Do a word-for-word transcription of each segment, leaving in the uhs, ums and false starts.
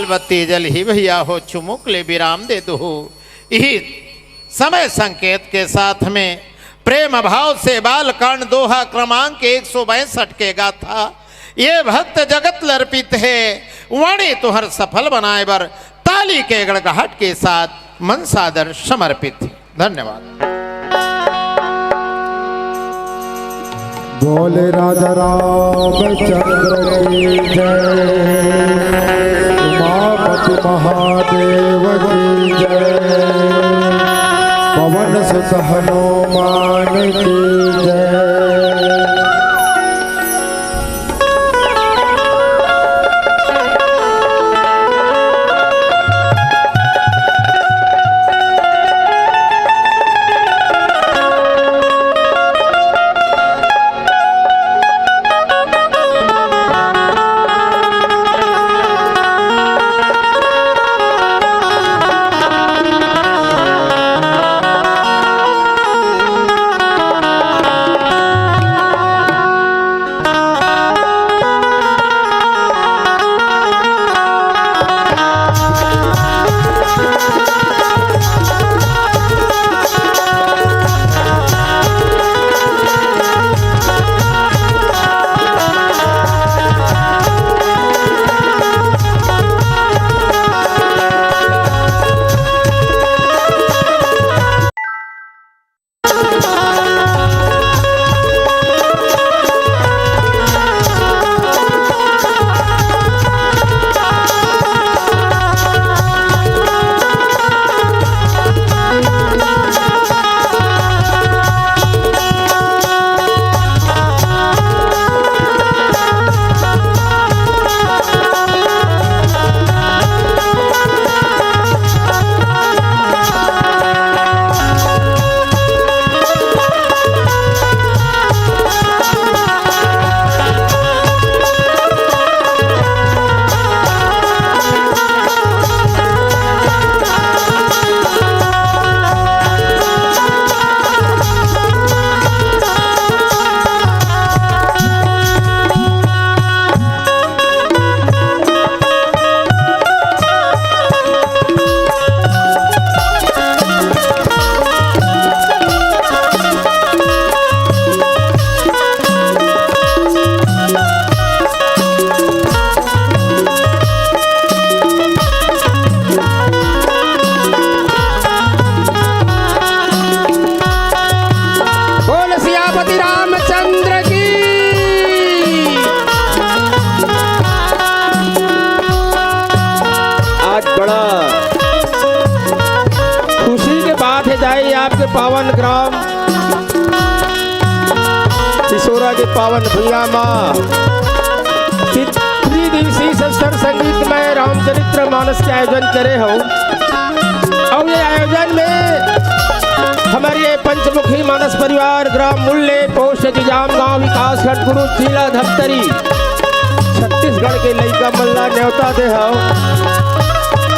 बत्ती जलही भैया हो, चुमुक ले विराम दे दुहू। इही समय संकेत के साथ में प्रेम भाव से बालकांड दोहा क्रमांक एक सौ बासठ के गाथा ये भक्त जगत ल अर्पित हे। वाणी तुहर सफल बनाए बर ताली के गड़गड़ाहट के साथ मन सादर समर्पित हे। धन्यवाद। बोले राजा रामचंद्र की जय, उमापति महादेव की जय, पवन सुत हनुमान की जय। बोल सियापति रामचंद्र की। आज बड़ा खुशी के बात हे जाए, आपके पावन ग्राम सिसोरा के पावन भुइयां मा त्रिदिवसीय संस्कार संगीतमय रामचरित्र मानस के आयोजन करे हव। अउ ये आयोजन में हमर ये पंचमुखी मानस परिवार, ग्राम मुल्ले, पोस्ट जिजाम गांव, विकासखंड कुरूद, जिला धमतरी, छत्तीसगढ़ के लइका मन ला न्योता दे हव।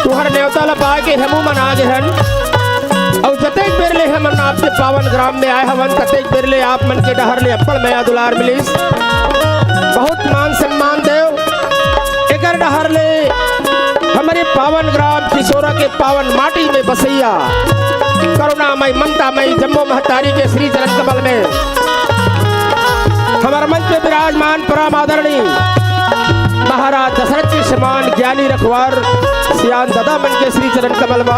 तुहर न्योता ला पाके हमू मन आ गे हन। अउ जतेक बेर ले हमन आपके पावन ग्राम में आए हवन, ततेक बेर ले आप मन के डहर ले अब्बड़ मया दुलार मिलिस, बहुत मान सम्मान देव। एकर डहर ले हमरे पावन ग्राम सिसोरा के पावन माटी में बसैया करुणामय ममतामय जम्मो महतारी के श्री चरण कमल में हमर मंच पे विराजमान परम आदरणीय महाराज दशरथ के समान ज्ञानी रखवार सियान दादा मन के श्री चरण कमल मा,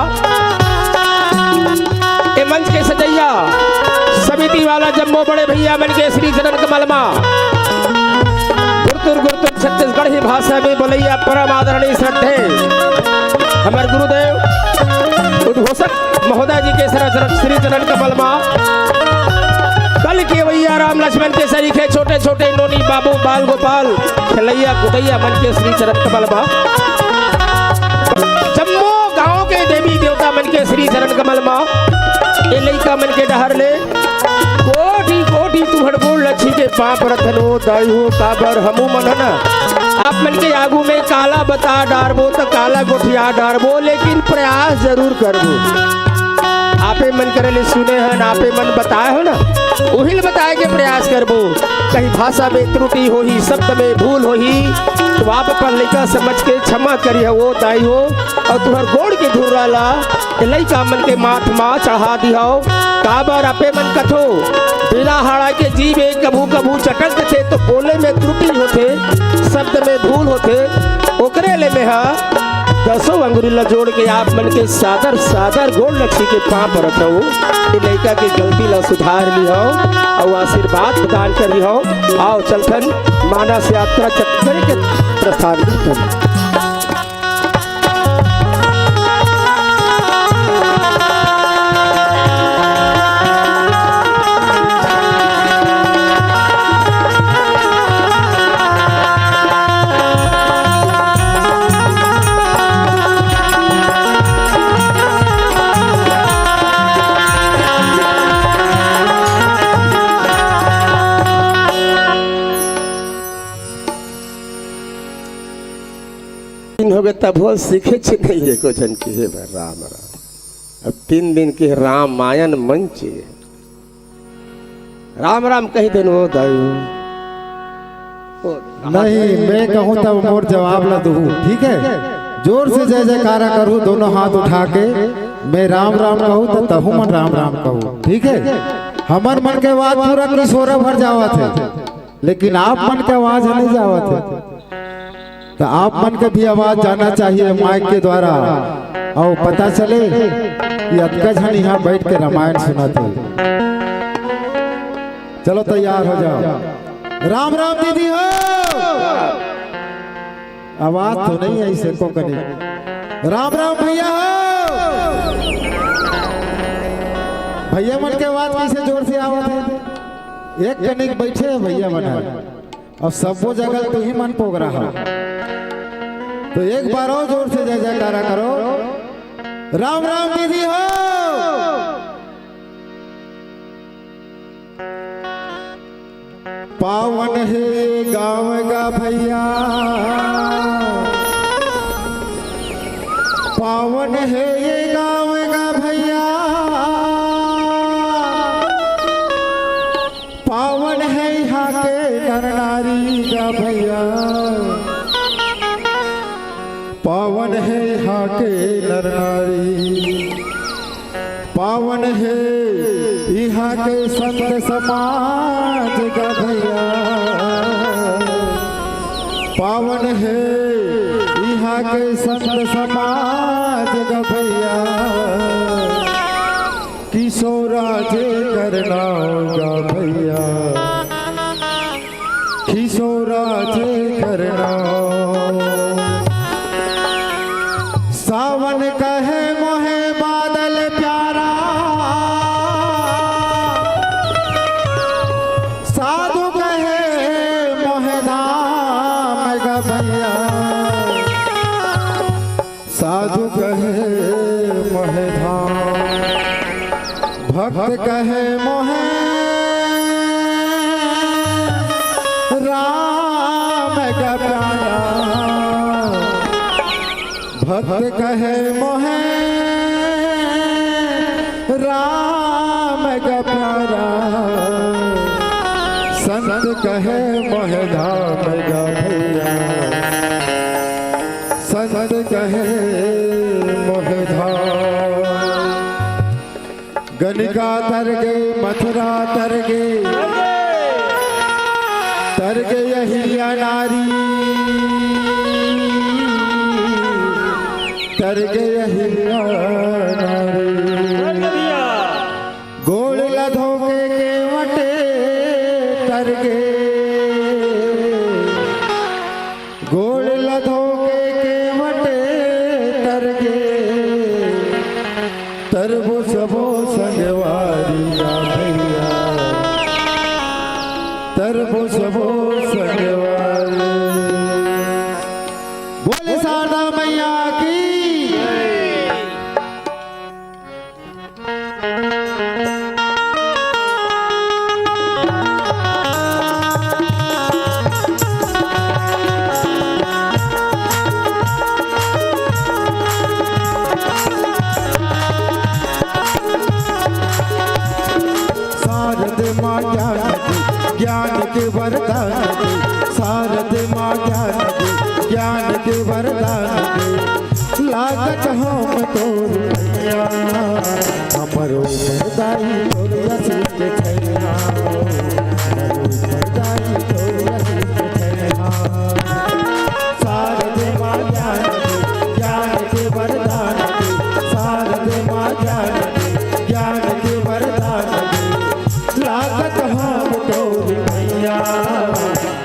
ए मंच के सजैया समिति वाला जम्मो बड़े भैया मन के श्री चरण कमल मा, गुरतुर गुरतुर छत्तीसगढ़ी भाषा में बोलैया परम आदरणीय श्रद्धेय हमर गुरुदेव उद्घोषक महोदय जी के सर-, सर-, श्री चरण कमल मा, कल के भैया राम लक्ष्मण के सरीखे छोटे छोटे नोनी बाबू बाल गोपाल खेलैया कुदैया मन के श्री चरण कमल मा, जम्मो गांव के देवी देवता मन के श्री चरण कमल मा, ए लइका मन के डहर ले कोटि कोटि तुहर गोड़ ल छीके पाँव परत हन ओ दाई हो, काबर हमू मन ह ना आप मन के आगू में काला बता डारबो त काला गोठिया डारबो, लेकिन प्रयास जरूर करबो। आपे मन करे ले सुने हन, आपे मन बताए हो ना, उही ल बताए के प्रयास करबो। कहीं भाषा में त्रुटि होही, शब्द में भूल होही, तो आप अपन लइका समझ के क्षमा करिहव ओ दाई हो, अउ तुंहर गोड़ के धुर्रा ला ए लइका मन के माथ मा चढ़ा दिहव। काबर आपे मन कथो, बिना हाड़ा के जीव ए कभू कभू चटक देथे, तो बोले में त्रुटि होथे, शब्द में भूल होथे, ओकरे ले मेंहा दसों अंगुरी ला जोड़ के आप मन के सादर, सादर गोड़ ल छुई के पाँव परत हंव। ए लइका के गलती ला सुधार लिहव अउ आशीर्वाद प्रदान कर दिहव। आव चलथन मानस यात्रा चक्कर के प्रस्थान करथन। दिन होगे तभो सीखेच नहीं हे को झन के। हे भाई, राम राम। अब तीन दिन के रामायण मंच हे। राम राम कहि देन ओ दाई। ओ, नहीं, मैं कहूँ तब मोर जवाब ला दुहू, ठीक है? जोर से जय जयकारा करू, दोनों हाथ उठा के। मैं राम राम कहूँ तो तहू मन राम राम कहू, ठीक है? हमर मन के बात पूरा किशोरा भर जावत हे, लेकिन आप मन के आवाज नहीं जावत हे। तो आप मन के भी आवाज जाना चाहिए माइक के द्वारा, अउ पता चले कि अतका झन यहाँ बैठ के रामायण सुनत हे। चलो, तैयार हो जाओ। राम राम दीदी हो। आवाज तो नहीं है इसे को कनी। राम राम भैया हो। भैया मन के आवाज कैसे जोर से आवत हे? एक कनिक बैठे हे भैया मन हे। अब सबो जगह तुही मन पोगरा हो, तो एक बार और जोर से जय जयकारा करो। राम राम दीदी हो। पावन हे गाँव गा भैया, पावन हे ये गाँव गा भैया, पावन हे इहाँ के नर नारी गा भैया, पावन हे इहाँ के नर नारी, पावन हे इहाँ के संत समाज गा भैया, पावन हे इहाँ के संत समाज गा भैया। किशोरा जेकर नाव गा भैया, किशोरा जेकर नाव। सावन कहे मोहे बादल प्यारा, साधु कहे मोहे धाम गा भैया। साधु कहे मोहे धाम, भक्त कहे मोहे राम गा प्यारा। भक्त कहे मोहे राम गा प्यारा, संत कहे मोहे धाम गा भैया, संत कहे मोहे धाम। गनिका तर गे, मथुरा तर गे, तर गे अहिल्या नारी, तर गे अहिल्या नारी। गोड़ ला धोके केवट तर गे, गोड़ ला धोके केवट तर गे, तरबो सबो संगवारी गा भैया, तरबो सबो संगवारी। बोले शारदा मैया की। ताकत हम तोर मैया, हमरो ऊपर दाई तोर आशीष के छैया, हमरो ऊपर दाई तोर आशीष के छैया। शारदे माँ ज्ञान के, ज्ञान के वरदान के, शारदे माँ ज्ञान के, ज्ञान के वरदान के, लागत हम तोर मैया,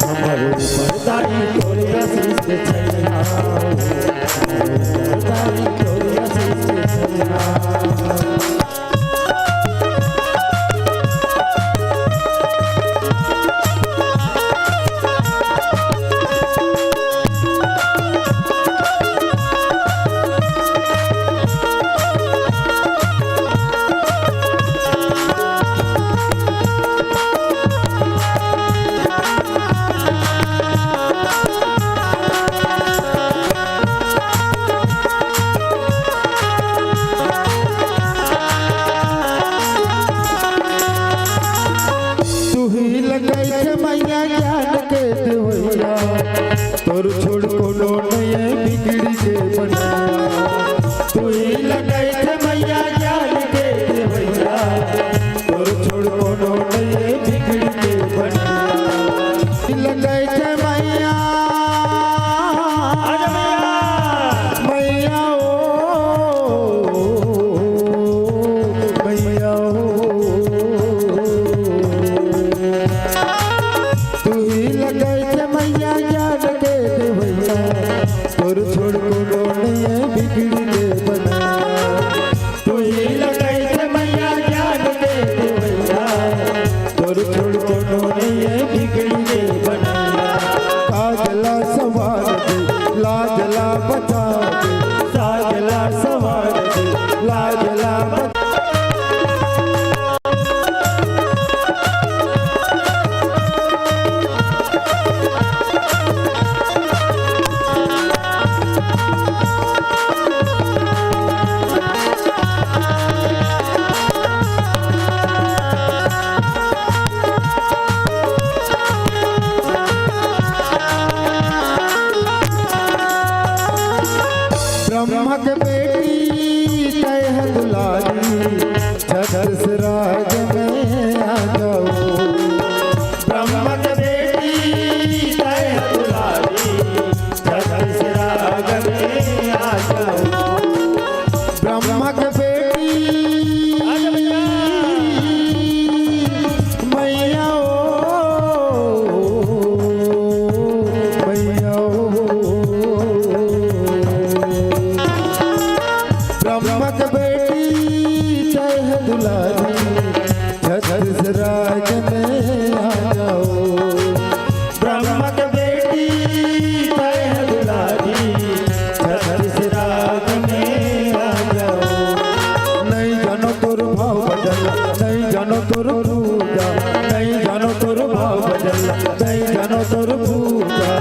हमरो ऊपर दाई तोर आशीष के छैया, हमरो ऊपर दाई तोर आशीष के छैया। तुही लगई के मैया ज्ञान के देवैया, तोर छोड़ कोनो नइये बिगड़ी के बनैया। तुही लगई के मैया ज्ञान के देवैया, तोर छोड़ कोनो नइये बिगड़ी के बनैया। लगई के मैया, आजा मैया। मैया ओ, मैया ओ। तुही लगई के मैया ज्ञान के देवैया, तोर छोड़ कोनो नइये बिगड़ी के बनैया। तुही लगई के मैया ज्ञान के देवैया, तोर छोड़ कोनो नइये बिगड़ी के बनैया। काज ला सवार दे, लाज ला बचा दे, साज ला सवार दे, लाज ला बचा ब्रह्मा के बेटी तय है दुलारी, छत्तीस राज में आ जाओ। ब्रह्मा के बेटी तय है दुलारी, छत्तीस राज में आ जाओ। ब्रह्मा के बेटी, आजा भैया। मैया ओ, मैया ओ। ब्रह्मा के बेटी तय है दुलारी, छत्तीस राज में आ जाओ। ब्रह्मा के बेटी तय है दुलारी, छत्तीस राज में आ जाओ। नइ जानो तोर भाव भजन ला, नइ जानो तोर पूजा, नइ जानो तोर भाव भजन ला, नइ जानो तोर पूजा।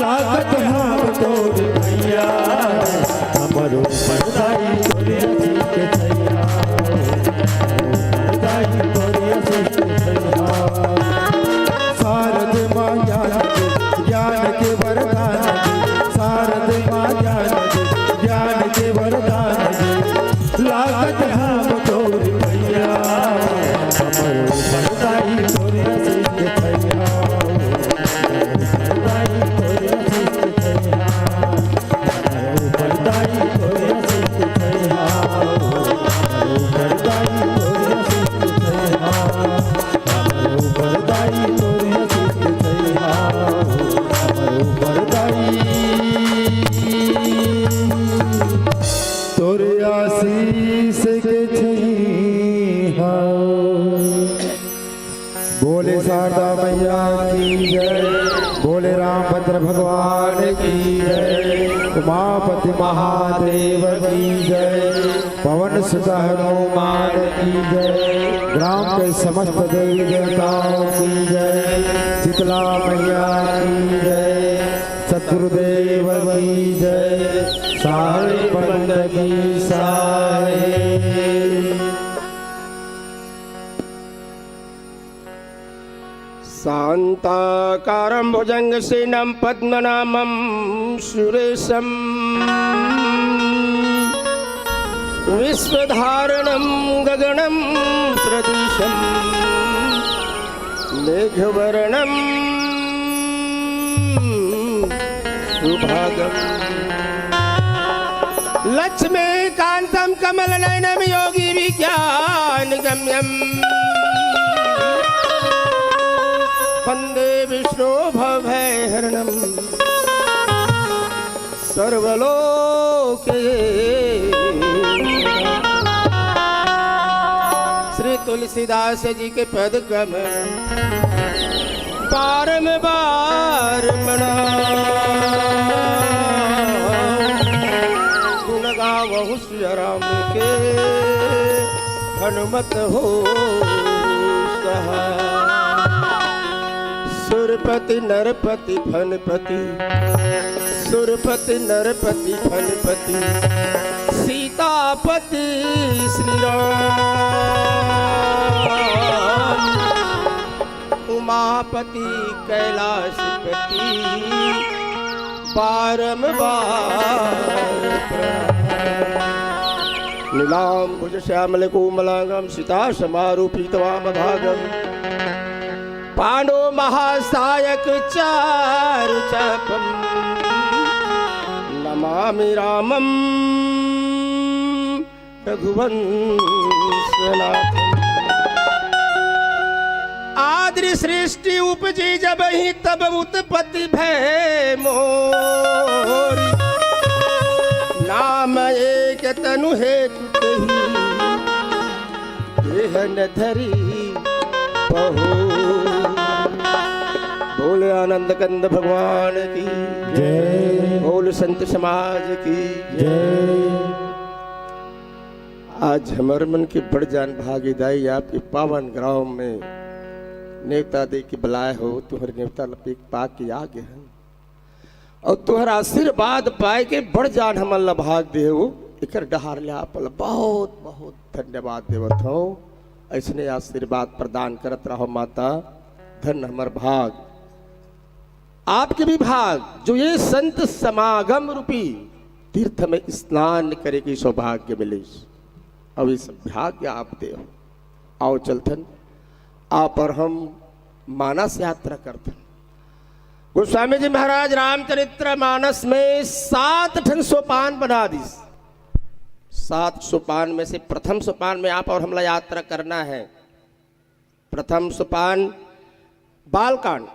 लागत हम तोर मैया, हमरो ऊपर दाई तोर आशीष के छैया, हमरो ऊपर दाई तोर आशीष के छैया। शारदे माँ ज्ञान के, ज्ञान के वरदान दे, शारदे माँ ज्ञान के, ज्ञान के वरदान दे। लागत हम तोर मैया, हमरो ऊपर दाई तोर आशीष के छैया, हमरो ऊपर दाई तोर आशीष के छैया। तोर आशीष के छैया। बोले शारदा मैया की जय, बोले रामभद्र भगवान की जय, उमापति महादेव की जय, पवन सुत हनुमान की जय, ग्राम के समस्त देवी देवताओं की जय, शीतला मैया की जय, सतगुरुदेव की जय, साहेब पंथ की साहेब। शान्ताकारं भुजङ्गशयनं पद्मनाभं सुरेशम्। विश्वधारणं गगनं सदृशं मेघवर्णं सुभागम्। लक्ष्मीकान्तं कमलनयनं योगिभिर्ध्यानगम्यं वन्दे विष्णुं भवभयहरणं सर्वलोके। श्री तुलसीदास जी के पद कमल बारंबार प्रणाम। गुण गावहु सिया राम के हनुमत हो सहाय। सुरपति नरपति फणपति, सुरपति नरपति फणपति, सीतापति श्री राम। उमापति कैलाशपति बारंबार प्रणाम। नीलांबुज श्यामल कोमलांगम सीता समारूपित वाम भागम। पांडो महासायक चारु चापम नमामि रामम रघुवंशनाथम। आदि सृष्टि उपजी जब ही तब उत्पत्ति भय मोरी। नाम एक तनु हेतु तेहि देह न धरी पहो। बोले आनंद कंद भगवान की जय। बोल संत समाज की जय। आज हमर मन के बड़ जान भागीदारी आपके पावन ग्राम में नेवता दे के बलाए हो, तुम्हर नेवता ल पा के आ गे हन। अउ तुहर आशीर्वाद पाए के बड़ जान हमन ला भाग दे हो, एकर डहार ले आप ला बहुत बहुत धन्यवाद देवत हो। ऐसने आशीर्वाद प्रदान करत रहो माता, धन हमर भाग। आपके भी भाग जो ये संत समागम रूपी तीर्थ में स्नान करे के सौभाग्य मिलिस, अउ ये सब भाग्य आप दे हो। आओ चलथन, आप और हम मानस यात्रा करथन। गोस्वामी जी महाराज रामचरित्र मानस में सात ठन सोपान बना दिस। सात सोपान में से प्रथम सोपान में आप और हमला यात्रा करना है। प्रथम सोपान बालकांड,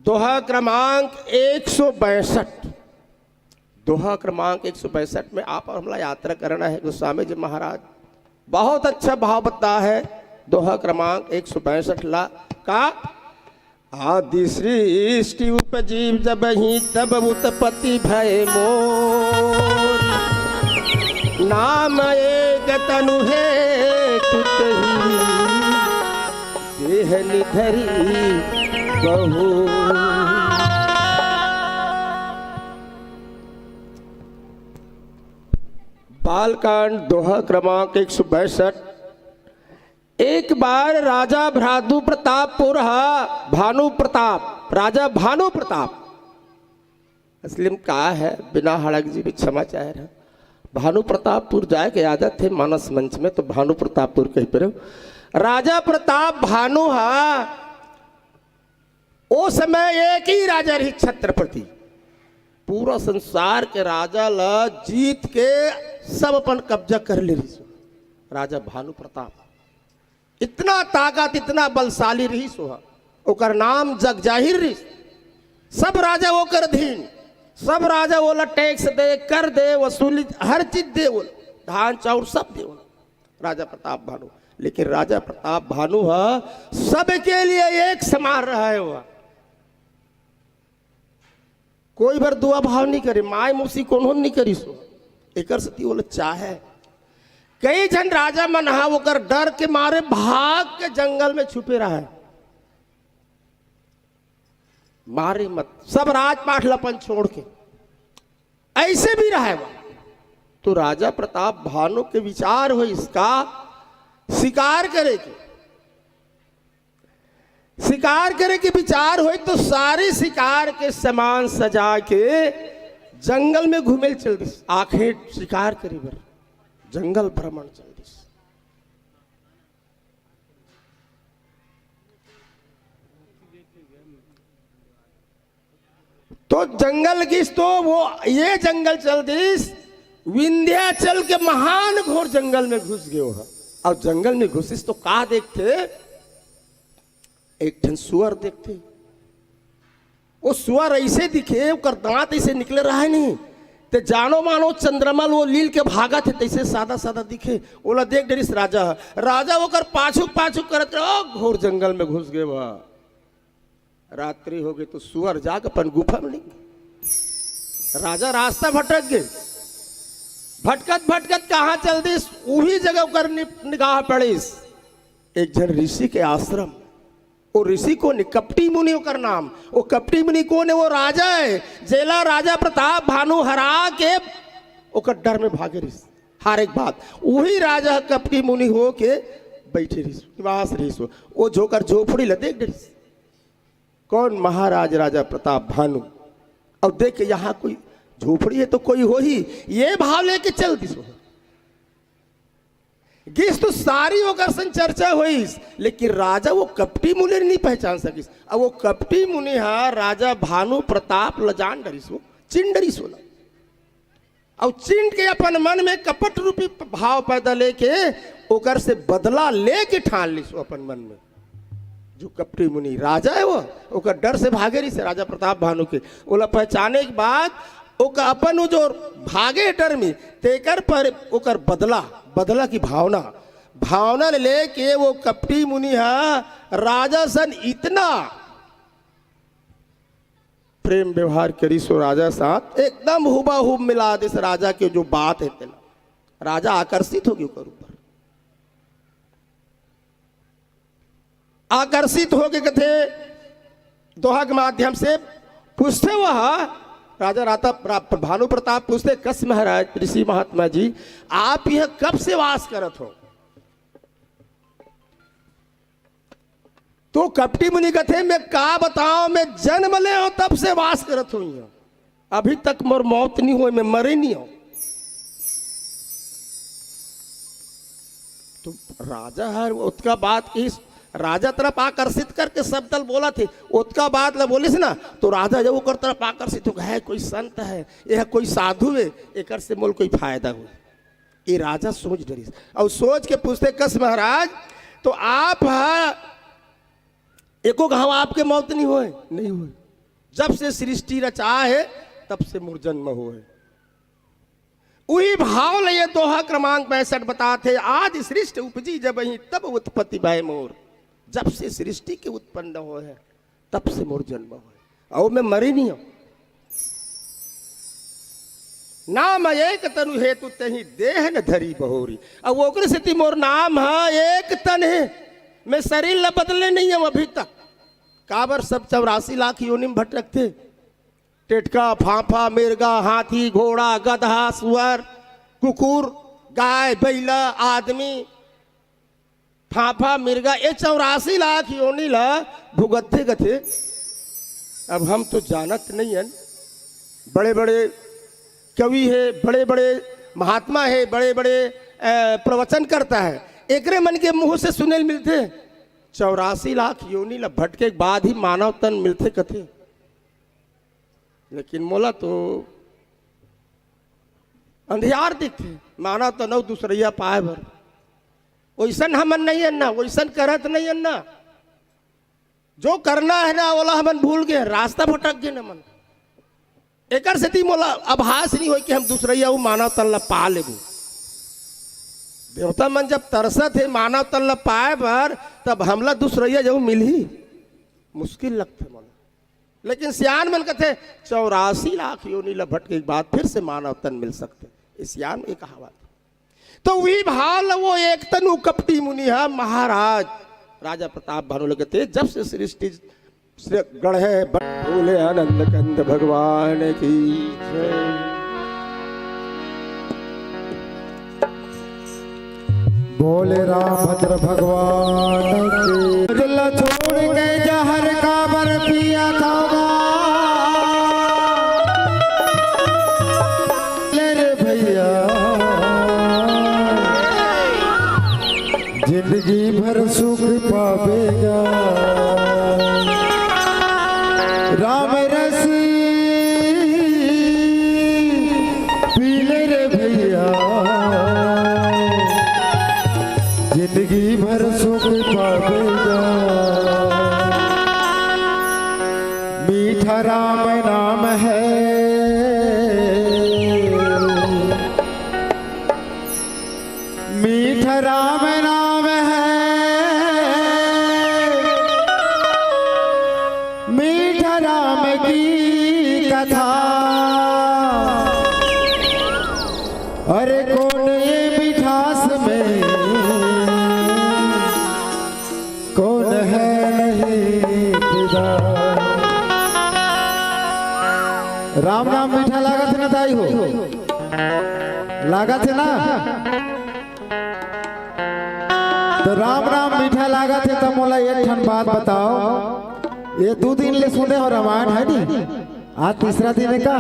दोहा क्रमांक एक सौ बैसठ। दोहा क्रमांक एक सौ बैसठ में आप और हमला यात्रा करना है। गोस्वामी जी महाराज बहुत अच्छा भाव बता है दोहा क्रमांक एक सौ बैसठ ला का। आदि सृष्टि उपजीव जब ही तब उत्पत्ति भय मोर। नाम एक तनु हेतु तेहि देह निधरी बहु। बालकांड दोहा क्रमांक एक सौ बैसठ। एक बार राजा भानु प्रतापपुर हा, भानु प्रताप, राजा भानु प्रताप, असली में का है, बिना हड़क जी भी क्षमा चाहे रहा। भानु प्रतापपुर जाए के आदत है मानस मंच में, तो भानु प्रतापपुर कही पर राजा प्रताप भानु हा। ओ समय एक ही राजा रही छत्रपति, पूरा संसार के राजा ला जीत के सब अपन कब्जा कर ले रही। राजा भानु प्रताप इतना ताकत, इतना बलशाली रही सो हा, ओकर नाम जग जाहिर रही। सब राजा ओकर अधीन, सब राजा ओला टैक्स दे, कर दे, वसूली, हर चीज दे ओला, धान चाउर सब दे ओला, राजा प्रताप भानु। लेकिन राजा प्रताप भानु हा सबके लिए एक समान रहा है। वह कोई बर दुआ भाव नहीं करे, माय मौसी कोनो नहीं करी सो। एकर सेती ओला चाहे। कई झन राजा मन हा ओकर डर के मारे भाग के जंगल में छुपे रहा है। मारे मत, सब राजपाट ल अपन छोड़ के ऐसे भी रहे बा। तो राजा प्रताप भानु के विचार हो इसका शिकार करे के, शिकार करे के विचार होय तो सारे शिकार के सामान सजा के जंगल में घूमे ल चल दिस। आखिर शिकार करे बर जंगल भ्रमण चल दिस। तो जंगल गिस तो वो ये जंगल चल दिस, विंध्याचल के महान घोर जंगल में घुस गयो ह। अब जंगल में घुसिस तो का देखथे? एक ठन सुअर देखथे। वो सुअर ऐसे दिखे, ओकर दांत ऐसे निकले रहे नहीं, ते जानो मानो चंद्रमा ल वो लील के भागत हे, तैसे सादा सादा दिखे। ओला देख डरिस राजा ह। राजा ओकर पाछू पाछू करत रहे, ओ घोर जंगल में घुस गए बा। रात्रि हो गई तो सुअर जाके अपन गुफा में निकल। राजा रास्ता भटक गए, भटकत भटकत कहाँ चल दिस, उही जगह ओकर नि-, निगाह पड़िस एक झन ऋषि के आश्रम। वो ऋषि कोन हे? कपटी मुनि ओकर नाम। वो कपटी मुनि कोन हे? वो राजा हे, जेला राजा प्रताप भानु हरा के ओकर डर में भागे रिस। हर एक बात, उही राजा कपटी मुनि हो के बैठे रिस, निवास रिस। वो झोकर झोपड़ी ल देख डरिस। कौन महाराज राजा प्रताप भानु? अब देख के यहाँ कोई झोपड़ी है तो कोई हो ही, ये भाव लेके चल दिस। गिस तो सारी ओकर संग चर्चा होइस, लेकिन राजा वो कपटी मुनि नहीं पहचान सकिस। अब वो कपटी मुनि हा राजा भानु प्रताप ल जान डरिस, वो चिन डरिस ओला। अउ चिन के अपन मन में कपट रूपी भाव पैदा लेके ओकर से बदला लेके ठान लिस वो अपन मन में। जो कपटी मुनि राजा है वो, ओकर डर से भागे रहिस राजा प्रताप भानु के। ओला पहचाने के बाद ओकर अपन वो जो भागे डर में, तेकर पर ओकर बदला, बदला की भावना, भावना ले लेके वो कपटी मुनि हा राजा सन इतना प्रेम व्यवहार करिस वो राजा साथ, एकदम हुबाहुब मिला दिस राजा के जो बात है तेला। राजा आकर्षित हो गयो ओकर ऊपर। आकर्षित होके कथे, दोहा के माध्यम से पूछथे वह, राजा राता प्रा-, भानु प्रताप पूछथे, "कस महाराज, ऋषि महात्मा जी, आप यह कब से वास करत हो?" तो कपटी मुनि कथे, "मैं का बताओं, मैं जन्म ले हो तब से वास करत हो यहाँ।" अभी तक मोर मौत नहीं होय, मैं मरे नहीं हो। तो राजा हर ओतका बात किस, राजा तरफ आकर्षित करके शब्द ल बोलथे, ओतका बात ल बोलिस ना, तो राजा जब ओकर तरफ आकर्षित हो गए, "है कोई संत है, यह कोई साधु है, एकर से मोल कोई फायदा हो।" ये राजा सोच डरिस। अउ सोच के पूछथे, "कस महाराज, तो आप हा एको घाव आपके मौत नहीं होय?" "नहीं होय।" "जब से सृष्टि रचा है, तब से मोर जन्म होय।" उही भाव ले ये दोहा क्रमांक पैंसठ बताथे, "आदि सृष्टि उपजी जबहीं, तब उत्पत्ति भय मोर।" जब से सृष्टि के उत्पन्न होय है, तब से मोर जन्म होय, अउ मैं मरे नहीं हो। नाम एक तनु हेतु तेहि देह न धरी बहोरी। अब ओकरे सेती मोर नाम ह एक तन हे, मैं शरीर ल बदले नहीं हूँ अभी तक। काबर सब चौरासी लाख योनि म भटकथे। टेटका, फांफा, मिर्गा, हाथी, घोड़ा, गदहा, सुअर, कुकुर, गाय, बइला, आदमी, फांफा, मिर्गा, ये चौरासी लाख योनि ला भुगतथे कथे। अब हम तो जानत नहीं हन, बड़े-बड़े कवि हे, बड़े-बड़े महात्मा हे, बड़े-बड़े, अ, प्रवचनकर्ता हे, एकरे मन के मुंह से सुने ल मिलथे, चौरासी लाख योनि ला भटके के बाद ही मानव तन मिलथे कथे। लेकिन मोला तो अंधियार दिखथे, मानव तन अउ दूसरइया पाए बर। वइसन हमन नहीं हन ना, वइसन करत नहीं हन ना। जो करना है ना, ओला हमन भूल गए, रास्ता भटक गए हमन। एकर सेती मोला आभास नहीं होय कि हम दूसरइया अउ मानव तन ला पा लेबो। देवता मन जब तरसत हे मानव तन ला पाए बर, तब हमला दूसरइया जब मिलही, मुश्किल लगथे मोला। लेकिन सियान मन कथे, चौरासी लाख योनि ला भटके के बाद फिर से मानव तन मिल सकथे। ये सियान ये कहावत। तो वही भाव ल वो एक तनु कपटी मुनि ह महाराज राजा प्रताप भानु ल कथे, जब से सृष्टि से गढ़े ब- बोले आनंद कंद भगवान की जय। बोले रामभद्र भगवान की। दिल छोड़ के जहर काबर पिया खावा। ले रे भैया। सुख पाबे गा। राम रस पी ले रे भैया, जिंदगी भर सुख पाबे गा। मीठा राम नाम है, मीठा राम नाम है, मीठा राम की कथा। अरे कौन ये मिठास में, कौन है नहीं फिदा। राम नाम मीठा लागत है ना दाई हो, लागत है ना? तो राम नाम मीठा लागत है, तो मोला एक ठन बात बताओ, ये दू दिन ले सुने हो रामायण है नी, आज तीसरा दिन है का?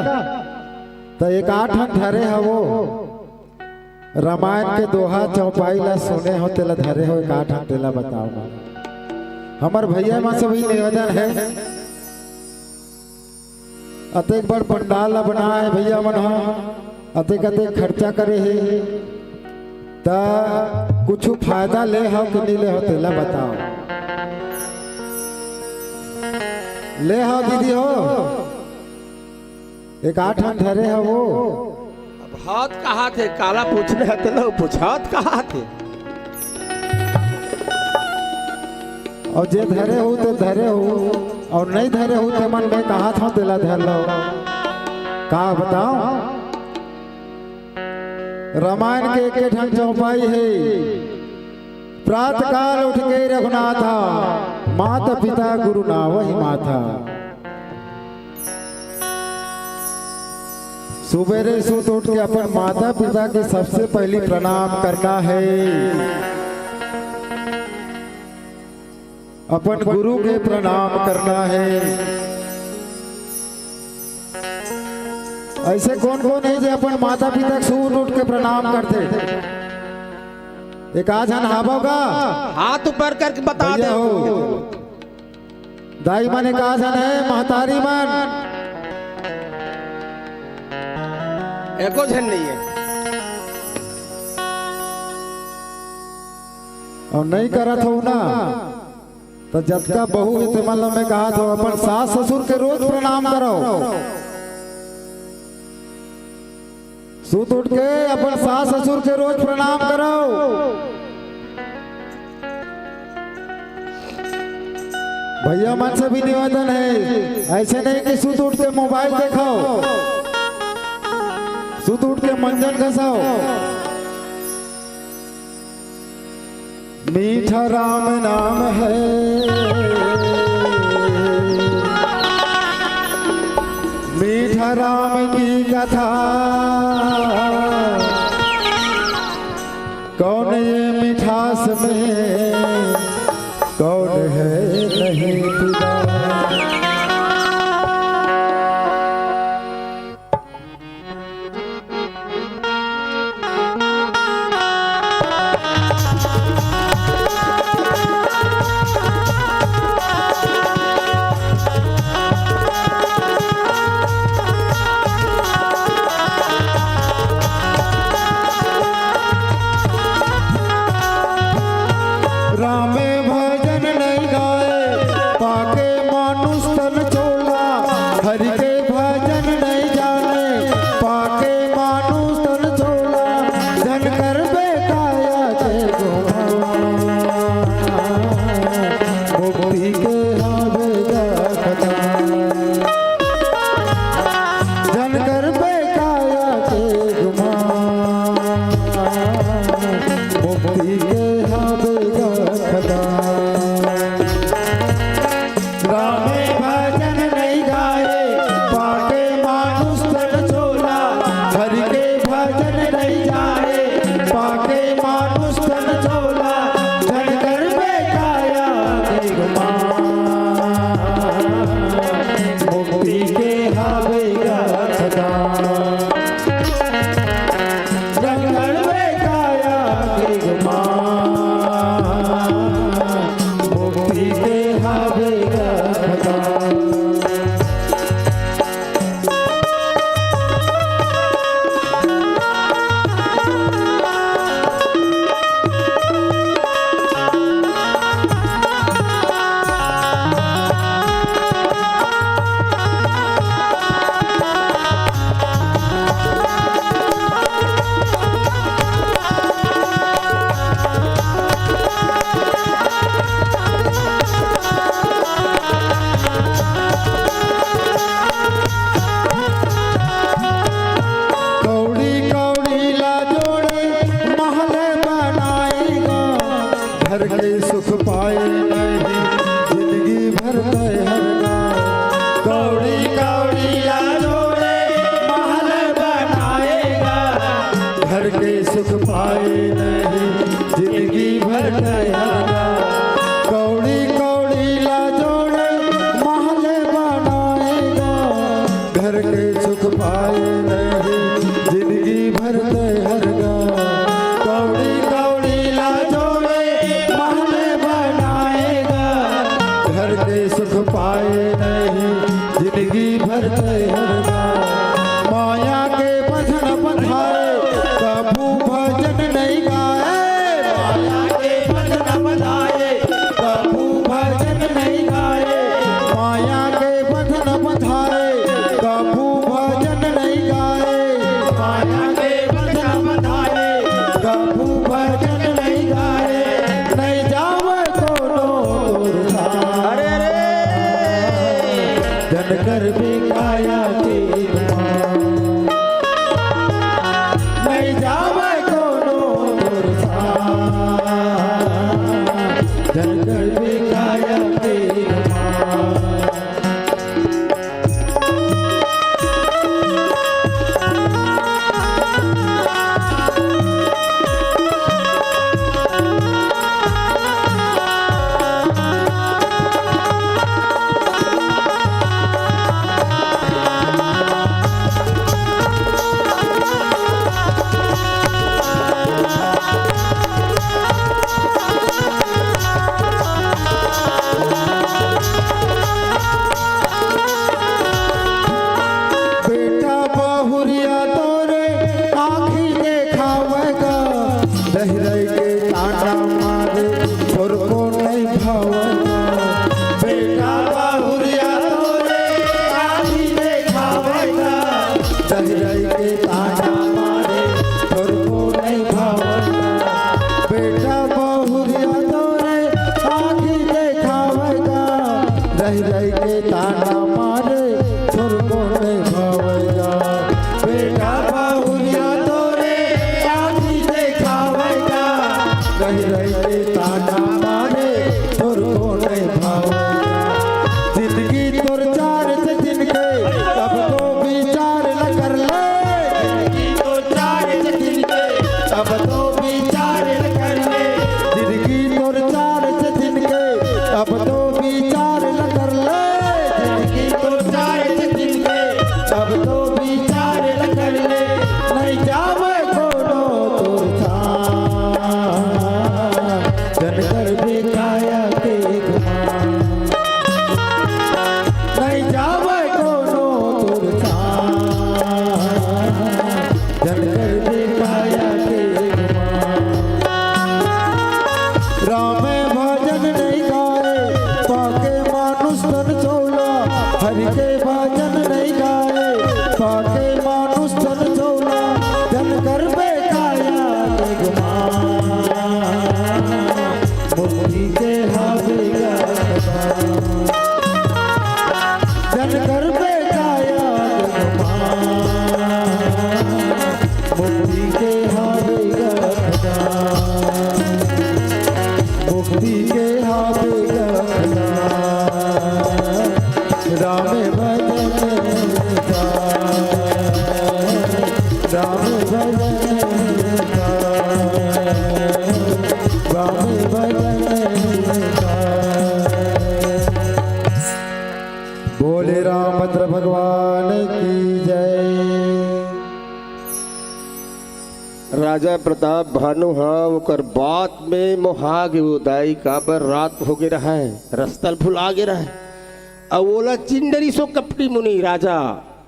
तो एक आठ ठन धरे हवो रामायण के दोहा चौपाई ला सुने हो, तेला धरे हो एक आठ ठन, तेला बताओ। हमर भैया मन से भी निवेदन है, अतेक बड़ पंडाल ला बनाए हे भैया मन ह, अतेक अतेक खर्चा करे हे, त कुछु फायदा ले हव कि नइ ले हव, तेला बताओ। ले हव दीदी हो, एक आठ ठन धरे हव वो। अब हाथ कहाथे, काला पूछने हते लो, पूछ हाथ कहाथे। अउ जे धरे हो ते धरे हो, अउ नइ धरे हो ते मन में कहाथव तेला धर लो। का बताओ, रामायण के एक ठन चौपाई हे, प्रात काल उठ के रघुनाथा, माता पिता गुरु नावहि माथा। सुबेरे सुत उठ के अपन माता पिता के सबसे पहली प्रणाम करना हे, अपन गुरु के प्रणाम करना हे। ऐसे कौन कौन हे जे अपन माता पिता के सुत उठ के प्रणाम करथे? एक आध झन हावव गा? हाथ ऊपर करके बता भैया दे। हो। दाई मन एकाध झन हे, महतारी मन। एको झन नइ हे। अउ नइ करत हव ना, त जतका बहू हे, तेमन ल मैं कहत हव, अपन सास ससुर के रोज प्रणाम करव। सुत उठ के अपन सास ससुर के रोज प्रणाम करव। भैया मन से भी निवेदन हे, ऐसे नहीं कि सुत उठ के मोबाइल देखव, सुत उठ के मंजन घसव। मीठा राम नाम हे, मीठा राम की कथा। कौन ये मिठास में, कौन है नहीं फिदा। राम भजन नहीं गाए, के सुख पाए नहीं जिंदगी भर ठहरना। कौड़ी कौड़ी ला जोड़े महल बनाएगा, घर के सुख पाए नहीं जिंदगी भर ठहरना। कौड़ी कौड़ी ला जोड़े महल बनाएगा, घर के सुख पाए नहीं जिंदगी भर ठहरना। माया के बंधन बंधाए कभू भजन नहीं गाए। माया के बंधन बंधाए कभू भजन नहीं गाए। माया के बंधन बंधाए कभू भजन नहीं गाए। माया के बंधन बंधाए कभू भजन नहीं गाए। नहीं जावे कोनो तोर साथ। अरे, अरे। जन कर भी काया के मान। नहीं जावे कोनो तोर साथ। जन कर भी काया के मान। बेटा बहुरिया तोरे आँखी देखावेगा, रह रह के ताना मारे, तोर को नहीं भावेगा। बेटा बहुरिया तोरे आँखी देखावेगा, रह रह के ताना मारे, तोर को नहीं भावेगा। बेटा बहुरिया तोरे आँखी देखावेगा, रह रह के ताना मारे, तोर को नहीं भावेगा। बेटा बहुरिया तोरे आँखी देखावेगा, रह रह के ताना मारे, तोर को नहीं भावेगा। जिंदगी तोर चार से दिन के, तब तो विचार न कर ले। जिंदगी तोर चार से दिन के, तब तो विचार न कर ले। जिंदगी तोर चार से दिन के, तब तो विचार न कर ले। जिंदगी तोर चार से दिन के, तब तो विचार न कर ले। नहीं जावे कोनो तोर साथ, जन कर भी काया के गुमान। नहीं जावे कोनो तोर साथ, जन कर भी काया के गुमान। राम भजन नहीं गाए, पाके मानुष तन चोला। हरि के भजन नहीं गाए, पाके मानुष तन चोला। जन करबे काया के गुमान, मुक्ति के हावे गगन। जन करबे काया के गुमान, मुक्ति के हावे गगन। मुक्ति के हावे गगन। राम भजन का, राम भजन का, राम भजन का। बोले रामभद्र भगवान की जय। राजा प्रताप भानु हा ओकर बात में मोहा गे वो दाई, काबर रात हो गे रहय, रस्ता ल भुला गे रहय। अउ ओला चिन डरिस ओ कपटी मुनि राजा,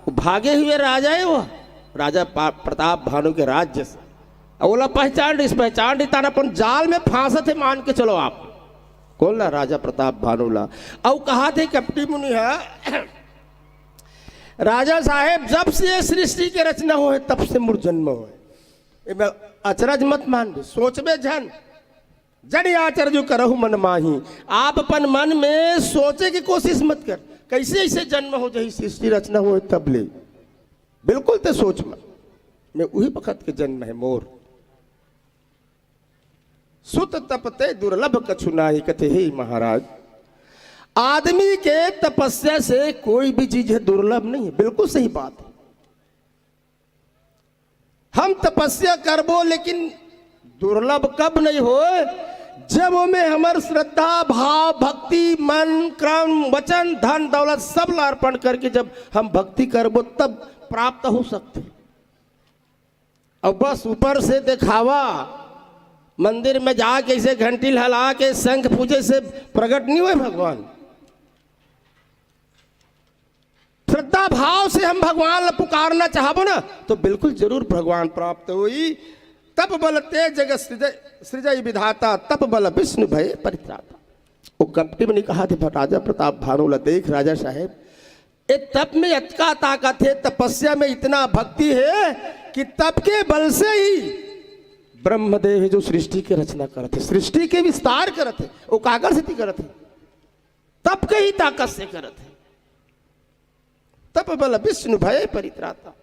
वो भागे हुए राजा हे वो, राजा पा-, प्रताप भानु के राज्य से। अउ ओला पहचान डरिस, पहचान डरिस, तान अपन जाल में फांसत हे, मान के चलो आप। कौन ला? राजा प्रताप भानु ला। अउ कहाथे कपटी मुनि हा, राजा साहेब, जब से ये सृष्टि के रचना होय, तब से मोर जन्म होय। एमे अचरज मत मानबे, सोचबे झन। जनि आचरजु करहु मन माही। आप अपन मन में सोचे के कोशिश मत कर, कइसे अइसे जन्म हो जही, सृष्टि रचना होय तब ले। बिल्कुल ते सोच मत, मैं उही बखत के जन्म हे मोर। सुत तप ते दुर्लभ कछु नाही, कथे हे महाराज। आदमी के तपस्या से कोई भी चीज है दुर्लभ नहीं है, बिल्कुल सही बात है। हम तपस्या करबो, लेकिन दुर्लभ कब नहीं होय, जब ओमे हमर श्रद्धा, भाव, भक्ति, मन, कर्म, वचन, धन, दौलत सब ला अर्पण करके जब हम भक्ति करबो, तब प्राप्त हो सकथे। अउ बस ऊपर से देखावा, मंदिर में जाके ऐसे घंटी हला के शंख पूजे से प्रकट नहीं होय भगवान। श्रद्धा भाव से हम भगवान ला पुकारना चाहबो ना, तो बिल्कुल जरूर भगवान प्राप्त होई। तप बल तेज जगत सृजय, सृजय विधाता, तप बल विष्णु भय परित्राता। वो कपटी मुनि कहाथे, राजा प्रताप भानु ला, देख राजा साहेब, ए तप में अतका ताकत हे, तपस्या में इतना भक्ति हे कि तप के बल से ही ब्रह्मदेव हे जो सृष्टि के रचना करत हे, सृष्टि के विस्तार करत हे। वो काकर सेती करत हे? तप के ही ताकत से करत हे। तप बल विष्णु भय परित्राता।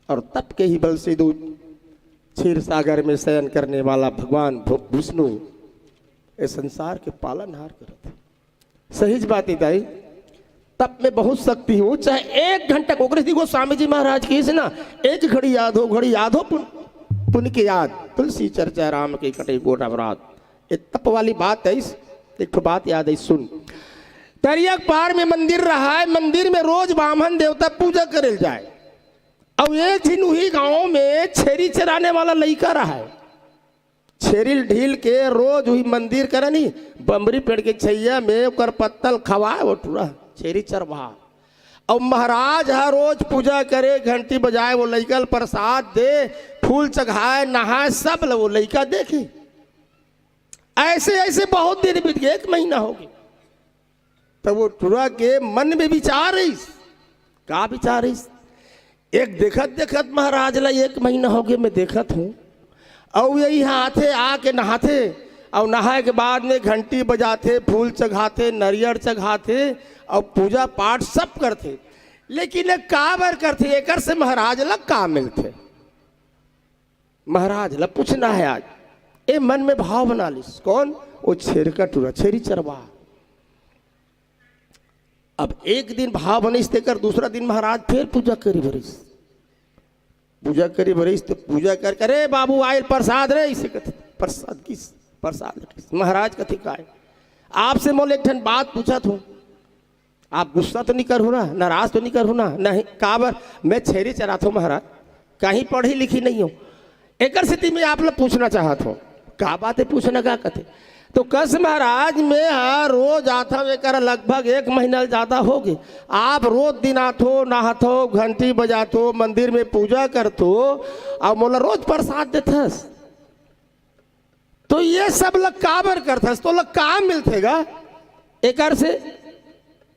और तप के ही बल से दो क्षीर सागर में शयन करने वाला भगवान भु-, विष्णु ए संसार के पालनहार करत हे। सहीच बात हे दाई, तप में बहुत शक्ति हो, चाहे एक घंटा। ओकरे सेती गोस्वामी जी महाराज कहिस ना, एक घड़ी याद हो, घड़ी याद हो पुन, पुन के याद, तुलसी चर्चा राम के कटे गोटा अपराध। ये तप वाली बात हे। एक ठो बात याद हे, सुन। तरिया के पार में मंदिर रहा हे, मंदिर में रोज बाम्हन देवता पूजा करे ल जाय। अउ एक दिन उही गांव में छेरी चराने वाला लइका रहा हे। छेरी ल ढील के रोज उही मंदिर करा नहीं, बमरी पेड़ के छैया में ओकर पत्ता ल खवाय, वो टूरा छेरी चरवाय। अउ महाराज ह रोज पूजा करे, घंटी बजाय, वो लइका ल प्रसाद दे, फूल चघाय, नहाय, सब ल वो लइका देखे। ऐसे ऐसे बहुत दिन बीत गे, एक महीना हो गे। तब वो टूरा के मन में विचार आइस। का विचार आइस? एक देखत देखत महाराज ला एक महीना हो गे, मैं देखत हूँ, अउ यही आथे, आके नहाथे, अउ नहाय के बाद में घंटी बजाथे, फूल चघाथे, नरियर चघाथे, अउ पूजा पाठ सब करथे, लेकिन ये काबर करथे? एकर से महाराज ला का मिलथे? महाराज ला पूछना हे आज। ए मन में भाव बना लिस। कौन? वो छेरका टूरा, छेरी चरवाहा। अब एक दिन भाव बनिस, तेकर दूसरा दिन महाराज फेर पूजा करे बरिस। पूजा करे बरिस तो पूजा कर, "अरे बाबू, आयल प्रसाद रे," इसे कथे, "प्रसाद किस? प्रसाद किस?" महाराज कथे, "काय?" "आपसे मोला एक ठन बात पूछत हूँ।" आप गुस्सा तो नहीं करहू ना, नाराज तो नहीं करहू ना? नहीं। काबर? मैं छेरी चराथों महाराज, कहीं पढ़ी लिखी नहीं हूँ, एकर सेती मैं आप ला पूछना चाहत हूँ। का बात हे पूछना, का कथे? तो कस महाराज, मैं हा रोज आथव, एकर लगभग एक महीना ले ज्यादा हो गे। आप रोज दिन आथो, नहाथो, घंटी बजाथो, मंदिर में पूजा करथो, अउ मोला रोज प्रसाद देथस। तो ये सब ल काबर करथस? तोला का मिलथे गा एकर से?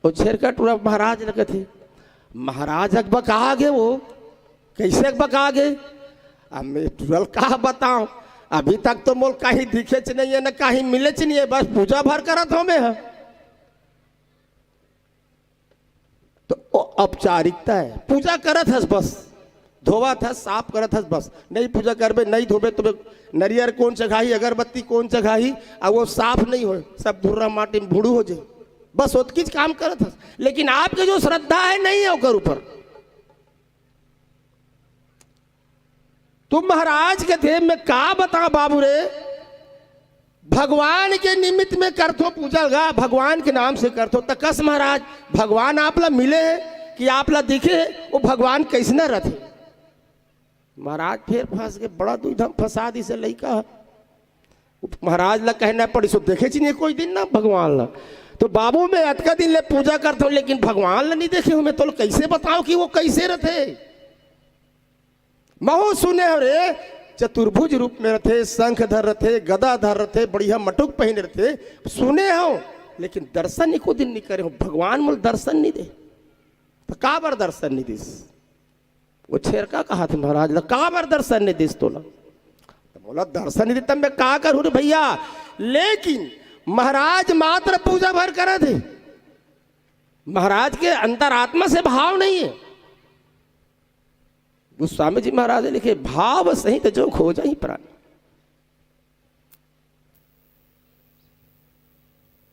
ओ छेरका टूरा महाराज ल कथे। महाराज अकबका गे वो। कैसे अकबका गे? अब मैं टूरा ल का बताऊं, अभी तक तो मोला कहीं दिखेच नहीं हे, न कहीं मिलेच नहीं हे, बस पूजा भर करत हूं मैं ह। तो ओ औपचारिकता हे, पूजा करत हस बस, धोवत हस, साफ करत हस बस। नहीं पूजा करबे, नहीं धोबे, तो नरियर कोन चघाही, अगरबत्ती कोन चघाही, अउ वो साफ नहीं होय, सब धुर्रा माटी में भूड़ू हो जाय। बस ओतकीच काम करत हस, लेकिन आपके जो श्रद्धा हे, नहीं हे ओकर ऊपर। तो महाराज कथे, मैं का बताऊं बाबू रे, भगवान के निमित्त में करथो पूजा गा, भगवान के नाम से करथो। त कस महाराज, भगवान आप ला मिले हे कि आप ला दिखे हे? वो भगवान कैसना रथे? महाराज फेर फंस गे, बड़ा दुविधा में फंसा दिस लइका ह। महाराज ला कहना पड़िस, देखेच नहीं हे कोई दिन ना भगवान ला। तो बाबू, मैं अतका दिन ले पूजा करथो, लेकिन भगवान ला नहीं देखे हूं, मैं तोला कैसे बताऊं कि वो कैसे रथे? महूं सुने हंव रे, चतुर्भुज रूप में रथे, शंख धर रथे, गदा धर रथे, बढ़िया मटुक पहिने रथे, सुने हंव, लेकिन दर्शन एको दिन नहीं करे हंव। भगवान मोला दर्शन नहीं दे। त काबर दर्शन नहीं दिस? वो छेरका कहाथे महाराज ला, काबर दर्शन नहीं दिस तोला? त मोला दर्शन नहीं दे, त मैं का करहूं रे भइया? लेकिन महाराज मात्र पूजा भर करथे, महाराज के अंतरात्मा से भाव नहीं हे। गोस्वामी जी महाराज लिखे, "भाव सहित जो खोजहि प्राणी।"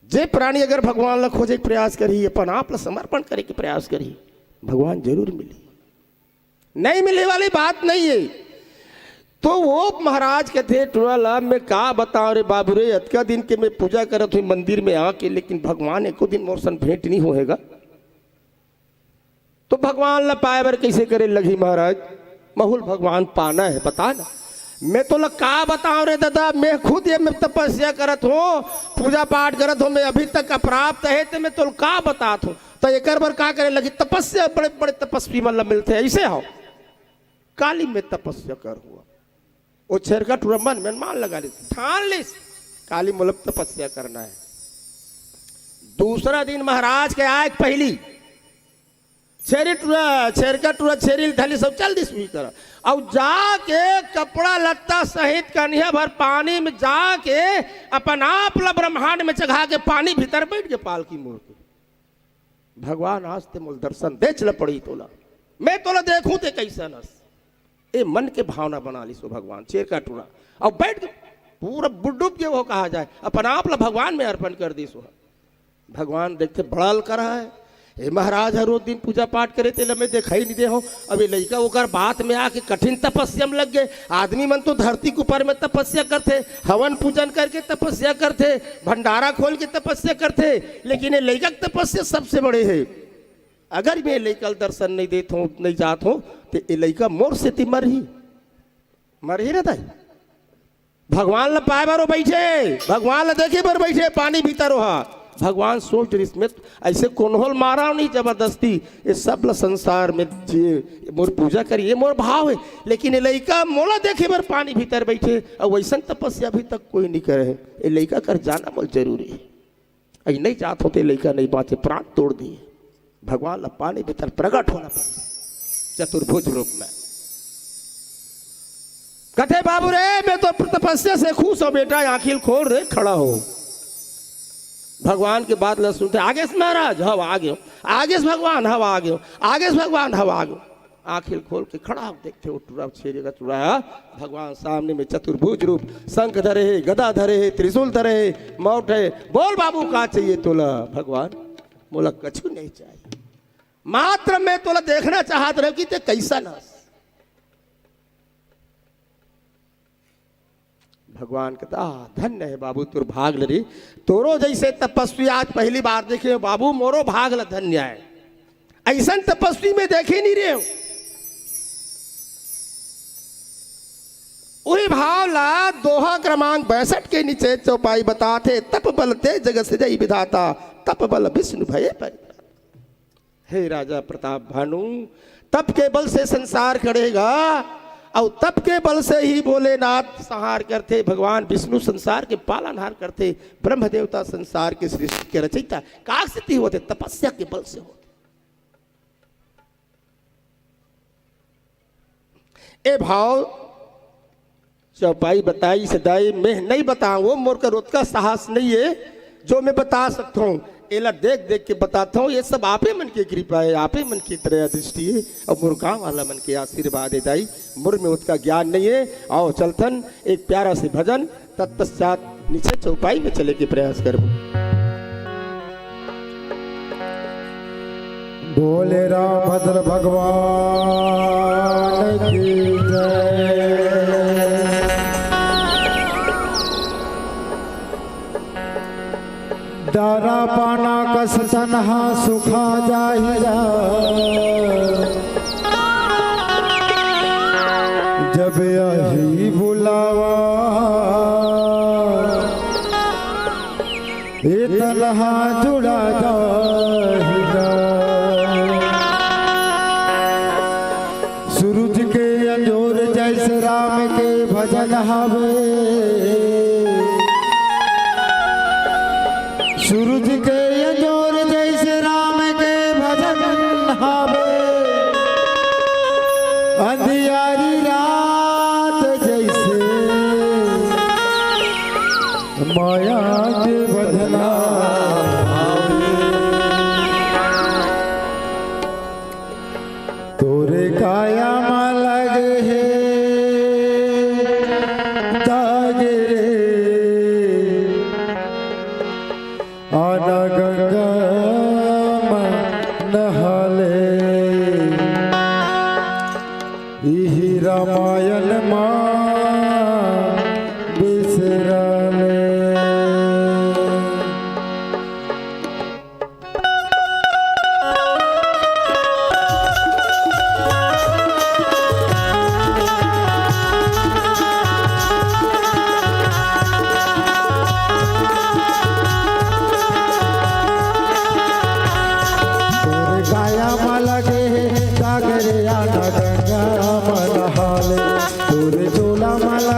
जे प्राणी अगर भगवान ला खोजे के प्रयास करही, अपन आप ला समर्पण करे के प्रयास करही, भगवान जरूर मिलही। नहीं मिले वाली बात नहीं हे। तो वो महाराज कथे टुरा ला, "मैं का बतावं रे बाबू रे, अतका दिन के मैं पूजा करत हूँ मंदिर में आके, लेकिन भगवान एको दिन मोर सन भेंट नहीं होएगा।" तो भगवान ला पाए बर कइसे करे लगही महाराज? महूँ ल भगवान पाना हे, बता ना। मैं तोला का बतावं रे ददा, मैं खुद ये में तपस्या करत हूँ, पूजा पाठ करत हूँ, मैं अभी तक अप्राप्त हे, ते मैं तोला का बतात हूँ? तो एकर बर का करे लगही? तपस्या बड़े बड़े तपस्वी मन ला मिलथे, अइसे हो। काली मैं तपस्या करहूँ। वो छेरका टुरा मन में मान लगा लिस, ठान लिस, काली मोला तपस्या करना हे। दूसरा दिन महाराज के आए के पहिली छेरी टुरा, छेरका टुरा छेरी ल धर लिस अउ चल दिस उही करा। अउ जाके कपड़ा लत्ता सहित कनिहा भर पानी में जाके अपन आप ला ब्रह्मांड में चघा के पानी भीतर बइठ गे पालकी मोड़ के। भगवान, आज ते मोला दर्शन देच ल पड़ही तोला, मैं तोला देखहूँ ते कइसन हस। ए मन के भावना बना लिस ओ भगवान, छेरका टुरा। अउ बइठ के पूरा बुडुब गे ओ कहा जाए, अपन आप ला भगवान में अर्पण कर दिस ओ। भगवान देखथे बड़ा अलकरहा हे, ए महाराज हर रोज दिन पूजा पाठ करे, तेला मैं देखाई नहीं दे हूँ। अब ये लइका ओकर बात में आके कठिन तपस्या में लग गे। आदमी मन तो धरती के ऊपर में तपस्या करथे, हवन पूजन करके तपस्या करथे, भंडारा खोल के तपस्या करथे, लेकिन ये लइका के तपस्या सबसे बड़े हे। अगर मैं लइका ल दर्शन नहीं देत हूँ, नहीं जात हूँ, तो ये लइका मोर सेती मरही, मरही ना दाई। भगवान ल पाए बर ओ बइठे, भगवान ल देखे बर बइठे, पानी भीतर ओ हा। भगवान सोच रिस, मैं अइसे कोनो ल मारा नहीं जबरदस्ती, ये सब ल संसार में जिए, मोर पूजा करी, ये मोर भाव हे। लेकिन ये लइका मोला देखे बर पानी भीतर बइठे, अउ वइसन तपस्या अभी तक कोई नहीं करे हे। ये लइका कर जाना मोर जरूरी हे। अई नहीं जात होते, लइका नहीं बाँचे, प्राण तोड़ दिए। भगवान ला पानी भीतर प्रकट होना पड़े चतुर्भुज रूप में। कथे, "बाबू रे, मैं तो तपस्या से खुश हूँ बेटा, आँखी खोल रे, खड़ा हो।" भगवान के बात ला सुनथे, "आगेस महाराज?" "हव, आगे हूँ।" "आगेस भगवान?" "हव, आगे हूँ।" "आगेस भगवान?" "हव, आगे हूँ।" आँखी खोल के खड़ा हो, देखथे ओ टुरा, छेरका टुरा, भगवान सामने में चतुर्भुज रूप, शंख धरे हे, गदा धरे हे, त्रिशूल धरे हे, मौट हे। "बोल बाबू, का चाहिए तोला?" "भगवान, मोला कछु नहीं चाहिए, मात्र मैं तोला देखना चाहत रहेंव कि ते कइसन हस।" भगवान कथे, "आ, धन्य हे बाबू तोर भाग ल रे, तोरो जइसे तपस्वी आज पहिली बार देखे हूँ बाबू, मोरो भाग ल धन्य हे। अइसन तपस्वी मैं देखे नहीं रहेंव।" उही भाव ला दोहा क्रमांक बासठ के नीचे चौपाई बताथे, "तप बल ते जग सिरजई विधाता, तप बल विष्णु भए परित्राता।" हे राजा प्रताप भानु, तप के बल से संसार खड़े हे गा, अउ तप के बल से ही भोलेनाथ संहार करथे, भगवान विष्णु संसार के पालनहार करथे, ब्रह्म देवता संसार के सृष्टि के रचयिता। काक सेती होथे? तपस्या के बल से होथे। ए भाव चौपाई बताइस दाई, मैं नहीं बतावंव, मोर कर ओतका साहस नहीं हे जो मैं बता सकथंव। एला देख देख के बताथंव, ये सब आपे मन के कृपा हे, आपे मन के दया दृष्टि हे, अउ मोर गाँव वाला मन के आशीर्वाद हे दाई। मोर में ओतका ज्ञान नहीं हे। आओ चलथन एक प्यारा से भजन, तत्पश्चात नीचे चौपाई में चले के प्रयास करबो। बोले रामभद्र भगवान की जय। दारा पाना कस तनहा सुखा जाहिरा, जब आही बुलावा। ए तनहा जुड़ा जाहिरा। सूरज के अंजोर जइसे राम के भजन हवे। सूरज के अंजोर जइसे राम के भजन हवे। अंधियारी रात जइसे माया के बंधना। तोरे काया मा लगे हे दाग रे, आना गंगा मा नहा ले। इही रामायण मा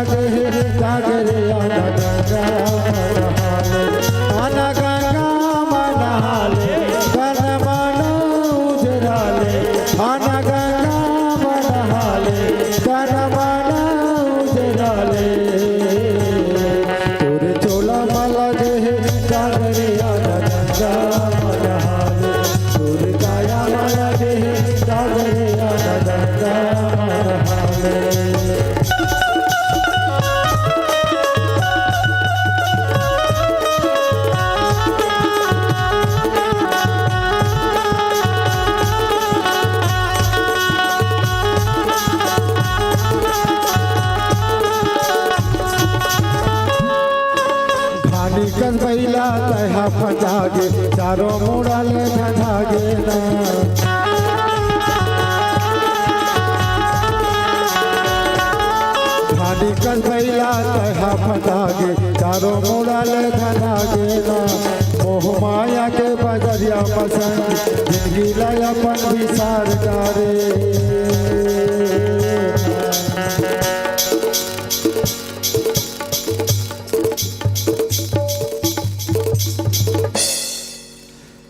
जागरे आना गंगा मन हाले, आना गंगा मन हाले, तन मन उजराले, आना गंगा मन हाले, तन मन उजराले। तोरे चोला म लगे हे जागरे आना गंगा मन हाले, तोरे काया म लगे हे जागरे आना गंगा मन हाले। घानी कस बइला तैहा फंसा गे, चारों मुड़ा ले धंधा गे ना। घानी कस बइला तैहा फंसा गे, चारों मुड़ा ले धंधा गे ना। मोह माया के बजरिया म संग, जिंदगी ला अपन बिसार डारे।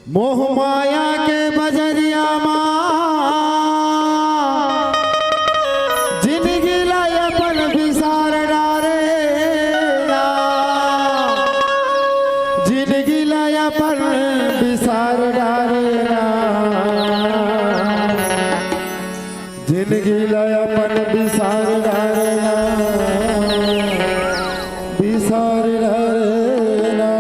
मोह माया के बजरिया मा जिंदगी ला अपन बिसार डारे ना, जिंदगी ला अपन बिसार डारे ना, जिंदगी ला अपन बिसार डारे ना, बिसार डारे ना।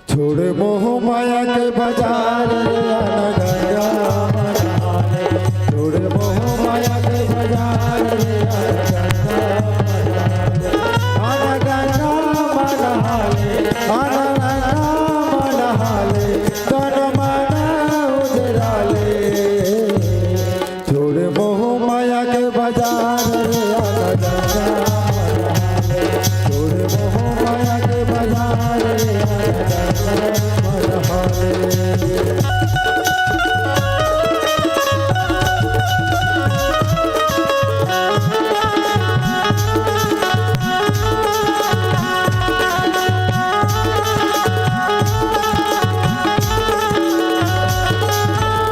छोड़ मोह माया के बाजार रे, आना गंगा मन हाले। छोड़ मोह माया के बाजार रे, आना गंगा मन हाले। आना गंगा मन हाले, आना गंगा मन हाले, तन मन उजराले। छोड़ मोह माया के बाजार रे, आना गंगा मन हाले। छोड़ मोह माया के बाजार रे, आना गंगा मन हाले।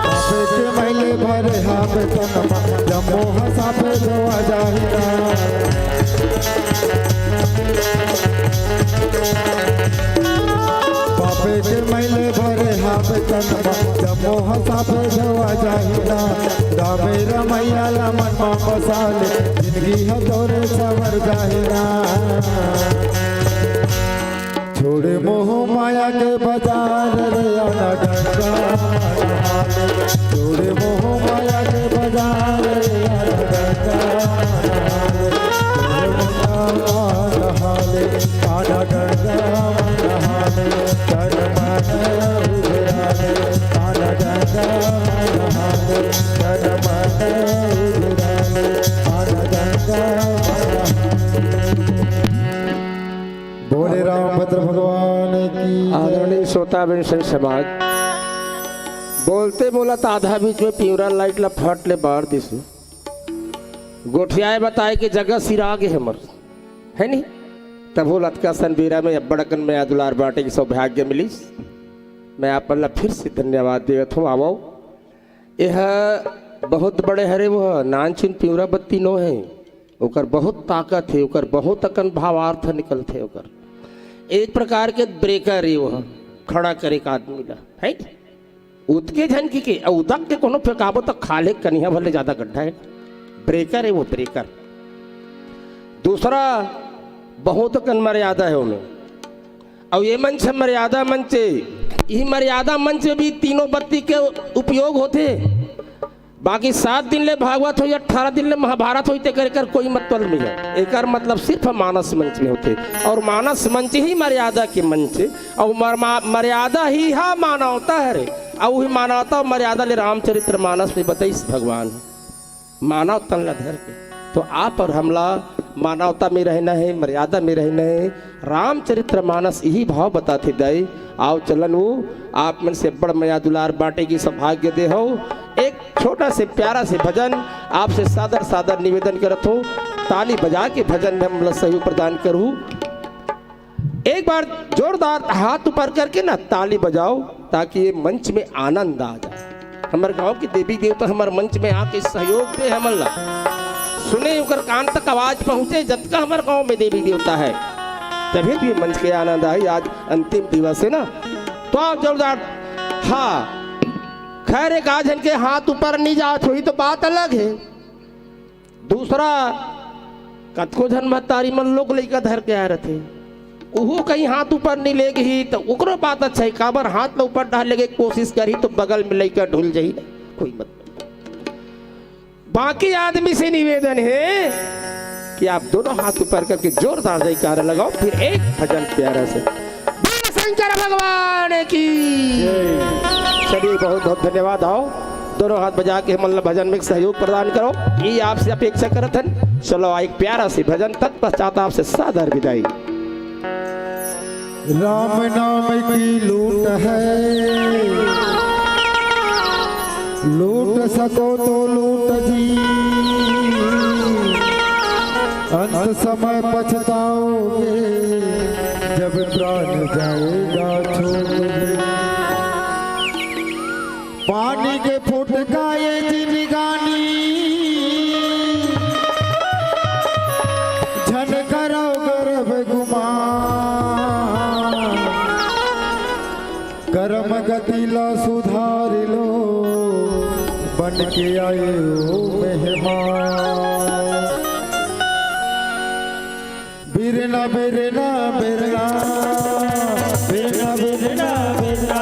पापे के मैले भरे हाबे तन मा, जम्मो ह साफे धोवा जाही ना। पापे के मैले भरे हाबे तन मा, जम्मो ह साफे धोवा जाही ना। रामे रमैया ला मन मा बसाले, जिंदगी ह तोरे संवर जाही ना। छोड़ मोह माया के बाजार रे, आना गंगा मन हाले। छोड़ मोह माया के बाजार रे, आना गंगा मन हाले। छोड़ मोह माया मन हाले, आना गंगा मन हाले। तन मन उजराले, आना गंगा मन हाले। तन मन उजराले, आना गंगा मन हाले। बोले रामभद्र भगवान की जय। आदरणीय श्रोता बिन संत समाज, बोलते बोलत आधा बीच में पिंवरा लाइट ला फट ले बार दिस। गोठियाए बताए के जगह सिरा गे हमर, है नी? तभो लतका सन बेरा में अब्बड़ अकन मया दुलार बांटे के सौभाग्य मिलिस। मैं आपन ला फिर से धन्यवाद देवत हूँ। आवो, एह बहुत बड़े हरे, वो नानचुन पिंवरा बत्ती नो है, ओकर बहुत ताकत है, ओकर बहुत अकन भावार्थ निकलथे ओकर। एक प्रकार के ब्रेकर है वो, खड़ा करे एक आदमी ला, है नी? उतके झन की के, अउ उतक के कोनो फेंकाबो त खाल्हे कनिहा भले ज्यादा गड्ढा है, ब्रेकर है वो, ब्रेकर। दूसरा, बहुत अकन मर्यादा है ओमे। अउ ये मंच ह मर्यादा मंच ए, इही मर्यादा मंच में भी तीनों बत्ती के उपयोग होथे। बाकी सात दिन ले भागवत होही, अठारह दिन ले महाभारत होही, तेकर एकर कोई मतलब नहीं है। एकर मतलब सिर्फ मानस मंच में होथे, अउ मानस मंच ही मर्यादा के मंच ए, अउ मर-, मा-, मर्यादा ही हा मानवता हरे, अउ उही मानवता अउ मर्यादा ले रामचरित्र मानस में बताइस भगवान। मानव तन ला धर के। तो आप अउ हमला मानवता में रहना है, मर्यादा में रहना है, रामचरित्र मानस इही भाव बताथे दाई। आव चलन वो आप मन से बड़ मया दुलार बांटे के सौभाग्य दे हो। एक छोटा से प्यारा से भजन आपसे सादर सादर निवेदन करत हूँ, ताली बजा के भजन में हमला सहयोग प्रदान करू। एक बार जोरदार हाथ ऊपर करके ना ताली बजाओ, ताकि ये मंच में आनंद आ जाए। हमर गांव के देवी देवता हमर मंच में आके सहयोग दे हमन ला, सुने ओकर कान तक आवाज पहुंचे, जतका हमर गांव में देवी देवता है, तभी तो ये मंच के आनंद आई। आज अंतिम दिवस है ना, तो आप जोरदार। हाँ, खैर, एक आध झन के हाथ ऊपर नहीं जात होही तो बात अलग है। दूसरा, कतको झन महतारी मन लोग लइका धर के आए रथे, उहू कहीं हाथ ऊपर नहीं ले गही, तो ओकरो बात अच्छा है। काबर हाथ ला ऊपर डाले के कोशिश करही, तो बगल में लइका ढुल जाही ना, कोई मतलब। बाकी आदमी से निवेदन है कि आप दोनों हाथ ऊपर करके जोरदार जयकारा लगाओ, फिर एक भजन प्यारा से। बोल शंकर भगवान की। चलिए, बहुत बहुत धन्यवाद। आओ, दोनों हाथ बजा के हमन ला भजन में सहयोग प्रदान करो, ये आपसे अपेक्षा करत हन। चलो, एक प्यारा से भजन, तत्पश्चात आपसे सादर विदाई। राम नाम की लूट है, लूट सको तो लूट जी, अंत समय पछताओगे जब प्राण जाएगा छूट जी। पानी के फुटकाए जिनगानी, झन करव गर्व गुमान। करम गति ला सुधार लो, बन के आए हो मेहमान। बिरना, बिरना, बिरना। बिरना, बिरना, बिरना।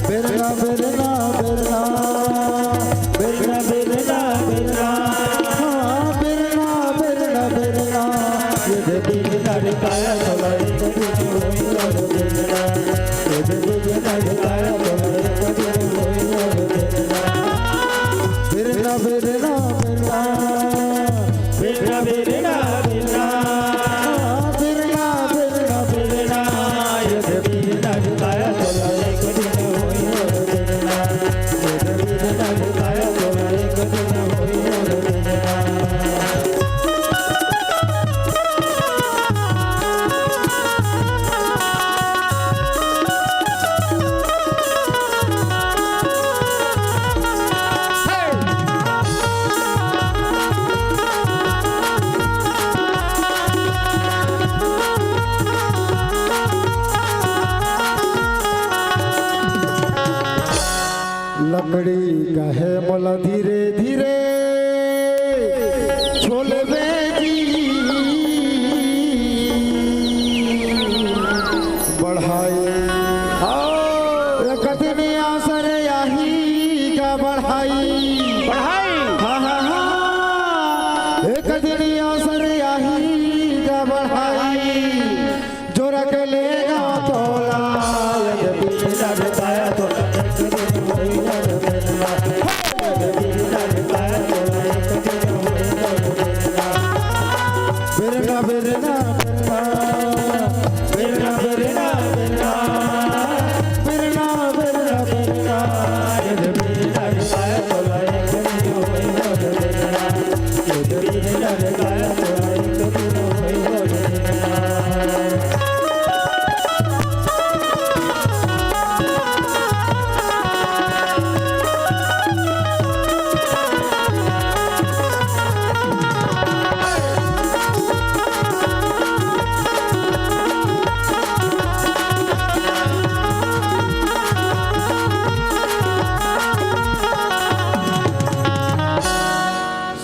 बिरना, बिरना, बिरना। बिरना, बिरना, बिरना। हाँ, बिरना, बिरना, बिरना। ये दे बिरना रे काया तोला, ये दे बिरना रे काया तोला, ये दे बिरना रे काया तोला, ये दे बिरना रे काया तोला। बिरना, बिरना, बिरना। बिरना, बिरना, बिरना। बिरना, बिरना, बिरना। ये दे बिरना रे काया तोला, एक दिन होई हो बिरना। ये दे बिरना रे काया तोला, एक दिन होई हो बिरना। लकड़ी कहे मोला धीरे धीरे छोलबे जी बढ़ाई। हाँ। एक दिन असर आही का बढ़ाई। बढ़ाई। हाँ, हाँ, हाँ। एक दिन असर आही का बढ़ाई। जोरा के लेगा तोला, ये बिना बताया तो बिरना, बिरना, बिरना। बिरना, बिरना, बिरना। बिरना, बिरना, बिरना। ये बिना बताया तो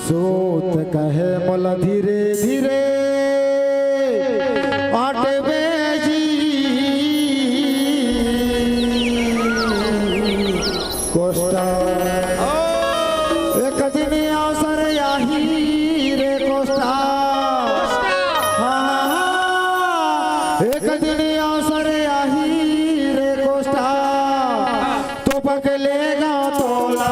सोत कहे मोला धीरे धीरे आटबे जी कोष्टा। एक दिन असर आही रे कोष्टा। हाँ, हाँ, हाँ। एक दिन असर आही रे कोष्टा। तो पकलेगा तोला।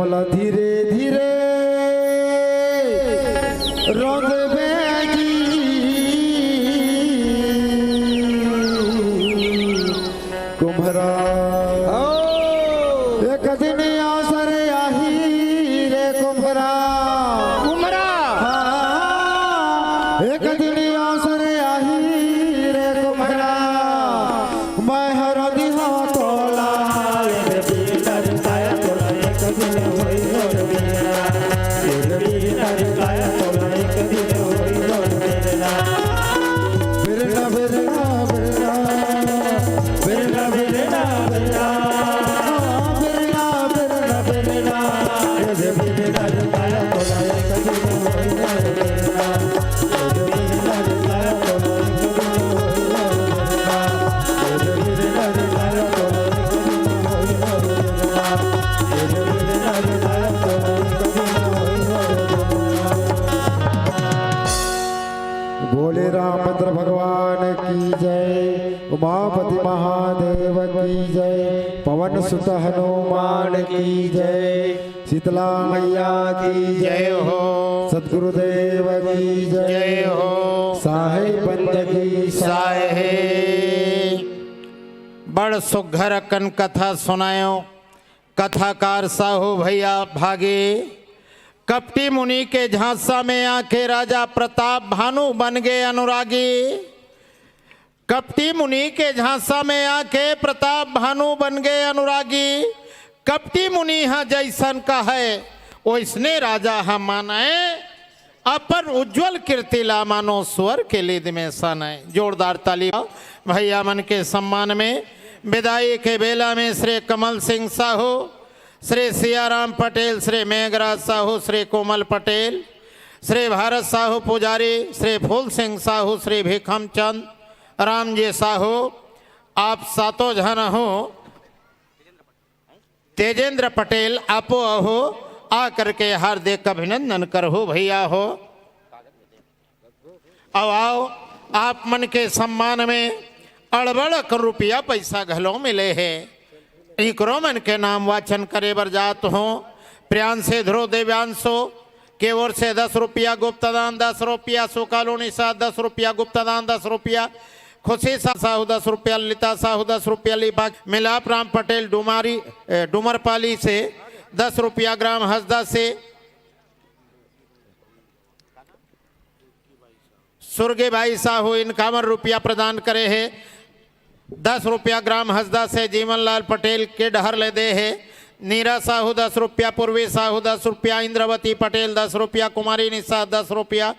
धीरे धीरे रोंदबे जी कुम्हरा। एक दिन अवसर आही रे कुम्हरा। कुम्हरा। हाँ, एक दिन अवसर आही रे कुम्हरा। मैं हर दिहा तोला। बोले रामचंद्र भगवान की जय, उमापति महादेव की जय, पवन सुत हनुमान की जय, शीतला मैया की जय हो। सतगुरुदेव की जय। जय हो। साहेब बंदगी साहेब। बड़ सुघर अकन कथा सुनायो। कथाकार साहू भैया भागे। कपटी मुनि के झांसा में आके राजा प्रताप भानु बन गए अनुरागी। कपटी मुनि के झांसा में आके प्रताप भानु बन गए अनुरागी। कपटी मुनि ह जैसन कहै, ओइसने राजा ह मानय। अपन उज्जवल कीर्ति ला मानो स्वर के लीद में सनय। जोरदार ताली भैया मन के सम्मान में। विदाई के बेला में श्री कमल सिंह साहू, श्री सियाराम पटेल, श्री मेघराज साहू, श्री कोमल पटेल, श्री भारत साहू पुजारी, श्री फूल सिंह साहू, श्री भीखम चंद, रामजी साहू, आप सातों झन हो। तेजेंद्र पटेल, आपो अहो, आ करके हार्दिक अभिनंदन करहु भैया हो। अउ आओ, आप मन के सम्मान में अड़बड़ अकन रुपया पैसा घलो मिले हे। इकरो मन के नाम वाचन करे बर जात हों। प्रियांशु ध्रुव देव्यांशु के ओर से दस रुपया गुप्त दान, दस रुपया सुकालू निषाद, दस रुपया गुप्त दान, दस रुपया खुशी सा-, साहू दस रुपया, ललिता साहू दस रुपया, लिपा मिलाप राम पटेल डुमारी, ए, डुमरपाली से दस रुपया, ग्राम हसदा से सुरगे भाई साहू इनकावन रुपया प्रदान करे हे। दस रुपया ग्राम हसदा से जीवनलाल पटेल के डहर ले दे हे। नीरा साहू दस रुपया, पूर्वी साहू दस रुपया, इंद्रवती पटेल दस रुपया, कुमारी निशा दस रुपया,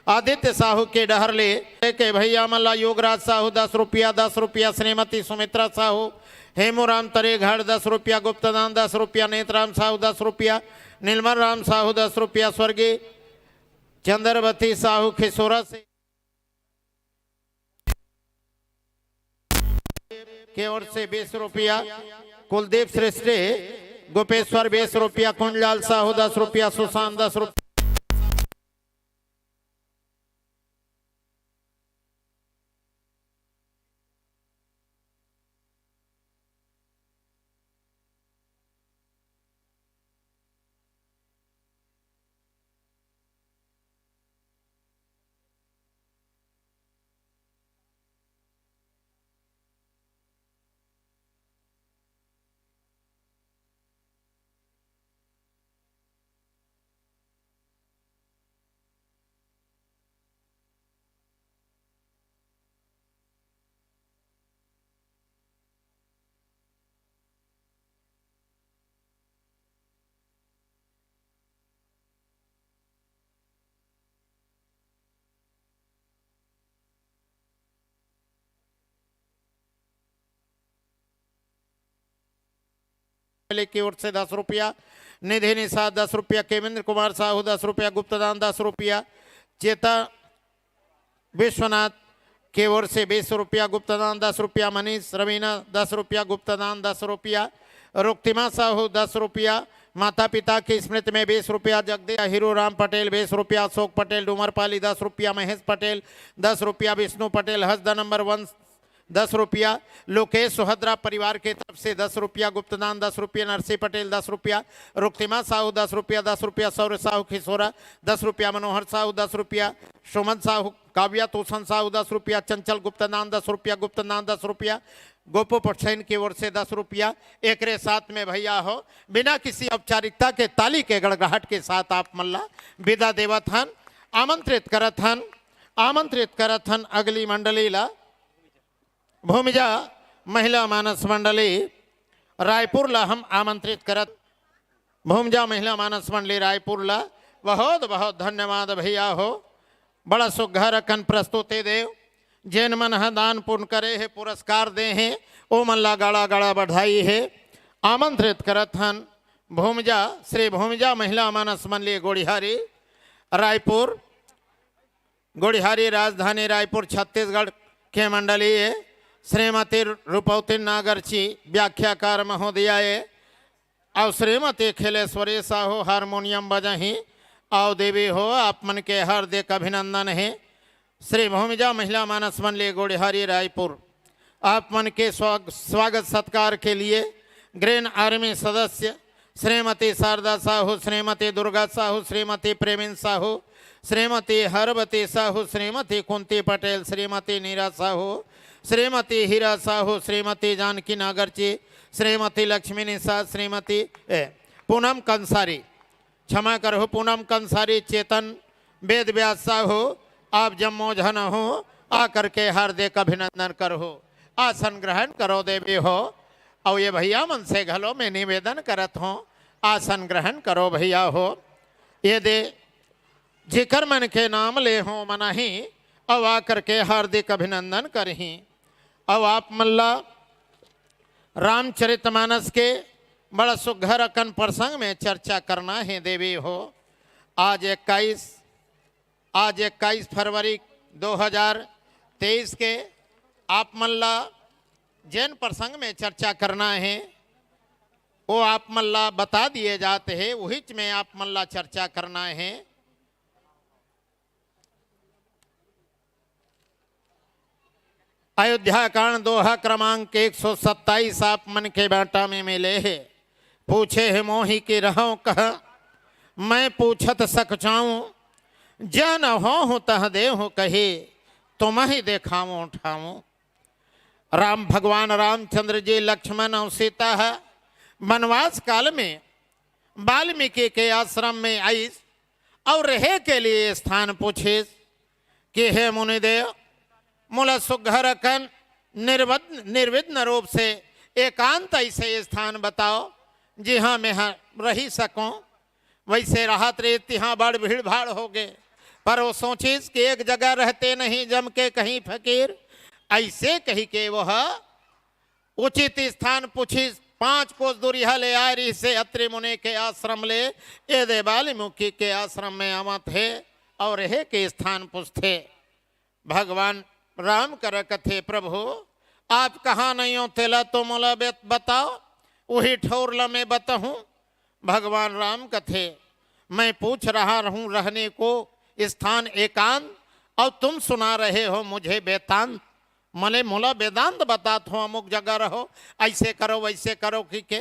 आदित्य साहू के डहर ले के भैया मन ला योगराज साहू दस रुपया, दस रुपया श्रीमती सुमित्रा साहू, हेमूराम तरेघाट दस रुपया गुप्तदान, दस रुपया नेतराम साहू दस रुपया, नीलमन राम साहू दस रुपया, स्वर्गीय चंद्रवती साहू खिसोरा से के ओर से बीस रुपया, कुलदीप श्रेष्ठ गोपेश्वर बीस रुपया, कुंजलाल साहू दस रुपया, सुशांत दस रुपया। के ओर से दस रुपया, निधि निशा दस रुपया, केमेंद्र कुमार साहू दस रुपया, गुप्तदान दस रुपया, चेता विश्वनाथ के ओर से बीस रुपया, गुप्तदान दस रुपया, मनीष रवीना दस रुपया, गुप्तदान दस रुपया, रुक्तिमा साहू दस रुपया, माता पिता की स्मृति में बीस रुपया, जगदीश हीरू राम पटेल बीस रुपया, अशोक पटेल डूमरपाली दस रुपया, महेश पटेल दस रुपया, विष्णु पटेल हसदा नंबर वन दस रुपया, लोकेश सुहद्रा परिवार के तरफ से दस रुपया गुप्तदान, दस रुपया नरसी पटेल, दस रुपया रुक्तिमा साहू, दस रुपया, दस रुपया सौर्य साहू खिसोरा, दस रुपया मनोहर साहू, दस रुपया सुमन साहू, काव्या तोसन साहू, दस रुपया चंचल गुप्तदान, दस रुपया गुप्तदान, दस रुपया गोपू पटसैन की ओर से दस रुपया। एकरे साथ में भैया हो, बिना किसी औपचारिकता के ताली के गड़गड़ाहट के साथ आप मन ला विदा देवत हन, आमंत्रित करत हन, आमंत्रित करत हन अगली मंडली ला। भूमिजा महिला मानस मंडली रायपुर ला हम आमंत्रित करत। भूमिजा महिला मानस मंडली रायपुर ला बहुत बहुत धन्यवाद भैया हो। बड़ा सुघर अकन प्रस्तुति देव। जेन मन ह दान पुण्य करे हे, पुरस्कार दे हे, ओ मन ला गड़ा गड़ा बधाई हे। आमंत्रित करत हन भूमिजा, श्री भूमिजा महिला मानस मंडली गोड़िहारी रायपुर, गोड़िहारी राजधानी रायपुर छत्तीसगढ़ के मंडली ए, श्रीमती रूपौती नागरची व्याख्याकार महोदया ए, अउ श्रीमती खिलेश्वरी साहू हारमोनियम बजाही। अउ देवी हो, आप मन के हार्दिक अभिनंदन हे। श्री भूमिजा महिला मानस मंडली गोड़िहारी रायपुर, आप मन के स्वाग-, स्वागत सत्कार के लिए ग्रीन आर्मी सदस्य श्रीमती शारदा साहू, श्रीमती दुर्गा साहू, श्रीमती प्रेमिन साहू, श्रीमती हरबती साहू, श्रीमती कुंती पटेल, श्रीमती नीरा साहू, श्रीमती हीरा साहू, श्रीमती जानकी नागरची, श्रीमती लक्ष्मी निषाद, श्रीमती ए, पूनम कंसारी, क्षमा करहु, पूनम कंसारी, चेतन वेद व्यास साहू, आप जम्मो झन हो, आकर के हार्दिक अभिनंदन करहु। आसन ग्रहण करो देवी हो। अउ ये भैया मन से घलो मैं निवेदन करत हूँ, आसन ग्रहण करो भैया हो। ये दे जेकर मन के नाम ले हो मनही, अउ आकर के हार्दिक अभिनंदन करही। अउ आप मन ला रामचरितमानस के बड़ा सुघर अकन प्रसंग में चर्चा करना हे देवी हो। आज इक्कीस, आज इक्कीस फरवरी दो हज़ार तेईस के आप मन ला जेन प्रसंग में चर्चा करना हे, वो आप मन ला बता दिए जात हे, उहीच में आप मन ला चर्चा करना हे। अयोध्या कांड दोहा क्रमांक एक सौ सत्ताईस आप मन के बाटा में मिले हे। पूछे हे मोहि कि रहंव कहाँ, मैं पूछत सकचाऊं, जहाँ न होहूं तहाँ देहूं कहे, तुम्हहि देखावंव ठाऊं। राम, भगवान रामचंद्र जी, लक्ष्मण अउ सीता ह वनवास काल में वाल्मीकि के आश्रम में आइस अउ रहे के लिए स्थान पूछिस कि हे मुनिदेव, मोला सुघर अकन निर्वध-, निर्विघ्न रूप से एकांत ऐसे स्थान बताओ, जिहाँ मैं ह-, रहि सकूं। वैसे रहत रे तिहाँ बड़ भीड़ भाड़ होगे, पर वो सोचिस कि एक जगह रहते नहीं जम के कहीं फकीर। ऐसे कहि के वह उचित स्थान पूछिस। पाँच कोस दूरिहा ले आय रहिसे अत्रि मुनि के आश्रम ले, ए दे वाल्मीकि के आश्रम में आवत हे अउ रहे के स्थान पूछथे। भगवान राम करा कथे, प्रभु, आप कहाँ नहीं हो, तेला तो मोला बत-, बताओ, वही ठौर ला मैं बताहूँ। भगवान राम कथे, मैं पूछ रहा हूँ रहने को स्थान एकांत, और तुम सुना रहे हो मुझे वेदांत। मले मोला वेदांत बतात हो, अमुक जगह रहो, ऐसे करो, वैसे करो, कि के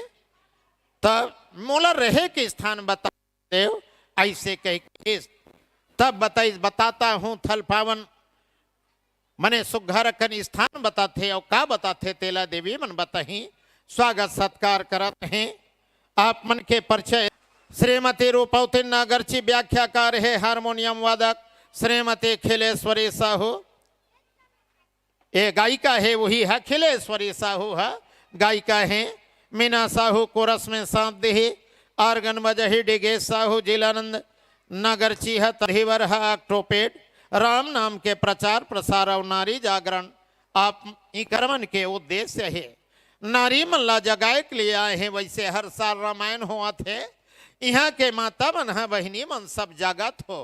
तब मोला रहे के स्थान बता देव, ऐसे कह के तब बताइस, बताता हूँ थल पावन, मने सुघर अकन स्थान बताथे। और का बताथे, तेला देवी मन बताही। स्वागत सत्कार करत हैं। आप मन के परिचय, श्रीमती रूपवती नागरची व्याख्याकार है, हारमोनियम वादक श्रीमती खिलेश्वरी साहू, ए गायिका है, वही है खिलेश्वरी साहू है, गायिका है। मीना साहू कोरस में साथ देही, आर्गन बजही डिगेश साहू, जिलानंद नागरची है, तधीवर है, ऑक्टोपेड, राम नाम के प्रचार प्रसार और नारी जागरण। आप ई करमन के उद्देश्य है, नारी मन ला जगाए के लिए आए हैं। वैसे हर साल रामायण होवत है, इहाँ के माता मन ह, बहिनी मन सब जागत हो,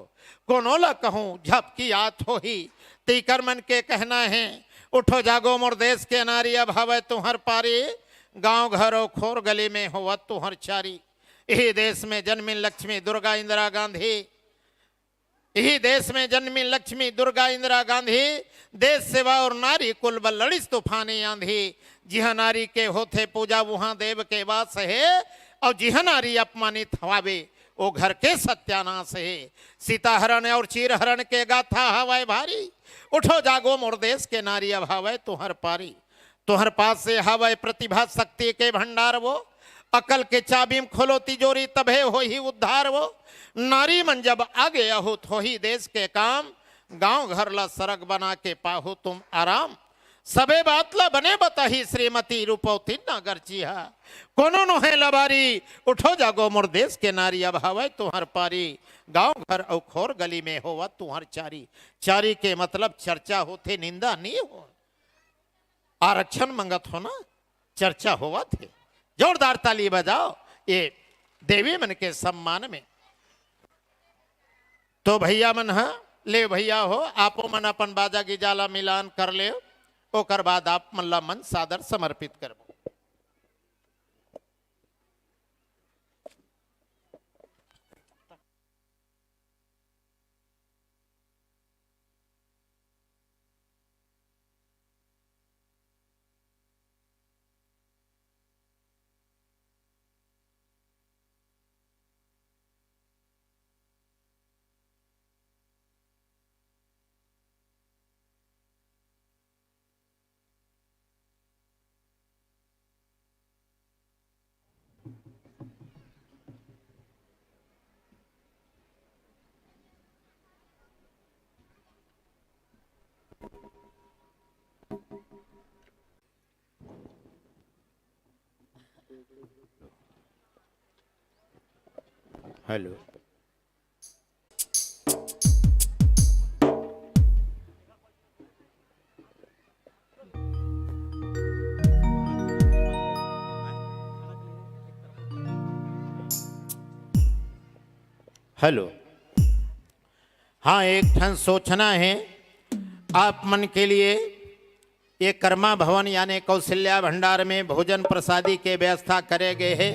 कोनो ला कहूँ झपकी आत होही। तीकर मन के कहना है, उठो जागो मोर देश के नारी, अब हवय तुहर पारी, गांव घर अउ खोर गली में होवत तुहर चारी। इही देश में जन्मिन लक्ष्मी दुर्गा इंदिरा गांधी, इही देश में जन्मी लक्ष्मी दुर्गा इंदिरा गांधी, देश सेवा और नारी कुल बल लड़िस तूफानी आंधी। जिहां नारी के होथे पूजा उहां देव के वास हे, और जिहां नारी अपमानित हवावे ओ घर के सत्यानाश हे। सीता हरण और चीर हरण के गाथा हवय भारी, उठो जागो मोर देश के नारी अब हवय तुहर पारी। तुहर पास से हवय प्रतिभा शक्ति के भंडार वो, अकल के चाबी म खोलो तिजोरी तभे होही उद्धार वो। नारी मन जब आगे अहो त होही देश के काम, गांव घर ला सरग बना के पाहो तुम आराम। सबे बात ला बने बताही श्रीमती रूपवती नागर जी हा। कोनो नोहे लबारी, उठो जागो मोर देश के नारी, अब हवय तुहर पारी। गांव घर अउ खोर गली में होवत तुहर चारी। चारी के मतलब चर्चा होथे, निंदा नी हो। आरक्षण मंगत हो ना, चर्चा होवत हे। जोरदार ताली बजाओ ये देवी मन के सम्मान में। तो भैया मन ह, ले भैया हो, आपो मन अपन बाजा गिजा ला मिलान कर ले, ओकर बाद आप मन ला मन सादर समर्पित करबो। हेलो। हेलो। हाँ, एक ठन सोचना हे आप मन के लिए। ये कर्मा भवन यानी कौशल्या भंडार में भोजन प्रसादी के व्यवस्था करे गए हे।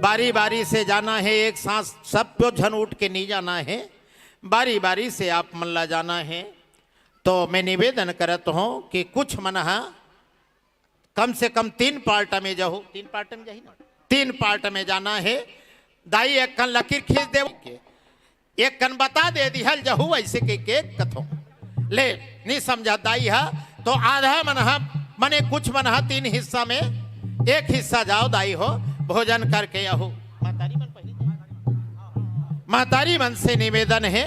बारी बारी से जाना हे, एक साथ सब झन उठ के नहीं जाना हे, बारी बारी से आप मन ला जाना हे। तो मैं निवेदन करत हूँ कि कुछ मन ह कम से कम तीन पार्ट में जाहू, तीन पार्ट में जाही ना, तीन पार्ट में जाना हे। दाई एक कन लकीर खींच दे के, एक कन बता दे दिहल जाहू, ऐसे के के कथो ले नहीं समझा दाई हा। तो आधा मन हा, मने कुछ मन हा तीन हिस्सा में, एक हिस्सा जाओ दाई हो, भोजन करके आहू। महतारी मन से निवेदन हे,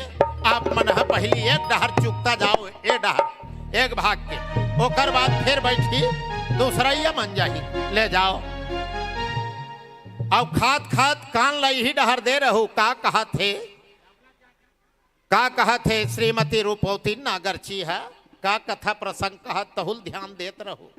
आप मन ह पहिली एक डहर चुकता जाओ, ए डहर एक भाग के, ओकर बाद फिर बैठी दूसरा ये मन जाही, ले जाओ। अउ खात खात कान ला इही डहर दे रहू, का कहत हे, का कहत हे श्रीमती रूपवती नागरची ह, का कथा प्रसंग कहत तहुल ध्यान देत रहू।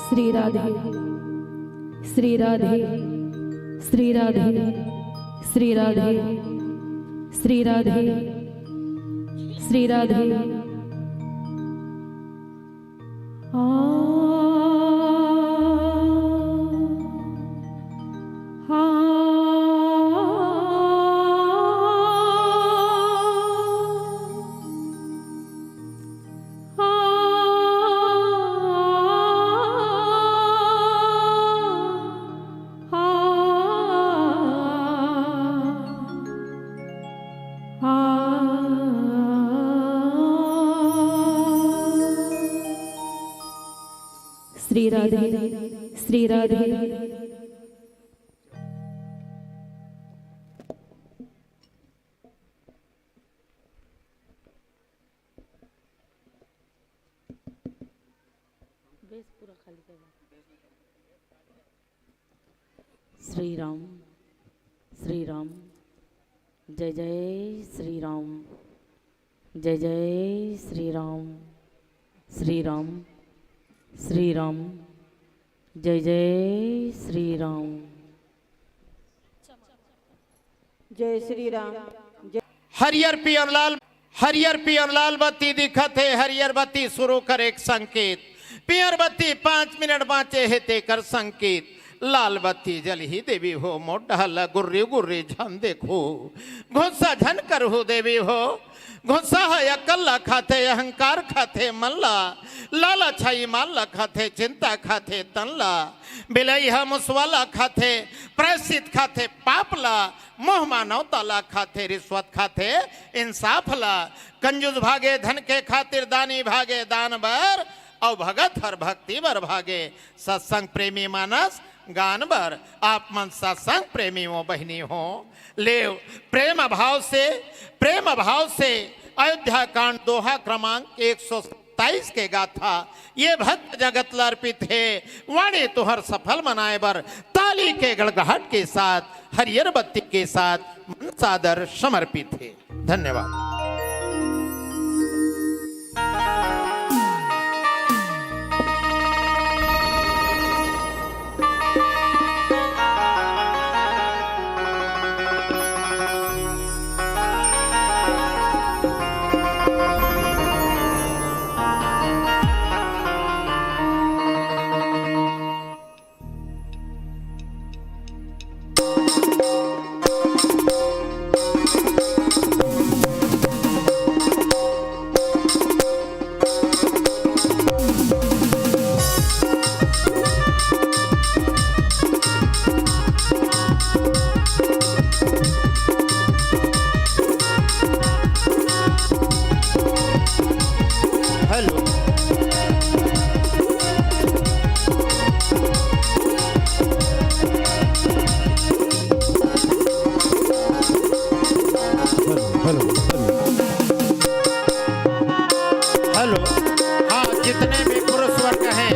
श्री राधे, श्री राधे, श्री राधे, श्री राधे, श्री राधे, श्री राधे। आ, आ, आ, आ, आ। श्री राधे, श्री राधे। श्री राम, श्री राम, जय जय श्री राम, जय जय श्री राम, श्री राम, श्री राम, जय जय श्री राम। जय श्री राम। जय हरियर पियर लाल, हरियर पियर लाल बत्ती दिखत हे। हरियर बत्ती शुरू कर एक संकेत, पियर बत्ती पाँच मिनट बाँचे हे तेकर संकेत। लाल बत्ती जलही देवी हो, मोर डहर ल गुर्री गुर्री झन देखो, गुस्सा झन करहू देवी हो। गुस्सा ह अकल ला खाथे, अहंकार खाथे मन ला, लालच ह ईमान ला खाथे, चिंता खाथे तन ला। बिलई ह मुसवा ला खाथे, प्रायश्चित खाथे पाप ला, मोह मानवता ला खाथे, रिश्वत खाथे इंसाफ ला। कंजूस भागे धन के खातिर, दानी भागे दान बर, अउ भगत हर भक्ति बर भागे। सत्संग प्रेमी मानस गान बर, आप मन सत्संग प्रेमी हो बहिनी हो। लेव प्रेम भाव से, प्रेम भाव से अयोध्या कांड दोहा क्रमांक एक सौ सत्ताईस के गाथा ये भक्त जगत ल अर्पित हे। वाणी तुहर सफल मनाए बर ताली के गड़गड़ाहट के साथ, हरियर बत्ती के साथ मन सादर समर्पित हे। धन्यवाद। Hello. Hello, hello, hello. Hello. हाँ, जितने भी पुरुष वर्ग हैं,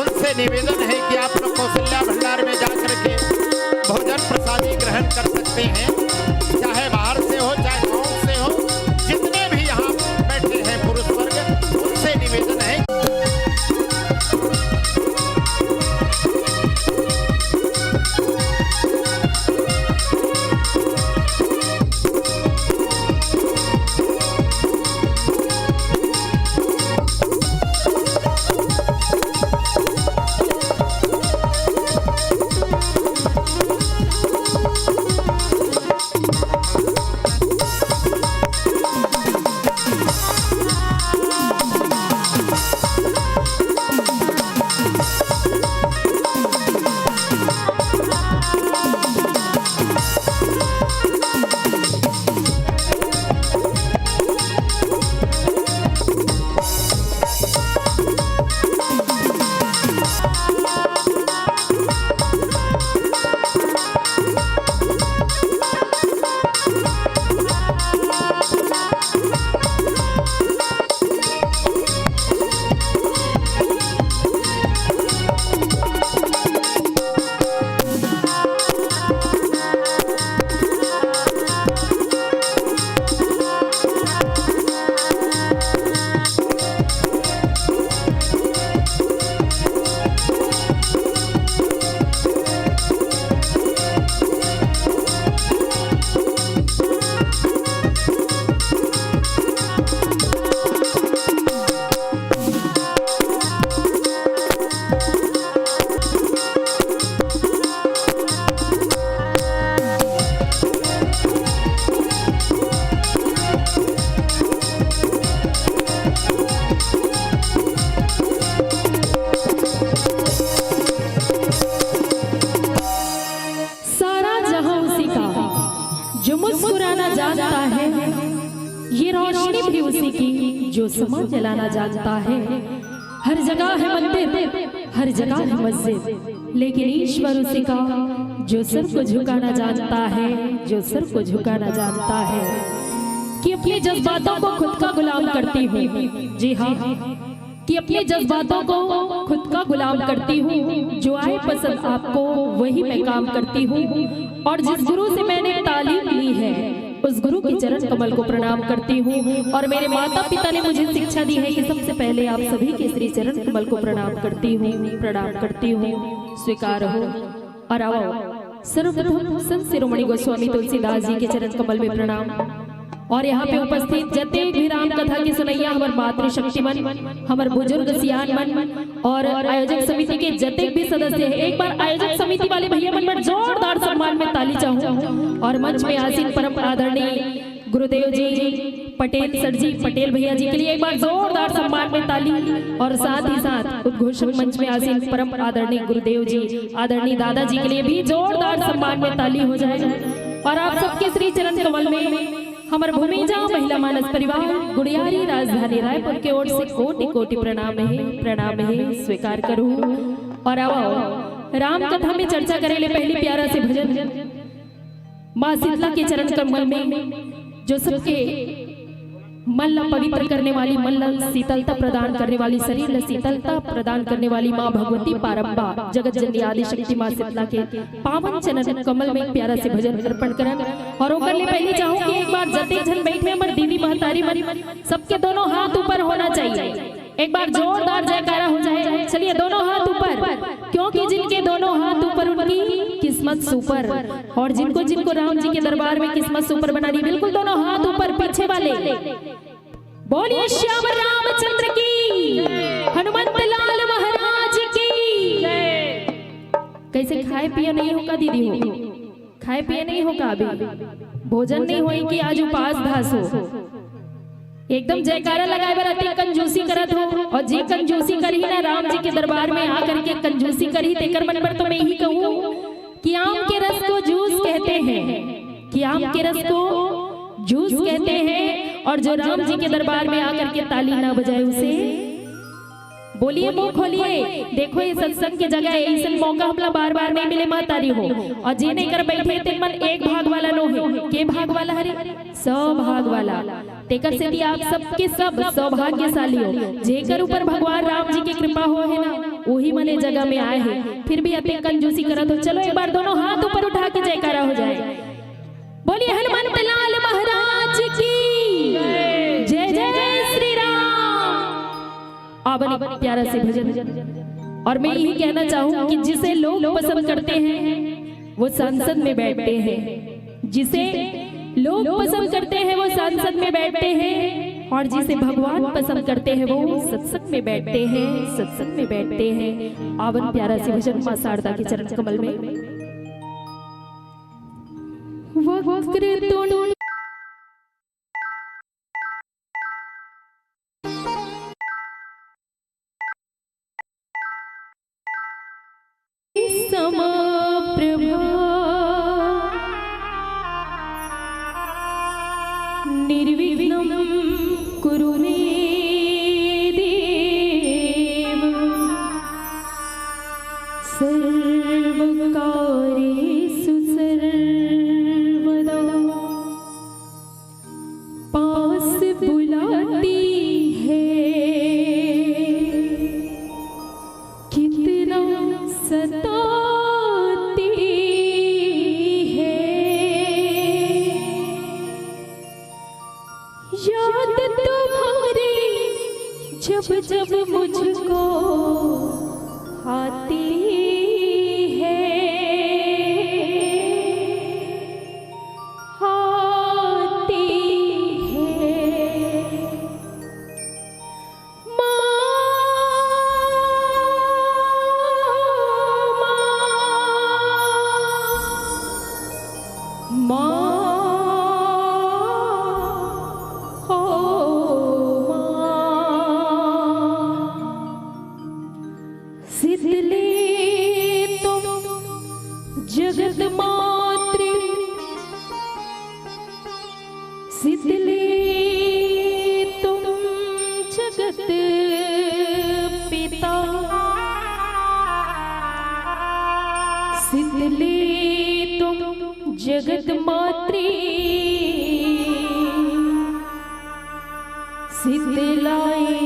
उनसे निवेदन है कि आप लोग कौशल्या भंडार में जा करके भोजन प्रसादी ग्रहण कर सकते हैं। चाहे बाहर से हो, चाहे गांव से हो, जितने भी यहाँ बैठे हैं पुरुष वर्ग, उनसे निवेदन है। सारा जहां उसी का, जो मुस्कुराना जानता है, ये रोशनी भी उसी की, जो समा जलाना जानता है। हर जगह है मंदिर, हर जगह है मस्जिद, लेकिन ईश्वर उसी का, जो सर को झुकाना जानता है, जो सर को झुकाना जानता है। कि अपने जज्बातों को खुद का गुलाम करती हूँ। जी हाँ, कि अपने जज्बातों को खुद का गुलाम करती हूँ, जो आए पसंद आपको वही मैं काम करती हूँ। और जिस गुरु से मैंने तालीम ली है, उस गुरु के चरण कमल को प्रणाम करती हूँ। और मेरे माता पिता ने मुझे शिक्षा दी है कि सबसे पहले आप सभी के श्री चरण कमल को प्रणाम करती हूँ, प्रणाम करती हूँ, स्वीकार हो। और आओ, सर्वप्रथम संत शिरोमणि गोस्वामी तुलसीदास जी के चरण कमल में प्रणाम। और यहाँ पे उपस्थित जतेक भी राम कथा के सुनैया, हमर मातृशक्ति मन, हमर बुजुर्ग सियान मन और आयोजक समिति के जतेक भी सदस्य हैं, एक बार आयोजक समिति वाले भैया मन बर जोरदार सम्मान में ताली चाहूँ। और मंच में आसीन परम आदरणीय गुरुदेव जी, पटेल सर जी, पटेल भैया जी के लिए एक बार जोरदार सम्मान में ताली। और साथ ही साथ उद्घोषक मंच में आसीन परम आदरणीय गुरुदेव जी, आदरणीय दादाजी के लिए भी जोरदार सम्मान में ताली हो जाए। और आप सबके श्री चरण कमल में हमर भूमिजा महिला मानस परिवार गुड़ियारी राजधानी रायपुर के ओर से कोटि कोटि प्रणाम हे, प्रणाम हे, स्वीकार करूँ। और आओ, राम कथा में चर्चा करे ले पहली प्यारा से भजन माँ शीतला के चरण कमल में जो सबके मन ला पवित्र करने वाली, मन ला शीतलता प्रदान करने वाली, शरीर ला शीतलता प्रदान करने वाली माँ भगवती पारंबा, जगत जननी आदि शक्ति माँ शीतला के पावन चरण कमल में एक प्यारा से भजन अर्पण करन। और ओकर ले पहले चाहूँ कि एक बार जतेक झन बैठे हमर दीदी महतारी मन, सबके दोनों हाथ ऊपर होना चाहिए। एक बार जोरदार जयकारा हो जाए। चलिए, दोनों हाथ ऊपर, क्योंकि जिनके दोनों हाथ ऊपर उनकी किस्मत सुपर। और जिनको जिनको राम जी के दरबार में किस्मत सुपर बनानी, बिल्कुल दोनों हाथ ऊपर, पीछे वाले। बोलिए श्याम रामचंद्र की, हनुमंत लाल महाराज की। कैसे, खाए पिए नहीं हो का दीदी हो? खाए पिए नहीं हो का अभी? भोजन नहीं होई कि आज उपास धास हो? एकदम जयकारा लगाए बर अतेक कंजूसी करत हो, और जे कंजूसी करही ना राम जी के दरबार में आ करके कंजूसी करही, तेकर मन बर तो मैं यही कहूँ कि आम के रस को जूस कहते हैं, कि आम के रस को जूस कहते हैं, और जो राम जी के दरबार में आ करके ताली ना बजाए उसे बोलिए, मुंह खोलिए। देखो, ये सत्संग के जगह है, ऐसन मौका हमला बार बार नहीं मिले महतारी हो। और जेन एकर बैठे तेन मन एक भाग वाला नो हे। के भाग वाला हरे? सौ भाग वाला। तेकर सेती आप सबके सब सौभाग्यशाली हो, जेकर ऊपर भगवान राम जी के कृपा हो है ना, वही मने जगह में आए हैं। फिर भी अतेक कंजूसी करत हो। चलो, एक बार दोनों हाथ ऊपर उठा के जयकारा हो जाए। बोलिए हनुमंत लाल महाराज की जय, जय श्री राम। आवन एक प्यारा से भजन। और मैं यही कहना चाहूँ कि जिसे लोग पसंद करते हैं, वो संसद में बैठते हैं। जिसे लोग पसंद करते हैं, वो संसद में बैठते हैं, और जिसे भगवान पसंद करते हैं, वो सत्संग में बैठते हैं, सत्संग में बैठते हैं। आवन प्यारा से भजन माँ शारदा के चरण कमल में। वक्रतुंड समप्रभा निर्विघ्नं कुरु मे देव सर्वकार्येषु सर्वदा। पास बुलाती है, कितना सताती है याद तुम्हारी, जब जब मुझको आती है, आती है। माँ, माँ, माँ, ओ माँ। शीतले तुम जगत मातृ, शीतले तुम जगत पिता, शीतले तुम जगत मातृ, शीतलाए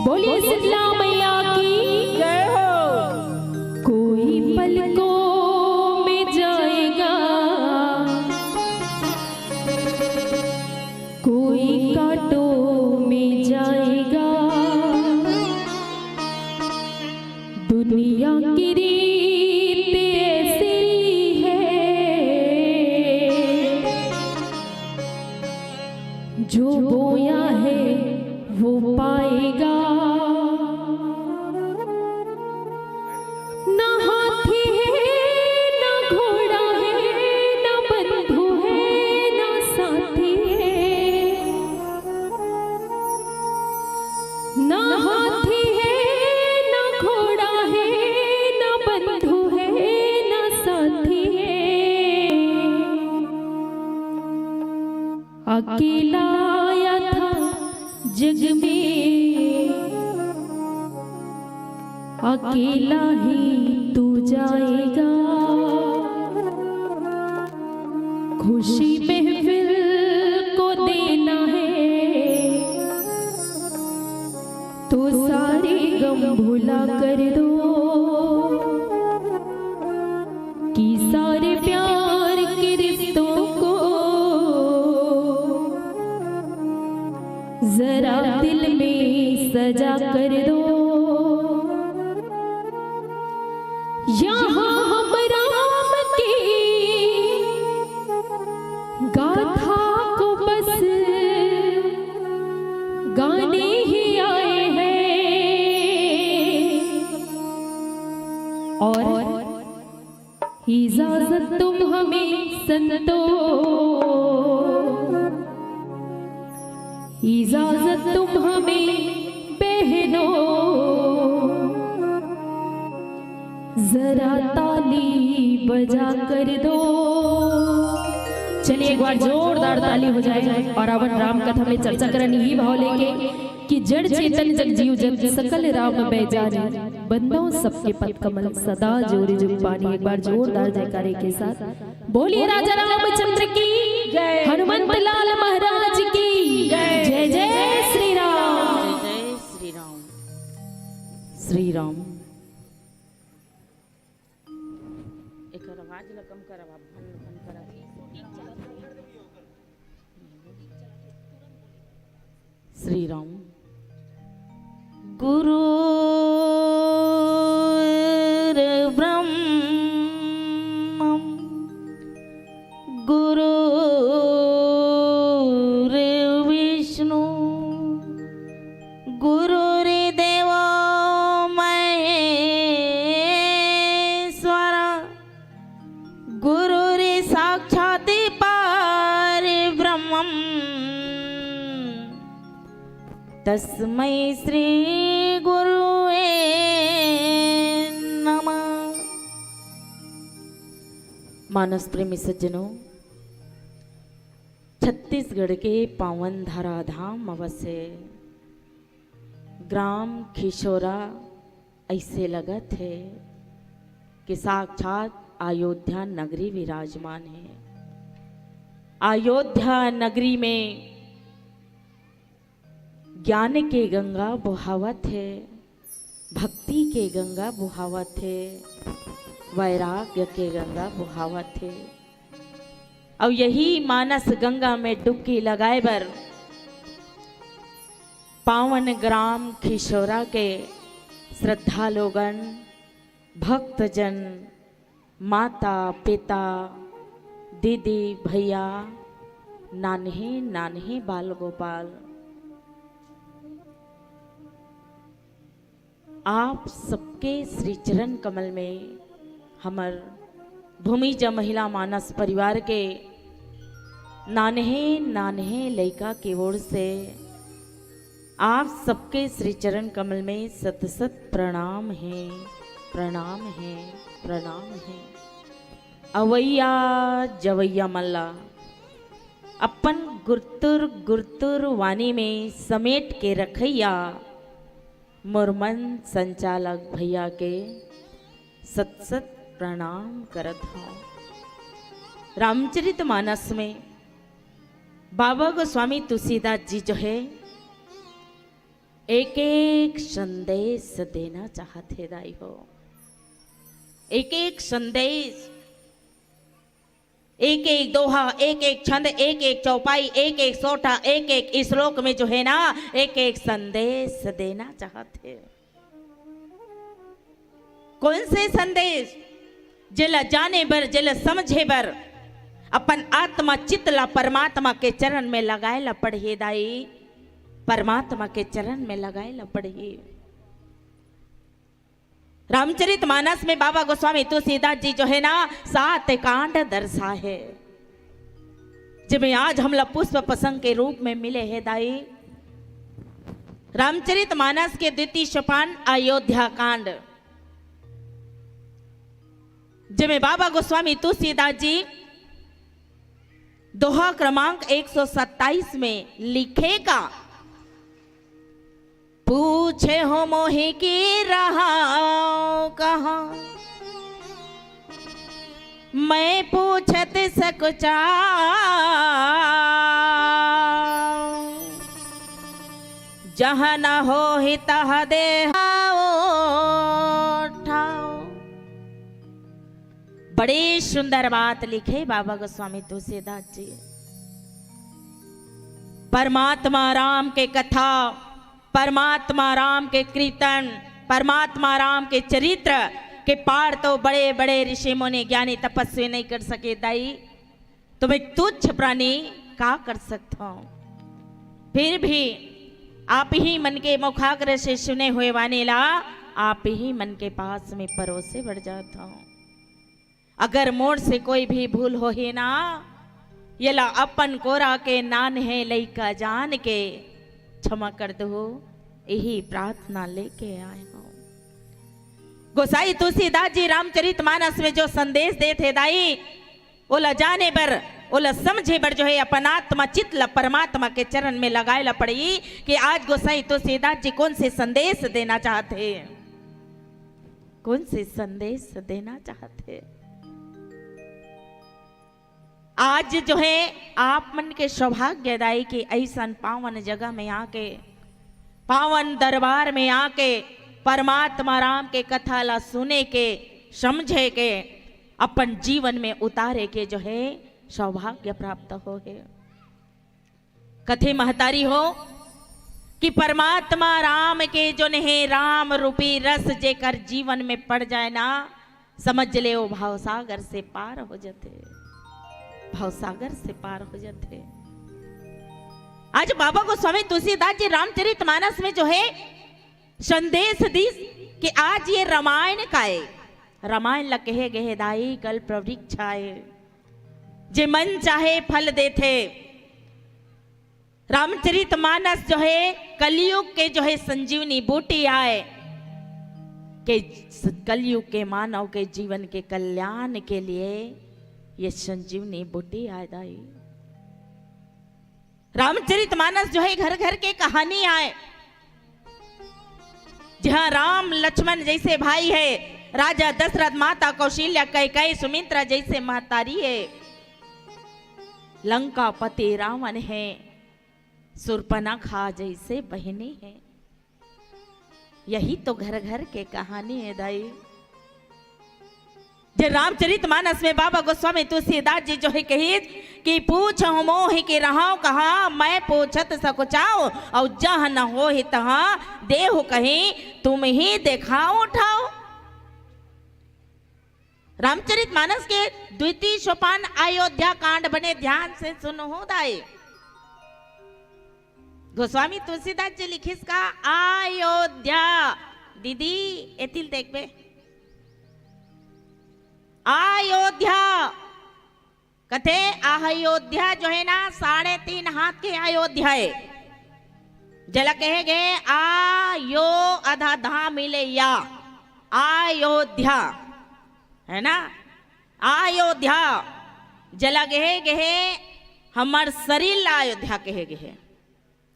बोलिए शीतला मैया की जय हो। कोई पलकों में जाएगा, कोई कांटों में जाएगा। दुनिया की रीत ऐसी है, जो बोया है वो पाएगा। ना हाथी है, ना घोड़ा है, ना बंधु है, ना साथी है। ना हाथी है, ना घोड़ा है, ना बंधु है, ना साथी है। अकेला आया था जग में, अकेला ही तू जाएगा। खुशी महफिल को देना है तो सारे गम भुला कर दो। कि सारे प्यार के रिश्तों को जरा दिल में सजा कर दो। यहाँ हम राम की गाथा को बस गाने ही आए हैं। और इजाजत तुम हमें संतो, इजाजत तुम हमें बहनों, जरा ताली बजा कर दो। चलिए, एक बार जोरदार ताली हो जाए और अपन राम कथा में चर्चा करन यही भाव लेके कि जड़ चेतन जग जीव जग सकल राम बै जानी, बंदो सबके पद कमल सदा जोरि जुग पानी। एक बार जोरदार जयकारे के साथ बोलिए राजा रामचंद्र की जय। हनुमंत लाल महाराज की जय। जय जय श्री राम। जय जय श्री राम। श्री राम। एकर आवाज ला कम करब, भन भन करब। श्री राम। गुरुर्ब्रह्मं गुरुर्विष्णु गुरुर्देवो महेश्वर गुरुर्साक्षात् परब्रह्मम्। तस्मै श्री गुरुवे नमः। मानस प्रेमी सज्जनों, छत्तीसगढ़ के पावन धराधाम अवश्य ग्राम खिशोरा ऐसे लगत हे कि साक्षात अयोध्या नगरी विराजमान हे। अयोध्या नगरी में ज्ञान के गंगा बोहावत हे, भक्ति के गंगा बोहावत हे, वैराग्य के गंगा बोहावत हे। अउ यही मानस गंगा में डुबकी लगाए बर पावन ग्राम खिशोरा के श्रद्धालुगण, भक्तजन, माता, पिता, दीदी, भैया, नान्हे, नान्हे बाल गोपाल, आप सबके श्री चरण कमल में हमर भूमिजा महिला मानस परिवार के नान्हे, नान्हे लइका के ओर से आप सबके श्री चरण कमल में सत सत प्रणाम हे, प्रणाम हे, प्रणाम हे। अवैया जवैया मन ला अपन गुरतुर गुरतुर वाणी में समेट के रखैया मोर मन संचालक भैया के सत सत प्रणाम करत हौं। रामचरित मानस में बाबा गोस्वामी तुलसीदास जी जो है, एक एक संदेश देना चाहत हे दाई हो। एक एक संदेश, एक एक दोहा, एक एक छंद, एक एक चौपाई, एक एक सोटा, एक एक श्लोक में जो है ना, एक एक संदेश देना चाहत हे। कौन से संदेश? जेला जाने बर, जेला समझे बर अपन आत्मा चित्त ला परमात्मा के चरण में लगाए ला पड़ही दाई, परमात्मा के चरण में लगाए ला पड़ही। रामचरित मानस में बाबा गोस्वामी तुलसीदास जी जो है ना, सात कांड दर्शा है, जिमें आज हमला पुष्प प्रसंग के रूप में मिले हे दाई। रामचरित मानस के द्वितीय सोपान अयोध्या कांड, जिमें बाबा गोस्वामी तुलसीदास जी दोहा क्रमांक एक सौ सत्ताईस में लिखे का, पूछे हो मोहि की रहा कहाँ, मैं पूछत सकुचाऊं। जहाँ न होहि तह देहा ठाव। बड़ी सुंदर बात लिखे बाबा गोस्वामी तुलसीदास जी। परमात्मा राम के कथा, परमात्मा राम के कीर्तन, परमात्मा राम के चरित्र के पार तो बड़े बड़े ऋषि मुनि ज्ञानी तपस्वी नहीं कर सके दाई। तो मैं तुच्छ प्राणी का कर सकता हूँ? फिर भी आप ही मन के मुखाग्र से सुने हुए वाणी ला आप ही मन के पास में परोसे बढ़ जाता हूँ। अगर मोर से कोई भी भूल होही ना, येला अपन कोरा के नान्हे लइका जान के क्षमा कर दो, यही प्रार्थना लेके आए हूँ। गोसाई तुलसीदास जी रामचरित मानस में जो संदेश देथे दाई, ओला जाने बर, ओला समझे बर जो है अपन आत्मा चित्त ला परमात्मा के चरण में लगाए ला पड़ही कि आज गोसाई तुलसीदास जी कौन से संदेश देना चाहत हे, कौन से संदेश देना चाहत हे। आज जो है आप मन के सौभाग्य दाई कि ऐसन पावन जगह में आके, पावन दरबार में आके परमात्मा राम के कथा ला सुने के, समझे के, अपन जीवन में उतारे के जो है सौभाग्य प्राप्त हो हे। कथे महतारी हो कि परमात्मा राम के जोन हे राम रूपी रस जेकर जीवन में पड़ जाए ना, समझ ले वो भवसागर से पार हो जाथे, भवसागर से पार हो जाथे। आज बाबा गोस्वामी तुलसीदास जी रामचरित मानस में जो है संदेश दिस कि आज ये रामायण का है, रामायण ला कहे गए दाई कल्प वृक्ष आए, जे मन चाहे फल देथे। रामचरित मानस जो है कलयुग के जो है संजीवनी बूटी आए, के कलयुग के मानव के जीवन के कल्याण के लिए ये संजीवनी बूटी आय दाई। रामचरित मानस जो हे घर घर के कहानी आय, जिहाँ राम लक्ष्मण जइसे भाई हे, राजा दशरथ, माता कौशल्या, कैकई, सुमित्रा जइसे महतारी हे, लंकापति रावण हे, शूर्पणखा जइसे बहिनी हे। यही तो घर घर के कहानी हे दाई। जे रामचरित मानस में बाबा गोस्वामी तुलसीदास जी जो हे कहिस कि पूछहु मोहि कि रहउ कहाँ, मैं पूछत सकुचाओ, अउ जहाँ न होहि तहाँ देहु कहीं, तुमहि देखाओ ठाव। रामचरित मानस के द्वितीय सोपान अयोध्या कांड बने, ध्यान से सुनहु दाई। गोस्वामी तुलसीदास जी लिखिस का अयोध्या, दीदी एतिल देखबे, अयोध्या कथे, अयोध्या जो हे ना, साढ़े तीन हाथ के अयोध्या हे, जेला कहे गे आ यो अधा धा मिले या, अयोध्या, हे ना, अयोध्या जेला कहे गे हे, हमर शरीर ला अयोध्या कहे गे हे।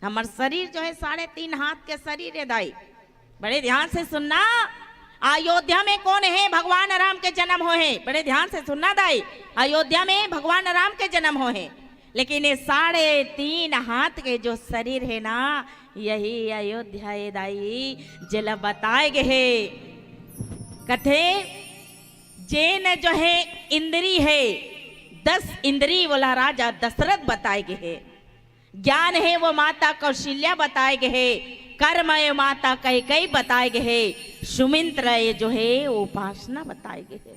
हमर शरीर जो हे साढ़े तीन हाथ के शरीर हे दाई, बड़े ध्यान से सुनना। अयोध्या में कोन हे? भगवान राम के जनम होहे। बड़े ध्यान से सुनना दाई, अयोध्या में भगवान राम के जनम होहे, लेकिन ये साढ़े तीन हाथ के जो शरीर हे ना, यही अयोध्या हे दाई, जेला बताय गे हे। कथे, जेन जो हे इंद्री हे, दस इंद्री वाला राजा दशरथ बताय गे हे। ज्ञान हे वो माता कौशल्या बताय गे हे, कर्म हे माता कैकई बताय गे हे, सुमित्रा ये जो हे उपासना बताय गे हे।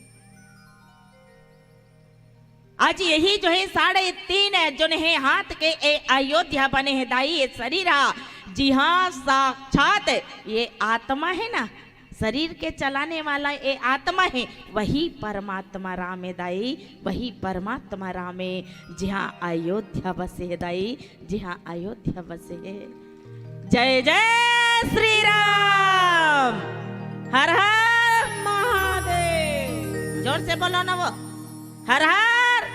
आज यही जो हे साढ़े तीन जो हे हाथ के ए अयोध्या बने हे दाई, ये शरीर हा, जिहाँ साक्षात ये आत्मा हे ना, शरीर के चलाने वाला ये आत्मा हे, वही परमात्मा राम हे दाई, वही परमात्मा राम हे, जिहाँ अयोध्या बसे हे दाई, जिहाँ अयोध्या बसे हे। जय जय श्री राम, हर हर महादेव। जोर से बोलो ना वो, हर हर।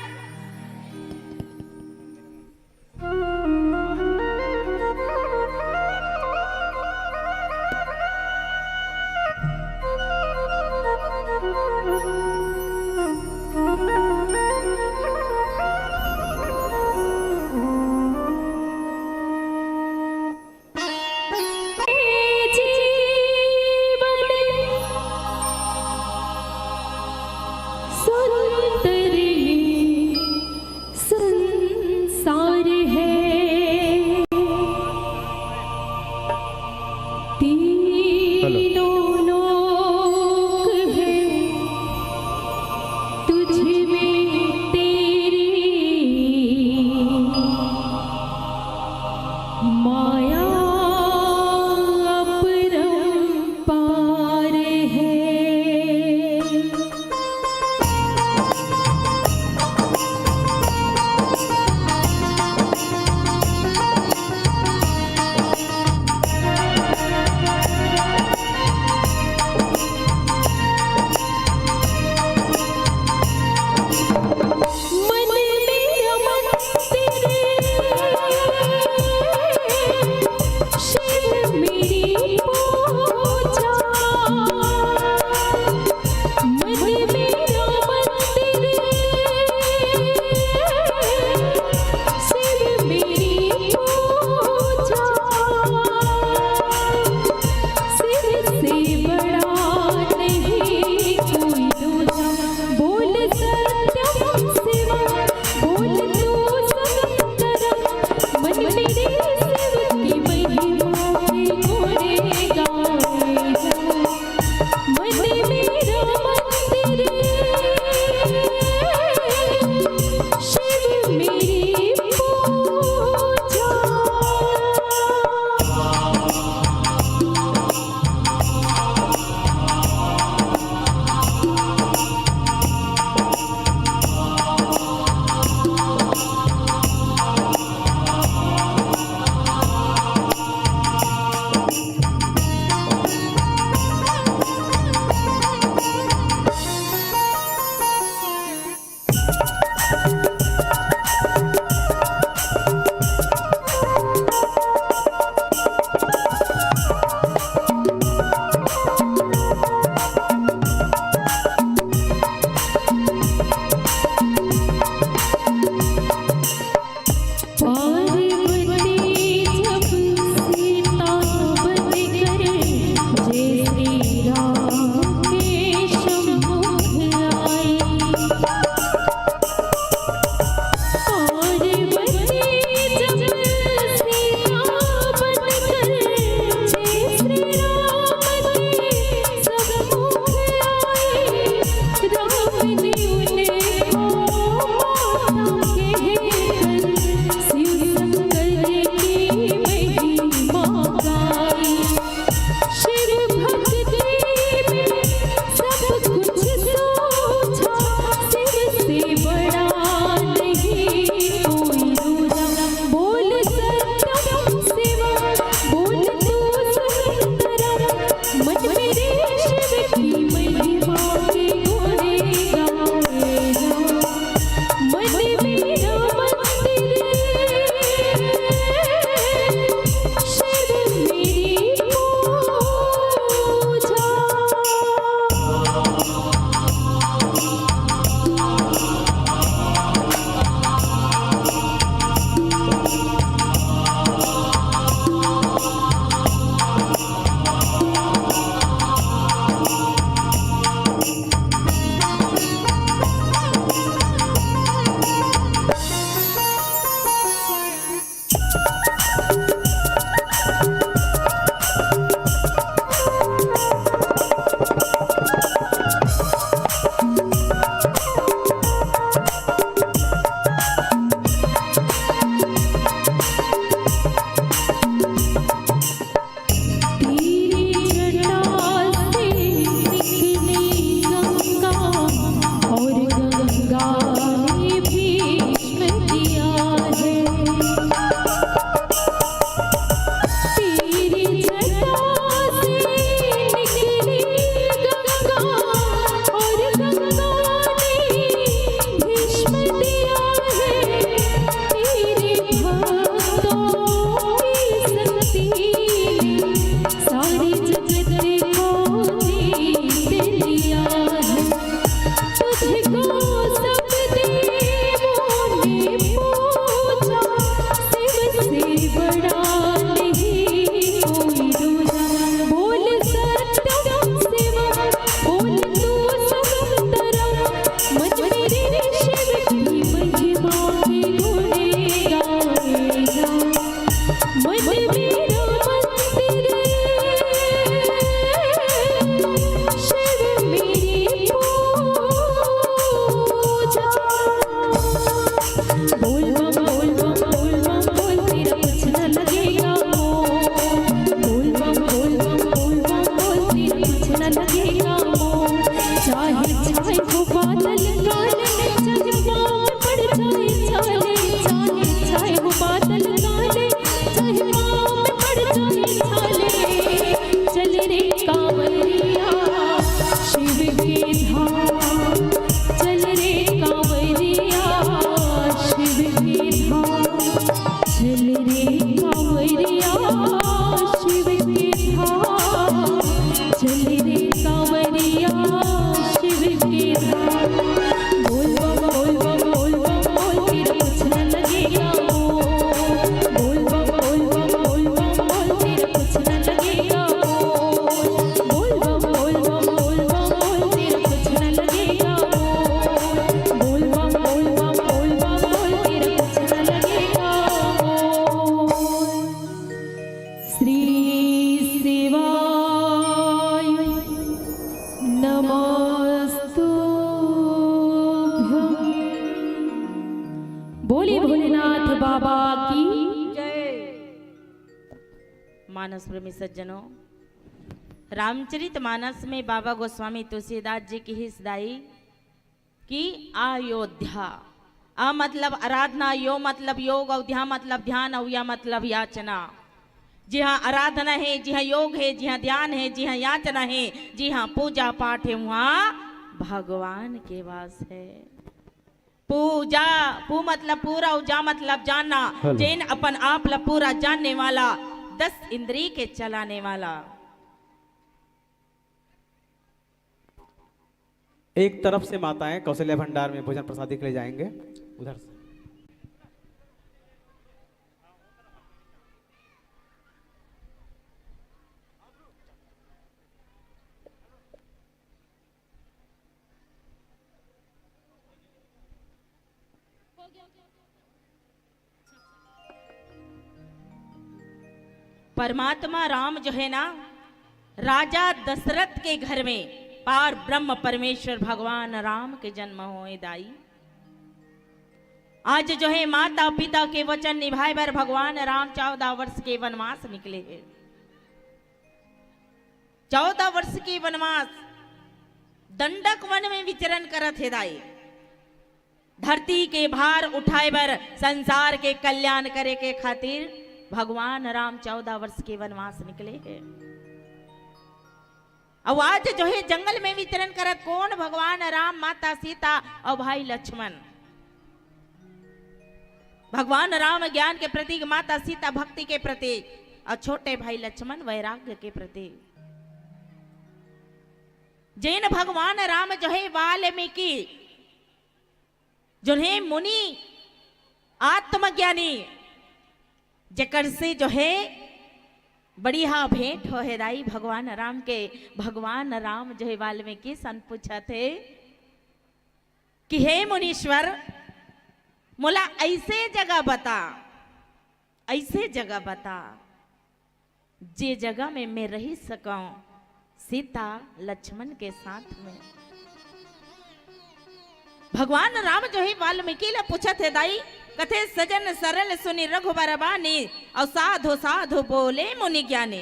चाहे वो बादल काले, चाहे पाँव में पड़ जाए छाले, चाहे, चाहे वो बादल काले, चाहे पाँव में पड़ जाए छाले। चल रे कांवरिया शिव के धाम, चल रे कांवरिया शिव के धाम, चल रे कांवरिया शिव के धाम, चल रे कांवरिया शिव के धाम। बोल बम, बोल बम, बोल बम, बोल, तेरा कुछ न लगेगा, बोल। बोल बम, बोल बम, बोल बम, बोल, तेरा कुछ न लगेगा, बोल। बोल बम, बोल बम, बोल बम, बोल, तेरा कुछ न लगेगा, बोल। बोल बम, बोल बम, बोल बम, बोल, तेरा कुछ न लगेगा, बोल। श्री शिवाय नमस्तुभ्यं। बोलिए भोलेनाथ बाबा की जय। मानस प्रेमी सज्जनों, रामचरित मानस में बाबा गोस्वामी तुलसीदास जी कहिस दाई कि अयोध्या, अ मतलब आराधना, यो मतलब योग, अउ ध्या मतलब ध्यान, अउ या मतलब याचना। जिहाँ आराधना हे, जिहाँ योग हे, जिहाँ ध्यान हे, जिहाँ याचना हे, जिहाँ पूजा पाठ हे, उहाँ भगवान के वास हे। पूजा, पू मतलब पूरा, अउ जा मतलब जानना। हेलो। जेन अपन आप ला पूरा जानने वाला, दस इंद्री के चलाने वाला। एक तरफ से माताएं कौशल्या भंडार में भोजन प्रसादी के लिए जाएंगे, उधर से। परमात्मा राम जो है ना, राजा दशरथ के घर में पार ब्रह्म परमेश्वर भगवान राम के जन्म होए दाई। आज जो है माता पिता के वचन निभाए बर भगवान राम चौदह वर्ष के वनवास निकले हे। चौदह वर्ष के वनवास दंडक वन में विचरण करत हे दाई। धरती के भार उठाए बर, संसार के कल्याण करे के खातिर भगवान राम चौदह वर्ष के वनवास निकले हे। अउ आज जो है जंगल में विचरण करत कोन? भगवान राम, माता सीता अउ भाई लक्ष्मण। भगवान राम ज्ञान के प्रतीक, माता सीता भक्ति के प्रतीक, अउ छोटे भाई लक्ष्मण वैराग्य के प्रतीक। जेन भगवान राम जो है वाल्मीकि, जो है मुनि आत्मज्ञानी, जेकर से जो है बढ़िया भेंट हो हे दाई भगवान राम के। भगवान राम जो है वाल्मीकि सन पूछत हे कि हे मुनीश्वर, मोला ऐसे जगह बता, ऐसे जगह बता, जे जगह में मैं रहि सकौं सीता लक्ष्मण के साथ में। भगवान राम जो है वाल्मीकि ला पूछत हे दाई, कथे सजन सरल सुनि रघुबर बानी, अउ साधु साधु बोले मुनि ज्ञानी।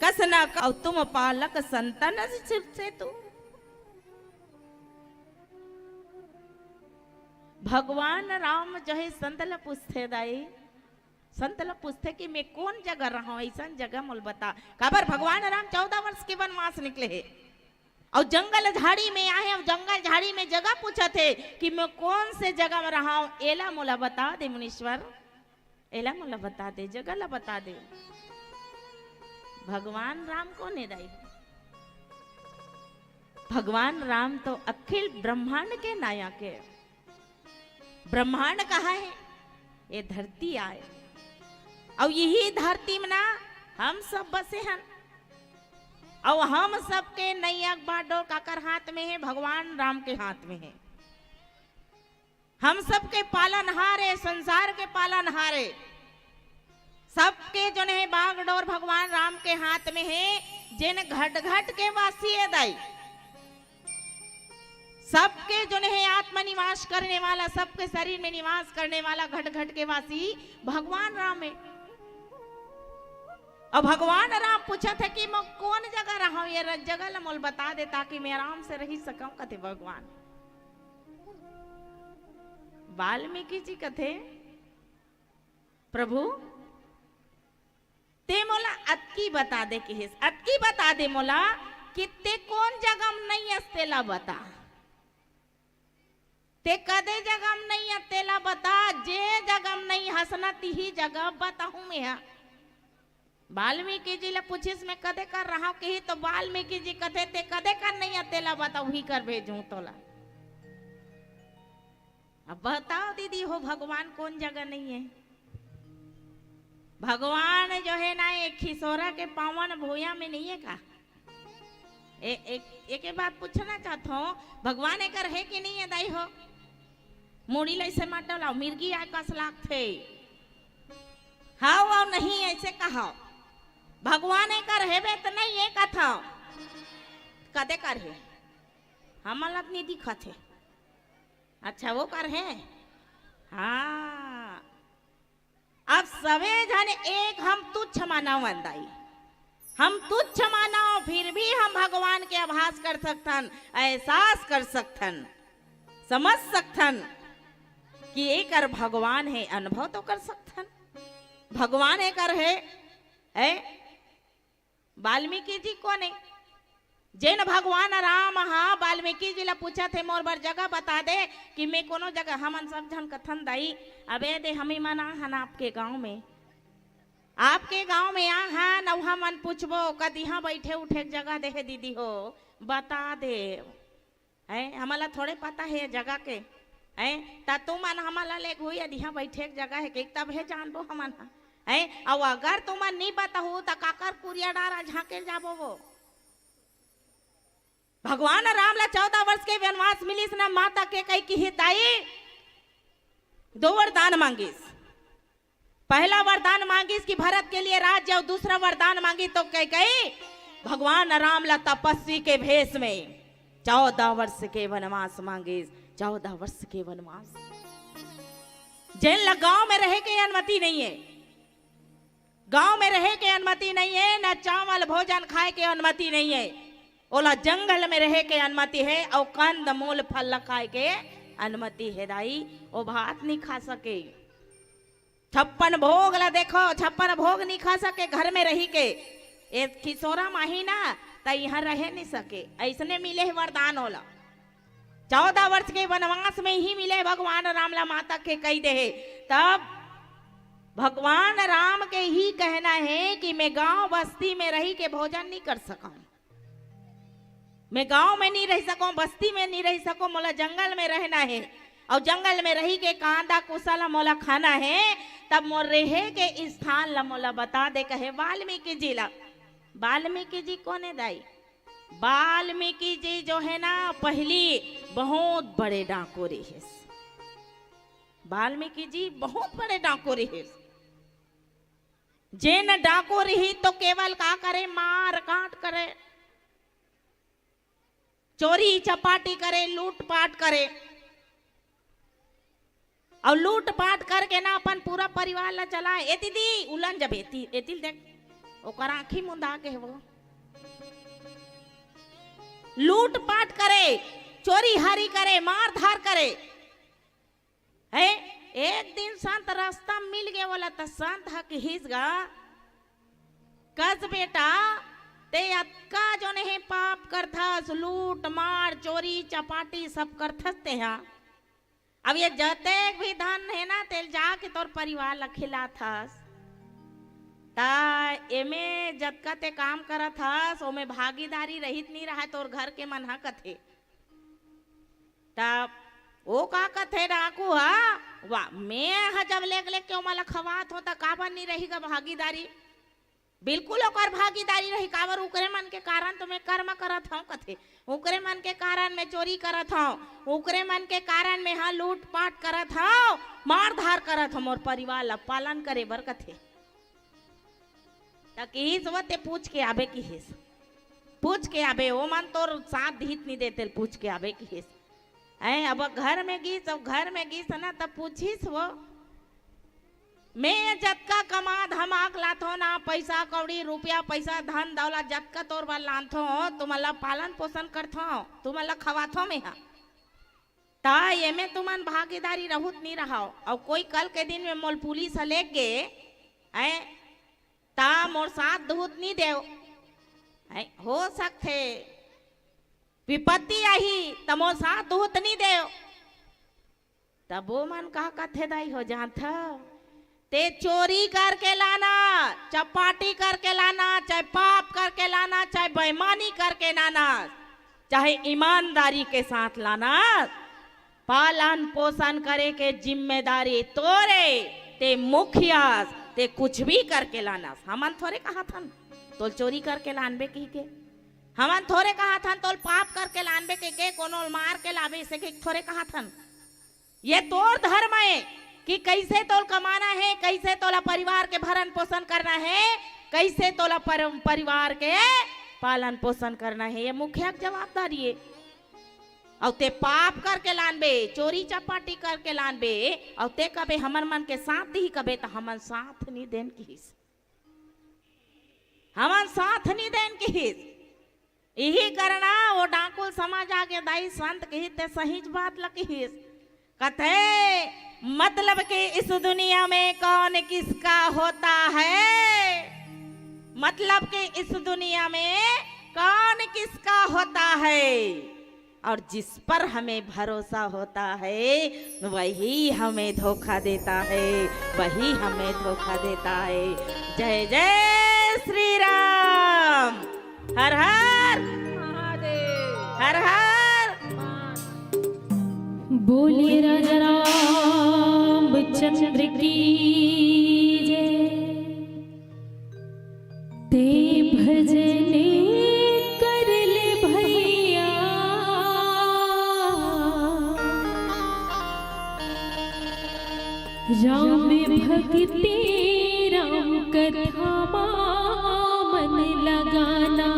कस न कहु तुम पालक संतन सिर से तू। भगवान राम जो है संत ला पूछथे दाई, संत ला पूछथे कि मैं कोन जगह रहौं, अइसन जगह मोला बता। काबर भगवान राम चौदह वर्ष के वनवास निकले हे, अउ जंगल झाड़ी में आहे, अउ जंगल झाड़ी में जगह पूछत हे कि मैं कोन से जगह में रहौं, एला मोला बता दे मुनीश्वर, एला मोला बता दे, जगह ला बता दे। भगवान राम कोन हे दाई? भगवान राम तो अखिल ब्रह्मांड के नायक हे। ब्रह्मांड कहाँ हे? ये धरती आय। अउ यही धरती में ना हम सब बसे हन। अउ हम सबके नैया बांटो काकर हाथ में हे? भगवान राम के हाथ में हे। हम सबके पालनहार हे, संसार के पालनहार हे। सबके जोन हे बागडोर भगवान राम के हाथ में हे, जेन घट घट के वासी हे दाई। सबके जोन हे आत्मा निवास करने वाला, सबके शरीर में निवास करने वाला घट घट के वासी भगवान राम हे। अब भगवान राम पूछत हे कि मैं कौन जगह रहूं, ये र-, जगह ला मोल बता दे, ताकि मैं आराम से रह सकूं, कथे भगवान। वाल्मीकि जी कथे, "प्रभु, ते मोला अतकी बता दे," किहिस, "अतकी बता दे मोला कि ते कौन जगह में नहीं अस, तेला बता। ते कदे जगह में नहीं अस, तेला बता, जे जगह में नहीं हस ना, तिही जगह बताहूं मैं हा।" वाल्मीकि जी ले पूछिस, "मैं कदे कर रहूं," किही, तो वाल्मीकि जी कथे, "ते कदे कर नहीं अस, तेला बता, उही कर भेजूं तोला।" अब बताओ दीदी हो, भगवान कौन जगह नहीं है? भगवान जो है ना, एक खिसोरा के पावन भुइयां में नहीं है का? ए-, एक, एक, एक बात पूछना चाहत हूं, भगवान एकर है कि नहीं है दाई हो? मुड़ी ला ऐसे मत डोलाओ, मिर्गी आय कस लागथे। हाव अउ नहीं ऐसे कहाव, भगवान एकर हेबे त नहीं, ये कथव कदे कर हे, हमन ला त नहीं दिखत हे। अच्छा, वो कर हे। हाँ, अब सवे झन एक हम तुच्छ मानव अंदाई, हम तुच्छ मानव, फिर भी हम भगवान के आभास कर सकथन, एहसास कर सकथन, समझ सकथन कि एकर भगवान हे, अनुभव तो कर सकथन। भगवान एकर हे, ए? वाल्मीकि जी कोन हे? जेन भगवान राम हा वाल्मीकि जी ला पूछत हे, "मोर बर जगह बता दे कि मैं कोनो जगह," हमन सब झन कथन दाई, "अबे दे, हमी मन आ हन आपके गांव में, आपके गांव में आ हन, अउ हमन पूछबो, कद इहां बैठे उठे के जगह देहे दीदी हो, बता दे।" हैं, हमन ला थोड़े पता हे ये जगह के। हैं, त तुमन हमन ला ले घुई, यदि इहां बैठे के जगह हे कि तब हे जानबो हमन ह। हैं, अउ अगर तुमन नी बताहू त काकर कुरिया डारा झांके जाबो वो। भगवान राम ला चौदह वर्ष के वनवास मिलिस न, माता कैकई किही, "दाई, दो वरदान मांगिस।" पहला वरदान मांगिस कि भरत के लिए राज्य, अउ दूसरा वरदान मांगिस तो कैकई भगवान राम ला तपस्वी के भेष में चौदह वर्ष के वनवास मांगिस, चौदह वर्ष के वनवास। जेन ला गांव में रहे के अनुमति नहीं हे, गांव में रहे के अनुमति नहीं हे, न चावल भोजन खाए के अनुमति नहीं हे, ओला जंगल में रहे के अनुमति हे, अउ कंद मूल फल ला खाए के अनुमति हे दाई, ओ भात नहीं खा सके। छप्पन भोग ला देखो, छप्पन भोग नहीं खा सके घर में रही के। ए खिसोरा माही ना, त इहां रहे नहीं सके। ऐसने मिले हे वरदान ओला। चौदह वर्ष के वनवास में ही मिले भगवान राम ला, माता कैकई दे हे। तब भगवान राम के ही कहना हे कि मैं गांव बस्ती में रही के भोजन नहीं कर सकूं। मैं गांव में नहीं रह सकूं, बस्ती में नहीं रह सकूं, मोला जंगल में रहना हे। अउ जंगल में रही के कांदा कुसा ला मोला खाना हे, तब मोर रहे के स्थान ला मोला बता दे, कहे वाल्मीकि जी ला। वाल्मीकि जी कोन हे दाई? वाल्मीकि जी जो हे ना, पहली बहुत बड़े डाकू रिहिस। वाल्मीकि जी बहुत बड़े डाकू रिहिस। जेन डाकू रिहिस तो केवल का करे, मार काट करे, चोरी चपाटी करे, लूटपाट करे। अउ लूटपाट करके ना अपन पूरा परिवार ला चलाए। ए दीदी, उलन जब एती, एती ल देख, ओकर आंखी मुंदा के हे वो। लूटपाट करे, चोरी हारी करे, मारधार करे। हे, एक दिन संत रास्ता मिल गे वोला, त संत ह किहिस गा, "कस बेटा, ते अतका जोन हे पाप करथस, लूट मार, चोरी चपाटी सब करथस ते हा। अब ये जतेक भी धन हे ना, तेल जाके तोर परिवार ला खिलाथस। त एमे जतका ते काम करत हस, ओमे भागीदारी रहित नी रहय तोर घर के मन ह," कथे। त ओ का कथे डाकू ह, "वाह, मैं ह जब लेग लेग के ओमा ला खवात हों, त काबर नी रही गा भागीदारी? बिल्कुल ओकर भागीदारी रही, काबर उकरे मन के कारण तो मैं कर्म करत हौं," कथे। "उकरे मन के कारण मैं चोरी करत हौं, उकरे मन के कारण मैं ह लूटपाट करत हौं, मारधार करत हौं, मोर परिवार ला पालन करे बर," कथे। त किहिस वो ते पूछ के आबे किहिस, पूछ के आबे, ओ मन तोर साथ दिहित नी देते, पूछ के आबे किहिस। ऐ, अब घर में गिस, अब घर में गिस ना, तब पूछिस वो, मैं जतका कमा धमाक लाथों ना, पैसा कौड़ी, रुपया पैसा, धन दौलत जतका तोर बर लानथों, तुमन ला पालन पोषण करथों, तुमन ला खवाथों मेंहा। ता एमे तुमन भागीदारी रहूत नी रहाव। अउ कोई कल के दिन में मोल पुलिस ह लेग गे, हैं, ता मोर साथ दुहूत नी देव, हैं, हो सकथे विपत्ति आही, त मोर साथ दुहूत नी देव। तब वो मन का कथे दाई हो जानथव, ते चोरी करके लाना, चपाटी करके लाना, चाहे पाप करके लाना, चाहे बेईमानी करके लाना, चाहे ईमानदारी के साथ लाना, पालन पोषण करे के जिम्मेदारी तोरे, ते मुखियास, ते कुछ भी करके लाना। हमन थोरे कहाथन तोल चोरी करके लानबे कहिके, हमन थोरे कहाथन तोल पाप करके लानबे कहिके, कोनो ल मार के लाबे इसे कहिके थोरे कहाथन। ये तोर धर्म है कि कैसे तोल कमाना है, कैसे तोला परिवार के भरण पोषण करना है, कैसे तोला पर-, परिवार के पालन पोषण करना है, ये मुखिया के जवाबदारी है। अउ ते पाप करके लानबे, चोरी चपाटी करके लानबे, अउ ते कबे हमन मन के साथ दिही कबे, त हमन साथ नी देन किहिस। हमन साथ नी देन किहिस। इही करना वो डाकुल समझ आगे दाई संत किहिस ते सहीच बात ल किहिस। कथे, मतलब कि इस दुनिया में कौन किसका होता है, मतलब कि इस दुनिया में कौन किसका होता है, और जिस पर हमें भरोसा होता है, वही हमें धोखा देता है, वही हमें धोखा देता है। जय जय श्री राम। हर हर महादेव। हर हर। बोले राजा रामचंद्र की जय। ते भजन कर ले भैया, राम भक्ति राम कथा मा मन लगाना।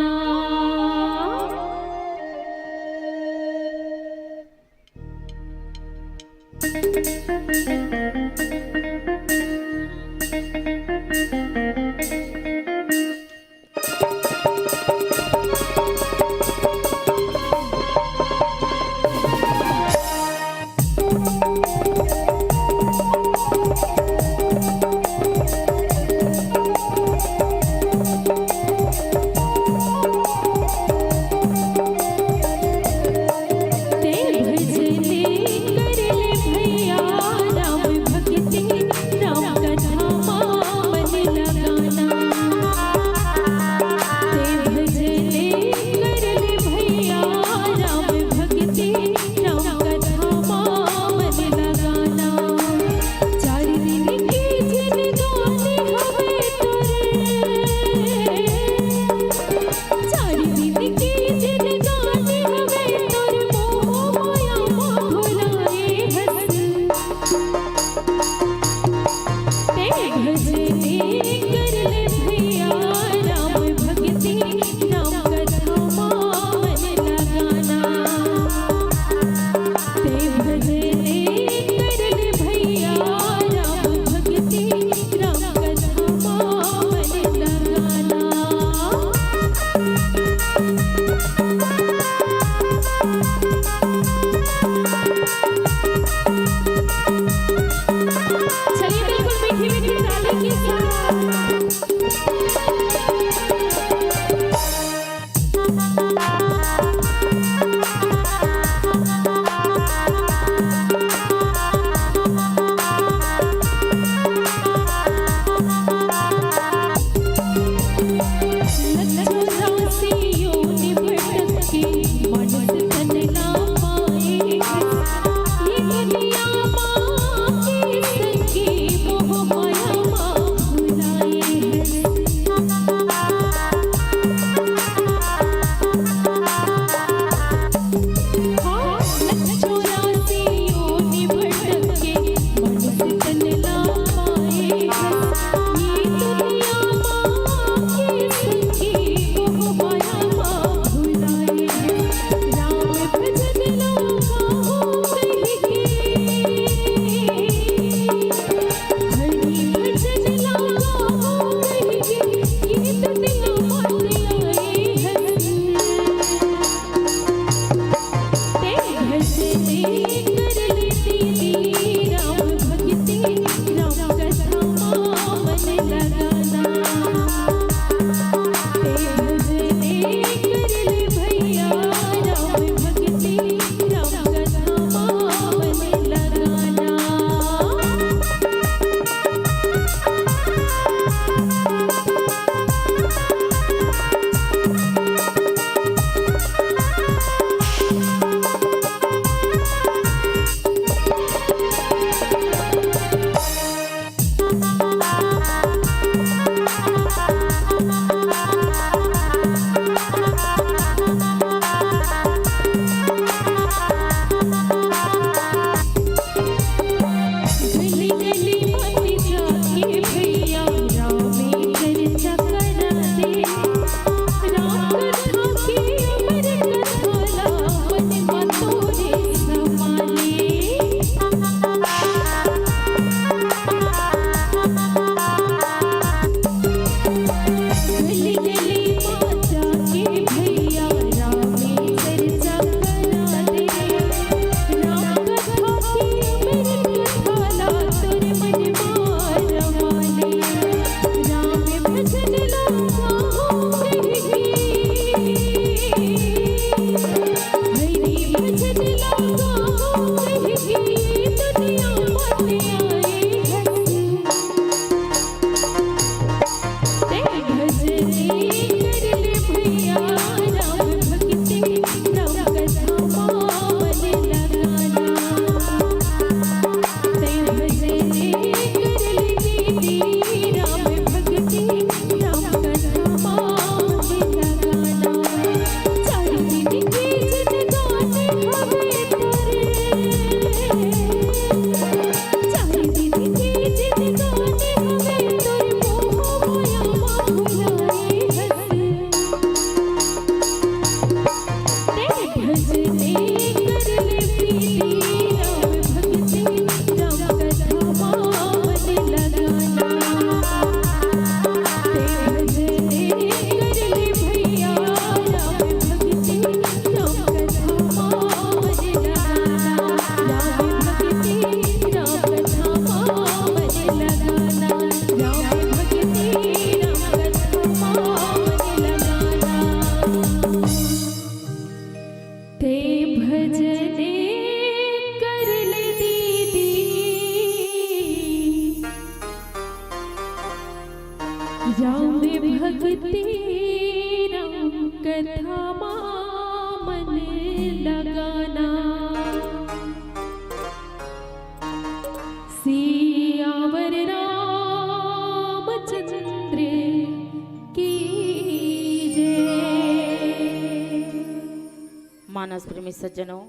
मानस प्रेमी सज्जनों,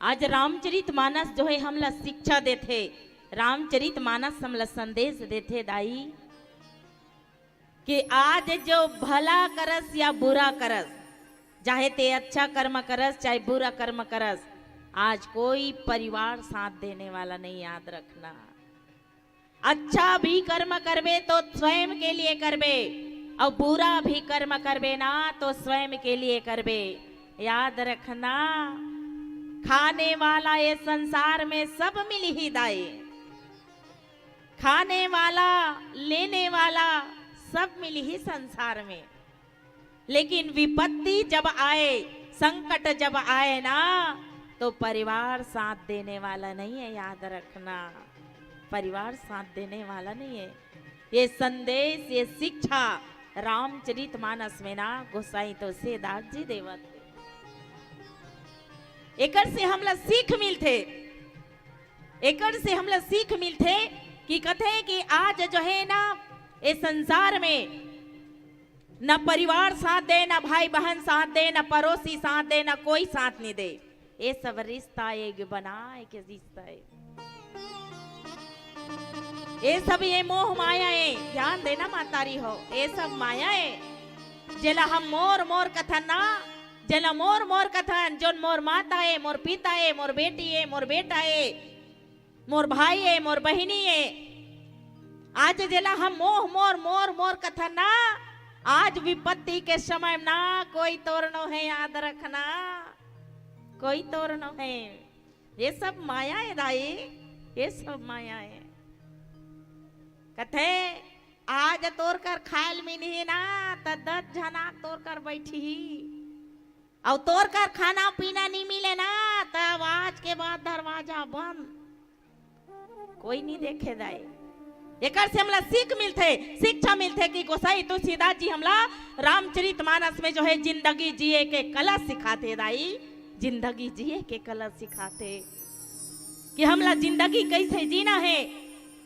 आज रामचरित मानस जो हे हमला शिक्षा देथे, रामचरित मानस हमला संदेश देथे दाई, कि आज जो भला करस या बुरा करस, चाहे ते अच्छा कर्म करस चाहे बुरा कर्म करस, आज कोई परिवार साथ देने वाला नहीं, याद रखना। अच्छा भी कर्म करबे तो स्वयं के लिए करबे, अउ बुरा भी कर्म करबे ना तो स्वयं के लिए करबे। याद रखना, खाने वाला ये संसार में सब मिलही दाई, खाने वाला, लेने वाला सब मिलही संसार में, लेकिन विपत्ति जब आए, संकट जब आए ना, तो परिवार साथ देने वाला नहीं है, याद रखना, परिवार साथ देने वाला नहीं है। ये संदेश, ये शिक्षा रामचरित मानस में ना गोसाई तुलसीदास जी देवत हे। एकर से हमला सीख मिलथे, एकर से हमला सीख मिलथे कि कथे कि आज जो हे ना, ए संसार में न परिवार साथ दे, न भाई बहन साथ दे, न पड़ोसी साथ दे, न कोई साथ नहीं दे। ये सब रिश्ता एक बनाए के रिश्ता हे। ये सब ये मोह माया हे, ध्यान देना मातारी हो, ये सब माया हे। जेला हम मोर मोर कथन ना, जेला मोर मोर कथन, जोन मोर माता हे, मोर पिता हे, मोर बेटी हे, मोर बेटा हे, मोर भाई हे, मोर बहिनी हे, आज जेला हम मोह मोर मोर मोर कथन ना, आज विपत्ति के समय ना कोई तोर नो हे, याद रखना, कोई तोर नो हे। ये सब माया हे दाई, ये सब माया हे। कथे आज तोर कर खायल मिलही ना, त दस झना तोर कर बैठही, अउ तोर कर खाना पीना नहीं मिले ना, तब आज के बाद दरवाजा बंद, कोई नहीं देखे दाई। एकर से हमला सीख मिलथे, शिक्षा मिलथे कि गोसाई तुलसीदास जी हमला रामचरित मानस में जो हे जिंदगी जिए के कला सिखाथे दाई, जिंदगी जिए के कला सिखाथे कि हमला जिंदगी कैसे जीना हे।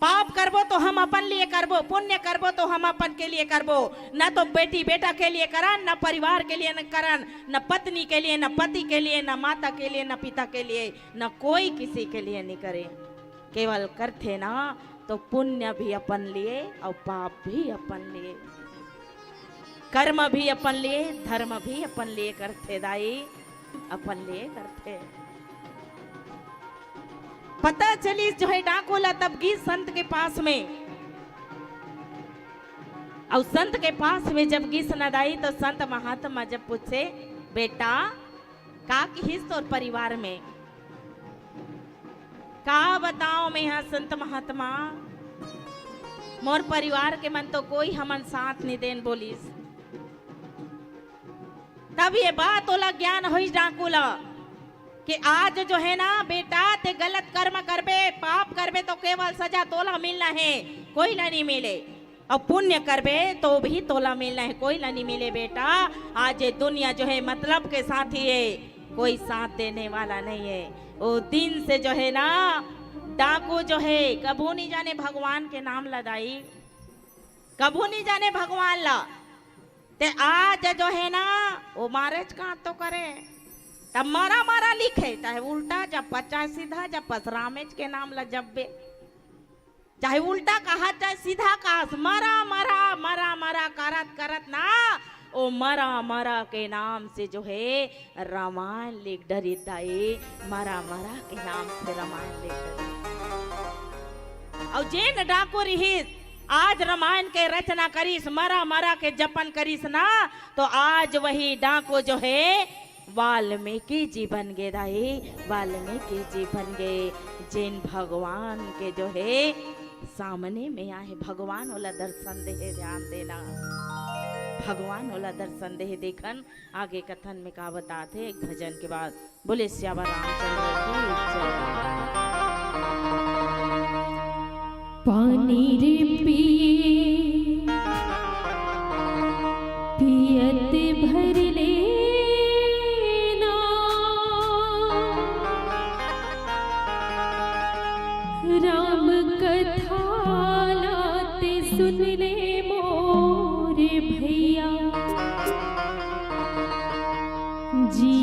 पाप करबो तो हम अपन लिए करबो, पुण्य करबो तो हम अपन के लिए करबो, न तो बेटी बेटा के लिए करन, न परिवार के लिए न करन, न पत्नी के लिए, न पति के लिए, न माता के लिए, न पिता के लिए, न कोई किसी के लिए नहीं करे। केवल करथे ना तो पुण्य भी अपन लिए अउ पाप भी अपन लिए, कर्म भी अपन लिए, धर्म भी अपन लिए करथे दाई, अपन लिए करथे। पता चलिस जो हे डाकू ला तब गिस संत के पास में, अउ संत के पास में जब गिस ना दाई तो संत महात्मा जब पूछे, बेटा, का किहिस तोर परिवार में? का बताओ मैं हा संत महात्मा, मोर परिवार के मन तो कोई हमन साथ नहीं देन बोलिस। तब ये बात ओला ज्ञान होइस डाकू ला कि आज जो हे ना बेटा, ते गलत कर्म करबे, पाप करबे तो केवल सजा तोला मिलना हे, कोई ला नहीं मिले। अउ पुण्य करबे तो भी तोला मिलना हे, कोई ला नहीं मिले बेटा। आज ये दुनिया जो हे मतलब के साथी हे, कोई साथ देने वाला नहीं हे। ओ दिन से जो हे ना डाकू जो हे कभू नहीं जाने भगवान के नाम ला दाई, कभू नहीं जाने भगवान ला। ते आज जो हे ना, ओ मारेच का तो करे, तब मरा मरा लिखे, चाहे उल्टा जपस, चाहे सीधा जपस, रामेच के नाम ला जपबे, चाहे उल्टा कहा, चाहे सीधा कहा, मरा मरा, मरा मरा करत करत ना, ओ मरा मरा के नाम से जो हे रामायण लिख डरिस दाई, मरा मरा के नाम से रामायण लिख डरिस। अउ जेन डाकू रिहिस, आज रामायण के रचना करिस, मरा मरा के जपन करिस ना, तो आज वही डाकू जो हे वाल्मीकि जी बन गे दाई, वाल्मीकि जी बन गे, जेन भगवान के जो हे सामने में आहे, भगवान ओला दर्शन देहे, ध्यान देना, भगवान ओला दर्शन देहे। देखन आगे कथन में का बतात हे एक भजन के बाद। बोले सियावर रामचंद्र की जय। पानी रे पिए पियत भर लेना, राम कथा ला ते सुन ले मोर भैया। जी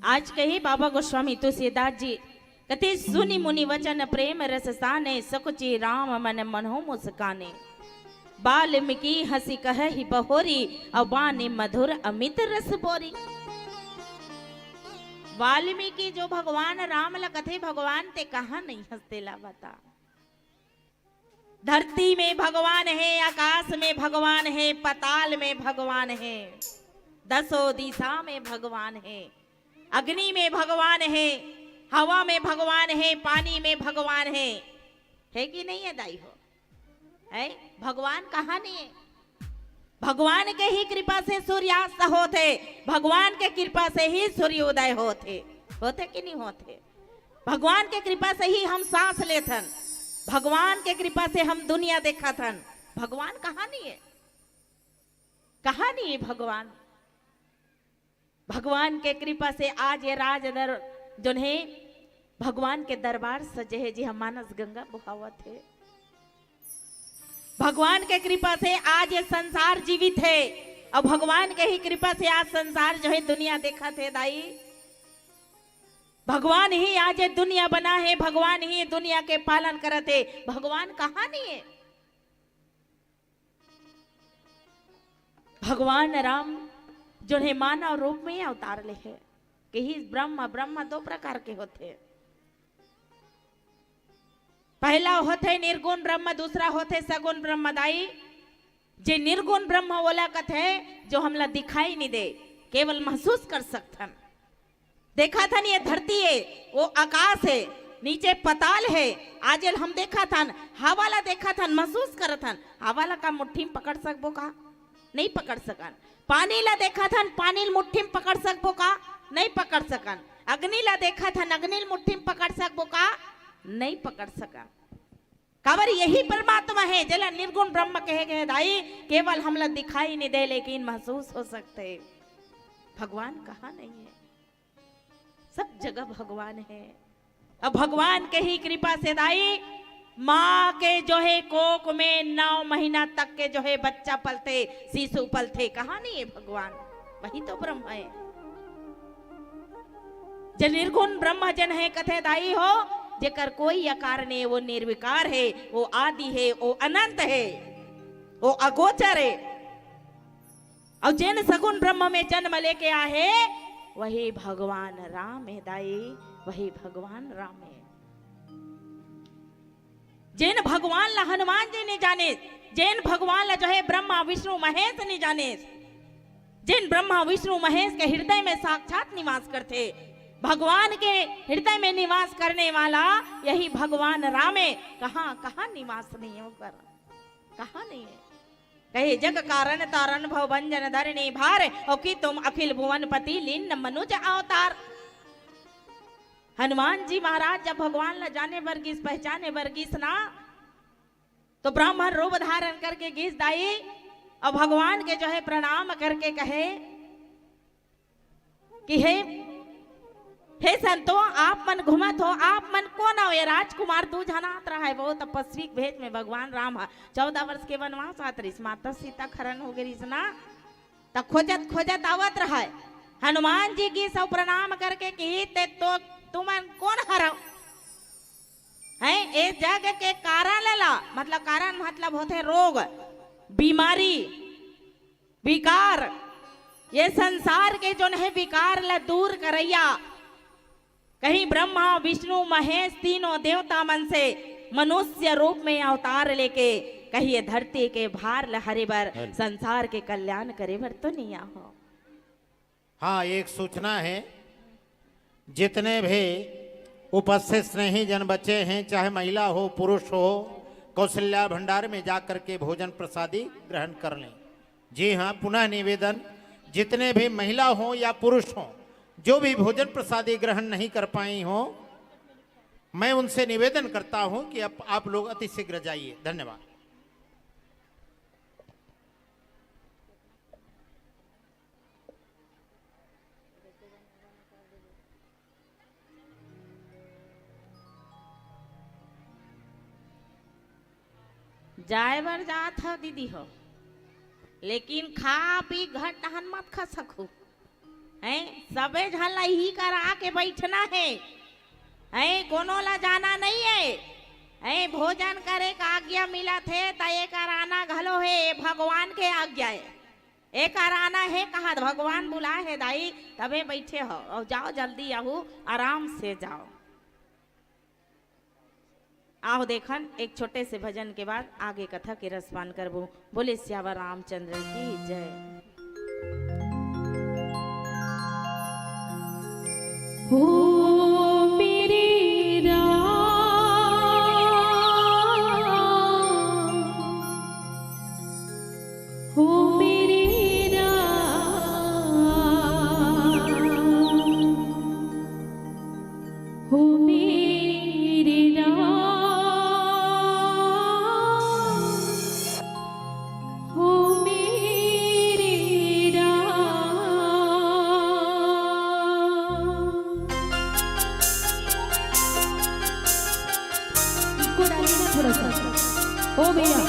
आज कहे बाबा गोस्वामी तुलसीदास जी, कथे सुनि मुनि वचन प्रेम रस साने, सकुचि राम मन मनहु मुस्काने। वाल्मीकि हँसि कहहि बहोरी, अउ बानी मधुर अमित रस बोरी। वाल्मीकि जो भगवान राम ल कथे, भगवान ते कहाँ नहीं हँसते ला बता। धरती में भगवान है, आकाश में भगवान है, पताल में भगवान है, दसों दिशा में भगवान है, अग्नि में भगवान है, हवा में भगवान है, पानी में भगवान है। है कि नहीं है दाई हो? है? भगवान कहाँ नहीं है? भगवान के ही कृपा से सूर्यास्त होथे, भगवान के कृपा से ही सूर्योदय होथे। होथे कि नहीं होथे? भगवान के कृपा से ही हम सांस लेथन, भगवान के कृपा से हम दुनिया देखथन। भगवान कहाँ नहीं है? कहाँ नहीं है भगवान? भगवान के कृपा से आज ये राजदर जोन हे, भगवान के दरबार सजे हे, जी हम मानस गंगा बोहावत हे। भगवान के कृपा से आज ये संसार जीवित हे, अउ भगवान के ही कृपा से आज संसार जो हे दुनिया देखत हे दाई। भगवान ही आज ये दुनिया बना हे, भगवान ही ये दुनिया के पालन करत हे। भगवान कहाँ नहीं है? भगवान राम जोन हे मानव रूप में अवतार ले हे। कही ब्रह्म, ब्रह्म दो प्रकार के होथे। पहला होथे निर्गुण ब्रह्म, दूसरा होथे सगुण ब्रह्म दाई। जे निर्गुण ब्रह्म ओला कथे जो हमला दिखाई नहीं दे, केवल महसूस कर सकथन। देखत हन ये धरती हे, वो आकाश हे, नीचे पताल हे, आजेल हम देखत हन, हवा ला देखत हन, महसूस करत हन। हवा ला का मुट्ठी में पकड़ सकबो का? नहीं पकड़ सकन। पानी ला देखत हन, पानी ल मुट्ठी में पकड़ सकबो का? नहीं पकड़ सकन। अग्नि ला देखत हन, अग्नि ल मुट्ठी में पकड़ सकबो का? नहीं पकड़ सकन। काबर यही परमात्मा हे, जेला निर्गुण ब्रह्म कहे गए दाई, केवल हमला दिखाई नहीं दे, लेकिन महसूस हो सकते। भगवान कहाँ नहीं है? सब जगह भगवान है। अब भगवान के ही कृपा से दाई, माँ के जो है कोख में नौ महीना तक के जो है बच्चा पलथे, शिशु पलथे, कहाँ नहीं है भगवान? वही तो ब्रह्म है। जे निर्गुण ब्रह्म जेन हे कथे दाई हो, जेकर कोई आकार नहीं, वो निर्विकार है, वो आदि है, वो अनंत है, वो अगोचर है। अउ जेन सगुण ब्रह्म में जन्म लेके आहे, वही भगवान राम हे दाई, वही भगवान राम हे। जेन भगवान ला हनुमान जी नहीं जाने, जेन भगवान ला जो है ब्रह्मा विष्णु महेश नहीं जाने, जेन ब्रह्मा विष्णु महेश के हृदय में साक्षात निवास करथे, भगवान के हृदय में निवास करने वाला यही भगवान राम हे। कहाँ, कहाँ निवास नहीं है ओकर? कहाँ नहीं है? कहे जग कारण तारण भव भंजन धरनी भार, अउ कि तुम अखिल भुवन पति लीन मनुज अवतार। हनुमान जी महाराज जब भगवान ला जाने बर गिस, पहचाने बर गिस ना, तो ब्राह्मण रूप धारण करके गिस दाई, अउ भगवान के जो है प्रणाम करके कहे कि हे, हे संतो, आप मन घूमत हो, आप मन कोन हो? ये राजकुमार दू झन आत रहा है, वो तपस्वी के भेष में भगवान राम ह चौदह वर्ष के वनवास आत रहिस, माता सीता के हरण हो गे रहिस ना, त खोजत खोजत आवत रहा है। हनुमान जी गिस अउ प्रणाम करके किहिस, ते तो तुमन कोन हरव? हैं, ए जग के कारण ला, मतलब कारण मतलब होथे रोग, बीमारी, विकार, ये संसार के जोन हे विकार ला दूर करइया, कहीं ब्रह्मा विष्णु महेश तीनों देवता मन से मनुष्य रूप में अवतार लेके कहीं ये धरती के भार ला हरे बर, हल। संसार के कल्याण करे बर तो नहीं आहो। हाँ, एक सूचना है, जितने भी उपस्थित स्नेही जन बचे हैं, चाहे महिला हो, पुरुष हो, कौशल्या भंडार में जा करके भोजन प्रसादी ग्रहण कर लें। जी हाँ, पुनः निवेदन, जितने भी महिला हो या पुरुष हो, जो भी भोजन प्रसादी ग्रहण नहीं कर पाई हो, मैं उनसे निवेदन करता हूँ कि आप, आप लोग अति शीघ्र जाइए। धन्यवाद। जाए बर जात हव दीदी हो, लेकिन खा पी घट डहन मत खसकहू। हैं, सबे झन ला इही करा के बैठना हे। हैं, कोनो ला जाना नहीं हे। हैं, भोजन करे का आज्ञा मिलत हे, त एकर आना घलो हे, ये भगवान के आज्ञा हे। एकर आना हे, कहा भगवान बुलाए हे दाई, तबे बैठे हो। अउ जाओ, जल्दी आहू, आराम से जाओ। आहो देखन, एक छोटे से भजन के बाद आगे कथा के रसपान करबो। बोले सियावर रामचंद्र की जय। हो मेरे राम, हो मेरे राम, हो मेरे राम, हो मेरे राम। इको डालिए ना थोड़ा सा। ओ भैया।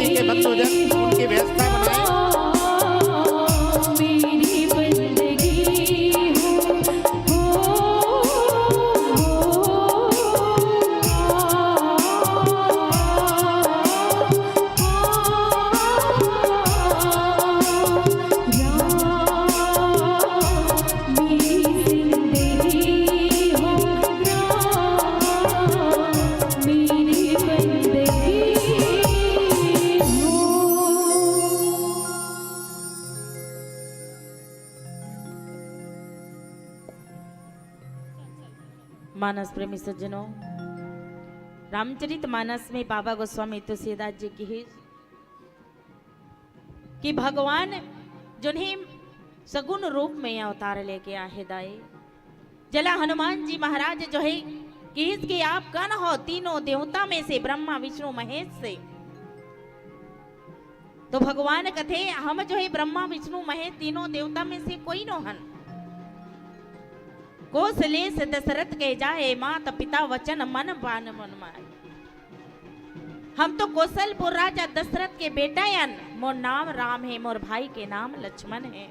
के भक्तजन उनकी व्यवस्था बनाए। मानस प्रेमी सज्जनों, रामचरित मानस में बाबा गोस्वामी तुलसीदास जी की कि भगवान जोन हे सगुन रूप में अवतार लेके आहे दाई, जेला हनुमान जी महाराज जो हे किहिस कि आप कौन हो तीनों देवता में से, ब्रह्मा विष्णु महेश से। तो भगवान कथे हम जो हे ब्रह्मा विष्णु महेश तीनों देवता में से कोई नो हन। कोसलेस दशरथ के जाए, मात पिता वचन मन बान मन माए। हम तो कोसलपुर राजा दशरथ के बेटा अन, मोर नाम राम हे, मोर भाई के नाम लक्ष्मण हे।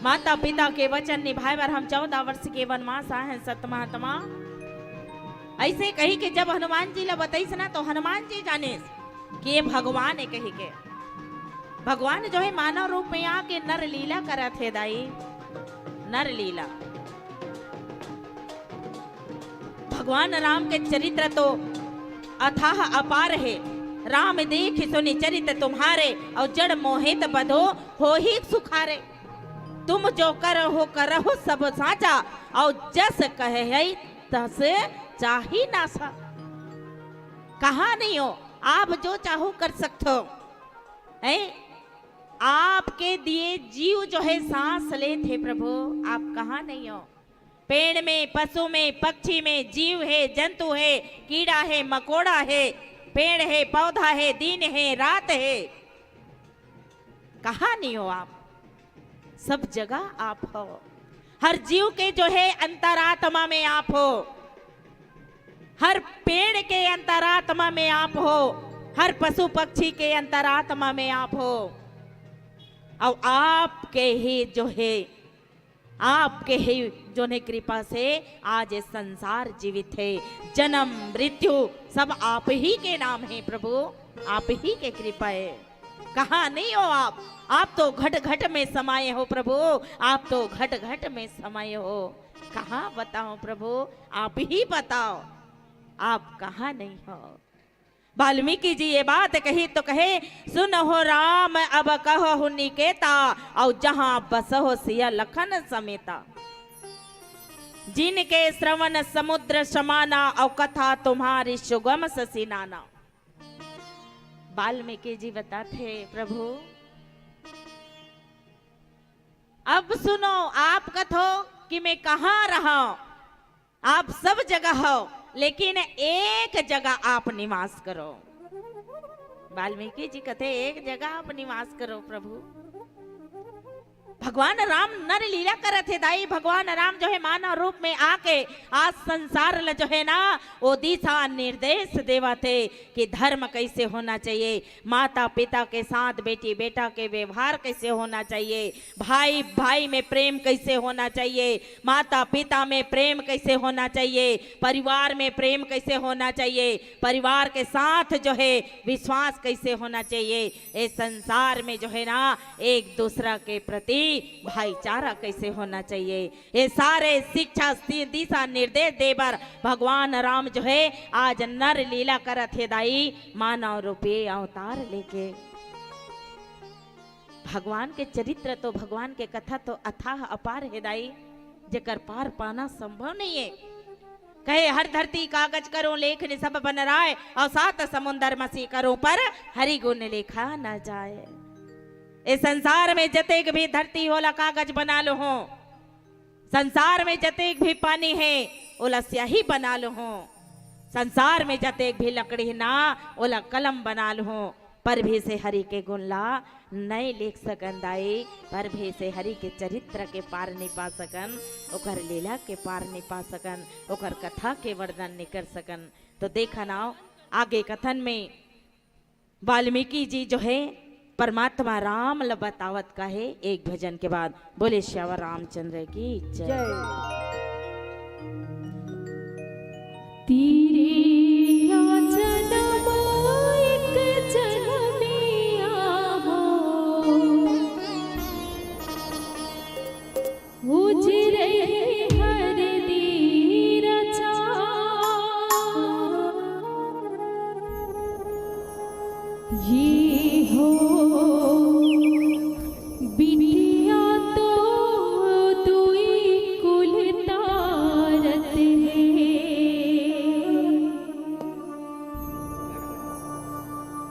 माता पिता के वचन निभाए बर हम चौदह वर्ष के वनवास आए हैं सतमहात्मा। ऐसे कही के जब हनुमान जी ला बताइस ना, तो हनुमान जी जानिस कि ये भगवान हे कही के। भगवान जो हे मानव रूप में आके नर लीला करत हे दाई, नर लीला। भगवान राम के चरित्र तो अथाह अपार हे। राम देखि सुनि चरित तुम्हारे, और जड़ मोहित बधो होहि सुखारे। तुम जो करहु करहु सब साचा, और जस कहै तस चाही नासा। कहाँ नहीं हो आप, जो चाहो कर सकते हो। हैं? आपके दिए जीव जो हे सांस लेत हे प्रभु, आप कहाँ नहीं हो। पेड़ में, पशु में, पक्षी में जीव हे, जंतु हे, कीड़ा हे, मकोड़ा हे, पेड़ हे, पौधा हे, दिन हे, रात हे, कहाँ नहीं हो आप? सब जगह आप हो। हर जीव के जो हे अंतरात्मा में आप हो, हर पेड़ के अंतरात्मा में आप हो, हर पशु पक्षी के अंतरात्मा में आप हो। और आपके ही जो हे, आपके ही जोन हे कृपा से आज ये संसार जीवित हे। जन्म मृत्यु सब आप ही के नाम हे प्रभु, आप ही के कृपा हे। कहाँ नहीं हो आप? आप तो घट घट में समाए हो प्रभु, आप तो घट घट में समाए हो। कहाँ बताओ प्रभु, आप ही बताओ, आप कहाँ नहीं हो? वाल्मीकि जी ये बात कही तो कहे, सुनहु राम अब कहहु निकेता, और जहाँ बसहु सिय लखन समेता। जिनके श्रवण समुद्र समाना, और कथा तुम्हारी सुगम शशि नाना। वाल्मीकि जी बताथे, प्रभु, अब सुनो, आप कथो कि मैं कहाँ रहा, आप सब जगह हो, लेकिन एक जगह आप निवास करो। वाल्मीकि जी कथे, एक जगह आप निवास करो प्रभु। भगवान राम नर लीला करत हे दाई। भगवान राम जो हे मानव रूप में आके आज संसार ल जो हे ना, वो दिशा निर्देश देवत हे कि धर्म कैसे होना चाहिए, माता पिता के साथ बेटी बेटा के व्यवहार कैसे होना चाहिए, भाई भाई में प्रेम कैसे होना चाहिए, माता पिता में प्रेम कैसे होना चाहिए, परिवार में प्रेम कैसे होना चाहिए, परिवार के साथ जो हे विश्वास कैसे होना चाहिए, ये संसार में जो हे ना एक दूसरा के प्रति भाईचारा कैसे होना चाहिए, ये सारे शिक्षा सि-, दिशा निर्देश दे बर भगवान राम जो हे आज नर लीला करत हे दाई, मानव रूपी अवतार लेके। भगवान के चरित्र तो, भगवान के कथा तो अथाह अपार हे दाई, जेकर पार पाना संभव नहीं हे। कहे हर धरती कागज करो लेखनि सब बन राय, और सात समुंदर मसी करो पर हरि गुण लेखा न जाए। ए संसार में जतेक भी धरती हे ओला कागज बना लो हो, संसार में जतेक भी पानी हे ओला स्याही बना लो हो, संसार में जतेक भी लकड़ी हे ना ओला कलम बना लो हो, पर भी से हरि के गुण ला नइ लिख सकन दाई, पर भी से हरि के चरित्र के पार नइ पा सकन, ओकर लीला के पार नइ पा सकन, ओकर कथा के वर्णन नइ कर सकन। तो देखन आव आगे कथन में वाल्मीकि जी जो है परमात्मा राम ल बतावत का है एक भजन के बाद। बोले सियावर रामचंद्र की जय। जय। तेरी या जन्म एक जन्मिया हो, उजरे हर दीरा चा। ये हो बिटिया तो दुई कुल तारत है।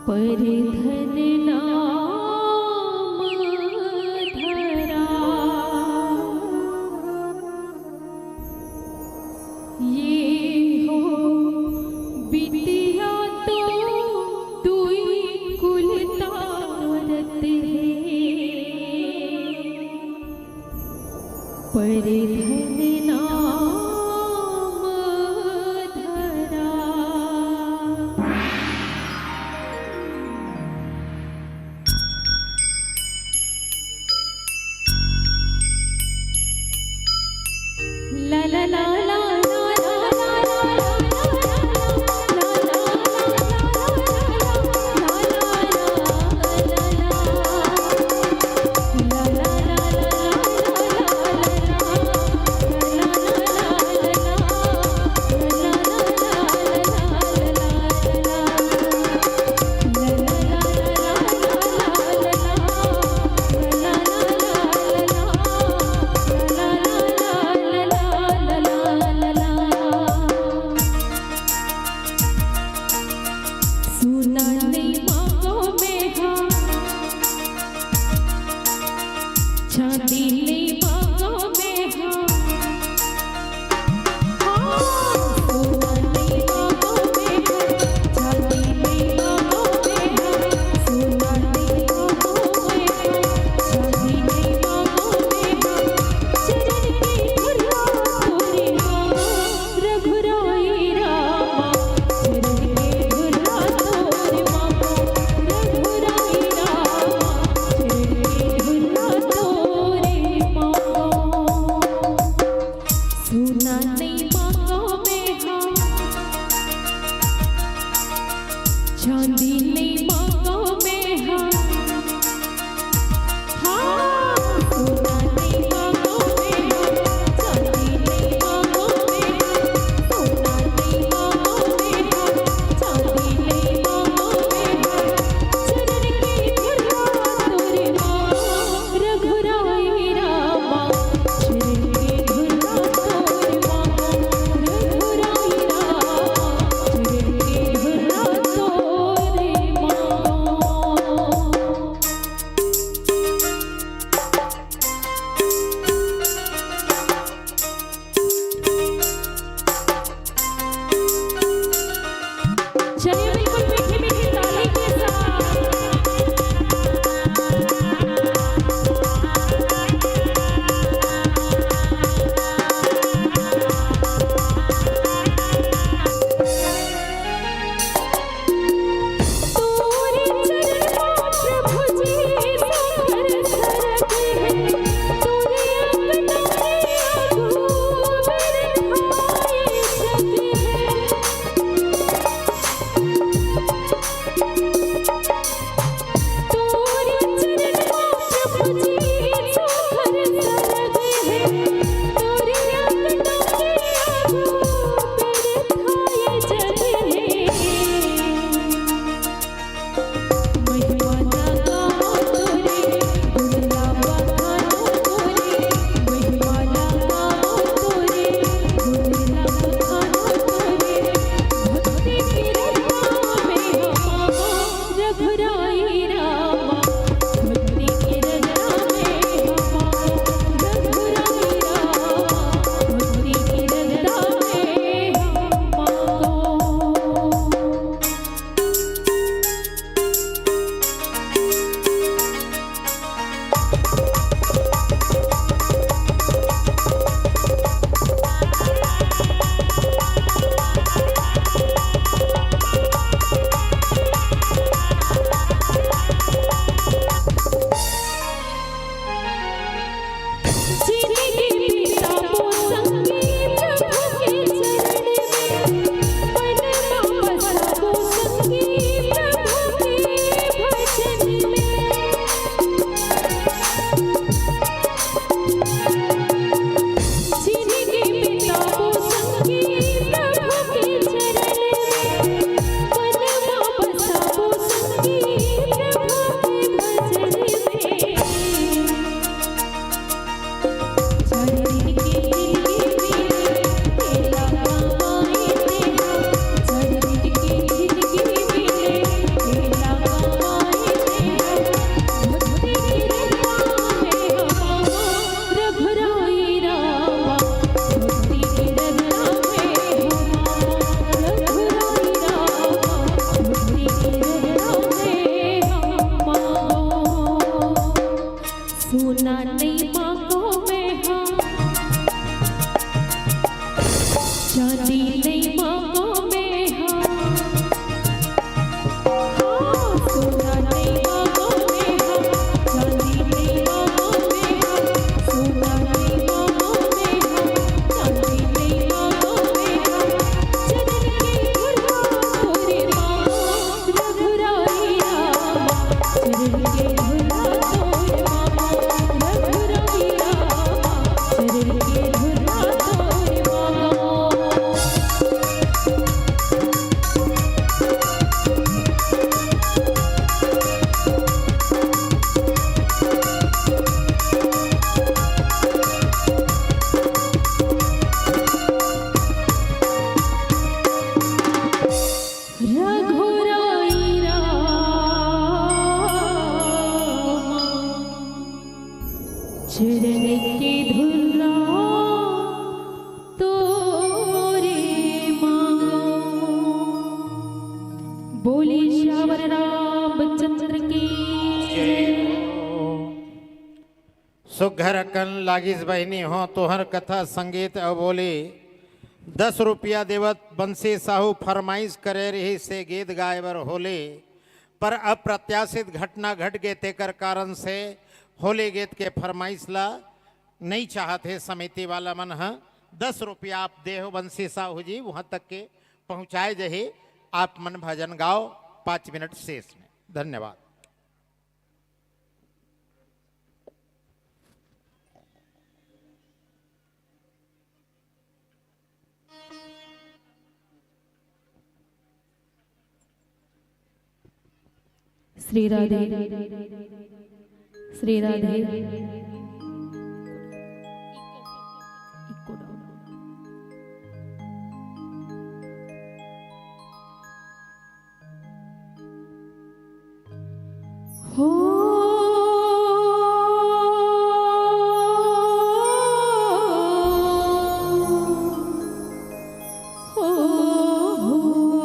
पर धन नाम धरा। ये हो बिटिया तो दुई कुल तारत है। पर धन नाम धरा। चरण के धुर्रा तोरे मांगो। बोले सियावर रामचंद्र की। सुघर अकन लागिस बहिनी हो तोहर कथा संगीत अउ बोली। दस रुपया देवत बंसी साहू फरमाइश करे रहिस हे गीत गाए बर होली, पर अप्रत्याशित घटना घट गे तेकर कारण से होली गीत के फरमाइश ला नइ चाहत हे समिति वाला मन ह। दस रुपया आप देहो बंसी साहू जी, वहां तक के पहुंचाए जही। आप मन भजन गाओ पाँच मिनट शेष में। धन्यवाद। श्री राधे, श्री राधे। हो, हो, हो।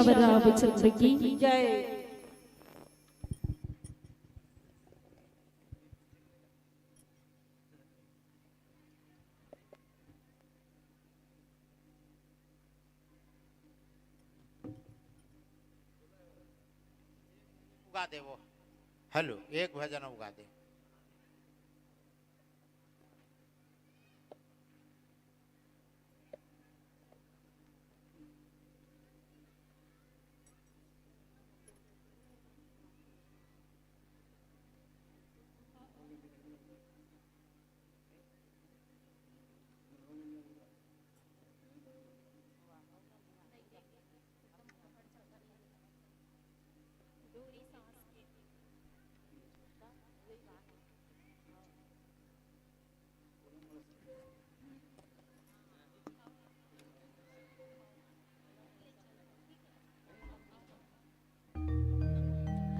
ईश्वर रामचंद्र की जय। उगा दे वो। हेलो, एक भजन उगा दे।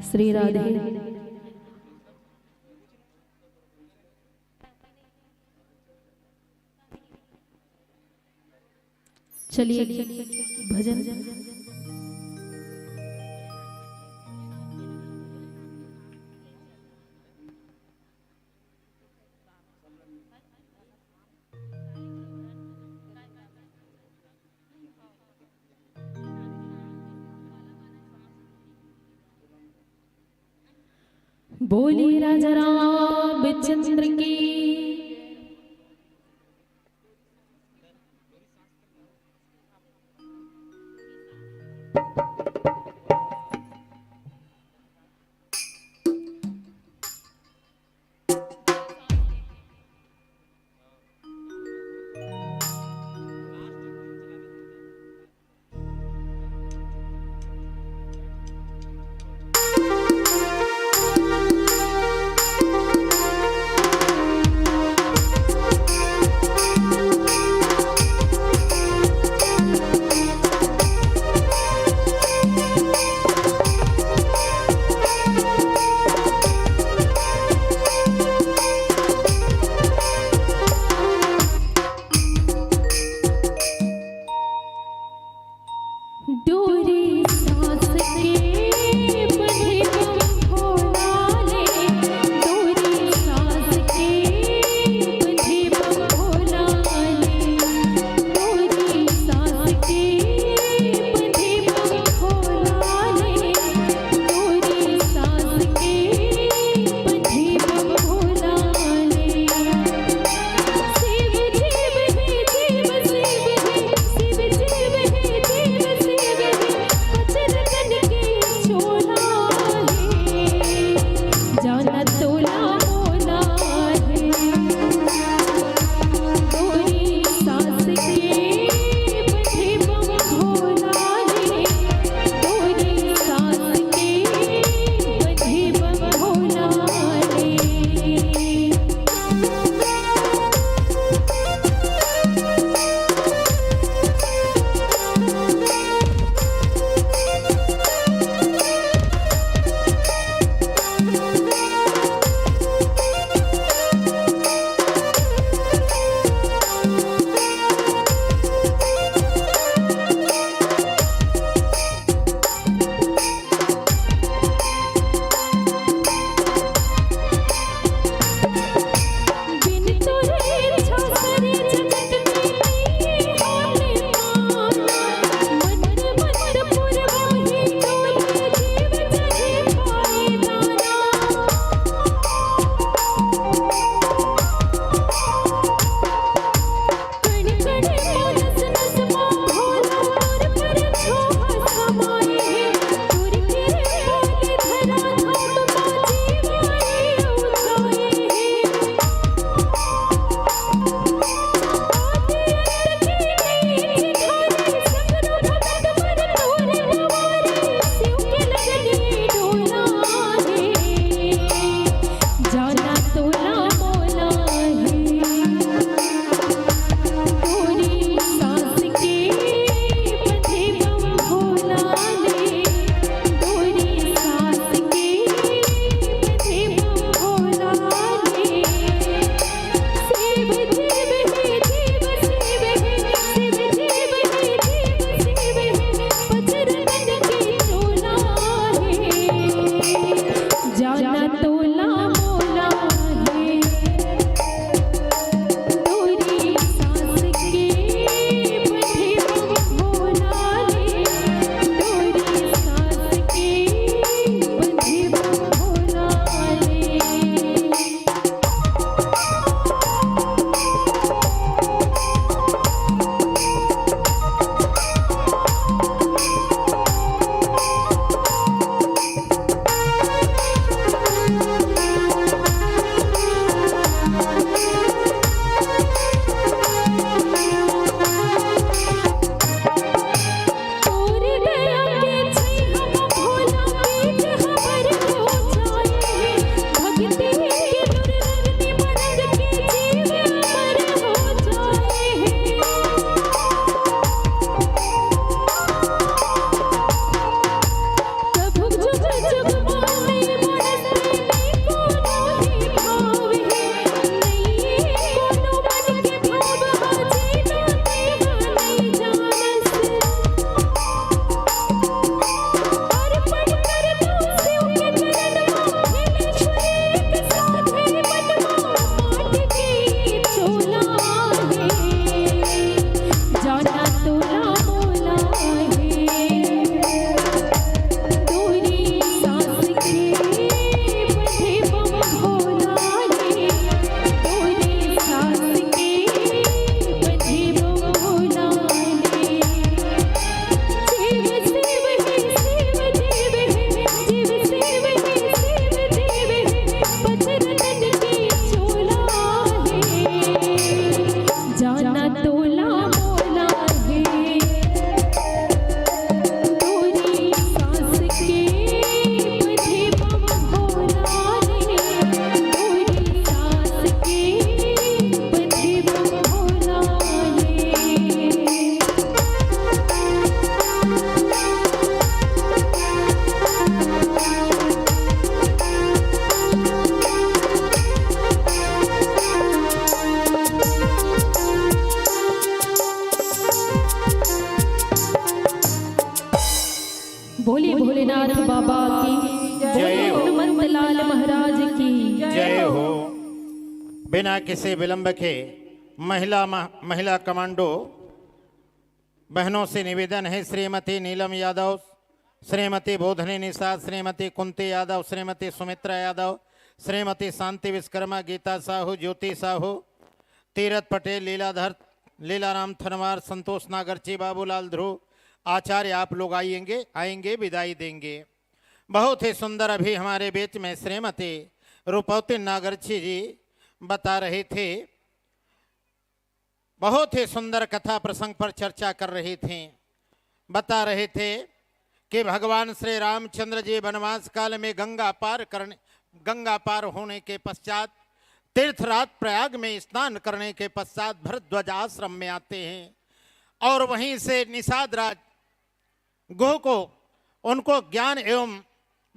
श्री राधे। चलिए, भजन। बोलिए राजा रामचंद्र की। तोला मोला हे, तोरी सांस के बंधे बम भोला रे, तोरी सांस के बंधे बम भोला रे। बोलिए भोलेनाथ बाबा की, बोलिए हनुमंतलाल महाराज की। जय हो। बिना किसी विलंब के महिला म-, महिला कमांडो बहनों से निवेदन है, श्रीमती नीलम यादव, श्रीमती बोधनी निषाद, श्रीमती कुंती यादव, श्रीमती सुमित्रा यादव, श्रीमती शांति विश्वकर्मा, गीता साहू, ज्योति साहू, तीरथ पटेल, लीलाधर, लीलाराम थनवार, संतोष नागरची, बाबूलाल ध्रुव, आचार्य, आप लोग आएंगे, आएंगे, विदाई देंगे। बहुत ही सुंदर। अभी हमारे बीच में श्रीमती रूपवती नागरची जी बता रही थी, बहुत ही सुंदर कथा प्रसंग पर चर्चा कर रही थी, बता रहे थे कि भगवान श्री रामचंद्र जी वनवास काल में गंगा पार करने, गंगा पार होने के पश्चात, तीर्थराज प्रयाग में स्नान करने के पश्चात भरद्वाज आश्रम में आते हैं और वहीं से निषाद राज गुह को उनको ज्ञान एवं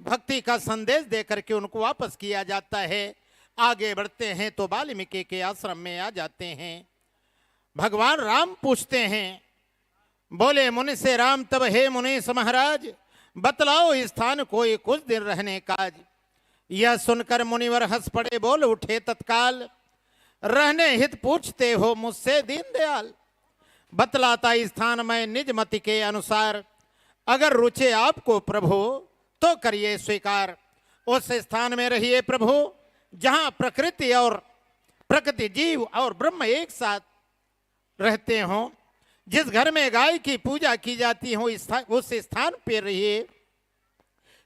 भक्ति का संदेश देकर के उनको वापस किया जाता है। आगे बढ़ते हैं तो वाल्मीकि के आश्रम में आ जाते हैं। भगवान राम पूछते हैं, बोले मुनि से राम तब, हे मुनीश महाराज, बतलाओ स्थान कोई कुछ दिन रहने काज। यह सुनकर मुनिवर हंस पड़े, बोल उठे तत्काल, रहने हित पूछते हो मुझसे दीन दयाल। बतलाता स्थान मैं निज मति के अनुसार, अगर रुचे आपको प्रभु तो करिए स्वीकार। उस स्थान में रहिए प्रभु, जहाँ प्रकृति और प्रकृति, जीव और ब्रह्म एक साथ रहते हों। जिस घर में गाय की पूजा की जाती हो, स्था-, उस स्थान पे रहिए।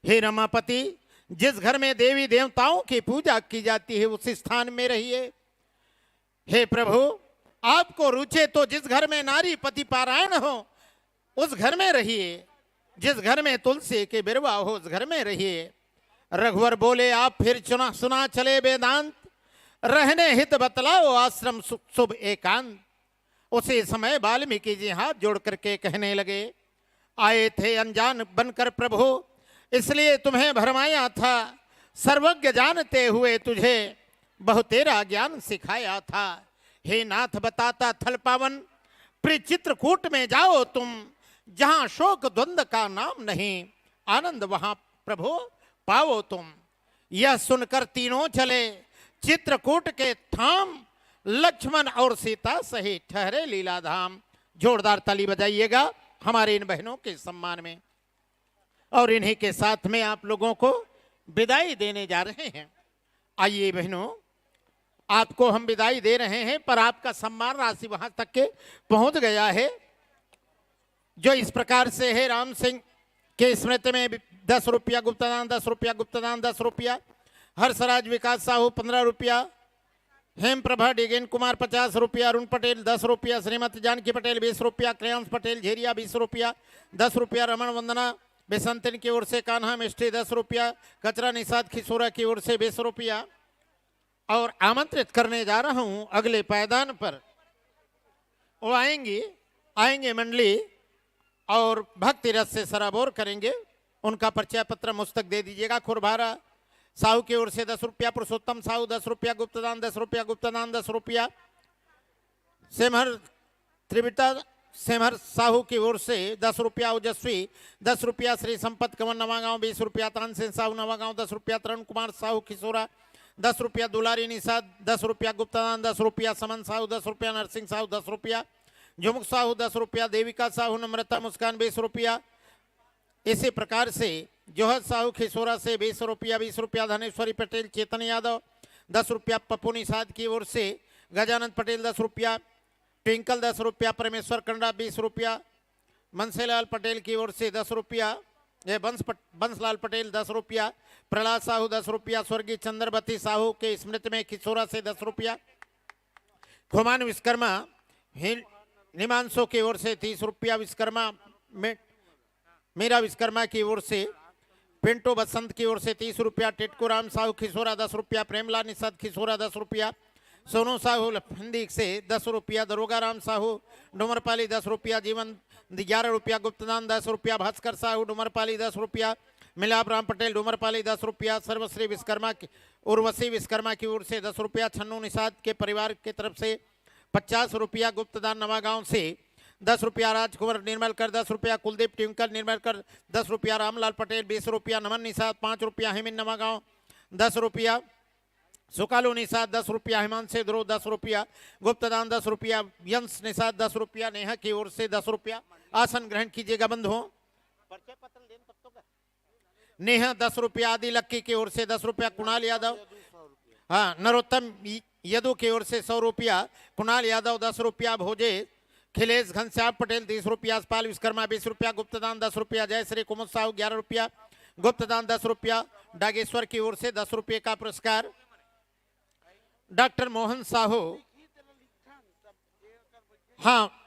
हे रमापति, जिस घर में देवी देवताओं की पूजा की जाती है, उस स्थान में रहिए। हे प्रभु, आपको रुचे तो जिस घर में नारी पति पारायण हो, उस घर में रहिए। जिस घर में तुलसी की बिरवा हो, उस घर में रहिए। रघुवर बोले, आप फिर चुना सुना चले वेदांत, रहने हित बतलाओ आश्रम सु-, शुभ एकांत। उसी समय वाल्मीकि जी हाथ जोड़ करके कहने लगे, आए थे अनजान बनकर प्रभु, इसलिए तुम्हें भरमाया था। सर्वज्ञ जानते हुए तुझे बहुतेरा ज्ञान सिखाया था। हे नाथ बताता थल पावन, प्रिय चित्रकूट में जाओ तुम, जहाँ शोक द्वंद का नाम नहीं, आनंद वहाँ प्रभु पाओ तुम। यह सुनकर तीनों चले चित्रकूट के धाम, लक्ष्मण और सीता सहित ठहरे लीला धाम। जोरदार ताली बजाइएगा हमारे इन बहनों के सम्मान में। और इन्हीं के साथ में आप लोगों को विदाई देने जा रहे हैं। आइए बहनों, आपको हम विदाई दे रहे हैं, पर आपका सम्मान राशि वहां तक के पहुंच गया है, जो इस प्रकार से है। राम सिंह के स्मृति में दस रुपया गुप्तदान, दस रुपया गुप्तदान, दस रुपया। हर्षराज विकास साहू, पन्द्रह रुपया। हेम प्रभा डिगेन कुमार, पचास रुपया। अरुण पटेल, दस रुपया। श्रीमती जानकी पटेल, बीस रुपया। क्रेयांश पटेल झेरिया, बीस रुपया, दस रुपया। रमन वंदना बेसंतिन की ओर से कान्हा मिष्टी, दस रुपया। कचरा निषाद खिसोरा की ओर से बीस रुपया। और आमंत्रित करने जा रहा हूं अगले पायदान पर, वो आएंगी, आएंगे मंडली और भक्ति रस से सराबोर करेंगे। उनका परिचय पत्र मुझ तक दे दीजिएगा। खुरभारा साहू की ओर से दस रुपया, पुरुषोत्तम साहू दस रुपया, गुप्तदान दस रुपया, गुप्तदान दस रुपया। सेमहर त्रिविता सेमहर साहू की ओर से दस रुपया, ओजस्वी दस रुपया। श्री संपत कंवर नवागांव, बीस रुपया। तानसेन साहू नवागांव, दस रुपया। तरुण कुमार साहू खिसोरा, दस रुपया। दुलारी निषाद, दस रुपया। गुप्तदान दस रुपया। समन साहू दस रुपया। नरसिंह साहू दस रुपया। झुमुक साहू दस रुपया। देविका साहू, नम्रता मुस्कान, बीस रुपया। इसी प्रकार से जोहर साहू खिसोरा से बीस रुपया, बीस रुपया। धनेश्वरी पटेल, चेतन यादव दस रुपया। पप्पू निषाद की ओर से गजानंद पटेल दस रुपया, ट्विंकल दस रुपया। परमेश्वर कंडा बीस रुपया। मनसेलाल पटेल की ओर से दस रुपया, ये बंस पट-, बंसलाल पटेल दस रुपया। प्रहलाद साहू दस रुपया। स्वर्गीय चंद्रवती साहू के स्मृति में खिसोरा से दस रुपया। खुमान विश्वकर्मा, हिल-, हिमांशु की ओर से तीस रुपया। विश्वकर्मा में मीरा विश्वकर्मा की ओर से, पिंटू बसंत की ओर से तीस रुपया। टिटकू राम साहू खिसोरा दस रुपया। प्रेमलाल निषाद खिसोरा दस रुपया। सोनू साहू लफंदी से दस रुपया। दरोगा राम साहू डुमरपाली दस रुपया। जीवन ग्यारह रुपया। गुप्तदान दस रुपया। भास्कर साहू डुमरपाली दस रुपया। मिलाप राम पटेल डुमरपाली दस रुपया। सर्वश्री विश्वकर्मा की, उर्वशी विश्वकर्मा की ओर से दस रुपया। छन्नू निषाद के परिवार की तरफ से पचास रुपया। गुप्तदान नवागांव से दस रुपया। राजकुमार निर्मलकर दस रुपया। कुलदीप ट्विंकल निर्मलकर दस रुपया। रामलाल पटेल बीस रुपया। नमन निषाद पाँच रुपया। हेमिन नवागांव दस रुपया। सुकालू निषाद दस रुपया। हिमांशु ध्रुव दस रुपया। गुप्तदान दस रुपया। यंश निषाद दस रुपया। नेहा की ओर से दस रुपया। आसन ग्रहण कीजिएगा बंधुओं। नेहा दस रुपया। आदि लक्की की ओर से दस रुपया। कुणाल यादव, हाँ, नरोत्तम य-, यदु की ओर से सौ रुपया। कुणाल यादव दस रुपया। भोजे खिलेश घनश्याम पटेल तीस रुपया। यशपाल विश्वकर्मा बीस रुपया। गुप्तदान दस रुपया। जय श्री कुमुद साहू ग्यारह रुपया। गुप्तदान दस रुपया। डागेश्वर की ओर से दस रुपये का पुरस्कार। डॉक्टर मोहन साहू, हाँ,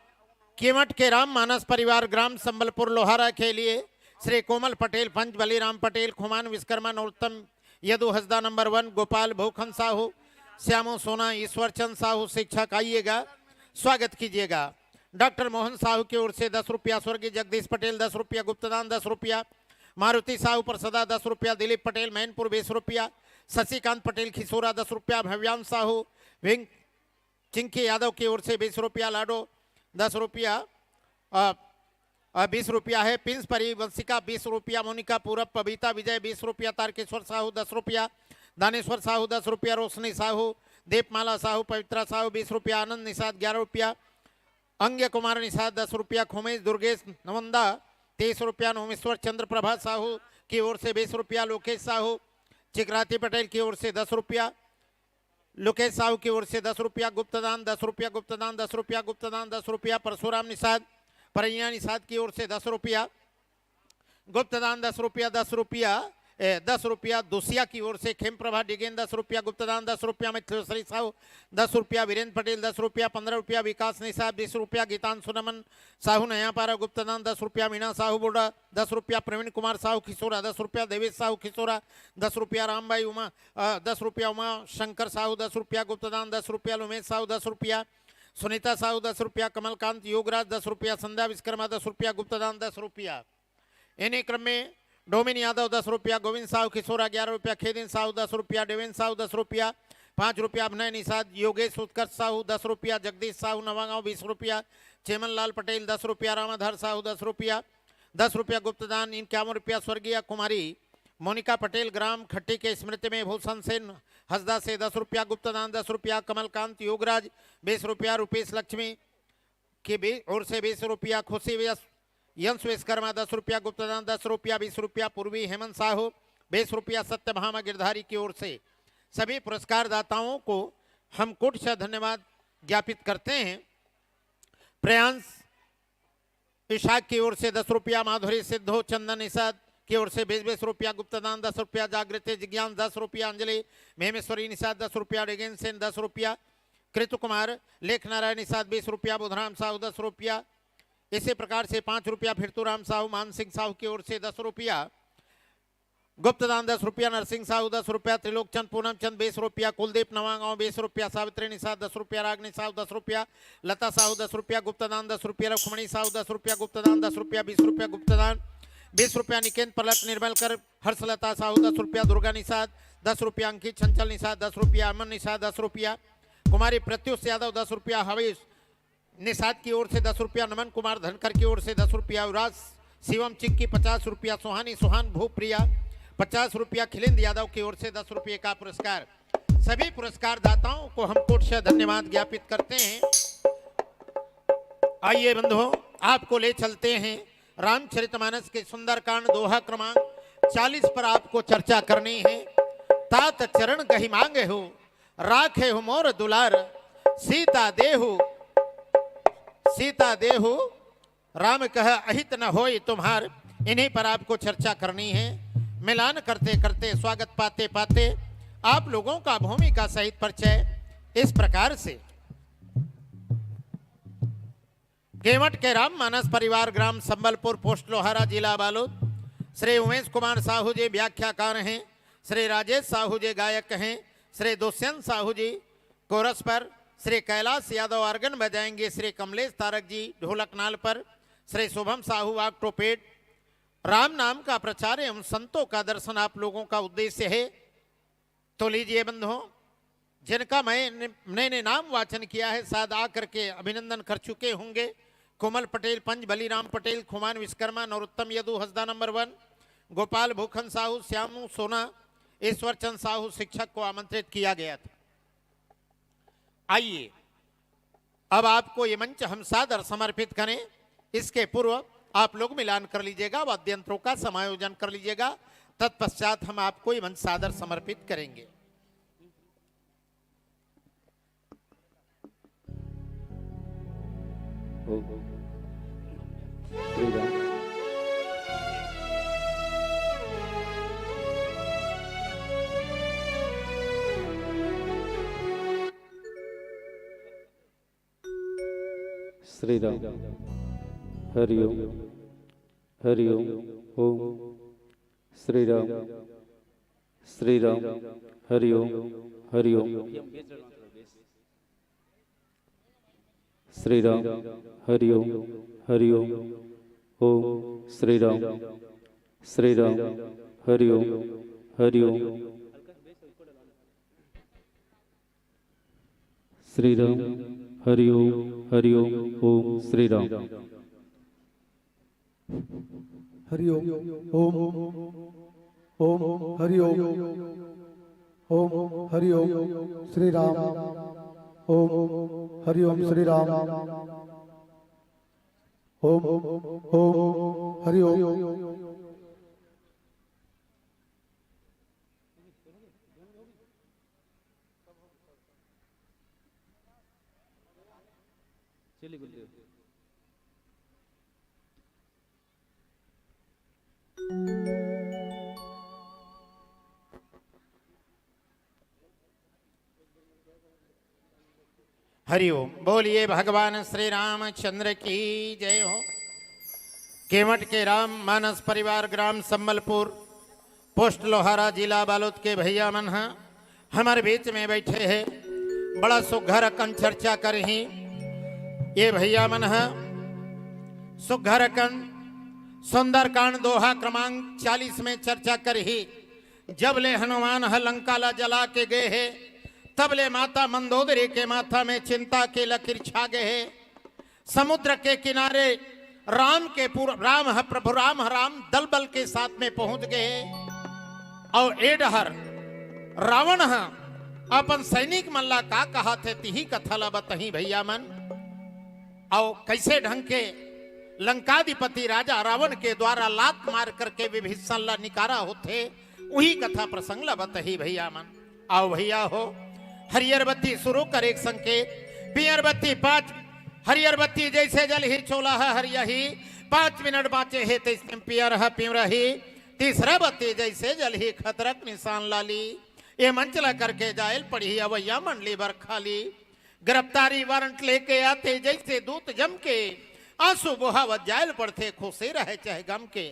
केवट के राम मानस परिवार, ग्राम संबलपुर लोहारा के लिए श्री कोमल पटेल, पंच बलिराम पटेल, खुमान विश्वकर्मा, नरोत्तम यदु हसदा नंबर वन, गोपाल भूखन साहू, श्यामो सोना, ईश्वर चंद साहू शिक्षक, आइएगा, स्वागत कीजिएगा। डॉक्टर मोहन साहू की ओर से दस रुपया। स्वर्गीय जगदीश पटेल दस रुपया। गुप्तदान दस रुपया। मारुति साहू परसदा दस रुपया। दिलीप पटेल मैनपुर बीस रुपया। शशिकांत पटेल खिसोरा दस रुपया। भव्यांश साहू विंग चिंकी यादव की ओर से बीस रुपया। लाडो दस रुपया, अ, अ, बीस रुपया है। प्रिंस परी वंशिका बीस रुपया। मोनिका पूरब, पबीता विजय बीस रुपया। तारकेश्वर साहू दस रुपया। दानेश्वर साहू दस रुपया। रोशनी साहू, दीपमाला साहू, पवित्रा साहू बीस रुपया। आनंद निषाद ग्यारह रुपया। अंग्य कुमार निषाद दस रुपया। खोमेश दुर्गेश नवंदा तीस रुपया। नोमेश्वर चंद्र प्रभा साहू की ओर से बीस रुपया। लोकेश साहू चिकराती पटेल की ओर से दस रुपया। लोकेश साहू की ओर से दस रुपया। गुप्तदान दस रुपया। गुप्तदान दस रुपया। गुप्तदान दस रुपया। परशुराम निषाद, परैया निषाद की ओर से दस रुपया। गुप्तदान दस रुपया, दस रुपया, ए, दस रुपया। दुसिया की ओर से खेम प्रभा डिगेन दस रुपया। गुप्तदान दस रुपया। मिथुश्री साहू दस रुपया। वीरेंद्र पटेल दस रुपया, पन्द्रह रुपया। विकास निषाद बीस रुपया। गीतांशु नमन साहू नयापारा गुप्तदान दस रुपया। मीना साहू बोडा दस रुपया। प्रवीण कुमार साहू खिसोरा दस रुपया। देवेश साहू खिसोरा दस रुपया। रामबाई उमा, अ, दस रुपया। उमा शंकर साहू दस रुपया। गुप्तदान दस रुपया। उमेश साहू दस रुपया। सुनीता साहू दस रुपया। कमलकांत योगराज दस रुपया। संध्या विश्वकर्मा दस रुपया। गुप्तदान दस रुपया। इन्हीं क्रम में डोमिन यादव दस रुपया। गोविंद साहू खिसोरा ग्यारह रुपया। खेदिन साहू दस रुपया। डेविन साहू दस रुपया, पाँच रुपया। अभिनय निषाद। योगेश उत्कर्ष साहू दस रुपया। जगदीश साहू नवागांव बीस रुपया। चेमन लाल पटेल दस रुपया। रामाधार साहू दस रुपया, दस रुपया। गुप्तदान इक्यावन रुपया। स्वर्गीय कुमारी मोनिका पटेल ग्राम खट्टी के स्मृति में भूषण सेन हसदा से दस रुपया गुप्त दान, दस रुपया कमलकांत योगराज, बीस रुपया रुपेश लक्ष्मी की बी-, ओर से बीस रुपया खुशी यश-, यंश विश्वकर्मा दस रुपया गुप्त दान, दस रुपया, बीस रुपया पूर्वी हेमंत साहू, बीस रुपया सत्यभामा गिरधारी की ओर से। सभी पुरस्कार दाताओं को हम कोटि से धन्यवाद ज्ञापित करते हैं। प्रियांश इशाक की ओर से दस रुपया, माधुरी सिद्धो चंदन निषाद की ओर से बीस बीस रुपया गुप्त दान, दस रुपया जागृति जिज्ञान, दस रुपया अंजलि भीमेश्वरी निषाद, दस रुपया डेगेन सेन, दस रुपया कृत कुमार लेख नारायण निषाद, बीस रुपया बुधराम साहू, दस रुपया। इसी प्रकार से पाँच रुपया फिरतुराम साहू, मान सिंह साहू की ओर से दस रुपया गुप्त दान, दस रुपया नरसिंह साहू, दस रुपया त्रिलोकचंद पूनमचंद, बीस रुपया कुलदीप नवांगांव, बीस रुपया सावित्री निषाद, दस रुपया रागनी साहू, दस रुपया लता साहू, दस रुपया गुप्त दान, दस रुपया रुक्मणी साहू, दस रुपया गुप्त दान, दस रुपया, बीस रुपया गुप्त दान, बीस रुपया निकेंद्र पलट निर्मलकर हर्षलता साहू, दस रुपया दुर्गा निषाद, दस रुपया अंकित चंचल निषाद, दस रुपया अमन निषाद, दस रुपया कुमारी प्रत्युष यादव, दस रुपया हवेश निषाद की ओर से दस रुपया, नमन कुमार धनकर की ओर से दस रुपया, युवराज शिवम चिक्की पचास रुपया, सुहानी सुहान भूप्रिया पचास रुपया, खिलेंद्र यादव की ओर से दस रुपये का पुरस्कार। सभी पुरस्कार दाताओं को हम कोटि से धन्यवाद ज्ञापित करते हैं। आइए बंधुओं, आपको ले चलते हैं रामचरितमानस के सुंदरकांड दोहा क्रमांक चालीस पर आपको चर्चा करनी है। तात चरण गहि मांगेहु, राखेहु मोर दुलार। सीता देहु, सीता देहु, राम कह अहित न होय तुम्हार। इन्हीं पर आपको चर्चा करनी है। मिलान करते करते, स्वागत पाते पाते आप लोगों का भूमिका सहित परिचय इस प्रकार से। केवट के राम मानस परिवार, ग्राम संबलपुर, पोस्ट लोहारा, जिला बालोद। श्री उमेश कुमार साहू जी व्याख्याकार हैं, श्री राजेश साहू जी गायक हैं, श्री दुष्यंत साहू जी कोरस पर, श्री कैलाश यादव आर्गन बजाएंगे, श्री कमलेश तारक जी ढोलक नाल पर, श्री शुभम साहू वाग ट्रोपेट। राम नाम का प्रचार एवं संतों का दर्शन आप लोगों का उद्देश्य है। तो लीजिए बंधुओं, जिनका मैं ने-, मैंने नाम वाचन किया है, शायद आ करके अभिनंदन कर चुके होंगे। कोमल पटेल पंच, बलीराम पटेल, खुमान विश्वकर्मा, नरोत्तम यदु हसदा नंबर वन, गोपाल भूखन साहू, श्यामू सोना, ईश्वर चंद साहू शिक्षक को आमंत्रित किया गया था। आइए, अब आपको ये मंच हम सादर समर्पित करें। इसके पूर्व आप लोग मिलान कर लीजिएगा, वाद्य यंत्रों का समायोजन कर लीजिएगा। तत्पश्चात हम आपको ये मंच सादर समर्पित करेंगे। ओम श्री राम। श्री राम। हरि ओम। हरि ओम। ओम श्री राम। श्री राम। हरि ओम। हरि ओम। श्री राम। हरि ओम। हरि ओम। ओम श्री राम। श्री राम। हरि ओम। हरि ओम। श्री राम। हरि ओम। हरि ओम। ओम श्री राम। हरि ओम। ओम। ओम। हरि ओम। ओम। हरि ओम। श्री राम। ओम। हरि ओम। श्री राम। ओम। ओम। हरि ओम। चलिए गुरुदेव। हरिओम। बोलिए भगवान श्री रामचंद्र की जय हो। केवट के राम मानस परिवार, ग्राम संबलपुर, पोस्ट लोहारा, जिला बालोद के भैया मन ह हमर बीच में बैठे हे। बड़ा सुघर अकन चर्चा करही ये भैया मन ह। सुघर अकन सुंदरकांड दोहा क्रमांक चालीस में चर्चा करही। जब ले हनुमान ह लंका ला जला के गए हे, तब ले माता मंदोदरी के माथा में चिंता के लकीर छा गए हे। समुद्र के किनारे राम के पूर-, राम ह, प्रभु राम ह, राम दलबल के साथ में पहुंच गए। अउ ए डहर रावण ह अपन सैनिक मन ला का कहत हे, तिही कथा ला बताही भैया मन। अउ कैसे ढंग के लंकाधिपति राजा रावण के द्वारा लात मार करके विभीषण ला निकारा होथे, उही कथा प्रसंग ला बताही भैया मन। आओ भैया हो, हरियर बत्ती शुरू करे के संकेत। पियर बत्ती पाँच, हरियर बत्ती जैसे जलही चोला ह हरियही, पाँच मिनट बाँचे हे तैसने पियर ह पिंवरही। तीसरा बत्ती जैसे जलही खतरा के निशान लाली, ए मंच ला करके जायल पड़ही अवैया मंडली बर खाली। गिरफ्तारी वारंट लेके आथे जैसे दूत जम के, आंसू बोहावत जायल पड़थे खुशी रहे चाहे गम के।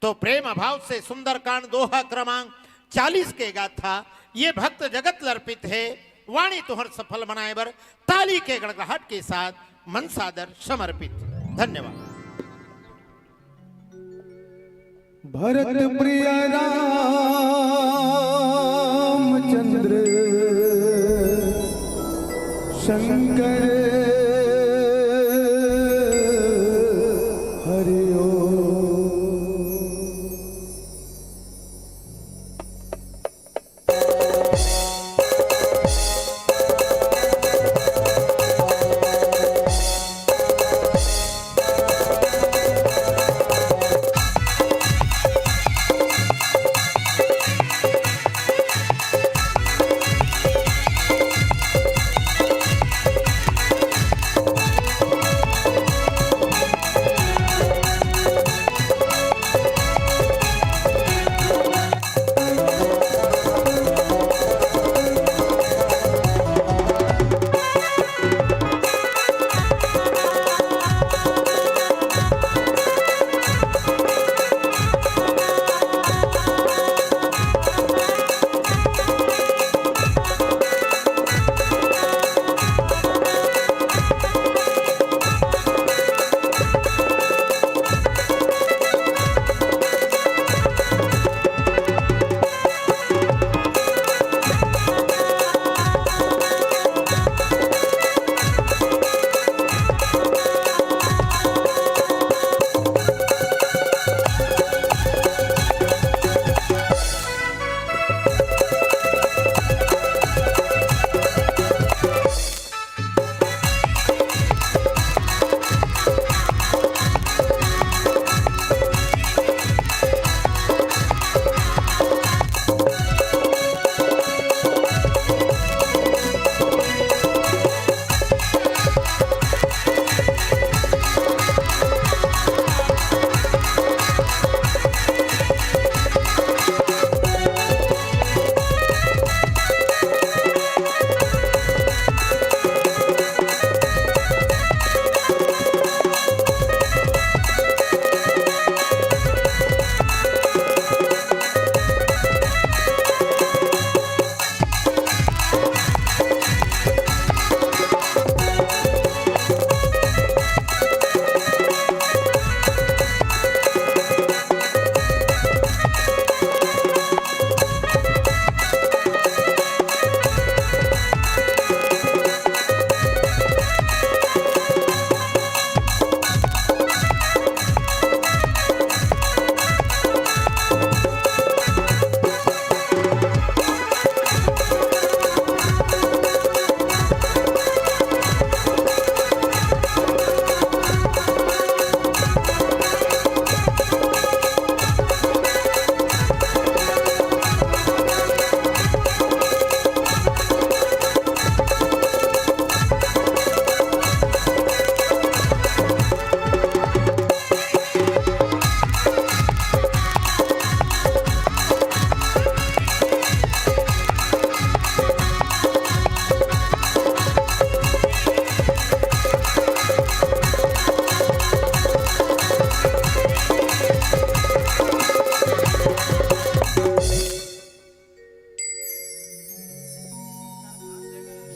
तो प्रेम भाव से सुंदरकांड दोहा क्रमांक चालीस के गाथा ये भक्त जगत ल अर्पित हे। वाणी तुहर सफल बनाए बर ताली के गड़गड़ाहट के साथ मन सादर समर्पित। धन्यवाद। भरत प्रिय रामचंद्र शंकर हरि ओम।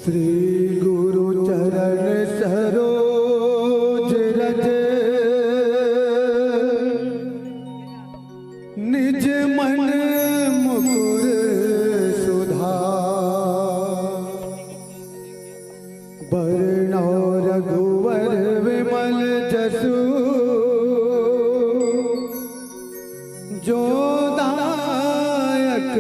श्री गुरु चरण सरोज रज, निज मन मुकुर सुधार। बरनउँ रघुवर विमल जसु, जो दायक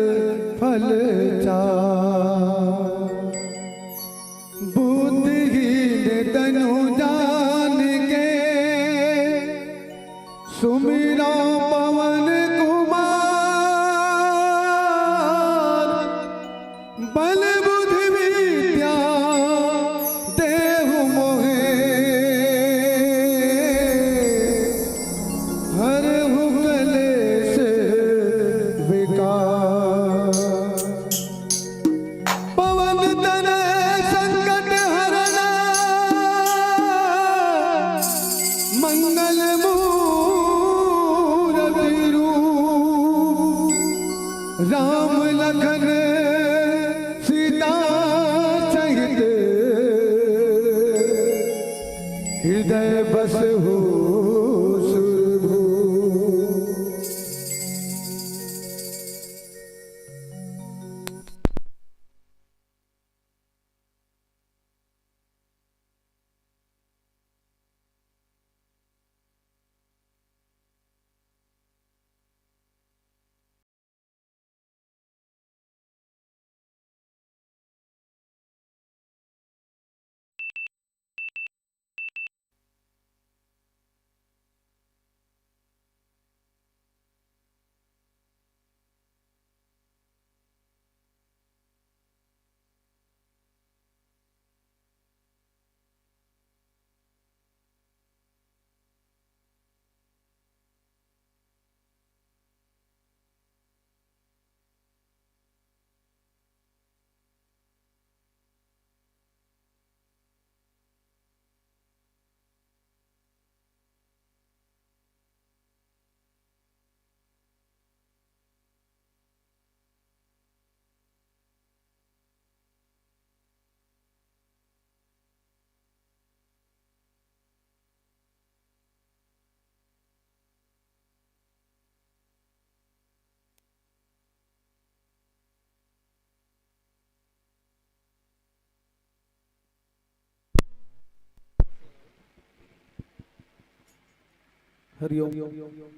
हरि ओम।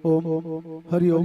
ओम हरि ओम।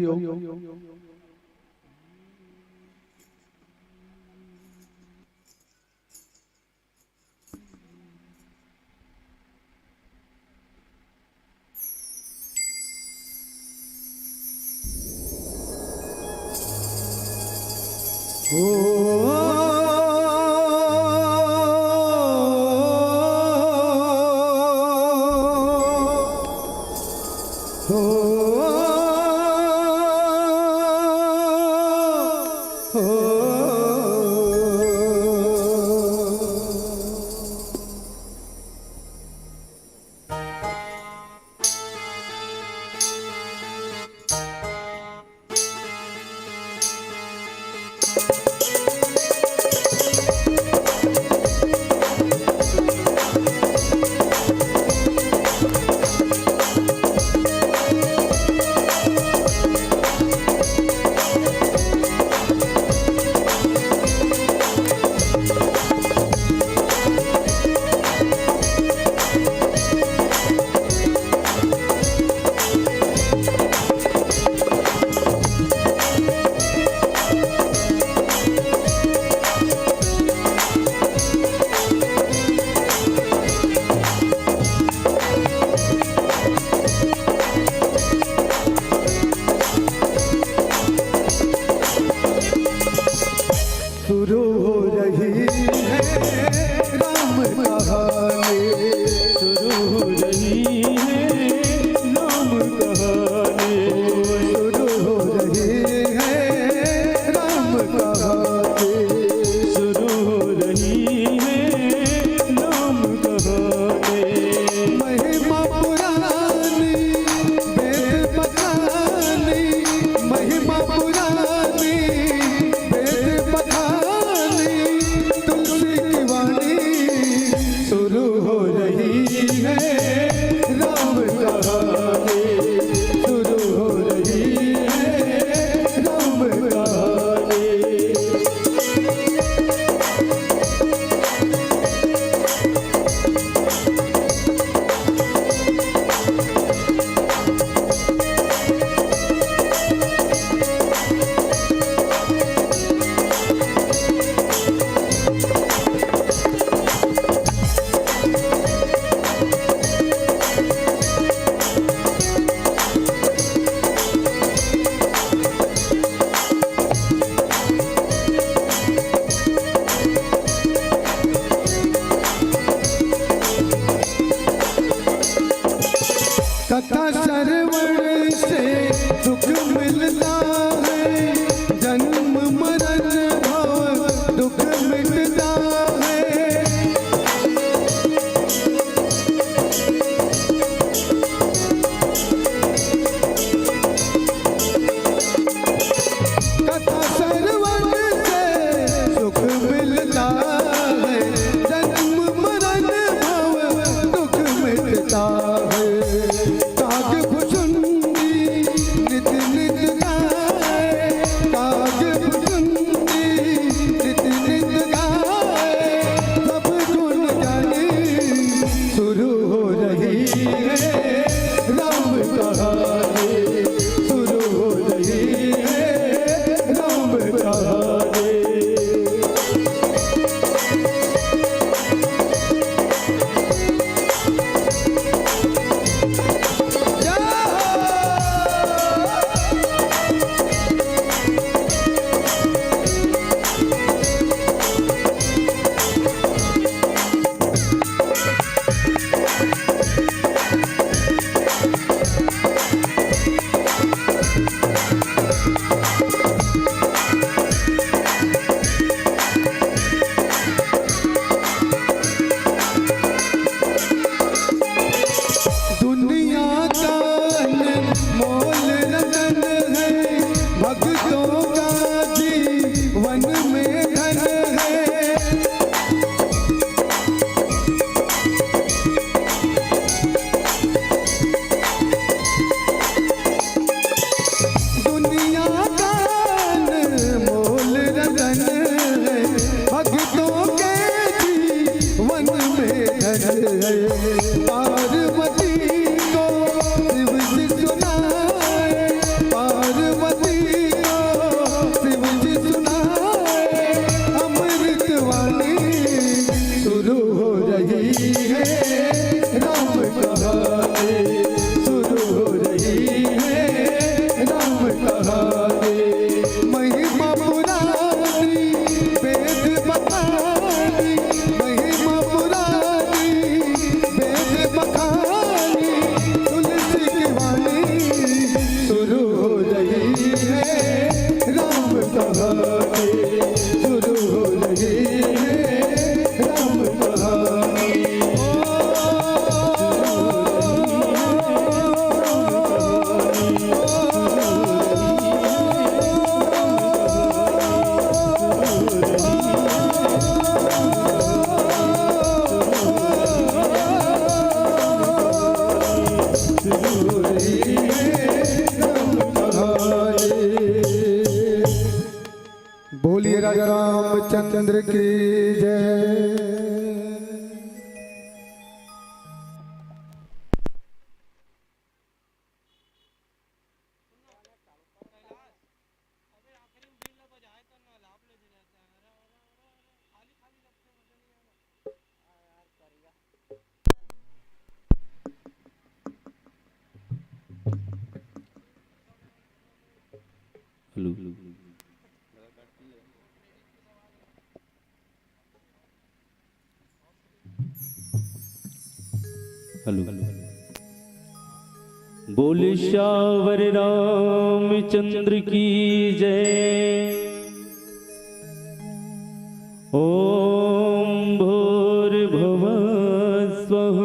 शुरू हो रही है राम कहानी। शुरू हो रही है राम कहानी। शुरू हो रही है राम कहानी। शुरू हो रही है राम कहानी। महिमा पुरानी, वेद बखानी, महिमा पुरानी, वेद बखानी, तुलसी की वाणी, शुरू हो रही है राम कहानी, शुरू हो रही है राम कहानी। कथा श्रवण से सुख मिलता है, जन्म मरण भव दुख मिटता है। कथा श्रवण से सुख मिलता है, जन्म मरण भव दुख मिटता है। काग भुसुंडी नित नित गाए, काग भुसुंडी नित नित गाए, सब गुण गाने। शुरू हो रही है राम कहानी, शुरू हो रही है राम कहानी। दुनिया का अनमोल रतन है, भक्तों का जीवन में धन है। दुनिया का अनमोल रतन है, भक्तों के जीवन में धन है। पार्वती को शिव शिशु रामचंद्र की जय। हेलो। हेलो। बोल सियावर रामचंद्र की जय। ओम भूर्भुवः स्वः।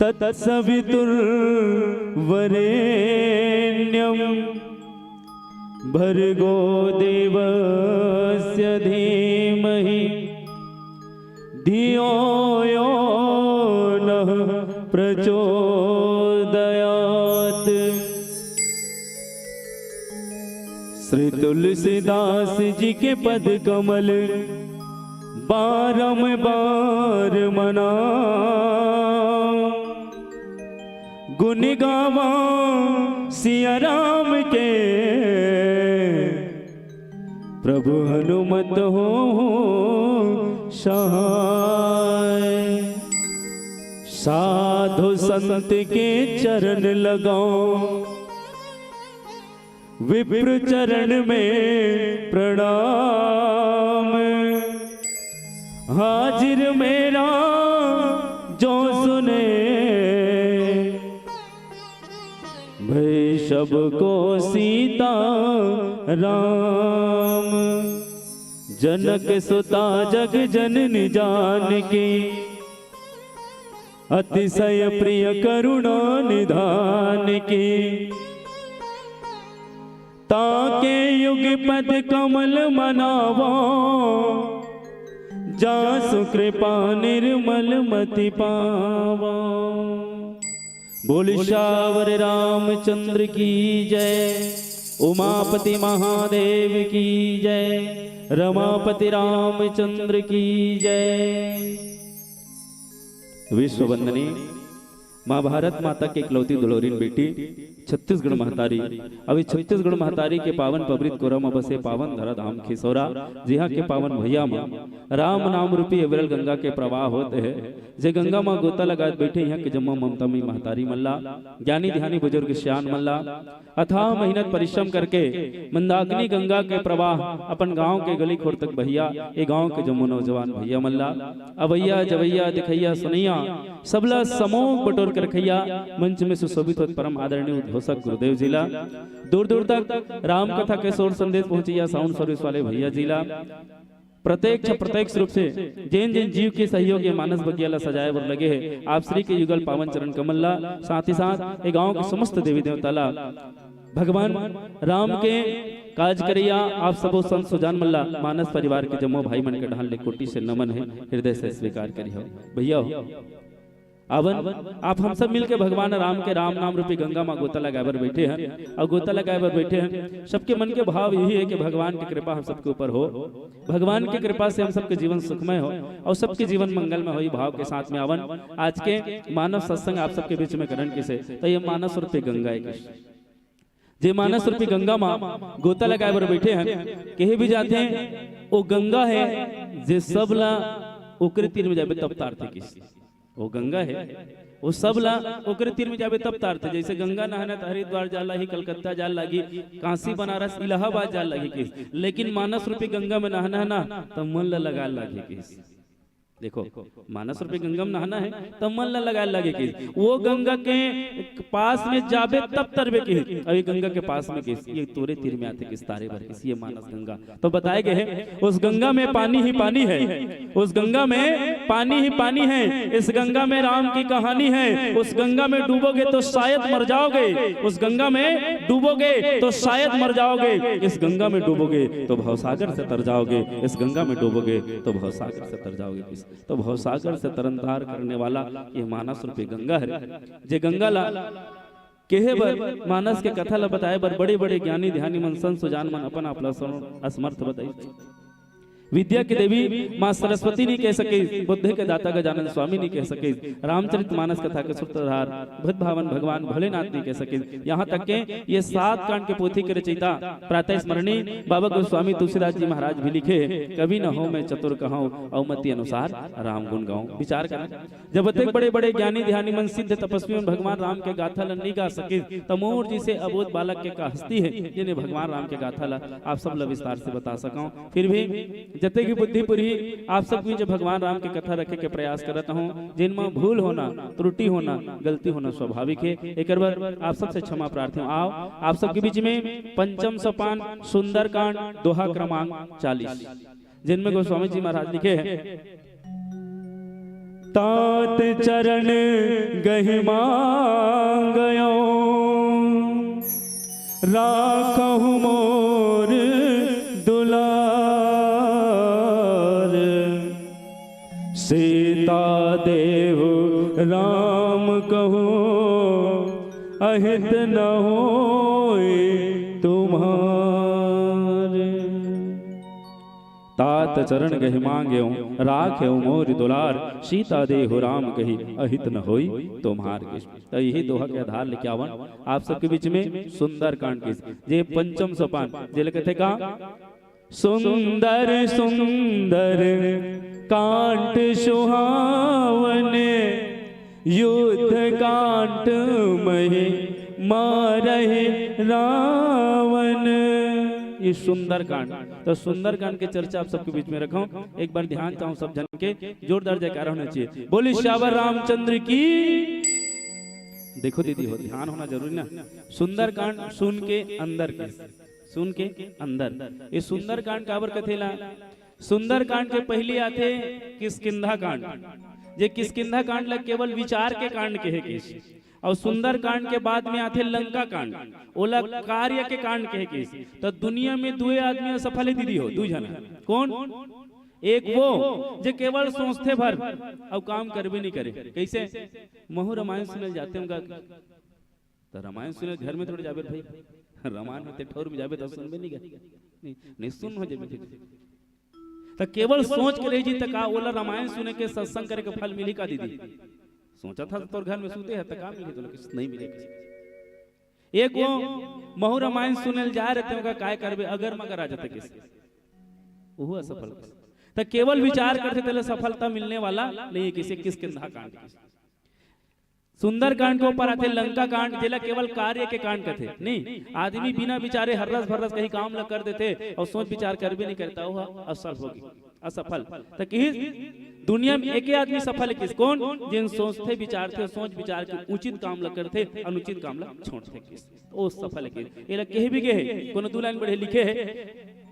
तत्सवितुर्वरेण्यं भर्गो देवस्य धीमहि धियो यो नः प्रचोदयात्। श्री तुलसीदास जी के पद कमल बारंबार मना। गुण गावा सिया राम के, प्रभु हनुमत हो सहाय। साधु संत के चरण लगाओ, विप्र चरण में प्रणाम। हाजिर मेरा जो सुने, भई सबको सीता राम। जनक सुता जग जननी जानकी, अतिशय प्रिय करुणा निधान की। ताके युग पद कमल मनावा, जासु कृपा निर्मल मति पावा। बोल सियावर रामचंद्र की जय, उमापति महादेव की जय, रमापति रामचंद्र की जय। विश्व वंदनी माँ भारत माता के इकलौती दुलौरिन बेटी छत्तीसगढ़ महतारी। अभी छत्तीसगढ़ महतारी के पावन पवित्र कोरा म बसे पावन धरा धाम खिसौरा, जिहाँ के पावन भुइयाँ म राम नाम रूपी अविरल गंगा के प्रवाह होत हे। जे गंगा म गोता लगात बैठे इहाँ के जम्मो ममता मई महतारी मन ला, ज्ञानी ध्यानी बुजुर्ग सियान मन ला, अथाह मेहनत परिश्रम करके मंदाकिनी गंगा के प्रवाह अपन गांव के गली खोर तक बहिया, ए गांव के जम्मो नौजवान भैया मन ला, अवैया, जवैया, दिखैया, सुनैया, सबला समूह बटोर के रखैया, मंच में सुशोभित होत परम आदरणीय उद्घोषक गुरुदेव जी ला, दूर दूर तक राम कथा के शोर संदेश पहुंचैया साउंड सर्विस वाले भैया जी ला, प्रत्यक्ष अप्रत्यक्ष रूप से जेन जेन जीव के सहयोग ये मानस बगिया ला सजाए बर लगे हे, आप श्री के युगल पावन चरण कमल ला, साथ ही साथ ए गांव के समस्त देवी देवता ला, भगवान राम के काज करैया आप सबो संत सुजान मन ला, मानस परिवार के जम्मो भाई मन के डहान ले कोटि से नमन हे, हृदय से स्वीकार करिहो। भैया हो, आवन, आप हम सब मिलके भगवान राम के राम नाम रूपी गंगा मा गोता लगाए बर बैठे हन, अउ गोता लगाए बर बैठे हन। सबके मन के भाव यही हे कि भगवान के कृपा हम सबके ऊपर हो, भगवान के कृपा से हम सबके जीवन सुखमय हो अउ सबके जीवन मंगलमय हो। ये भाव के साथ में आवन, आज के मानव सत्संग आप सबके बीच में करन किसे, तो ये मानस रूपी गंगा हे किस जे मानस रूपी गंगा मा गोता लगाए बर बैठे हन, कहे भी जाथे, ओ गंगा हे, जे सब ला ओकरे तीर में जाबे तब तारथे किस। ओ गंगा हे, ओ सब ला ओकरे तीर में जाबे तब तारथे। जैसे गंगा नहाना त हरिद्वार जाए लागही, कलकत्ता जाए लागही, काशी बनारस इलाहाबाद जाए लागही किस, लेकिन मानस रूपी गंगा में नहाना हे ना, त मन ला लगाए लागही किस। देखो, मानस रूपी गंगा में नहाना हे, त मन ला लगाए लागे किस। वो गंगा के पास में जाबे तब तरबे किस। अभी गंगा के पास में किस, ये तोरे तीर में आथे किस, तारे बर किस, ये मानस गंगा। तो बताए गए हे, उस गंगा में पानी ही पानी है, उस गंगा में पानी ही पानी है, इस गंगा में राम की कहानी है, उस गंगा में डूबोगे तो शायद मर जाओगे, उस गंगा में डूबोगे तो शायद मर जाओगे, इस गंगा में डूबोगे तो भवसागर से तर जाओगे, इस गंगा में डूबोगे तो भवसागर से तर जाओगे। तो भवसागर से तरन तार करने वाला ये मानस रूपी गंगा हे, जे गंगा ला केहे बर, मानस के कथा ल बताए बर बड़े-बड़े ज्ञानी ध्यानी मन, संत सुजान मन अपन आप ल असमर्थ बताइस। विद्या के देवी माँ सरस्वती नी कह सकिस, बुद्धि के दाता गजानन स्वामी नी कह सकिस, रामचरित मानस कथा के सूत्रधार भक्त भावन भगवान भोलेनाथ नी कह सकिस। यहाँ तक के ये सात कांड के पोथी के रचयिता प्रातः स्मरणी बाबा गोस्वामी तुलसीदास जी महाराज भी लिखे, कवि न हों मैं चतुर कहौं, अउ मति अनुसार राम गुण गाऊं। विचार करना, जब अतेक बड़े-बड़े ज्ञानी ध्यानी मन, सिद्ध तपस्वी मन भगवान राम के गाथा ल नइ गा सकिस, त मोर जइसे अबोध बालक के का हस्ती हे, जेने भगवान राम के गाथा ल आप सब ल विस्तार से बता सकंव। फिर भी जतेक भी बुद्धि पुरही, आप सब के बीच भगवान राम के कथा रखे के प्रयास करत हंव। जेन म भूल होना, त्रुटि होना, गलती होना स्वाभाविक हे। एकर बर आप सबसे क्षमा प्रार्थी हंव। आओ, आप सबके बीच में पंचम सोपान, सुंदरकांड, दोहा क्रमांक चालीस। जिनमें गोस्वामी जी महाराज लिखे हैं, तात चरण गहि मांगयो, राखहु मोर दुलार। सीता देहु राम कहूँ, अहित न होय तुम्हार। तात चरण गहि मांग्यो, राखेउ मोर दुलार। सीता देहु राम कहि, अहित न होई तुम्हार। के त यही दोहा के आधार लेके आवन आप सबके बीच में सुंदरकांड के, जे पंचम सोपान, जेला कथे का, सुंदर सुंदर कांड सुहावन, युद्ध कांड महि मारहि रावण। ये सुंदरकांड, तो सुंदरकांड के चर्चा आप सबके बीच में रखो। एक बार ध्यान चाहूं सब जन के, जोरदार जयकारा होना चाहिए। बोले सियावर रामचंद्र की। देखो दीदी हो, ध्यान होना जरूरी ना। सुंदरकांड सुन के अंदर के, सुन के अंदर। ये सुंदरकांड काबर कथेला? सुंदरकांड के पहली आथे किष्किंधा कांड, जे किष्किंधा कांड ला केवल विचार के कांड कहे किस, और सुंदरकांड के बाद में आथे लंका कांड, ओला कार्य के कांड कहे किस। तो दुनिया में दुए आदमी असफल हे दीदी हो, दू झन। कौन? एक वो जे केवल सोचथे भर अउ काम करबे नहीं करे। कैसे? महू रामायण सुने जाते होंगे, तो रामायण सुने घर में थोड़े जाबे भाई, रामायण होते ठौर में जाबे तो सुनबे नहीं गा, नहीं, नहीं सुन हो जाबे। तो केवल सोच के रह जी, त का ओला रामायण सुने के, सत्संग करे के फल मिली का दीदी? सोचा था तोर घर में सूते है, त का मिली तोला? किस नहीं मिले किस। एक वो महू रामायण सुने ल जाए रहते होंगे, काय करबे, अगर मगर आ जाते किस, वो असफल किस। त केवल विचार करथे तेला सफलता मिलने वाला नहीं है किसे। किष्किंधा कांड किस। सुंदरकांड के ऊपर आथे लंका कांड, जेला केवल कार्य के कांड कथे। नहीं, आदमी बिना विचारे हर्रस भर्रस कहीं काम ला कर देथे और सोच विचार करबे नहीं करता, वो असफल होगी, असफल। त किस दुनिया में एके आदमी सफल हे किस? कौन? जेन सोचथे विचारथे, सोच विचार के उचित काम ला करथे, अनुचित काम ला छोड़थे किस, वो सफल हे किस। एला कहे भी गे हे, कोनो दू लाइन बढ़े लिखे हे,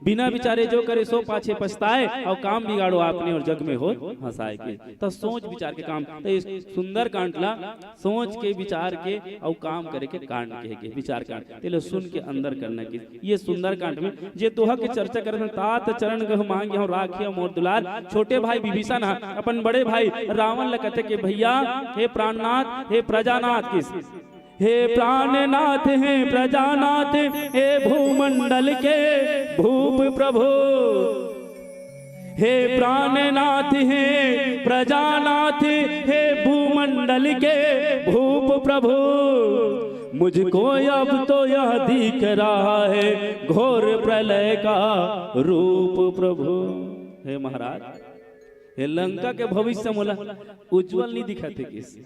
बिना विचारे जो करे सो पाछे पछताए, और काम बिगाड़ो आपने और जग में हो हंसाए के। त सोच विचार के काम, त ये सुंदरकांड ला सोच के विचार के और काम करे के कांड कहे के, विचार कांड। तेला सुन के अंदर करना के। ये सुंदरकांड में जे दोहा के चर्चा करत हन, तात चरण गह मांग्यो राखियो मोर दुलार। छोटे भाई विभीषण ह अपन बड़े भाई रावण ल कथे के, भैया, हे प्राणनाथ, हे प्रजानाथ किस, हे प्राणनाथ, हे प्रजानाथ, हे भूमंडल के भूप प्रभु। हे प्राणनाथ, हे प्रजानाथ, हे भूमंडल के भूप प्रभु, मुझको अब तो यह दिख रहा है घोर प्रलय का रूप प्रभु। हे महाराज, हे लंका के भविष्य मोला उज्जवल नहीं दिखत हे किस।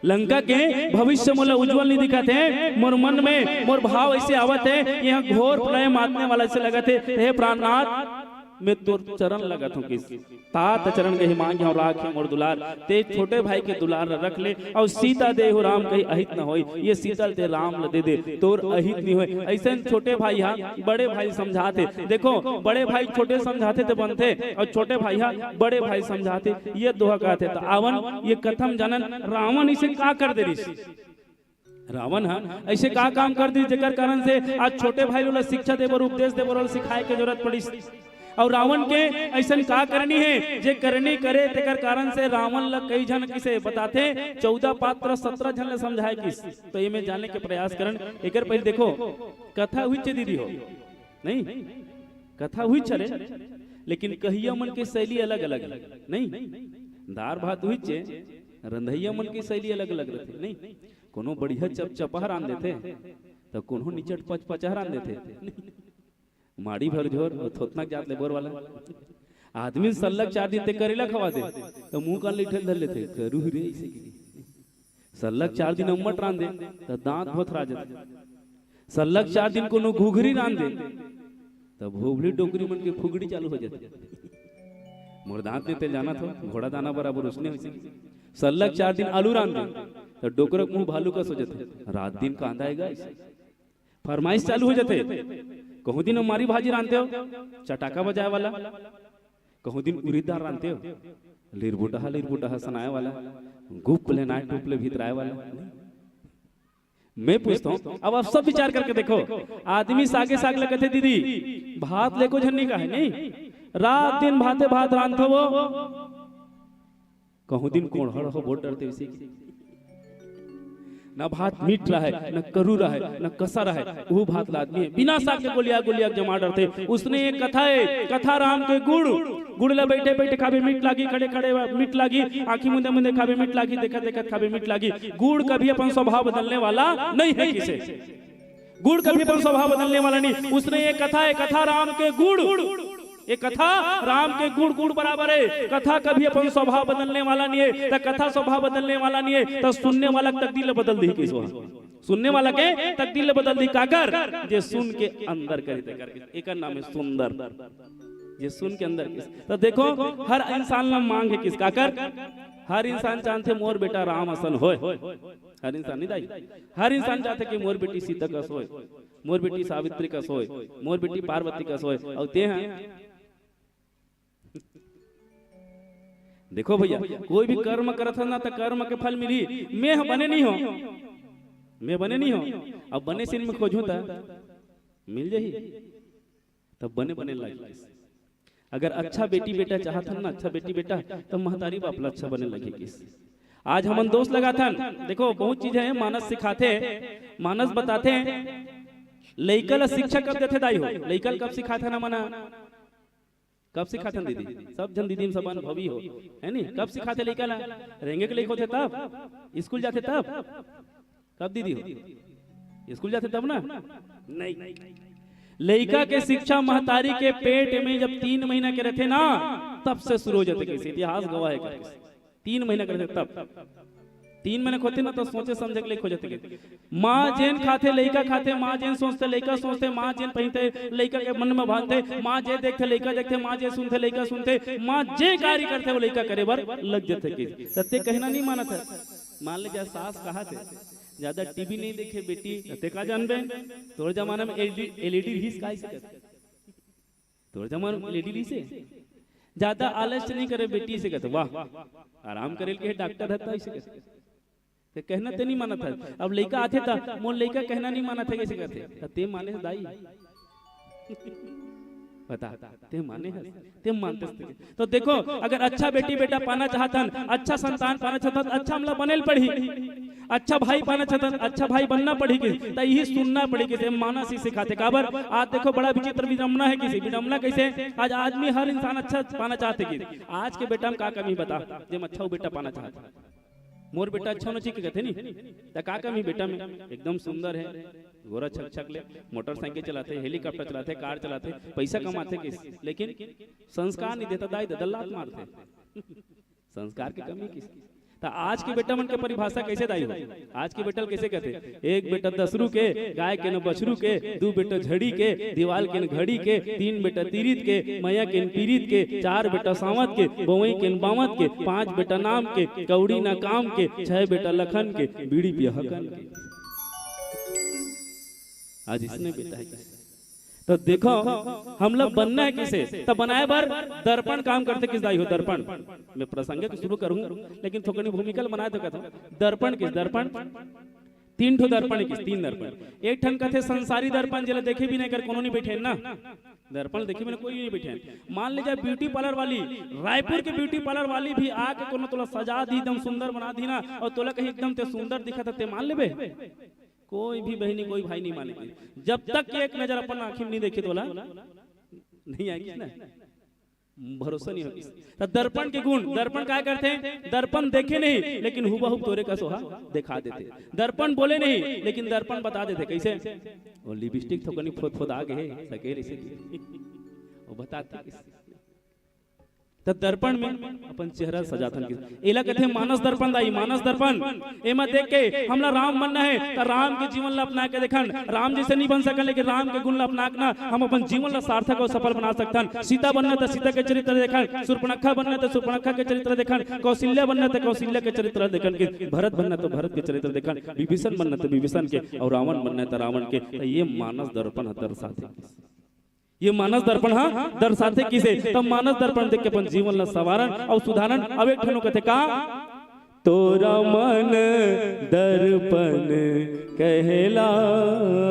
लंका के भविष्य मोला उज्जवल नहीं दिखत हे। मोर मन में मोर भाव ऐसे आवत हे, यहाँ घोर प्रलय मातने वाला से लगत हे। हे प्राणनाथ, मैं तोर चरण लगत हूँ किस। तात चरण गहि मांग्यो राखियो मोर दुलार। ते छोटे भाई के दुलार रख ले, और सीता देहु राम कहि अहित न होई। ये सीता ल ते राम ल दे दे, तोर अहित नहीं होय। ऐसे छोटे भाई हा बड़े भाई समझाथे। देखो, बड़े भाई छोटे समझाथे ते बनथे, और छोटे भाई हा बड़े भाई समझाथे। ये दोहा कहथे। त आवन ये कथम जानन, रावण इसे का कर दे रिस? रावण ह ऐसे का काम कर दिस, जेकर कारण से आज छोटे भाई लोग ला शिक्षा दे बर, उपदेश दे बर, ओला सिखाए के जरूरत पड़िस? अउ रावण के अइसन का करनी हे, जे करनी करे, तेकर कारण से रावण ल कई झन किसे बताथे, चौदह पात्र सत्रह झन ल समझाए किस। तो एमे जाने के प्रयास करन। एकर पहले देखो, कथा हुई चे दीदी हो, नहीं? कथा हुई चे रे, लेकिन कहिया मन के शैली अलग-अलग हे, नहीं? दार भात हुई चे, रंधैया मन के शैली अलग-अलग रथे, नहीं? कोनो बढ़िया चपचपा रांध देथे, त कोनो निचट पचपचा रांध देथे, नहीं? माड़ी भर झोर अउ थोथना के जात ले बोर वाला। आदमी सल्लक चार दिन ते करेला खवा दे, त मुंह कान ले ठेल धर लेथे, करू रे, अइसे की। सल्लक चार दिन अम्मट रांधे, त दांत भोथरा जाथे। सल्लक चार दिन कोनो घुघरी रांधे, त भोभली डोकरी मन के फुगड़ी चालू हो जाथे। मोर दांत ने ते जाना थो, घोड़ा दाना बराबर उसने होइसे। सल्लक चार दिन आलू रांधे, त डोकरा के मुंह भालू कस हो जाथे। रात दिन कांदा आएगा अइसे। फरमाइश चालू हो जाथे। कहूं दिन मारी भाजी रांधते हो, चटाका बजाए वाला, कहूं दिन उरीद दार रांधते हो, लिरबुटहा लिरबुटहा सनाए वाला, गुप ले नाय टूप ले भीतराए वाला। मैं पूछता हूं, अब आप सब विचार करके देखो, आदमी सागे साग ले कथे, दीदी, भात लेको झन्नी का है, नहीं? रात दिन भाते भात रांधथो वो, कहूं दिन कोंढ़ड़ हो बोल डरथे उसी की। ना भात मीठ रहे, ना करू रहे, ना कसा रहे, वो भात ला आदमी हे। बिना साग के गोलिया गोलिया जमा डरथे। उसने ये कथा हे, कथा राम के गुड़। गुड़ ला बैठे बैठे खाबे मीठ लागी, खड़े खड़े मीठ लागी, आंखी मुंदे मुंदे खाबे मीठ लागी, देखत देखत खाबे मीठ लागी। गुड़ कभी अपन स्वभाव बदलने वाला नहीं है किसे। गुड़ कभी अपन स्वभाव बदलने वाला नहीं। उसने ये कथा हे, कथा राम के गुड़। ये कथा राम के गुड़, गुड़ बराबर हे। कथा कभी अपन स्वभाव बदलने वाला नहीं हे। त कथा स्वभाव बदलने वाला नहीं हे, त सुनने वाला के तकदीर ल बदल दी किस वहां। सुनने वाला के तकदीर ल बदल दी काकर, जे सुन के अंदर करे ते करके। एकर नाम हे सुंदर। जे सुन के अंदर किस। त देखो, हर इंसान ल मांग हे किस काकर। हर इंसान चाहथे मोर बेटा राम असन होय। हर इंसान नहीं दाई, हर इंसान चाहथे कि मोर बेटी सीता कस होय, मोर बेटी सावित्री कस होय, मोर बेटी पार्वती कस होय। अउ ते हैं, देखो भैया, कोई भी कर्म करत हस ना, त कर्म के फल मिली। मैं ह बने नहीं हो, मैं बने नहीं हो। अब बने सीन में खोजूं त मिल जाही। तब बने बने लागी। अगर अच्छा बेटी बेटा चाहत हन ना, अच्छा बेटी बेटा, तब महतारी बाप ला अच्छा बने लगे किस। आज हमन दोष लगाथन, देखो बहुत चीज हे, मानस सिखाथे, मानस बताथे। लइका ला शिक्षा कब देथे दाई हो? लइका ला कब सिखाथे ना मना? कब सिखाथन दीदी? सब झन दीदी में सब अनुभवी हो, है नी? कब सिखाथे लइका ला? रेंगे के लइका होथे तब, स्कूल जाथे तब। कब दीदी हो? स्कूल जाथे तब ना? नहीं। लइका के शिक्षा महतारी के पेट में जब तीन महीना के रथे ना, तब से शुरू हो जाथे किस। इतिहास गवाह हे किस। तीन महीना के रथे तब। तीन महीना के होथे ना, तो सोचे समझे के लइक हो जाथे किस। माँ जेन खाथे, लइका खाथे, माँ जेन सोचथे, लइका सोचथे, माँ जेन पहिनथे, लइका के मन में भानथे, माँ जे देखथे, लइका देखथे, माँ जे सुनथे, लइका सुनथे, माँ जे कार्य करथे, वो लइका करे बर लग जाथे किस। सत्य कहना नहीं मानत हे। मान ले जा सास कहाथे, ज्यादा टीवी नहीं देखे बेटी, ते का जानबे? तोर जमाना में एलईडी, एलईडी रिहिस का अइसे कथे? तोर जमाना में एलईडी रिहिसे? ज्यादा आलस नहीं करे बेटी अइसे कथे, वाह, आराम करे के डॉक्टर हे त अइसे कथे। ते कहना ते नहीं मानत हे। अब लइका आथे त मोर लइका कहना नहीं मानत हे, कइसे कथे? त ते माने हस दाई? बता, ते माने हस? ते मानते हस? तो देखो, अगर अच्छा बेटी बेटा पाना चाहत हन, अच्छा संतान पाना चाहत हन, अच्छा हमला बने ल पड़ही। अच्छा भाई पाना चाहत हन, अच्छा भाई बनना पड़ही किस, त इही सुनना पड़ही किस, मानस ही सिखाथे। काबर? आज देखो, बड़ा विचित्र विडंबना हे किस। विडंबना कइसे? आज आदमी हर इंसान अच्छा पाना चाहथे किस। आज के बेटा में का कमी बता, जेम अच्छा वो बेटा पाना चाहत हे। मोर बेटा अच्छा होना चाहिए कथे नी, त का कमी बेटा में? एकदम सुंदर हे, गोरा छक छक ले, मोटरसाइकिल चलाथे, हेलीकॉप्टर चलाथे, कार चलाथे, पैसा कमाथे किस, लेकिन संस्कार नहीं देता, दाई ददा लात मारथे। संस्कार के कमी किस। त आज के बेटा मन के परिभाषा कइसे दाई हो? आज के बेटा ल कइसे कथे? एक बेटा दसरू के, गाय के न बछरू के, दू बेटा झड़ी के, दीवाल के न घड़ी के, तीन बेटा तीरित के, मया के न पीरित के, चार बेटा सावत के, बवई के न बावत के, पांच बेटा नाम के, कौड़ी ना काम के, छह बेटा लखन के, बीड़ी पिया हकन के। आज इसने बेटा हे किस। त देखो, हमला बनना हे किसे, त बनाए बर दर्पण काम करथे किस दाई हो, दर्पण। मैं प्रसंग के शुरू करूं, लेकिन थोकनी भूमिका ल बनाए तो कहता हूं, दर्पण किस, दर्पण। तीन ठो दर्पण हे, तीन दर्पण। एक ठन कथे संसारी दर्पण, जेला देखे बिना एकर कोनो नहीं बइठे ना, दर्पण देखे बिना कोई नहीं बइठे। मान ले जाए ब्यूटी पार्लर वाली, रायपुर के ब्यूटी पार्लर वाली भी आके कोनो तोला सजा दी, एकदम सुंदर बना दी ना, अउ तोला कही एकदम ते सुंदर दिखत हे, ते मान लेबे? कोई भी बहिनी, कोई भाई नहीं माने। जब तक के एक नजर अपन आँखी में नहीं देखे तोला नहीं आएगी ना, भरोसा नहीं होगी। तो दर्पण के गुण, दर्पण काय करथे? दर्पण देखे नहीं, लेकिन हुबहू तोरे कस ओहा दिखा देथे। दर्पण बोले नहीं, लेकिन दर्पण बता देथे। कैसे? वो लिपस्टिक थोकनी फोद फोद आ गए, सके रहिसे कि। वो बताथे किस। तो दर्पण में अपन चेहरा सजाथन किस। एला कथे मानस दर्पण दाई, मानस दर्पण। एमा देख के हमला राम बनना हे, त राम के जीवन ला अपना के देखन। राम जैसे नहीं बन सकन, लेकिन राम के गुण ला अपना के ना हम अपन जीवन ला सार्थक अउ सफल बना सकथन। सीता बनना त सीता के चरित्र देखन, सूर्पणखा बनना त सूर्पणखा के चरित्र देखन, कौशल्या बनना त कौशल्या के चरित्र देखन, कि भरत बनना त भरत के चरित्र देखन, विभीषण बनना त विभीषण के, अउ रावण बनना त रावण के। त ये मानस दर्पण ह दर्शाथे। ये मानस दर्पण ह दर्शाथे किसे? त मानस दर्पण देख के अपन जीवन ला संवारन अउ सुधारन। अब एक ठन कथे का, तोरा मन दर्पण कहलाए,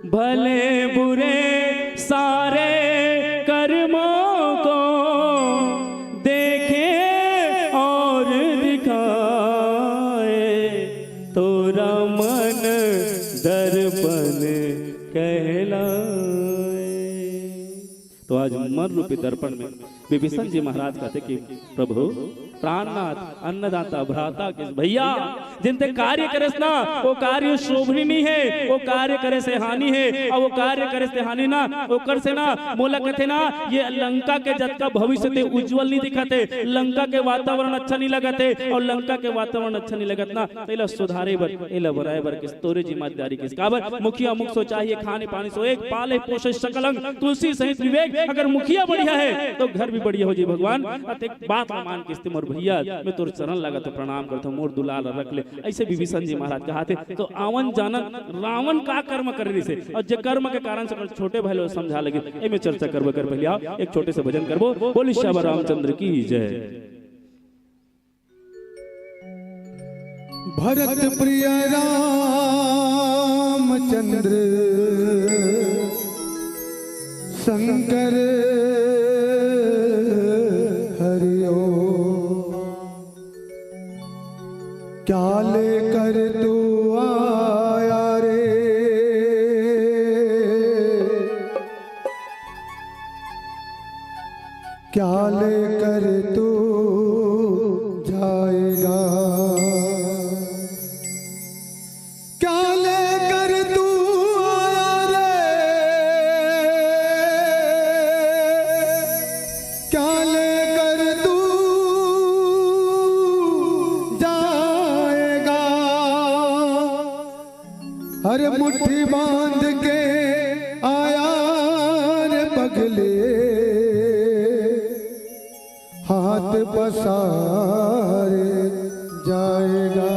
भले बुरे सारे कर्मों को देखे और दिखाए, तोरा मन दर्पण कहलाए। तो आज मन रूपी दर्पण में विभीषण जी महाराज कहते कि प्रभु, प्राणनाथ, अन्नदाता, भ्राता के भैया, जिन ते कार्य करेस ना, वो कार्य शोभनीय नहीं है, वो कार्य करे से हानि है, अउ वो कार्य करे से हानि ना, ओकर से ना, मोला कथे ना, ये लंका के जतका भविष्य ते उज्जवल नहीं दिखत हे, लंका के वातावरण अच्छा नहीं लगत हे, अउ लंका के वातावरण अच्छा नहीं लगत ना, तेला सुधारे बर, एला बनाए बर किस तोरे जिम्मेदारी किस। काबर मुखिया मुख सो चाहिए खाने पानी सो एक, पाले पोषे सकल अंग तुलसी सहित विवेक। अगर मुखिया बढ़िया है तो घर भी बढ़िया हो जाए भगवान। अतेक बात ला मान किस्ते मोर भैया, मैं तोर चरण लागत हूँ, प्रणाम करत हूँ, मोर दुलार रख ले। ऐसे विभीषण जी महाराज कहाथे। तो आवन जानन रावण का कर्म करे रहिसे अउ जे कर्म के कारण से ओकर छोटे भाई ला समझा लगे, एमे चर्चा करबो कर। पहले आओ एक छोटे से भजन करबो। बोली सियावर रामचंद्र की जय। भरत प्रिय रामचंद्र शंकर हरिओ, क्या लेकर तू आया रे, क्या लेकर तू जाएगा। क्या लेकर तू आया रे, क्या लेकर तू जाएगा। अरे मुट्ठी बांध के आया रे पगले, हाथ पसार जाएगा।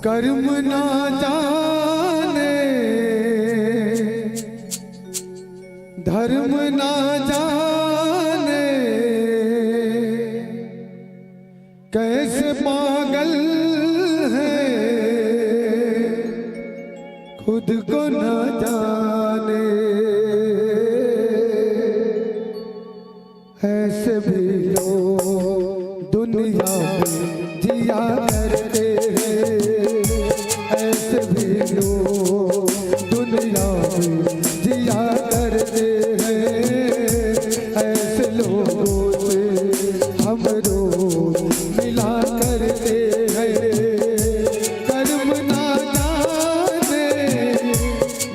कर्म ना जाने, धर्म ना जाने, कैसे पागल है, खुद को ना जाने। ऐसे भी लोग दुनिया में जिया करते हैं, ऐसे भी लोग दुनिया में जिया करते हैं, ऐसे लोगों से हम रोज मिला करते हैं। कर्म ना जाने,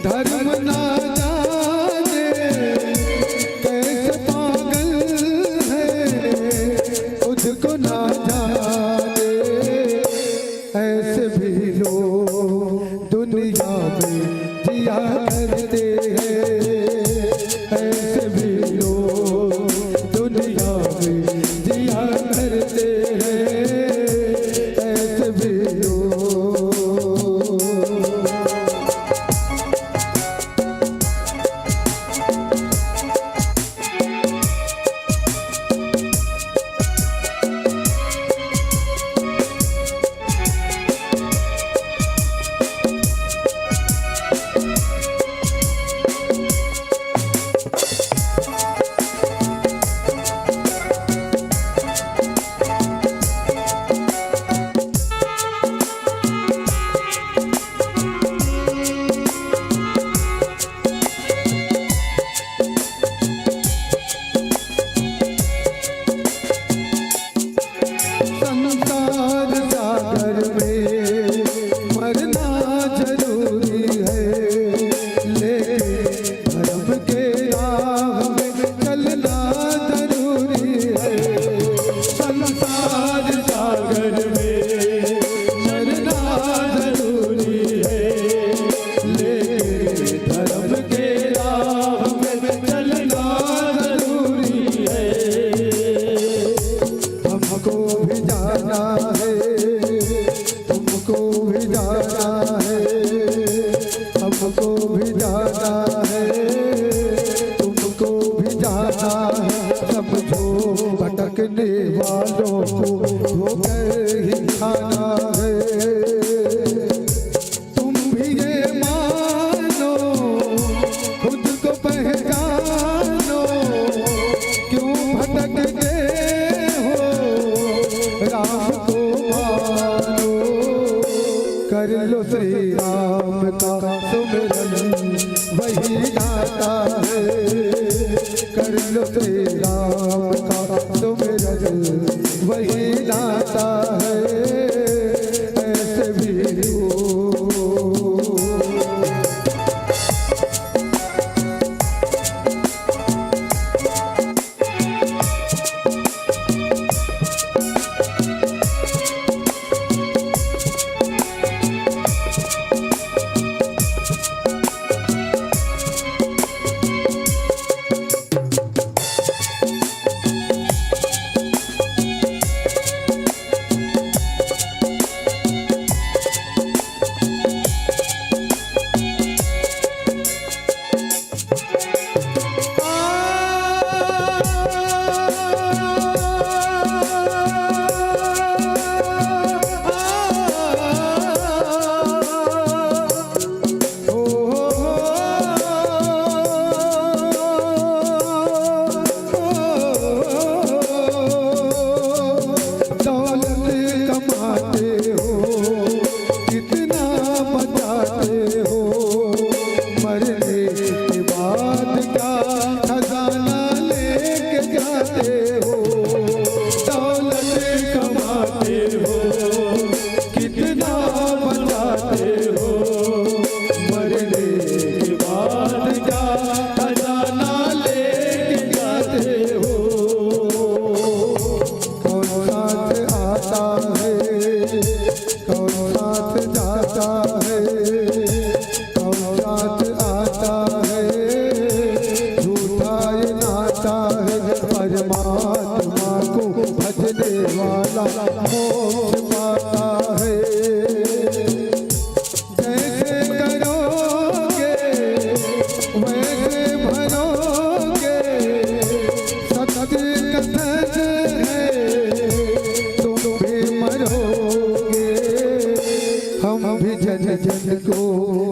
धर्म ना जाने, कैसे पागल है, खुद को ना जाने। ऐसे भी लोग दुनिया में जिया करते हैं, ऐसे भी लोग दुनिया में जिया करते हैं, ऐसे भी लोग। को भी जाना है, तुमको भी जाना है, समझो भटकने वालों को वो कहीं खाना है। तुम भी ये मानो, खुद को पहचानो, क्यों भटकते हो, राम को मानो। कर लो श्री राम का सुमिरन, वही नाता है। कर लो श्री राम का सुमिरन, वही नाता है। ऐसे भी हो। दौलत कमाते हो, कितना बचाते हो, मरने के बाद क्या खजाना लेके जाते हो। दौलत कमाते हो, कितना बचाते हो, मरने के बाद क्या खजाना लेके जाते हो। कौन साथ आता है, कौन साथ जाता है, कौन साथ आता है, झूठा ये नाता है। परमात्मा को भजने वाला मोक्ष पाता है। जैसे करोगे वैसे भरोगे, सत्य कथन है तुम भी मरोगे। हम भी जन जन को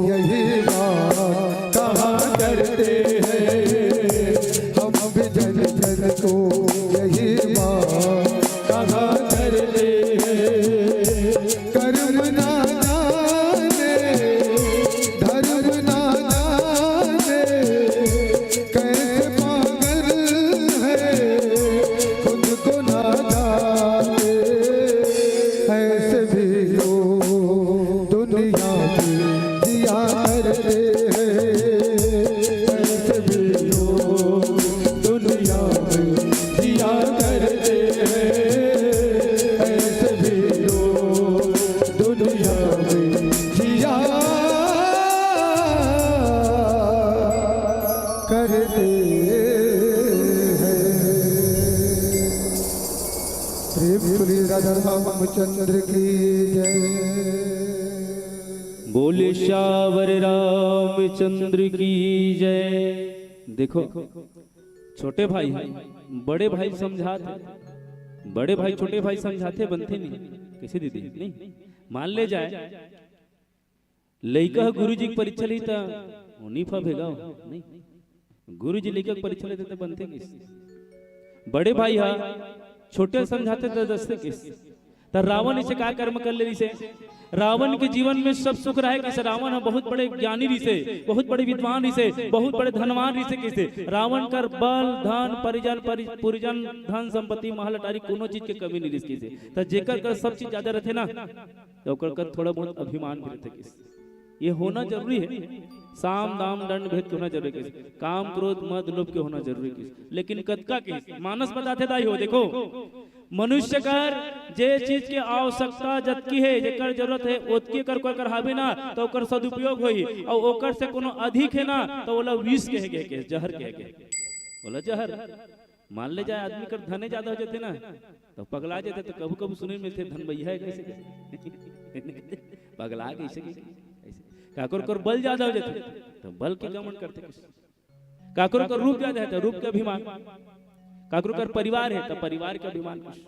यही बात कहा करते हैं, हम भी जन जन को यही बात कहा करते हैं। कर्म ना जाने, धर्म ना जाने, कैसे पागल है, खुद को ना जाने। ऐसे भी लोग दुनिया में जिया करते हैं, ऐसे भी लोग दुनिया में जिया करते हैं, ऐसे भी लोग दुनिया में जिया करते हैं। प्रेम से बोलिए राधा रामचंद्र की जय। बोले सियावर रामचंद्र की जय। देखो, छोटे भाई ह बड़े भाई समझात हे, बड़े भाई छोटे भाई समझाथे, बनथे नहीं। कैसे दीदी? नहीं, मान ले जाए, लइका ह गुरुजी के परीक्षा ली त वो नहीं फा भेगा हो, नहीं। गुरुजी लइका के परीक्षा लेथे त बनथे किस? बड़े भाई ह छोटे समझाथे त दसथे किस? त रावण इसे का कर्म कर ले रिसे? रावण के जीवन में सब सुख रहे किसे? रावण ह बहुत बड़े ज्ञानी रिसे, बहुत बड़े विद्वान रिसे, बहुत बड़े धनवान रिसे किसे? रावण कर बल, धन, परिजन, परि-, पुरजन, धन, संपत्ति, महल अटारी, कोनो चीज के कमी नहीं रिस किसे। त जेकर कर सब चीज ज्यादा रहथे ना, त ओकर कर थोड़ा बहुत अभिमान भी रहथे किसे। ये होना जरूरी है। साम, दाम, दंड, भेद के होना जरूरी किसे। काम, क्रोध, मद, लोभ के होना जरूरी किसे। लेकिन कतका किसे? मानस बताथे दाई हो, देखो, मनुष्य कर जे चीज के आवश्यकता जतकी हे, जेकर जरूरत हे, ओतकी कर कोई कर हावे ना, त ओकर सदुपयोग होही। अउ ओकर से कोनो अधिक हे ना, त ओला विष कहे गे हे, जहर कहे गे हे। ओला जहर। मान ले जाए, आदमी कर धने ज्यादा हो जाथे ना, त पगला जाथे। त कभू-कभू सुने मिलथे, "धन भैया हे, कैसे, कैसे?" पगला कैसे, कैसे? काकरो कर बल ज्यादा हो जाथे, त बल के घमंड करथे किस। काकरो कर रूप ज्यादा हे, त रूप के अभिमान। काकरो कर परिवार हे, त परिवार के अभिमान किस।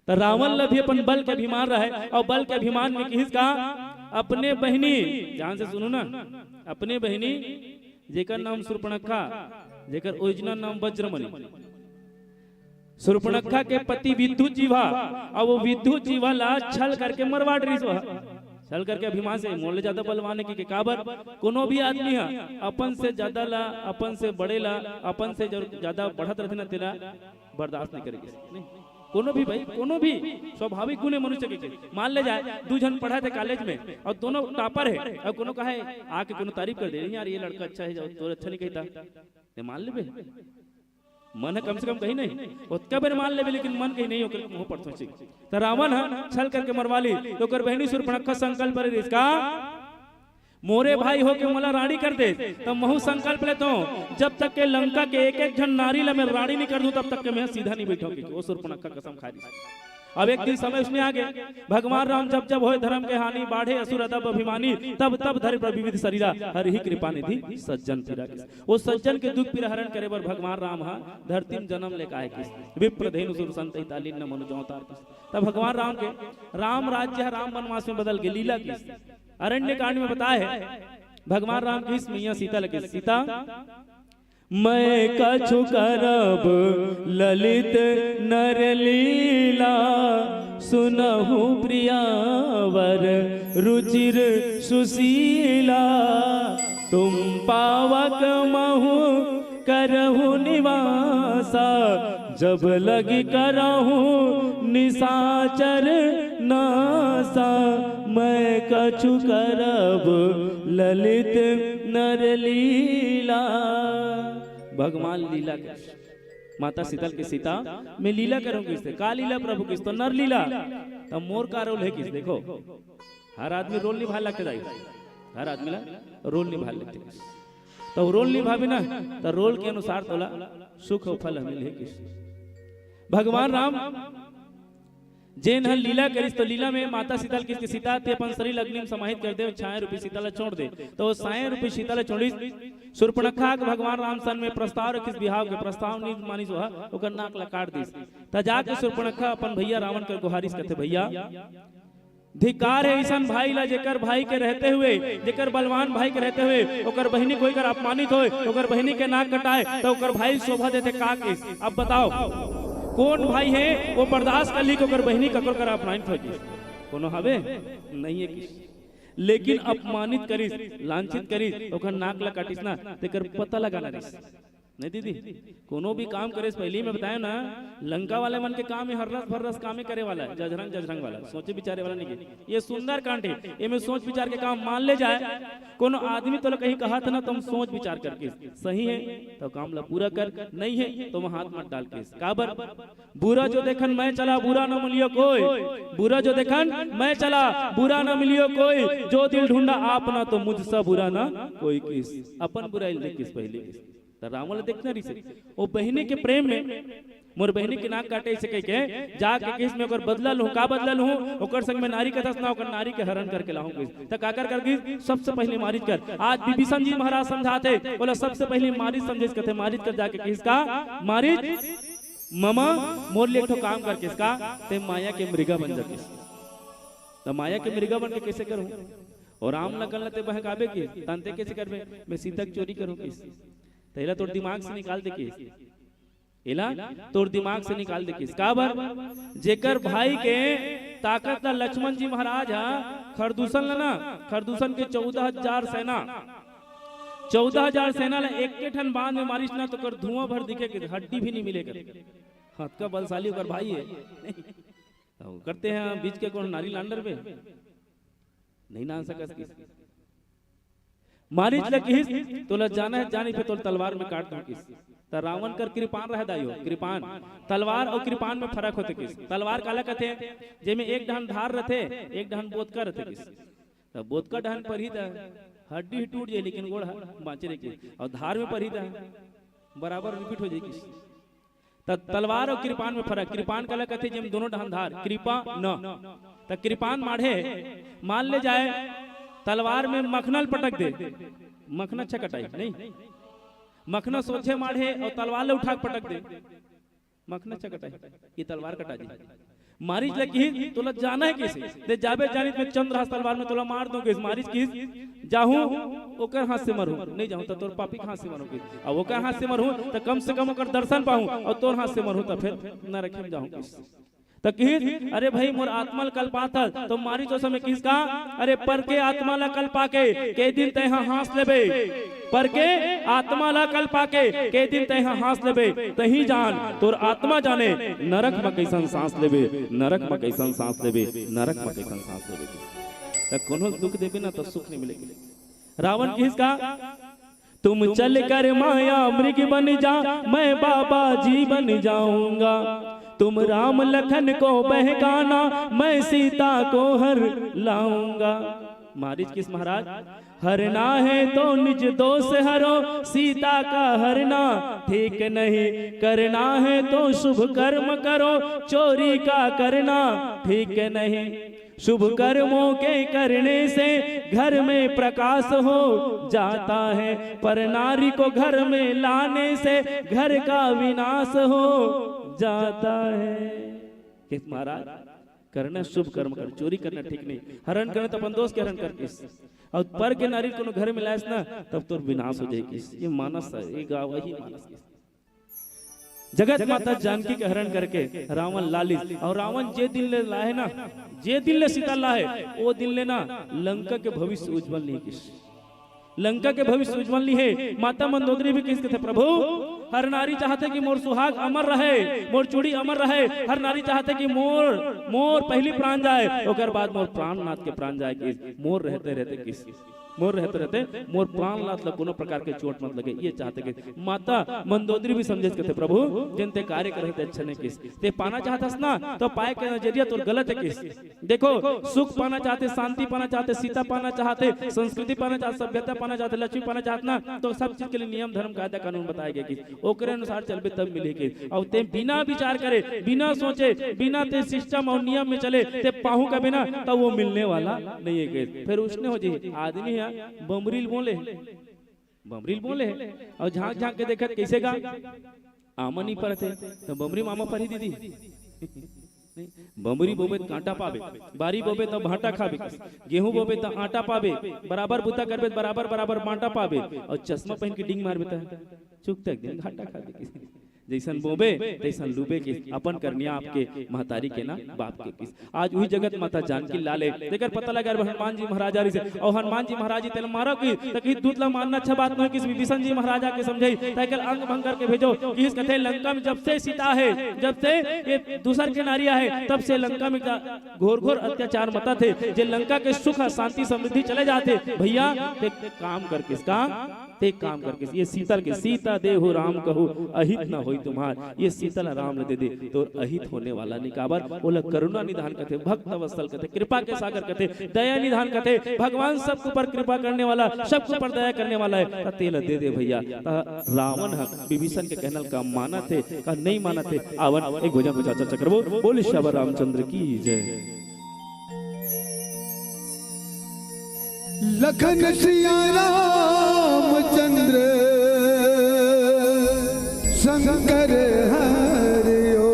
त रावण ल भी अपन बल के अभिमान रहे, अउ बल के अभिमान में किहिस का, अपने बहिनी, ध्यान से सुनू ना, अपने बहिनी, जेकर नाम सुर्पणखा, जेकर ओरिजिनल नाम वज्रमणि, सुर्पणखा के पति विद्युत जीवा, अउ वो विद्युत जीवा ला छल करके मरवा डरिस। वह छल करके अभिमान से, मोर ले ज्यादा बलवान हे कि, के काबर, कोनो भी आदमी ह अपन से ज्यादा ला, अपन से बड़े ला, अपन से जब ज्यादा बढ़त रथे ना, तेला बर्दाश्त नहीं करेगी। नहीं, कोनो भी भाई, कोनो भी स्वाभाविक गुण हे मनुष्य के। मान ले जाए, दू झन पढ़त हे कॉलेज में अउ दोनों टॉपर हे, अउ कोनो कहे आके कोनो तारीफ कर दे, "यार, ये लड़का अच्छा हे, तोर अच्छा नहीं कहता," ते मान लेबे? मन ह कम से कम कहीं नहीं, ओतका बेर मान लेबे, लेकिन मन कहीं नहीं, ओकर मुंह पर सोची। त रावण ह छल करके मरवा ली, त ओकर बहिनी सुर्पणखा संकल्प ले रिहिस का, "मोरे भाई होके मोला रानी कर दे, त महू संकल्प लेथों, जब तक के लंका के एक एक झन नारी ला मैं रानी नहीं कर दूं, तब तक के मैं सीधा नहीं बैठों," कि वो सुर्पणखा कसम खा ली। अब एक दिन समय उसने आगे, भगवान राम जब जब होय धर्म के हानि, बाढ़े असुर अदब अभिमानी, तब तब धरे प्रभु विविध शरीरा, हरि ही कृपा निधि सज्जन पीरा। वो सज्जन के दुख पीरा हरण करे बर भगवान राम ह धरती में जन्म लेके आए किस। विप्र धेनु सुर संत हिता लीन मनुज अवतार किस। तब भगवान राम के, राम राज्य ह राम वनवास में बदल के लीला किस। अरण्य कांड में बताए हे, भगवान राम किस, मैया सीता लगे, "सीता, मैं कछु करब ललित नर लीला, सुनहु प्रिया वर रुचिर सुशीला, तुम पावक महु करहु निवासा, जब लगी करहु निशाचर नासा, मैं कछु करब ललित नर लीला।" भगवान लीला के, माता सीता ल किस, "सीता, मैं लीला करूं किस।" "का लीला प्रभु?" किस, "तो नर लीला।" "तब मोर का रोल हे?" किस, देखो, हर आदमी रोल निभाए लगथे दाई, हर आदमी ला रोल निभाए लगथे। त रोल निभाबे ना, त रोल के अनुसार तोला सुख अउ फल मिलही किस। भगवान राम जेन ह लीला करिस, त लीला में माता सीता ल किस, "सीता, ते अपन शरीर अग्नि में समाहित कर दे, छाया रूपी सीता ला छोड़ दे।" त वो छाया रूपी सीता ला छोड़िस। सुर्पणखा के भगवान राम सन में प्रस्ताव रखिस, बिहाव के प्रस्ताव नहीं मानिस, वह ओकर नाक ला काट दिस। त जाके सुर्पणखा अपन भैया रावण कर गोहारिस, कथे, "भैया, धिक्कार हे अइसन भाई ला, जेकर भाई के रहते हुए, जेकर बलवान भाई के रहते हुए ओकर बहिनी कोई कर अपमानित होय, ओकर बहिनी के नाक कटाए, त ओकर भाई शोभा देथे का किस? अब बताओ, कोन भाई हे वो बर्दाश्त कर ली कि ओकर बहिनी ककर कर अपमानित होय किस? कोनो हवे? नहीं हे किस। लेकिन अपमानित करिस, लांछित करिस, ओकर नाक ला काटिस ना, तेकर पता लगाना रिस। नहीं दीदी, कोनो भी काम करे से पहले मैं बताया ना, लंका वाले मन के काम हे हर रस भर रस कामे करे वाला हे, जजरंग जजरंग वाला, सोचे विचारे वाला नहीं हे। ये सुंदर कांड हे, एमे सोच विचार के काम मान ले जाए। कोनो आदमी तोला कहीं कहत ना, तुम सोच विचार करके सही हे, त काम ला पूरा कर, नहीं हे, त हाथ मत डाल के। काबर? "बुरा जो देखन मैं चला, बुरा न मिलियो कोई, बुरा जो देखन मैं चला, बुरा न मिलियो कोई, जो दिल ढूंढा आपना, तो मुझसा बुरा ना कोई किस।" अपन बुराई देख किस पहले किस। त रावण ल देखना रहिस हे। ओ बहिनी के प्रेम में, मोर बहिनी के नाक काटे से कह के, जाके किस में ओकर बदला लूं, का बदला लूं? ओकर संग में नारी कथस ना, ओकर नारी के हरण करके लाहूं किस। त काकर कर गिस? सबसे पहले मारिच कर। आज विभीषण जी महाराज समझाथे, बोला सबसे पहले मारिच समझे से कथे, मारिच कर जाके किस का? मारिच, ममा, मोर लिए एक ठो काम कर किस का? ते माया के मृगा बन जा किस। त माया के मृगा बन के कैसे करूं? और राम लखन ल ते बहकाबे किस, तन ते कैसे करबे? मैं सीता के चोरी करूं किस। त एला तोर दिमाग से निकाल दे किस। एला तोर दिमाग से निकाल दे किस। काबर? जेकर भाई के ताकत ला लक्ष्मण जी महाराज हा खरदूषण ला ना, खरदूषण के चौदह हजार सेना, चौदह हजार सेना ला एक के ठन बाण में मारिस ना, तो कर धुआं भर दिखे के हड्डी भी नहीं मिले कर। हाँ, अतका बलशाली ओकर भाई हे। तो करते हैं बीच के कौन नारी लांडर पे? नहीं लान सकस किस। मारिच ल किहिस, "तोला जाना हे, जानी पे तोला तलवार में काट दूं" किस। त रावण कर कृपान रहे दाई हो, कृपान। तलवार अउ कृपान में फरक होथे किस। तलवार काला कथे? जेमे एक डहन धार रथे, एक डहन बोतका रथे किस। त बोतका डहन परही त हड्डी ही टूट जाए, लेकिन गोड़ ह-, बांचे रहे किस। अउ धार में परही त बराबर रिपीट हो जाए किस। त तलवार अउ कृपान में फरक। कृपान काला कथे? जेम दोनों डहन धार, कृपा न। त कृपान माढ़े, मान ले जाए, तलवार में मखना ल पटक दे, मखना अच्छा कटाई नहीं, मखना सोचे माढ़े अउ तलवार ल उठा के पटक दे, मखना अच्छा कटाई, ये तलवार कटा जी। मारीच ल किहिस, "तोला जाना हे?" किहिस, "ते जाबे जानित में चंद्रहास तलवार में तोला मार दूं।" किहिस, मारीच किहिस, "जाहूं ओकर हाथ से मरहूं, नहीं जाहूं त तोर पापी के हाथ से मरहूं।" किहिस, "अब ओकर हाथ से मरहूं त कम से कम ओकर दर्शन पाहूं, अउ तोर हाथ से मरहूं त फिर नरक में जाहूं।" किहिस, त किहिस, "अरे भाई, मोर आत्मा ल कलपात हस।" त मारीच ओ समय किहिस का, "अरे, पर के आत्मा ल कलपा के के दिन तैं ह हांस लेबे, पर के आत्मा ल कलपा के के दिन तैं ह हांस लेबे, तहीं जान, तोर आत्मा जाने नरक म कइसन सांस लेबे, नरक म कइसन सांस लेबे, नरक म कइसन सांस लेबे।" त कोनो ल दुख देबे ना, त सुख नहीं मिलेगी। रावण किहिस का, "तुम चलकर माया मृग बन जा, मैं बाबा जी बन जाऊंगा। तुम राम लखन को बहकाना, मैं सीता को हर लाऊंगा।" मारीच किहिस, "महाराज, हरना है तो निज दोष हरो, सीता का हरना ठीक नहीं। करना है तो शुभ कर्म करो, चोरी का करना ठीक नहीं। शुभ कर्मों के करने से घर में प्रकाश हो जाता है, पर नारी को घर में लाने से घर का विनाश हो जाता है।" किहिस, "महाराज, करना शुभ कर्म कर, चोरी करना ठीक नहीं, हरण करना त अपन दोस्त के हरण कर।" किहिस, "अउ पर के नारी कोनो घर में लायस ना, तब तोर विनाश हो जाही।" किहिस, ये मानस हे, ये गाँव ही मानस हे। जगत माता जानकी के हरण करके रावण लालिस, अउ रावण जे दिन ले लाहे ना, जे दिन ले सीता लाहे, ओ दिन ले ना लंका के भविष्य उज्जवल नहीं किहिस। लंका के भविष्य उज्जवल नहीं हे। माता मंदोदरी भी किहिस कथे, "प्रभु, हर नारी चाहथे कि मोर सुहाग अमर रहे, मोर चूड़ी अमर रहे, हर नारी चाहथे कि मोर, मोर पहली प्राण जाए, ओकर बाद मोर प्राणनाथ के प्राण जाए।" किहिस, "मोर रहते रहते किहिस, मोर रहते रहते मोर प्राणनाथ ल कोनो प्रकार के चोट मत लगे, ये चाहथे।" किहिस, माता मंदोदरी भी समझे कथे, "प्रभु, जेन ते कार्य करे ते अच्छा नहीं किहिस, ते पाना चाहथस ना, तो पाए के नजरिया तोर गलत हे।" किहिस, देखो, सुख पाना चाहथे, शांति पाना चाहथे, सीता पाना चाहथे, संस्कृति पाना चाहथे, सभ्यता पाना चाहथे, लक्ष्मी पाना चाहथे ना, तो सब चीज के लिए नियम, धर्म, कायदा, कानून बताए गे किहिस, ओकरे अनुसार चलबे तब मिलही किहिस। अउ ते बिना विचार करे, बिना सोचे, बिना ते system अउ नियम में चले, ते पाहूं कबे ना, त वो मिलने वाला नहीं हे किहिस। फिर उसने हो जी, आदमी हे, बमरी ल बोले, बमरी ल बोले, अउ झांक झांक के देखत कइसे गा, आमा नहीं परत हे, त बमरी म आमा परही दीदी। नहीं, बमरी बोबे त कांटा पाबे, बारी बोबे त भांटा खाबे, गेहूं बोबे त आटा पाबे, बराबर बुता करबे त बराबर बराबर बांटा पाबे, अउ चश्मा पहिन के डींग मारबे त चुकता एक दिन घाटा खाबे। जइसन बोबे तइसन लूबे किहिस, अपन करनिया आपके महतारी के ना बाप के किहिस। आज उही जगत माता जानकी लाले, तेकर पता लगा हनुमान जी महाराजा रहिसे, अउ हनुमान जी महाराज जी तेला मारो किहिस, त किहिस दूत ला मारना अच्छा बात नोहे किहिस, विभीषण जी महाराजा के समझाइस, तेकर अंग भंग करके भेजो किहिस। कथे लंका में जब से सीता हे, जब से ये दूसर के नारी आहे, तब से लंका में का घोर घोर अत्याचार मता थे, जे लंका के सुख शांति समृद्धि चले जाथे। भैया ते काम कर किहिस, काम ते काम कर किहिस, ये सीता ल किहिस, "सीता देहु राम कहु, अहित न होई तुम्हार।" ये सीता ल राम ल दे दे, तोर अहित होने वाला नहीं। काबर? ओला करुणा निधान कथे, भक्त वत्सल कथे, कृपा के सागर कथे, दया निधान कथे। भगवान सबके ऊपर कृपा करने वाला, सबके ऊपर दया करने वाला हे। त तेला दे दे भैया। त रावण ह विभीषण के कहना ल का मानत हे, का नहीं मानत हे? आवन एक भोजन पर चर्चा करबो। बोल सियावर रामचंद्र की जय। लखन सिया रामचंद्र शंकर हरिओ।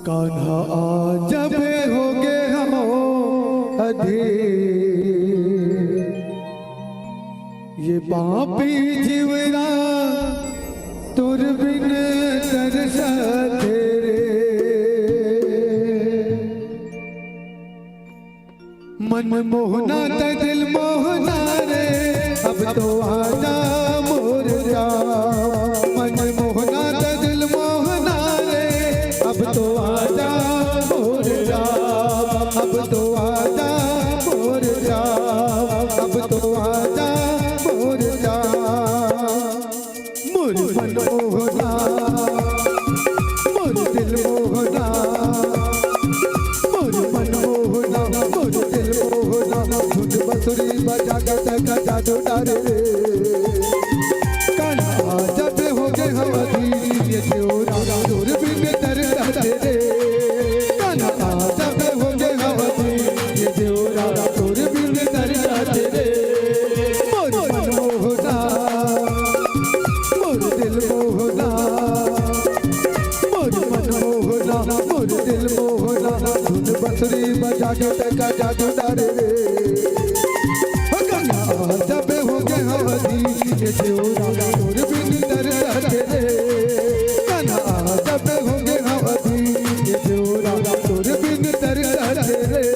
कान्हा आ जब होगे हमो अधीर, ये पापी जीवरा तोर बिन तरसथे रे। मन मोहना त दिल मोहना रे, अब तो आजा मोर राम। मन मोहना त दिल मोहना रे, अब तो आजा मोर राम। अब तो आजा मोर राम, अब तो आजा मोर राम। मोर मन मोहना, मोर दिल मोहना, मोर मन मोहना, मोर दिल मोहना। धुन बंसुरी बजा के देखा जादू डारे रे। तैं का जादू डारे रे। हो कन्हा जब हो गे हवदी, ये देवरा तोर बिन तरसथे रे। कन्हा जब हो गे हवदी, ये देवरा तोर बिन तरसथे रे।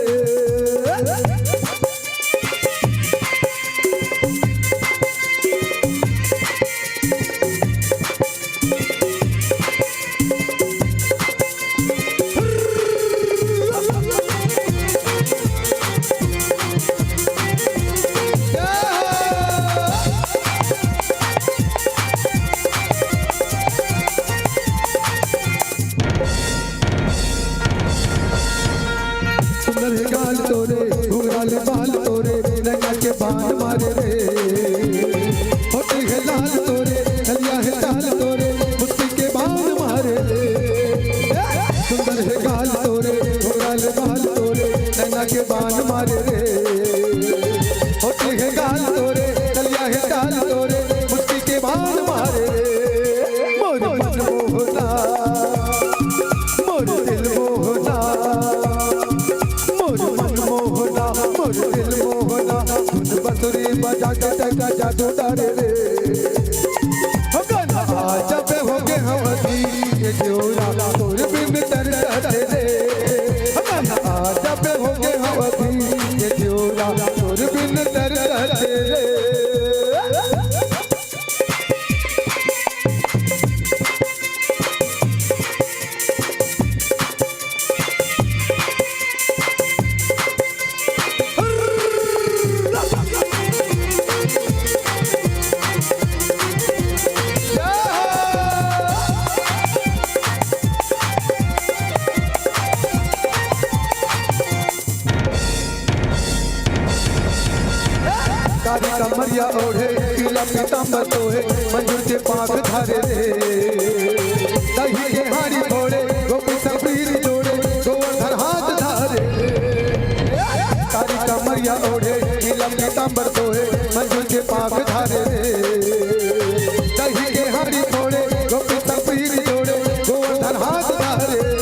सुंदर हे गाल तोरे, घुंघराले बाल तोरे, नैना के बान मारे रे। होठ हे लाल तोरे, छलिया हे चाल तोरे, मुस्की के बान मारे रे। सुंदर हे गाल तोरे, घुंघराले बाल तोरे, नैना के बान मारे रे। होठ हे गाल तोरे, छलिया हे चाल तोरे, मुस्की के बान मारे रे। मोर मन मोहना, मोर दिल मोहना, मोर मन मोहना, मोर दिल मोहना। धुन बंसुरी बजा के तैं का जादू डारे रे। हो कन्हा जब हो गे हवदी, ये देवरा तोर बिन तरसथे रे। हो कन्हा जब हो गे हवदी, ये देवरा तोर बिन तरसथे रे। कारी कमरिया ओढ़े, पीला पीतांबर तोहे, मंजुर के पाख धारे रे। दही के हाड़ी फोड़े, गोपी संप्रीत जोड़े, गोवर्धन हाथ धारे रे। कारी कमरिया ओढ़े, पीला पीतांबर तोहे, मंजुर के पाख धारे रे। दही के हाड़ी फोड़े, गोपी संप्रीत जोड़े, गोवर्धन हाथ धारे रे।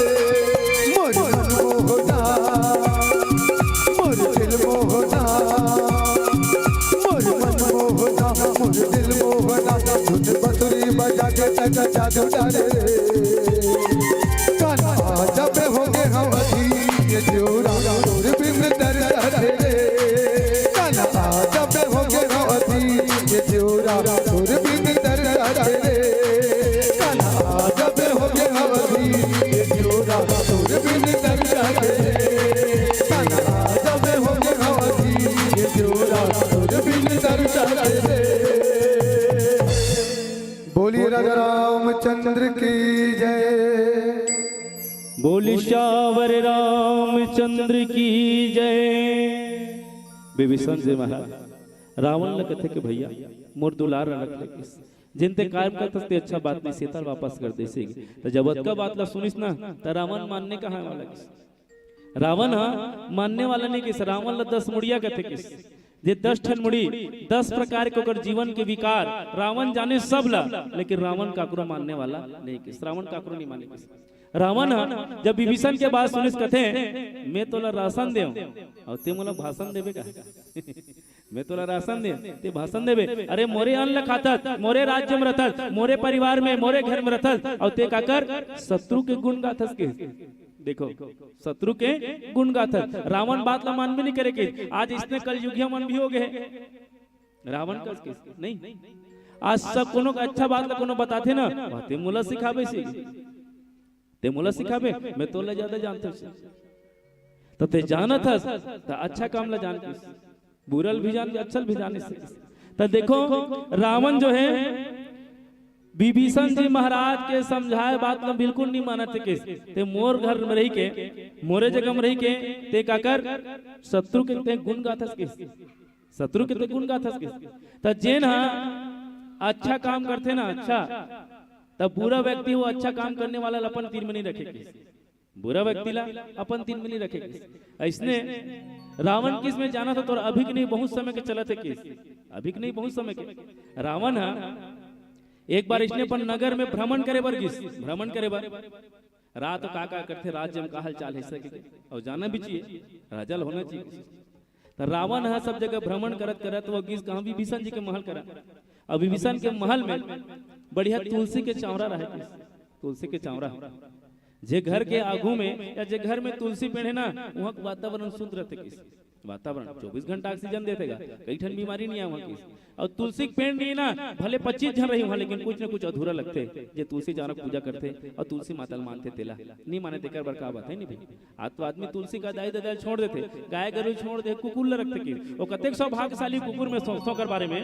मोर मन मोहना, मोर दिल मोहना, मोर मन मोहना, मोर दिल मोहना। धुन बंसुरी बजा के तैं का जादू डारे रे। कन्हा जब हो गे हवदी, ये देवरा तोर बिन तरसथे रे। कन्हा जब हो गे हवदी, ये देवरा तोर बिन तरसथे रे। कन्हा जब हो गे हवदी, ये देवरा तोर बिन तरसथे रे। कन्हा जब हो गे हवदी, ये देवरा तोर बिन तरसथे रे। बोलिए राजा रामचंद्र की जय। बोली सावर रामचंद्र की जय। विभीषण जी महाराज रावण ल कथे के भैया मोर दुलार रख ले किस, जिन ते काम करथस ते अच्छा बात नहीं, सीता ल वापस कर दे सिंह। त जब अतका बात ला सुनिस ना, त रावण मानने कहाँ वाला किस। रावण हा मानने वाला नहीं किस, रावण ला दस मुड़िया कथे किस। जे दस ठन मुड़ी, दस प्रकार के ओकर जीवन के विकार, रावण जाने सब ला, लेकिन रावण काकरो मानने वाला नहीं किस, रावण काकरो नहीं माने किस। रावण हा जब विभीषण के बात सुनिस कथे, "मैं तोला राशन देव, अउ ते मोला भाषण देबे का?" मैं तोला राशन दे, ते भाषण देबे। अरे मोरे अन्न ल खाथस, मोरे राज्य में रहथस, मोरे परिवार में, मोरे घर में रहथस, अउ ते काकर शत्रु के गुण गाथस के। देखो, शत्रु के गुण गाथस। रावण बात ला मानबे नहीं करे के। आज इसने कलयुगिया मन भी हो गए। रावण कस के नहीं। आज सब कोनो का अच्छा बात ला कोनो बताथे ना, "वाह, ते मोला सिखाबे से, ते मोला सिखाबे, मैं तोला ज्यादा जानथस।" त ते जानत हस, त अच्छा काम ला जान किस, बुरा ल भी जान, अच्छा ल भी जान। त देखो, रावण जो है, विभीषण जी महाराज के समझाए बात ला बिल्कुल नहीं मानत हे किस। ते मोर घर में रही के, मोरे जगह में रही के, ते काकर शत्रु के ते गुण गाथस किस, शत्रु के ते गुण गाथस किस। त जेन हा अच्छा काम करथे ना, अच्छा, त बुरा व्यक्ति वो अच्छा काम करने वाला ला अपन तीर में नहीं रखे किस। बुरा व्यक्ति ला अपन तीर में नहीं रखे किस। अइसने रावण किस में जाना था, तोर अभी के नहीं बहुत समय के चलत हे किस, अभी के नहीं बहुत समय के। रावण हा एक बार इसने अपन नगर में भ्रमण करे बर गिस, भ्रमण करे बर। रात का का करथे, राज्य में का हालचाल हे, सके अउ जाना भी चाहिए, राजा ल होना चाहिए। त रावण ह सब जगह भ्रमण करत करत वो गिस कहाँ, विभीषण जी के महल करा। अब विभीषण के महल में बढ़िया तुलसी के चावरा रहे किस, तुलसी के चावरा। जे घर के आगू में या जे घर में तुलसी पेड़ हे ना, वहाँ के वातावरण शुद्ध रहिथे किस। वातावरण चौबीस घंटा ऑक्सीजन देथे गा, कई ठन बीमारी नहीं आए वहाँ किस। अउ तुलसी के पेड़ नहीं ना, भले पच्चीस झन रही वहाँ, लेकिन कुछ न कुछ अधूरा लगथे। जे तुलसी चावरा के पूजा करथे अउ तुलसी माता ल मानथे तेला, नहीं माने तेकर बर का बात हे, नहीं भाई? आज तो आदमी तुलसी के दाई ददा ल छोड़ देथे, गाय गरु ल छोड़ दे, कुकुर ल रखथे किस। वो कतेक सौभाग्यशाली कुकुर, मैं सोचथों ओकर बारे में।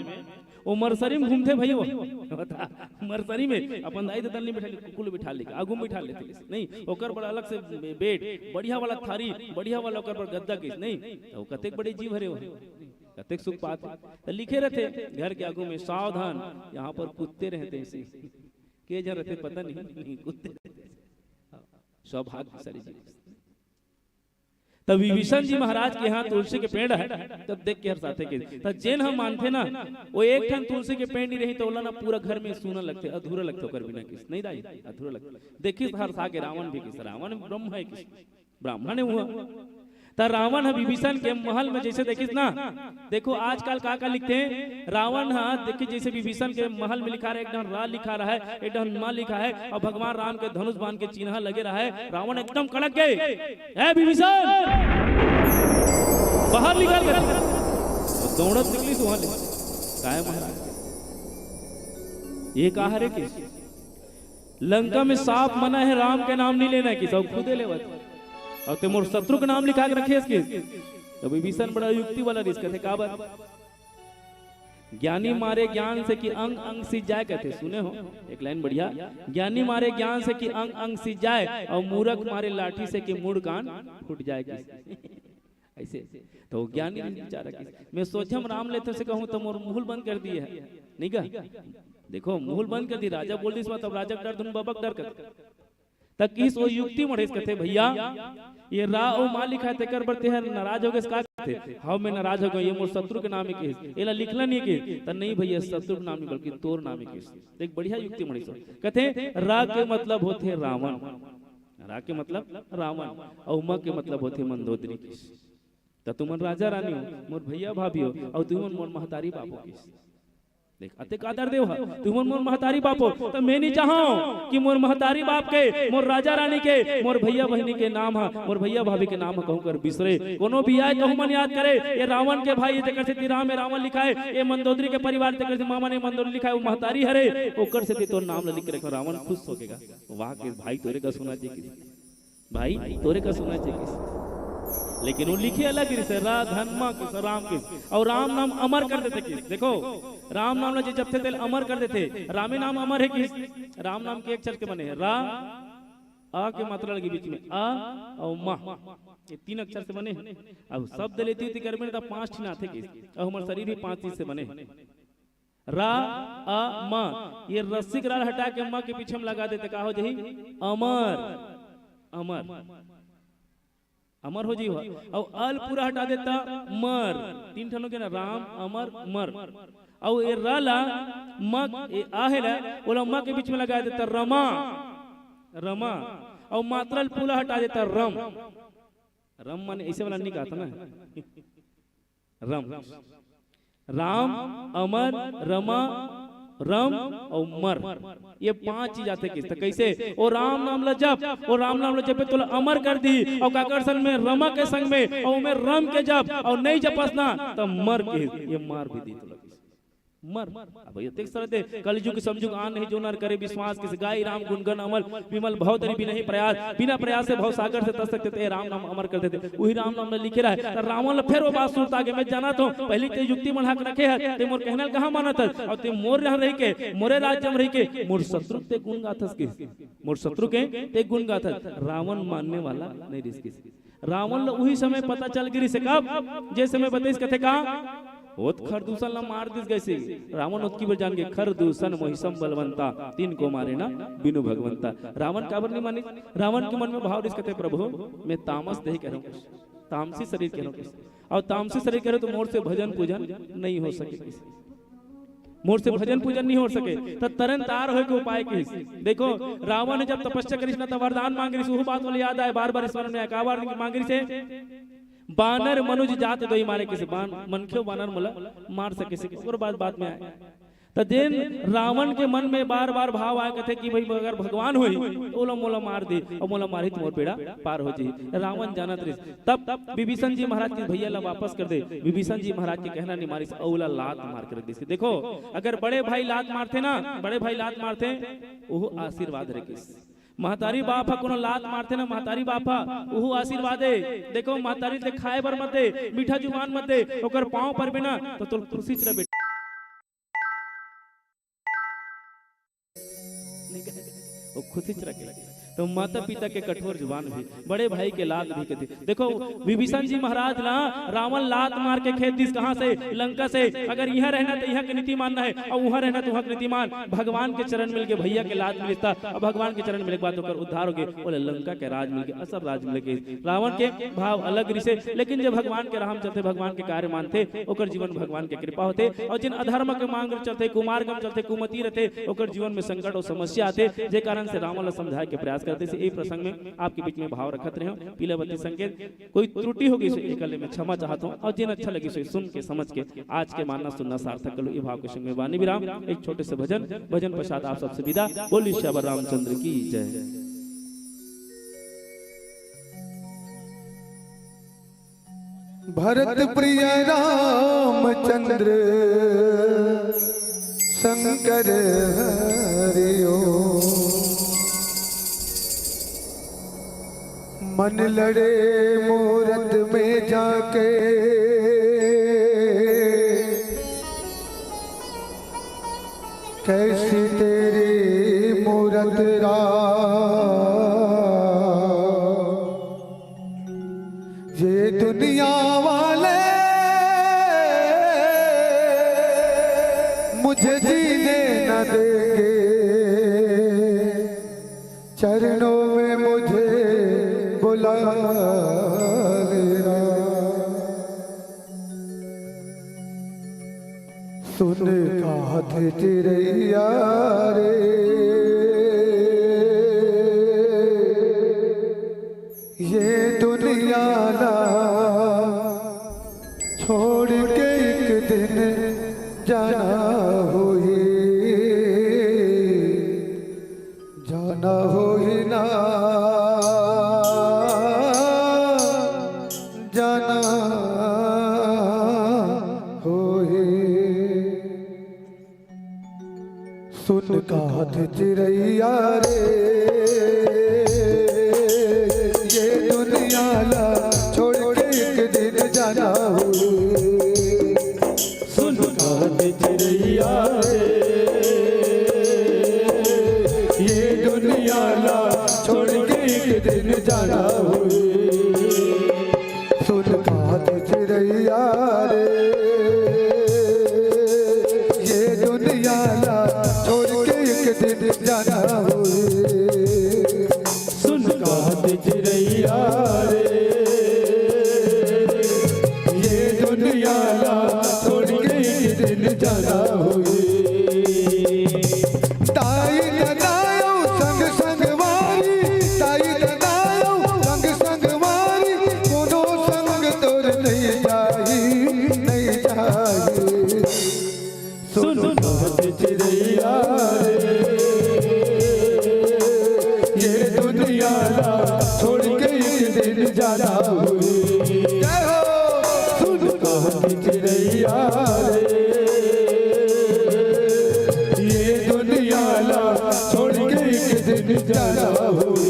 वो मरसरी में घूमथे भाई, वो बता, मरसरी में अपन दाई ददा ल नहीं बिठा ले, कुकुर ल बिठा ले, आगू में बिठा लेथे किस, नहीं? ओकर बर अलग से बे-, बेड, बढ़िया वाला थारी, बढ़िया वाला ओकर बर गद्दा किस, नहीं? त वो कतेक बड़े जीव हरे वो, कतेक सुख पाथे। त लिखे रहिथे घर के आगू में, "सावधान, यहाँ पर कुत्ते रहते हैं।" ऐसे के झन रहिथे पता नहीं, नहीं, कुत्ते रहते हैं। सौभाग्यशाली जीव। तब विभीषण जी महाराज के यहाँ तुलसी के पेड़ हे, तब देख के हरसाथे किस। तब जेन ह मानथे ना, वो एक ठन तुलसी के पेड़ नहीं रही त ओला ना पूरा घर में सूना लगथे, अधूरा लगथे ओकर बिना किस। नहीं दाई, अधूरा लगथे। देखिस हरसा के रावण भी किस, रावण ब्रह्म हे किस, ब्राह्मण हे वो। त रावण ह विभीषण के महल में जैसे देखिस ना, देखो आजकल का का लिखथे, रावण ह देखिस जैसे विभीषण के महल में लिखा रहे, एक डहन रा लिखा रहा है, एक डहन मा लिखा है, अउ भगवान राम के धनुष बाण के चिन्हा लगे रहा है। रावण एकदम कड़क गे, "ए विभीषण, बाहर निकल," कर दौड़त निकलिस वहां ले। "काय महाराज, ये का हरे किस? लंका में साफ मना है राम के नाम नहीं लेना किस, अउ खुदे लेवत। अउ ते मोर शत्रु के नाम लिखा के रखे हस किस।" तो विभीषण बड़ा युक्ति वाला रिस कथे, "काबर?" "ज्ञानी मारे ज्ञान से कि अंग अंग सिज जाए," कथे, सुने हो एक लाइन बढ़िया, "ज्ञानी मारे ज्ञान से कि अंग अंग सिज जाए, अउ मूरख मारे लाठी से कि मुड़ कान फूट जाए किस।" ऐसे तो ज्ञानी नहीं बेचारा किस। मैं सोझम राम लेथे से कहूं तो मोर मुहुल बंद कर दिए है, नहीं का? देखो, मुहुल बंद कर दी, राजा बोल दिस, मतलब राजा के डर धुन बबक डर कर। त किस वो युक्ति मढ़ेस कथे, "भैया, ये रा अउ मा लिखा है, तेकर बर तेहर नाराज हो गेस का?" कथे, "हव, मैं नाराज हो गेंव, ये मोर शत्रु के नाम हे किस, एला लिखला नहीं किस।" त, "नहीं भैया, शत्रु के नाम नहीं, बल्कि तोर नाम हे किस।" एक बढ़िया युक्ति मढ़ेस। कथे, "रा के मतलब होथे रावण, रा के मतलब रावण, अउ मा के मतलब होथे मंदोदरी किस। त तुमन राजा रानी हो, मोर भैया भाभी हो, अउ तुमन मोर महतारी बाप हो किस।" देख, अतेक आदर देव ह, तुमन मोर महतारी बाप हो, त मैं नहीं चाहंव कि मोर महतारी बाप के, मोर राजा रानी के, मोर भैया बहिनी के नाम ह, मोर भैया भाभी के नाम ह कहूं कर बिसरे। कोनो भी आए, कहूं मन याद करे, "ये रावण के भाई, ये जेकर सेती राम, ये रावण लिखा है, ये मंदोदरी के परिवार, जेकर से मामा ने मंदोदरी लिखा है, वो महतारी हरे, ओकर सेती तोर नाम ल लिख के रखो।" रावण खुश हो गेगा, "वाह के भाई, तोरे का सुना जी किस।" भाई, तोरे का सुना चाहिए किस। लेकिन वो लिखे अलग रिस हे, रा धन मा किस, राम किस। अउ राम नाम अमर कर देथे किस। देखो, राम नाम ला जे जपथे तेला अमर कर देथे। रामे नाम अमर हे किस। राम नाम के एक अक्षर के बने हे। रा, अ के मात्रा लगे बीच में, अ अउ मा, ये तीन अक्षर से बने हे। अब शब्द लेती होती करबे ना, त पांच ठिन आथे किस। अउ हमर शरीर भी पांच चीज से बने हे। रा, अ, म, ये रस्सी के रा हटा के म के पीछे में लगा देते, का हो जाही? अमर, अमर, अमर हो जाही। अउ अल पूरा हटा देता, मर। तीन ठन हो गे ना, राम, अमर, मर। अउ ये र ला, म, ये आ हे ला, ओला म के बीच में लगा देता, रमा, रमा। अउ मात्रा ल पूरा हटा देता, रम। रम माने ऐसे वाला नहीं कहता ना। रम, राम, अमर, रमा, रम अउ मर, ये पांच चीज आथे किस। त कैसे? ओ राम नाम ल जप, ओ राम नाम ल जपे तोला अमर कर दी। अउ काकर संग में? रमा के संग में। अउ में रम के जप, अउ नहीं जपस ना त मर के, ये मार भी दी तोला। मर। अब ये देख सकते, कलयुग समझुग आन नहीं जो नर करे विश्वास, किस गाई राम गुणगन अमल, विमल भव तरी बिनहि प्रयास, बिना प्रयास से भव सागर से तर सकते थे, राम नाम अमर कर देते, वही राम नाम ने लिखे रहे। त रावण ल फेर वो बात सुरता के, मैं जाना तो पहली ते युक्ति मढ़ा के रखे है, ते मोर कहना ल कहाँ मानत हस? अउ ते मोर यहाँ रही के, मोरे राज्य में रही के, मोर शत्रु ते गुण गाथस किस, मोर शत्रु के ते गुण गाथस। रावण मानने वाला नहीं रिस किस। रावण ल उही समय पता चल गिरिस हे, कब? जे समय बताइस, कथे का, ओत खरदूषण ल मार दिस गइसे। रावण ओतकी बर जान गे, "खरदूषण मोहिसम बलवंता, तिनको मारे ना बिनु भगवंता।" रावण काबर नहीं मानिस? रावण के मन में भाव रिस, कथे, "प्रभु, मैं तामस देह के रहूं, तामसी शरीर के रहूं, अउ तामसी शरीर के रहूं तो मोर से भजन पूजन नहीं हो सके।" मोर से भजन पूजन नहीं हो सके, त तरन तार होए के उपाय किस। देखो, रावण ने जब तपस्या करिस ना, त वरदान मांग रिस, उहू बात मोला याद आए, बार बार स्मरण में आए, का वरदान मांग रिस हे? बानर मनुज जात दोई मारे किस, बान-, मनखे बानर मोला मार सके से, ओकर बाद बात में आए। त जेन रावण के मन में बार बार भाव आए, कथे कि भाई अगर भगवान होही, त ओला मोला मार दे, अउ मोला मारही त मोर बेड़ा पार हो जाही। रावण जानत रिस, तब विभीषण जी महाराज के भैया ला वापस कर दे। विभीषण जी महाराज के कहना नहीं मानिस, अउ ओला लात मार के रख दिस। देखो, अगर बड़े भाई लात मारथे ना, बड़े भाई लात मारथे, ओहू आशीर्वाद रे किस। महतारी बाप ह कोनो लात मारथे ना, महतारी बाप ह, ओहू आशीर्वाद हे। देखो, महतारी ले खाए बर मत दे, मीठा जुबान मत दे, ओकर पाँव परबे ना, त तोर खुशी च रह बेटा। नहीं कहे, वो खुशी च रखे। तो माता पिता के कठोर जुबान भी, बड़े भाई के लात भी कथे। देखो, विभीषण जी महाराज ला रावण लात मार के खेद दिस, कहाँ से? लंका से। अगर इहाँ रहना त इहाँ के नीति मानना हे, अउ उहाँ रहना त उहाँ के नीति मान। भगवान के चरण मिल के भैया के लात मिलिस त, अब भगवान के चरण मिले के बाद ओकर उद्धार हो गे, ओला लंका के राज मिल गे, असल राज मिल गे। रावण के भाव अलग रिसे, लेकिन जब भगवान के राह म चलथे, भगवान के कार्य मानथे, ओकर जीवन भगवान के कृपा होथे। अउ जिन अधर्म के मार्ग म चलथे, कुमार्ग म चलथे, कुमति रथे, ओकर जीवन में संकट अउ समस्या आथे, जे कारण से रावण ला समझाए के प्रयास करथे। से ए प्रसंग में आपके बीच में भाव रखत रहे हंव, पीला बत्ती संकेत, कोई त्रुटि हो गई से एकर ले मैं क्षमा चाहत हंव, अउ जिन अच्छा लगी से सुन के समझ के आज के मानना सुनना सार्थक करो, ये भाव के संग में वाणी विराम, एक छोटे से भजन, भजन पश्चात आप सबसे विदा। बोलिए सियावर रामचंद्र की जय। भरत प्रिय रामचंद्र शंकर हरिओ। मन लड़े मूरत में जाके, कैसी तेरी मूरत राम। ये दुनिया वाले मुझे जीने न देंगे, चरणों में मुझे बुला लेना। सुन काहथे चिरैया रे, ये दुनिया ना छोड़ के एक दिन जाना होही, जाना होही ना, जाना होही। सुन काहथे चिरैया रे, ये दुनिया ला छोड़ के एक दिन जाना होही। सुन काहथे चिरैया रे, ये दुनिया ला छोड़ के एक दिन जाना होही। सुन काहथे चिरैया रे, ये दुनिया ला छोड़ के एक दिन जाना होही। सुन काहथे चिरैया रे, ये दुनिया ला छोड़ के एक दिन जाना होही। ताई ददा अउ संग संगवारी, ताई ददा अउ संग संगवारी, कोनो संग तोर नइ जाही, नइ जाही। सुन काहथे चिरैया रे, ये दुनिया ला छोड़ के एक दिन जाना होही। जय हो। सुन काहथे चिरैया रे, ये दुनिया ला छोड़ के एक दिन जाना होही।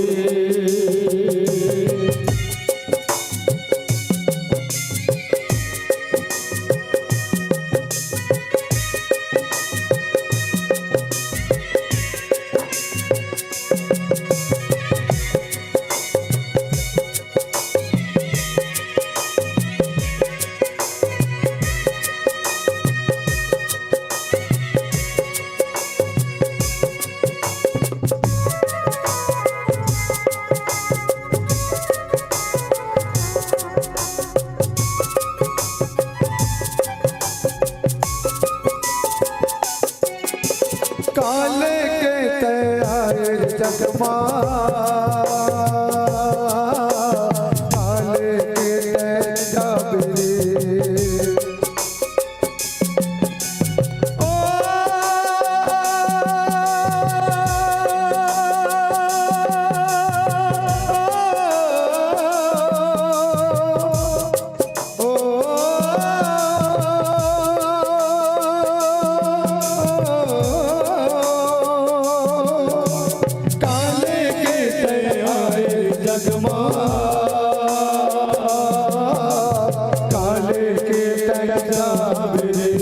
काले के तैं जाबे रे। ओ, ओ, काले के तैं आए जग मा, काले के तैं जाबे रे।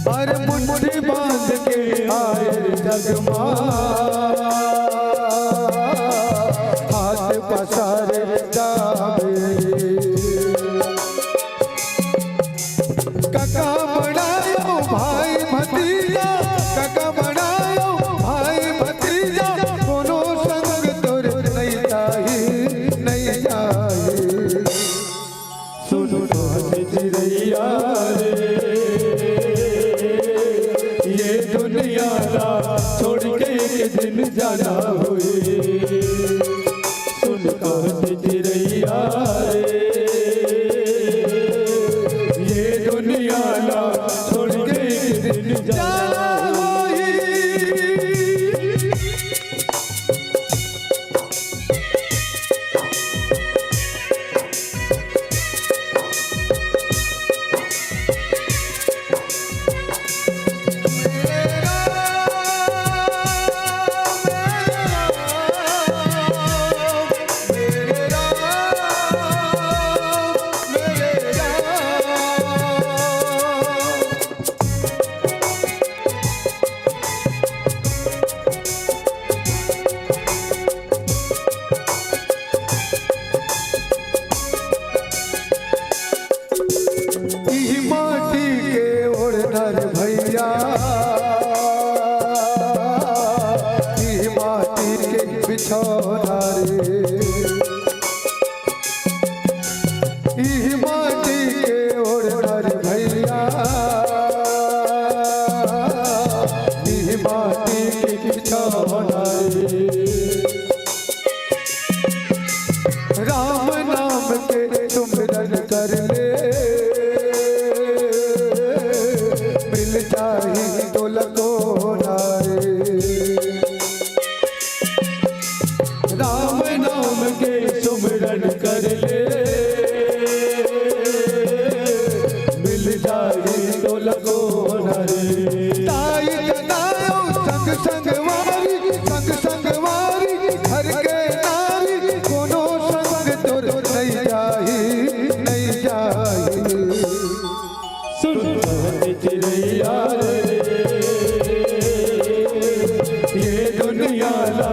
अरे मुट्ठी बांध के आए जग मा, हाथ पसारे जाबे रे। कका बनायो भाई भतीजा, कका बनायो भाई भतीजा, कोनो संग तोर नहीं जाही, नहीं जाही। सुन बात चिरैया रे, ये दुनिया ला छोड़ के एक दिन जाना होई। सुन बात चिरैया रे, ये दुनिया ला छोड़ के एक दिन जाना होई। इही माटी के ओढ़ना रे भैया, इही माटी के बिछौना रे। इही माटी के ओढ़ना रे भैया, इही माटी के बिछौना रे। राम नाम के सुमिरन कर ले, मिल जाही तोला कोना रे। राम नाम के सुमिरन कर ले, मिल जाही तोला कोना रे। ताई जनायो संग संगवारी, संग संगवारी, घर के नारी, कोनो संग तोर नहीं जाही, नहीं जाही। सुन बात चिरैया रे, ये दुनिया ला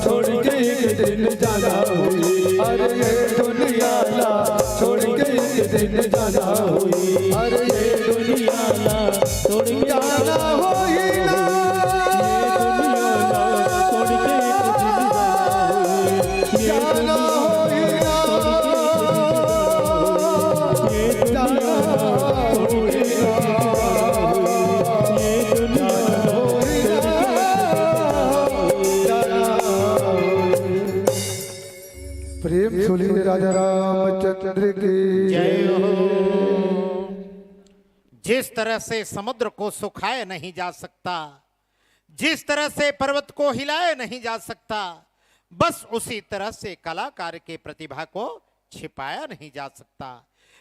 छोड़ के एक दिन जाना होई। अरे ये दुनिया ला छोड़ के एक दिन जाना होई। अरे ये दुनिया ला छोड़ के जाना होई ना। ये दुनिया ला छोड़ के एक दिन जाना होई। ये दुनिया ला छोड़ के एक दिन जाना होई। ये दुनिया ला छोड़ के एक दिन जाना होई। ये दुनिया ला छोड़ के एक दिन जाना होई। प्रेम से बोलिए राजा रामचंद्र की जय हो। जिस तरह से समुद्र को सुखाया नहीं जा सकता, जिस तरह से पर्वत को हिलाया नहीं जा सकता, बस उसी तरह से कलाकार के प्रतिभा को छिपाया नहीं जा सकता।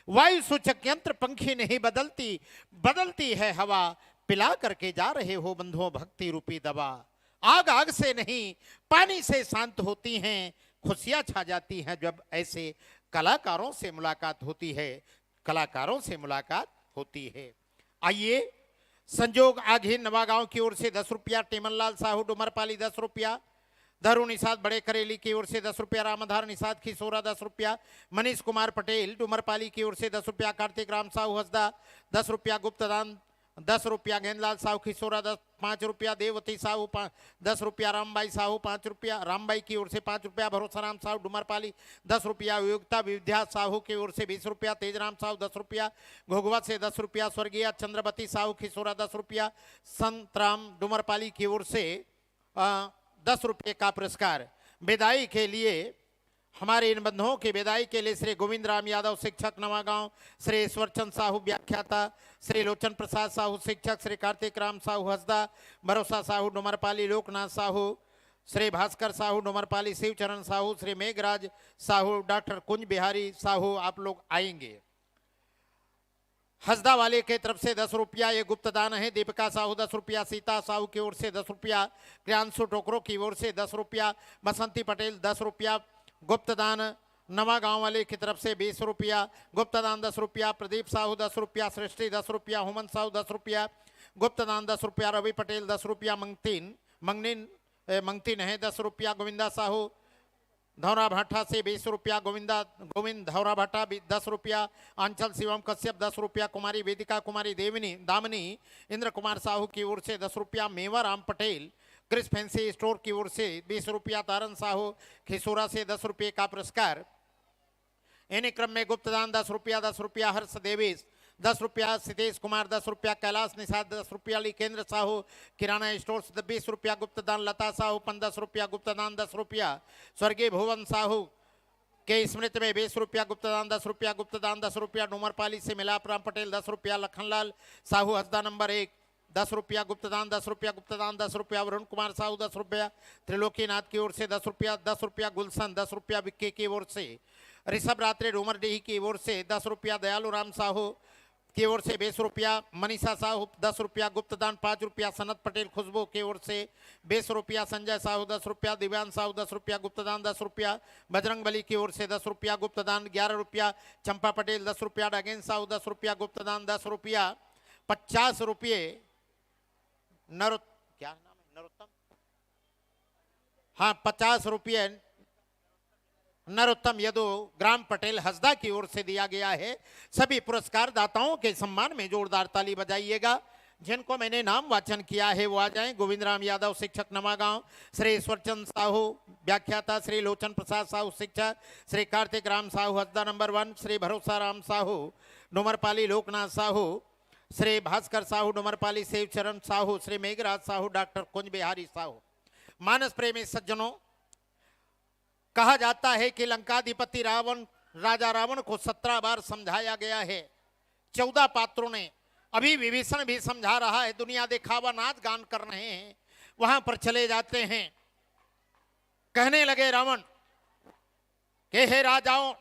वायु सूचक यंत्र पंखी नहीं बदलती, बदलती है हवा। पिला करके जा रहे हो बंधुओं भक्ति रूपी दवा। आग आग से नहीं, पानी से शांत होती हैं, खुशियां छा जाती हैं जब ऐसे कलाकारों से मुलाकात होती है, कलाकारों से मुलाकात होती है। आइए, संजोग आघिन नवागांव की ओर से दस रुपया, टेमनलाल साहू डुमरपाली दस रुपया, धरू निषाद बड़े करेली की ओर से दस रुपया, रामधार निषाद खिसोरा दस रुपया, मनीष कुमार पटेल डुमरपाली की ओर से दस रुपया, कार्तिक राम साहू हसदा दस रुपया, गुप्तदान दस रुपया, गेंदलाल साहू खिसोरा दस पाँच रुपया, देवती साहू पा-, दस रुपया, रामबाई साहू पाँच रुपया, रामबाई की ओर से पाँच रुपया, भरोसा राम साहू डुमरपाली दस रुपया, योगिता विद्या साहू की ओर से बीस रुपया, तेजराम साहू दस रुपया, घुघुवा से दस रुपया, स्वर्गीय चंद्रवती साहू खिसोरा दस रुपया, संतराम डुमरपाली की ओर से अ, दस रुपये का पुरस्कार। विदाई के लिए, हमारे इन बंधुओं की विदाई के लिए श्री गोविंद राम यादव शिक्षक नवागांव, श्री ईश्वरचंद साहू व्याख्याता, श्री लोचन प्रसाद साहू शिक्षक, श्री कार्तिक राम साहू हसदा, भरोसा साहू डुमरपाली, लोकनाथ साहू, श्री भास्कर साहू डुमरपाली, शिवचरण साहू, श्री मेघराज साहू, डॉक्टर कुंज बिहारी साहू, आप लोग आएंगे। हसदा वाले के तरफ से दस रुपया ये गुप्त दान है। दीपिका साहू दस रुपया, सीता साहू की ओर से दस रुपया, क्रियांशु टोकरो की ओर से दस रुपया, बसंती पटेल दस रुपया, गुप्त दान नवा गांव वाले की तरफ से बीस रुपया, गुप्त दान दस रुपया, प्रदीप साहू दस रुपया, सृष्टि दस रुपया, हुमन साहू दस रुपया, गुप्त दान दस रुपया, रवि पटेल दस रुपया, मंगतीन मंगनीन ए, मंगतीन है दस रुपया, गोविंदा साहू धौरा भाटा से बीस रुपया, गोविंदा गोविंद धौरा भाटा भी दस रुपया, आंचल शिवम कश्यप दस रुपया, कुमारी वेदिका कुमारी देवनी दामनी इंद्र कुमार साहू की ओर से दस रुपया, मेवा राम पटेल क्रिस फैंसी स्टोर की ओर से बीस रुपया, तारन साहू खिसोरा से दस रुपये का पुरस्कार। इन्हीं क्रम में गुप्तदान दस रुपया, दस रुपया हर्ष देवेश, दस रुपया सितेश कुमार, दस रुपया कैलाश निषाद, दस रुपया लिकेंद्र साहू किराना स्टोर से, बीस रुपया गुप्तदान लता साहू पन, दस रुपया गुप्तदान, दस रुपया स्वर्गीय भुवन साहू के स्मृति में, बीस रुपया गुप्तदान, दस रुपया गुप्तदान, दस रुपया डूमरपाली से मिलाप राम पटेल, दस रुपया लखनलाल साहू हसदा नंबर एक, दस रुपया गुप्तदान, दस रुपया गुप्तदान, दस रुपया वरुण कुमार साहू, दस रुपया त्रिलोकीनाथ की ओर से, दस रुपया, दस रुपया गुलशन, दस रुपया विक्की की ओर से, ऋषभ रात्रे डूमरडीह की ओर से दस रुपया, दयालू राम साहू की ओर से बीस रुपया, मनीषा साहू दस रुपया गुप्तदान, पाँच रुपया सनत पटेल खुशबू की ओर से बीस रुपया, संजय साहू दस रुपया, दिव्यांश साहू दस रुपया गुप्तदान, दस रुपया बजरंग बली की ओर से दस रुपया गुप्तदान, ग्यारह रुपया चंपा पटेल, दस रुपया डगेन साहू, दस रुपया गुप्तदान, दस रुपया, पचास रुपये नरोत-, क्या नाम है? नरोत्तम? हाँ, पचास रुपये नरोत्तम यदु, ग्राम पटेल हसदा की ओर से दिया गया है। सभी पुरस्कार दाताओं के सम्मान में जोरदार ताली बजाइएगा। जिनको मैंने नाम वाचन किया है, वो आ जाएं। गोविंद राम यादव, शिक्षक नवागांव, श्री ईश्वरचंद साहू, व्याख्याता, श्री लोचन प्रसाद साहू, शिक्षक, श्री कार्तिक राम साहू, हसदा नंबर वन, श्री भरोसा राम साहू, डुमरपाली, लोकनाथ साहू, श्री भास्कर साहू, डुमरपाली, शिवचरण साहू, श्री मेघराज साहू, डॉक्टर कुंज बिहारी साहू। मानस प्रेमी सज्जनों, कहा जाता है कि लंकाधिपति रावण, राजा रावण को सत्रह बार समझाया गया है, चौदह पात्रों ने। अभी विभीषण भी समझा रहा है, दुनिया दिखावा नाच गान कर रहे हैं, वहां पर चले जाते हैं। कहने लगे रावण कि हे राजाओं,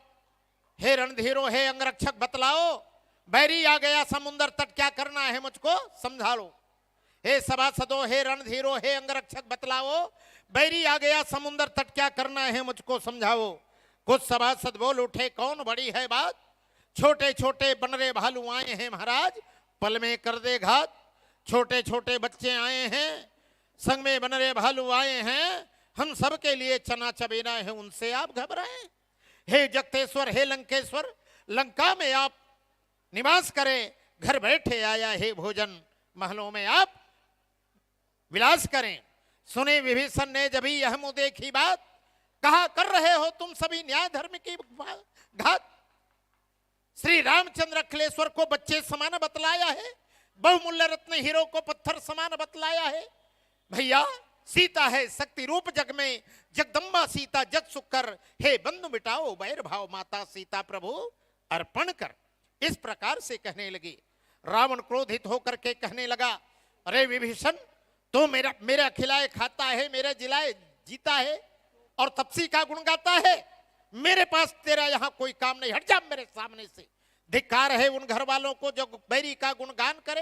हे रणधीरों, हे अंगरक्षक, बतलाओ, बैरी आ गया समुंदर तट, क्या करना है मुझको समझा लो। हे सभासदों, हे रणधीरों, हे अंगरक्षक, बतलाओ, बैरी आ गया समुंदर तट, क्या करना है मुझको समझाओ। कुछ सभासद बोल उठे, कौन बड़ी है बात, छोटे छोटे बनरे भालू आए हैं महाराज, पल में कर दे घात। छोटे छोटे बच्चे आए हैं, संग में बनरे भालू आए हैं, हम सबके लिए चना चबेना है, उनसे आप घबराएं। हे जगतेश्वर, हे लंकेश्वर, लंका में आप निवास करें, घर बैठे आया है भोजन, महलों में आप विलास करें। सुने विभीषण ने जब ही यह मुँह देखी बात, कहा, कर रहे हो तुम सभी न्याय धर्म की घात। श्री रामचंद्र अखिलेश्वर को बच्चे समान बतलाया है, बहुमूल्य रत्न हीरो को पत्थर समान बतलाया है। भैया, सीता है शक्ति रूप जग में, जगदम्बा सीता जग सुख कर, हे बंधु मिटाओ बैर भाव, माता सीता प्रभु अर्पण कर। इस प्रकार से कहने लगे। रावण क्रोधित होकर के कहने लगा, अरे विभीषण, तू मेरा, मेरा खिलाए खाता है, मेरा जिलाए जीता है और तपसी का गुण गाता है। मेरे पास तेरा यहाँ कोई काम नहीं, हट जा मेरे सामने से। धिक्कार है उन घर वालों को जो बैरी का गुणगान करे।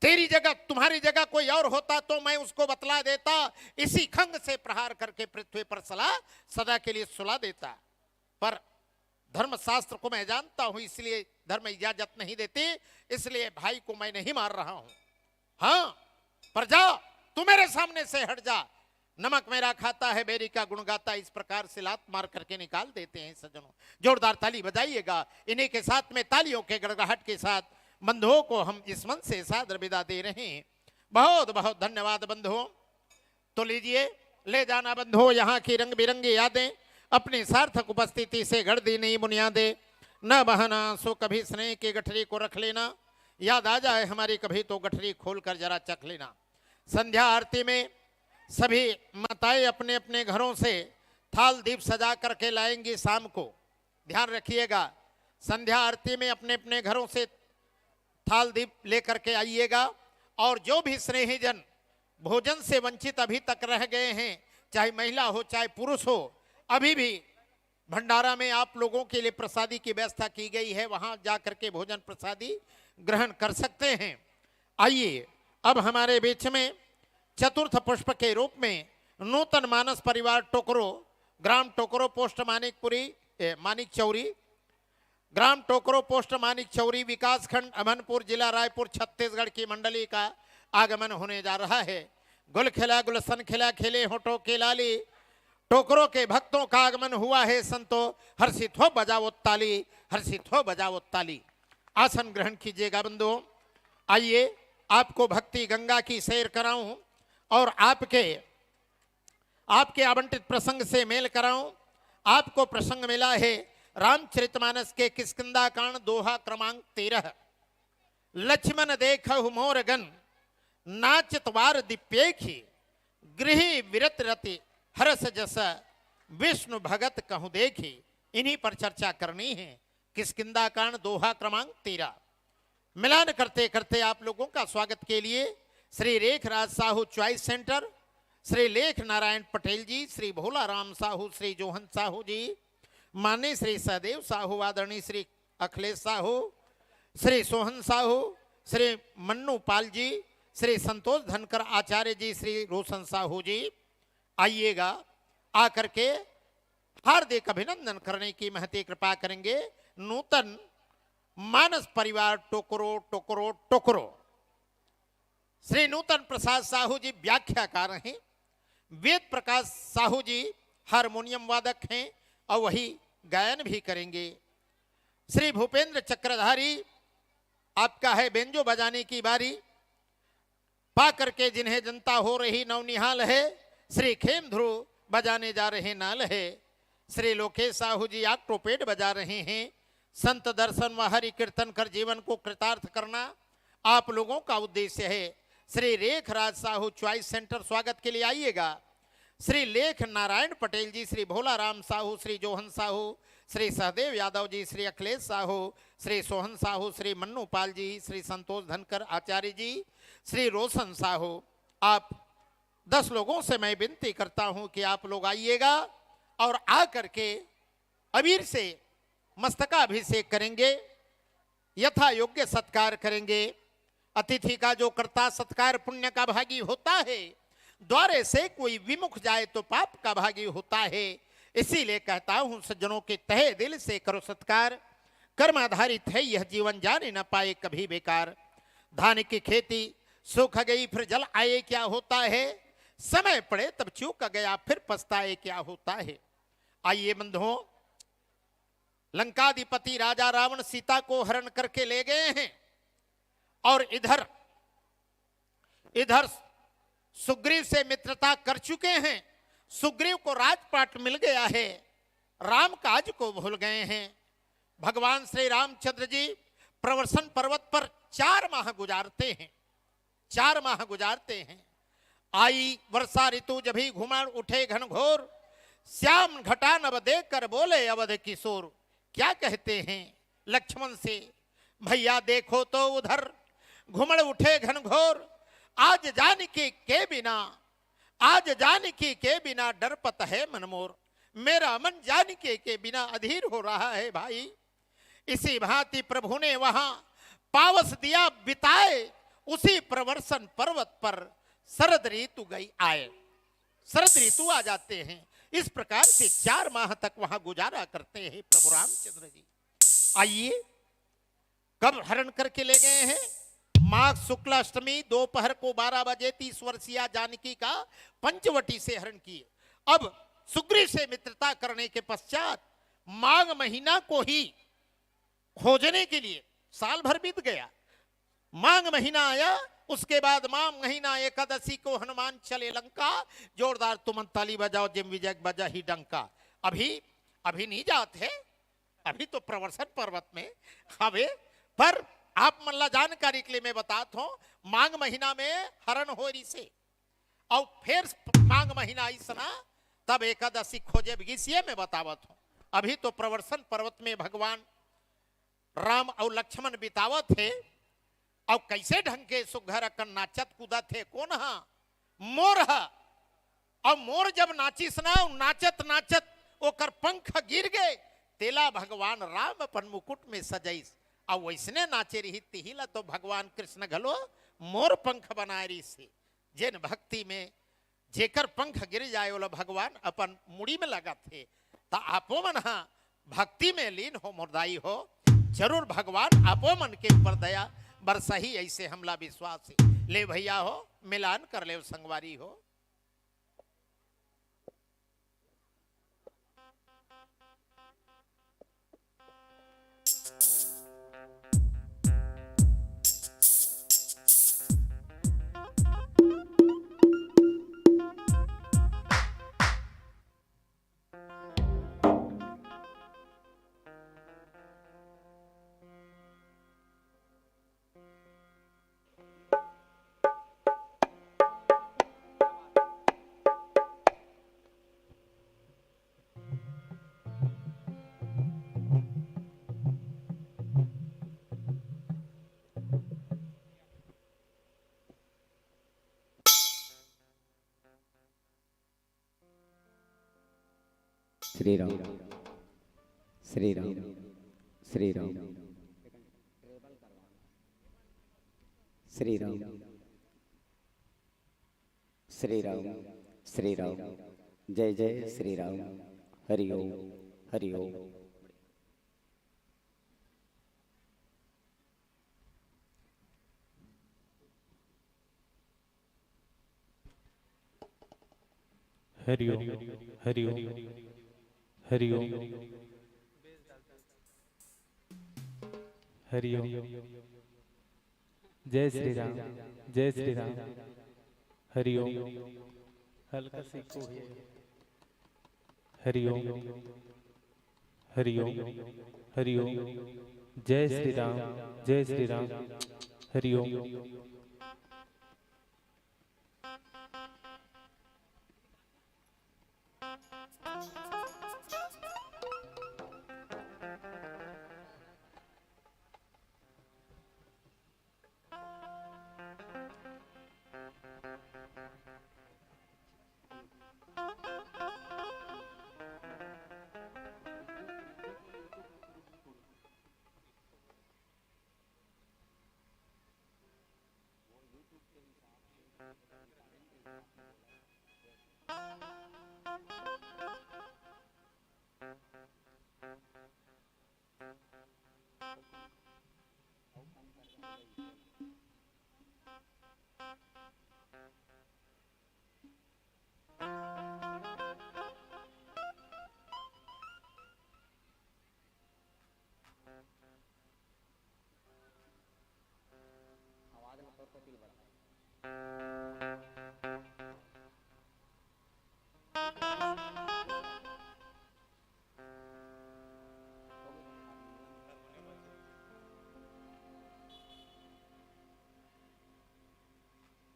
तेरी जगह, तुम्हारी जगह कोई और होता तो मैं उसको बतला देता, इसी खंग से प्रहार करके पृथ्वी पर सला, सदा के लिए सुला देता। पर धर्मशास्त्र को मैं जानता हूं, इसलिए धर्म इजाजत नहीं देती, इसलिए भाई को मैं नहीं मार रहा हूं। हाँ, पर जा, तू मेरे सामने से हट जा। नमक मेरा खाता है, बैरी का गुण गाता, इस प्रकार से लात मार करके निकाल देते हैं सज्जनों। जोरदार ताली बजाइएगा। इन्हीं के साथ में, तालियों के गड़गड़ाहट के साथ बंधुओं को हम इस मंच से सादर विदा दे रहे हैं। बहुत बहुत धन्यवाद बंधुओं। तो लीजिए, ले जाना बंधुओं यहाँ की रंग बिरंगी यादें, अपनी सार्थक उपस्थिति से गढ़ दी नई बुनियादें। न बहाना आंसू कभी स्नेह की गठरी को रख लेना, याद आ जाए हमारी कभी तो गठरी खोलकर जरा चख लेना। संध्या आरती में सभी माताएं अपने अपने घरों से थाल दीप सजा करके लाएंगी शाम को। ध्यान रखिएगा, संध्या आरती में अपने अपने घरों से थाल दीप लेकर के आइएगा। और जो भी स्नेहीजन भोजन से वंचित अभी तक रह गए हैं, चाहे महिला हो चाहे पुरुष हो, अभी भी भंडारा में आप लोगों के लिए प्रसादी की व्यवस्था की गई है, वहां जा करके भोजन प्रसादी ग्रहण कर सकते हैं। आइए, अब हमारे बीच में चतुर्थ पुष्प के रूप में नूतन मानस परिवार टोकरो, ग्राम टोकरो, पोस्ट मानिकपुरी, ए, मानिक चौरी, ग्राम टोकरो, पोस्ट मानिक चौरी, विकासखंड अमनपुर, जिला रायपुर, छत्तीसगढ़ की मंडली का आगमन होने जा रहा है। गुल खिला गुलशन खिला, खिले होठों के लाली, टोकरो के भक्तों का आगमन हुआ है संतो, हर्षित हो बजाओ ताली, हर्षित हो बजाओ ताली। आसन ग्रहण कीजिएगा बंधुओं। आइए, आपको भक्ति गंगा की सैर कराऊं और आपके आपके आवंटित प्रसंग से मेल कराऊं। आपको प्रसंग मिला है रामचरितमानस के किष्किंधा कांड, दोहा क्रमांक तेरह। लक्ष्मण देखहु मोर गन, नाचत वार दिप्पेखी, गृही विरत रति हरस जस, विष्णु भगत कहूं देखी। इन्हीं पर चर्चा करनी है। किष्किंधा कांड, दोहा क्रमांक तेरह। मिलान करते करते आप लोगों का स्वागत के लिए श्री रेखराज साहू चॉइस सेंटर, श्री लेख नारायण पटेल जी, श्री भोला राम साहू, श्री जोहन साहू जी, माननीय श्री सहदेव साहू, आदरणीय श्री अखिलेश साहू, श्री सोहन साहू, श्री मन्नू पाल जी, श्री संतोष धनकर आचार्य जी, श्री रोशन साहू जी, आइएगा, आकर के हार्दिक अभिनंदन करने की महती कृपा करेंगे। नूतन मानस परिवार टोकरो, टोकरो, टोकरो। श्री नूतन प्रसाद साहू जी व्याख्याकार हैं, वेद प्रकाश साहू जी हारमोनियम वादक हैं और वही गायन भी करेंगे। श्री भूपेंद्र चक्रधारी, आपका है बेंजो बजाने की बारी, पा करके जिन्हें जनता हो रही नौनिहाल है, श्री खेम ध्रुव बजाने जा रहे नाल है। श्री लोकेश साहू जी ऑक्टोपेड बजा रहे हैं। संत दर्शन व हरि कीर्तन कर जीवन को कृतार्थ करना आप लोगों का उद्देश्य है। श्री रेखराज साहू चॉइस सेंटर स्वागत के लिए आइएगा। श्री लेख नारायण पटेल जी, श्री भोला राम साहू, श्री जोहन साहू, श्री सहदेव यादव जी, श्री अखिलेश साहू, श्री सोहन साहू, श्री मन्नू पाल जी, श्री संतोष धनकर आचार्य जी, श्री रोशन साहू, आप दस लोगों से मैं विनती करता हूं कि आप लोग आइएगा और आ करके अबीर से मस्तकाभिषेक करेंगे, यथा योग्य सत्कार करेंगे। अतिथि का जो कर्ता सत्कार पुण्य का भागी होता है, द्वारे से कोई विमुख जाए तो पाप का भागी होता है। इसीलिए कहता हूं सज्जनों के तहे दिल से करो सत्कार। कर्म आधारित है यह जीवन, जाने न पाए कभी बेकार। धान की खेती सूख गई फिर जल आए क्या होता है, समय पड़े तब चूक गया फिर पछताए क्या होता है। आइए बंधुओं, लंकाधिपति राजा रावण सीता को हरण करके ले गए हैं और इधर इधर सुग्रीव से मित्रता कर चुके हैं। सुग्रीव को राजपाट मिल गया है, राम काज को भूल गए हैं। भगवान श्री रामचंद्र जी प्रवर्षण पर्वत पर चार माह गुजारते हैं, चार माह गुजारते हैं। आई वर्षा ऋतु जभी घुमड़ उठे घनघोर, श्याम घटा नभ देख कर बोले अवध किशोर। क्या कहते हैं लक्ष्मण से, भैया देखो तो उधर घुमड़ उठे घनघोर, आज जानकी के बिना, आज जानकी के बिना डरपत है मन मोर। मेरा मन जानकी के बिना अधीर हो रहा है भाई। इसी भांति प्रभु ने वहां पावस दिया बिताए, उसी प्रवर्षण पर्वत पर शरद ऋतु गई आए, शरद ऋतु आ जाते हैं। इस प्रकार से चार माह तक वहां गुजारा करते हैं प्रभु रामचंद्र जी। आइए, कब हरण करके ले गए हैं? माघ शुक्ल अष्टमी दोपहर को बारह बजे तीस वर्षीय जानकी का पंचवटी से हरण किए। अब सुग्रीव से मित्रता करने के पश्चात माघ महीना को ही खोजने के लिए साल भर बीत गया। माघ महीना आया, उसके बाद माघ महीना एकादशी को हनुमान चले लंका। जोरदार तुमन ताली बजाओ, जेम विजय बजा ही डंका। अभी, अभी नहीं जात हे, अभी तो प्रवर्षण पर्वत में हवे। पर आप मन ला जानकारी के लिए मैं बतात हूँ, माघ महीना में हरण होय रिसे, अउ फेर माघ महीना आइस ना, तब एकादशी खोजे गिस, ये मैं बतावत हूँ। अभी तो प्रवर्षण पर्वत में भगवान राम अउ लक्ष्मण बितावत हे, अउ कैसे ढंग के सुघर अकन नाचत कूदत हे। कोन हा? मोर हा। अउ मोर जब नाचिस ना, नाचत नाचत ओकर पंख गिर गे, तेला भगवान राम अपन मुकुट में सजाइस। अउ वैसने नाचे रही, तिही ला तो भगवान कृष्ण घलो मोर पंख बनाए रहिस हे। जेन भक्ति में जेकर पंख गिर जाए, ओला भगवान अपन मुड़ी में लगाथे। त आपो मन हा भक्ति में लीन हो, मोर दाई हो, जरूर भगवान आपो मन के ऊपर दया बरसही, ऐसे हमला विश्वास हे। ले भैया हो, मिलान कर ले संगवारी हो। श्री राम, श्री राम, श्री राम, श्री राम, श्री राम, श्री राम। जय जय श्री राम। हरि ओम, हरि ओम। हरि ओम, हरि ओम, हरि ओम, हरि ओम। जय श्री राम, जय श्री राम। हरि ओम। हल्का सा echo है। हरि ओम, हरि ओम, हरि ओम। जय श्री राम, जय श्री राम। हरि ओम।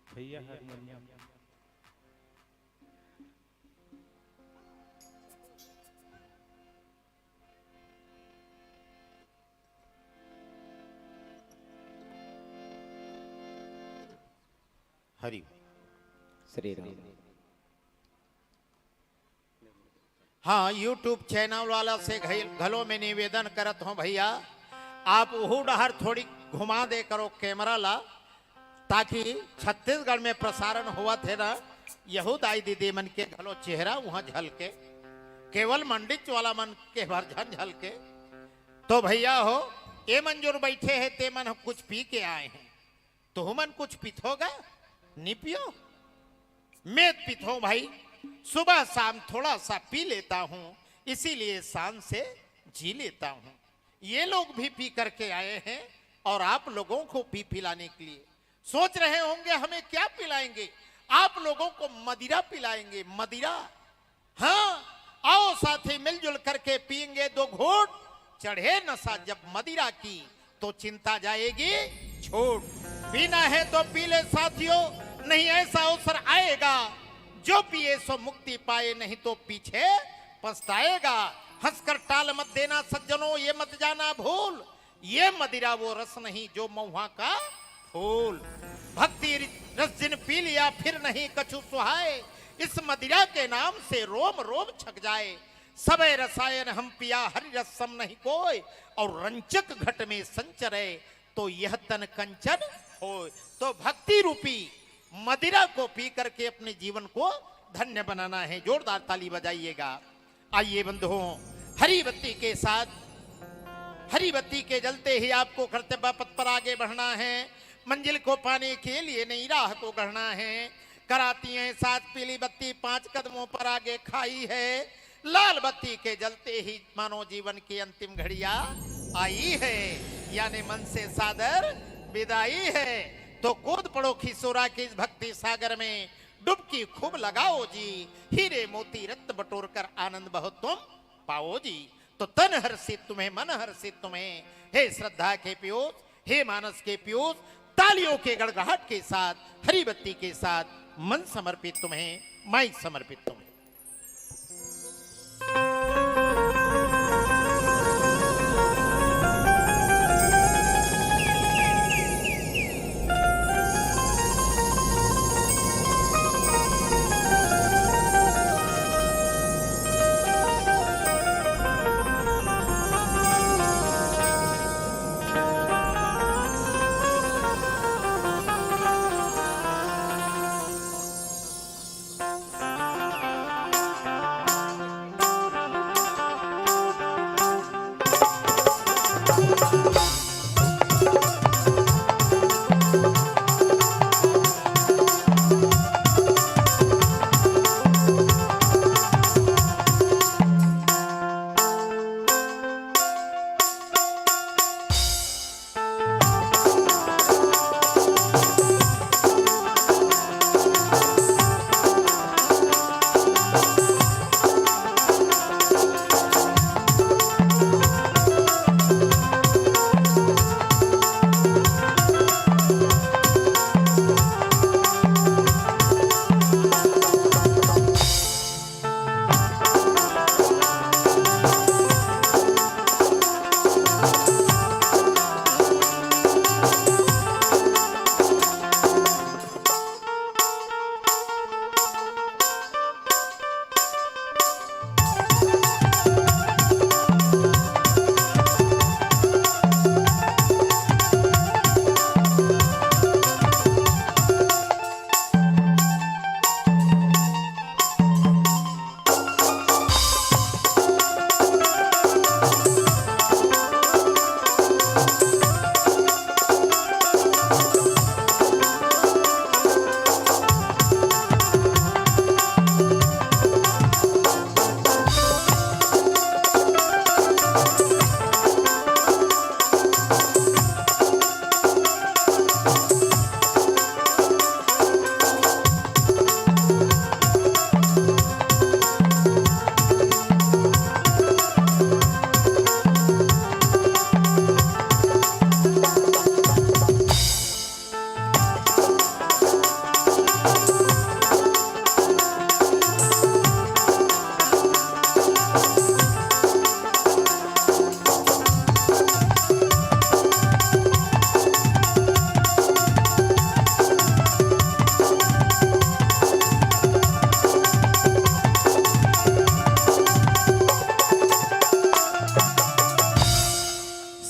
भैया हारमोनियम। हरि। श्री राम। हाँ, YouTube channel वाला से घई-, घलो मैं निवेदन करत हूँ भैया, आप उहू डहर थोड़ी घुमा दे करो camera ला, ताकि छत्तीसगढ़ में प्रसारण होवत हे ना, यहू दाई दीदी मन के घलो चेहरा उहाँ झलके, केवल मंडिच वाला मन के भर झन झलके। तो भैया हो, ए मन जोर बैठे हे, ते मन कुछ पी के आए हैं, तुहू मन कुछ पीथो गा? नी पियो? मैं पीथो भाई, सुबह शाम थोड़ा सा पी लेता हूँ, इसीलिए शान से जी लेता हूँ। ये लोग भी पी करके आए हैं, और आप लोगों को भी पिलाने के लिए सोच रहे होंगे, हमें क्या पिलाएंगे? आप लोगों को मदिरा पिलाएंगे, मदिरा। हाँ, आओ साथी, मिलजुल करके पिएंगे दो घूंट। चढ़े नशा जब मदिरा की, तो चिंता जाएगी छूट। पीना है तो पी ले साथियों, नहीं ऐसा अवसर आएगा। जो पिए सो मुक्ति पाए, नहीं तो पीछे पछताएगा। हंसकर टाल मत देना सज्जनों, ये मत जाना भूल, ये मदिरा वो रस नहीं जो महुआ का फूल। भक्ति रस जिन पी लिया फिर नहीं कछु सुहाए, इस मदिरा के नाम से रोम रोम छक जाए। सबे रसायन हम पिया हरि रस सम नहीं कोय, और रंचक घट में संचरे तो यह तन कंचन होय। तो भक्ति रूपी मदिरा को पी करके अपने जीवन को धन्य बनाना है। जोरदार ताली बजाइएगा। आइए बंधुओं, हरी बत्ती के साथ, हरी बत्ती के जलते ही आपको कर्तव्य पथ पर आगे बढ़ना है। मंजिल को पाने के लिए नई राह को गढ़ना है। कराती हैं साथ पीली बत्ती, पांच कदमों पर आगे खाई है। लाल बत्ती के जलते ही मानो जीवन की अंतिम घड़िया आई है, यानी मन से सादर विदाई है। तो कूद पड़ो खिसोरा के इस भक्ति सागर में, डुबकी खूब लगाओ जी, हीरे मोती रत्न बटोर कर आनंद बहुत तुम पाओ जी। तो तन हर्षित तुम्हें, मन हर्षित तुम्हें, हे श्रद्धा के पीयूष, हे मानस के पीयूष, तालियों के गड़गड़ाहट के साथ, हरी बत्ती के साथ मन समर्पित तुम्हें, माइक समर्पित तुम्हें।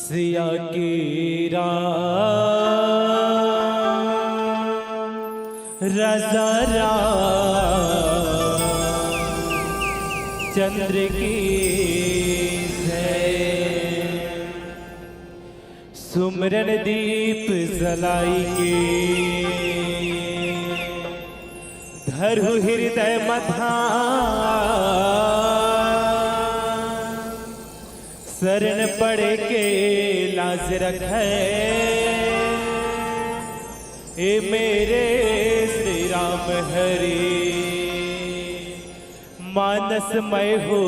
सिया की राम, राजा राम चंद्र की जय। सुमरन दीप जलाई के, धरहु हृदय मथा, शरण पड़ के ला लाज रखे, ए मेरे श्री राम हरि। मानसमय हो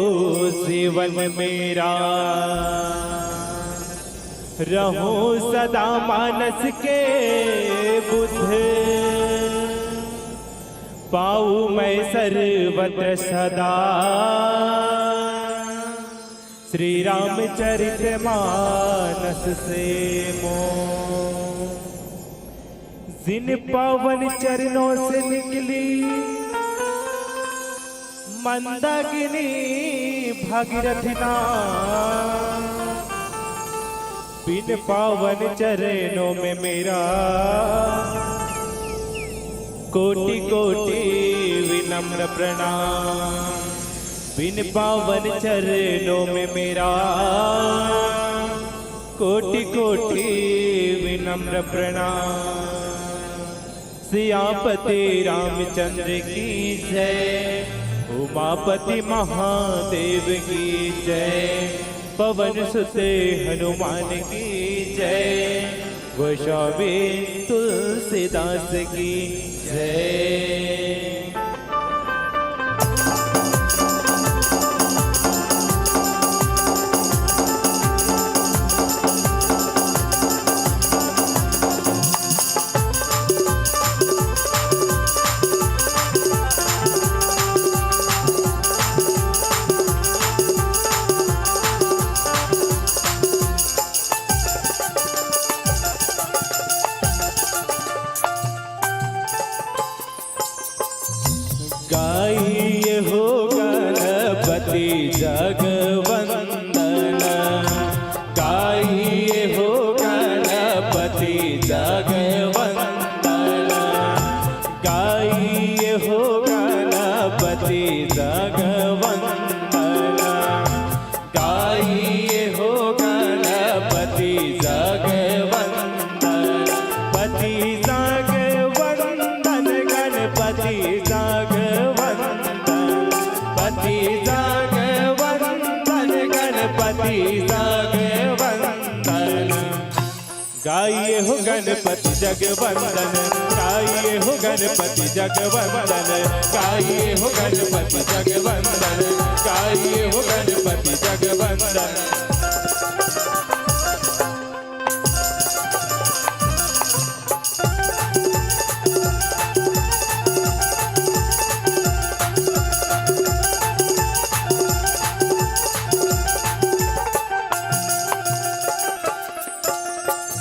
जीवन मेरा, रहूं सदा मानस के बुद्ध। पाऊं मैं सर्वत्र सदा श्री रामचरित मानस से मोर। जिन पावन चरणों से निकली मंदाकिनी भागीरथी नाम, बिन पावन चरणों में मेरा कोटि कोटि विनम्र प्रणाम। बिन पावन चरणों में मेरा कोटि कोटि विनम्र प्रणाम। सियापति रामचंद्र की जय, उमापति महादेव की जय, पवन सुत हनुमान की जय, गोस्वामी तुलसीदास की जय। गाइए हो गणपति जगवंदन, गाइए हो गणपति जगवंदन, गाइए हो गणपति जगवंदन। गाइए हो गणपति जगवंदन, पति जगवंदन, गणपति जगवंदन, पति जगवंदन, गणपति जगवंदन। गाइए हो गणपति जगवंदन, गाइए हो गणपति जगवंदन, गाइए हो गणपति जगवंदन, गाइए हो गणपति जगवंदन।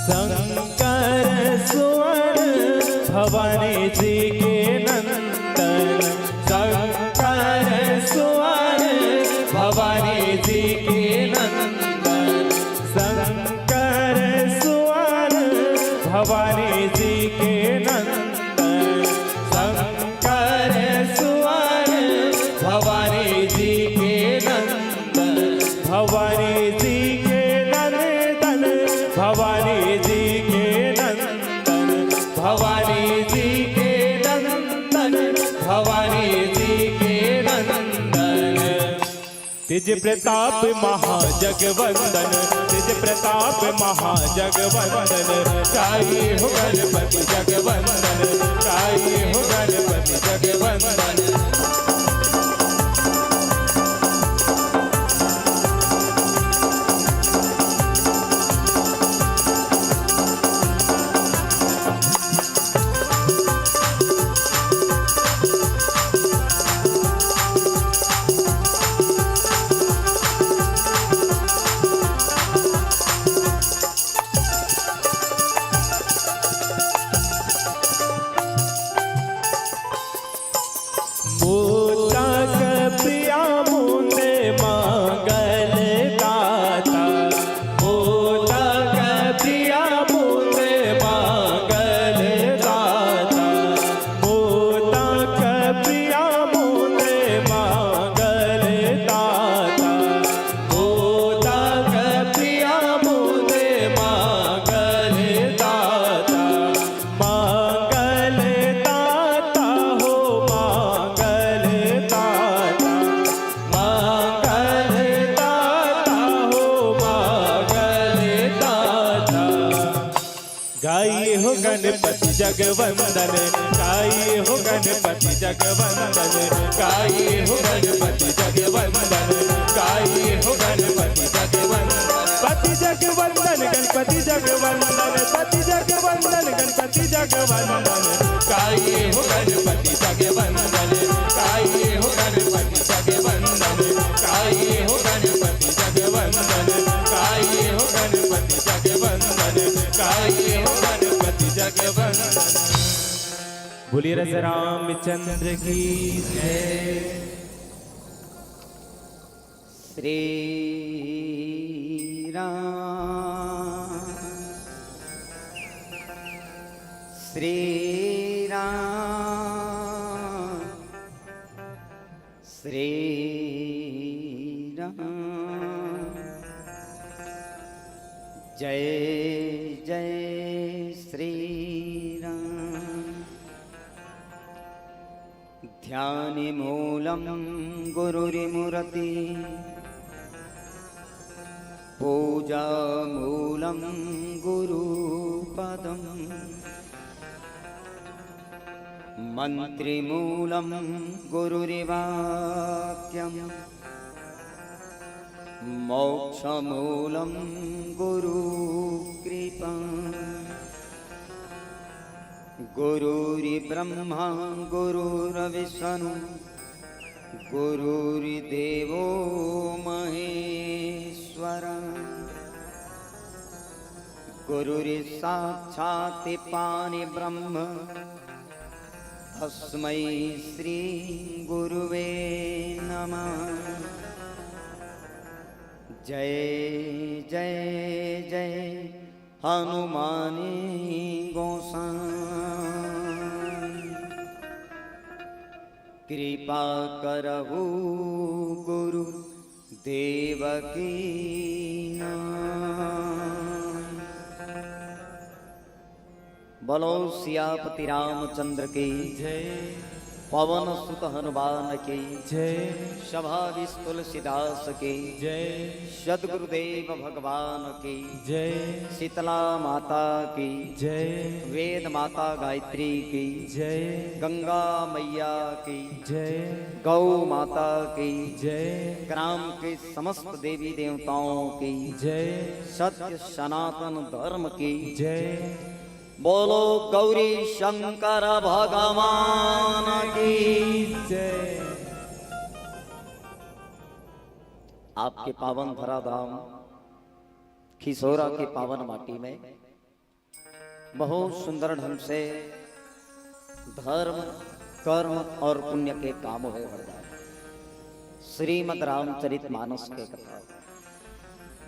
शंकर सुवन भवानी जी के नंदन, शंकर सुवन भवानी जी के नंदन, शंकर सुवन भवानी जी के नंदन, शंकर सुवन भवानी जी के नंदन। भवानी जी के नंदन, भवानी जी के नंदन, भवानी जी के नंदन, भवानी जी के नंदन। तेज प्रताप महाजगवंदन, तेज प्रताप महाजगवंदन, गाइए हो गणपति जगवंदन, गाइए हो गणपति जगवंदन। काई हो गणपति जगवंदन, काई हो गणपति जगवंदन, काई हो गणपति जगवंदन, काई हो गणपति जगवंदन, पति जगवंदन, गणपति जगवंदन, पति जगवंदन, गणपति जगवंदन, काई हो गणपति जगवंदन, काई हो गणपति जगवंदन, काई हो गणपति जगवंदन, काई हो गणपति जगवंदन, काई हो गणपति जगवंदन। बोलिए राजा रामचंद्र की जय। श्री राम, श्री राम, श्री राम, जय जय श्री राम। ध्यान मूलं गुरुर्मूर्ति, पूजा मूलं गुरुपदम्। मन्त्रमूलं गुरुर्वाक्यम्, मोक्षमूलं गुरुकृपा। गुरुर्ब्रह्मा गुरुर्विष्णु गुरुर्देवो महेश्वर। गुरुर्साक्षात् पारब्रह्म तस्मै श्री गुरुवे नमः। जय जय जय हनुमान गोसाई। कृपा करहु गुरु देव की नाई। बोलो सियापति रामचंद्र की जय। पवन सुत हनुमान की जय। सभाधीश तुलसीदास की जय। सदगुरुदेव भगवान की जय। शीतला माता की जय। वेद माता गायत्री की जय। गंगा मैया की जय। गौ माता की जय। ग्राम के समस्त देवी देवताओं की जय। सत्य सनातन धर्म की जय। बोलो गौरी शंकर भगवान की जय। आपके पावन धराधाम खिसोरा के पावन माटी में बहुत सुंदर ढंग से धर्म, कर्म और पुण्य के काम होय बरदार। श्रीमद् रामचरित मानस के कथा।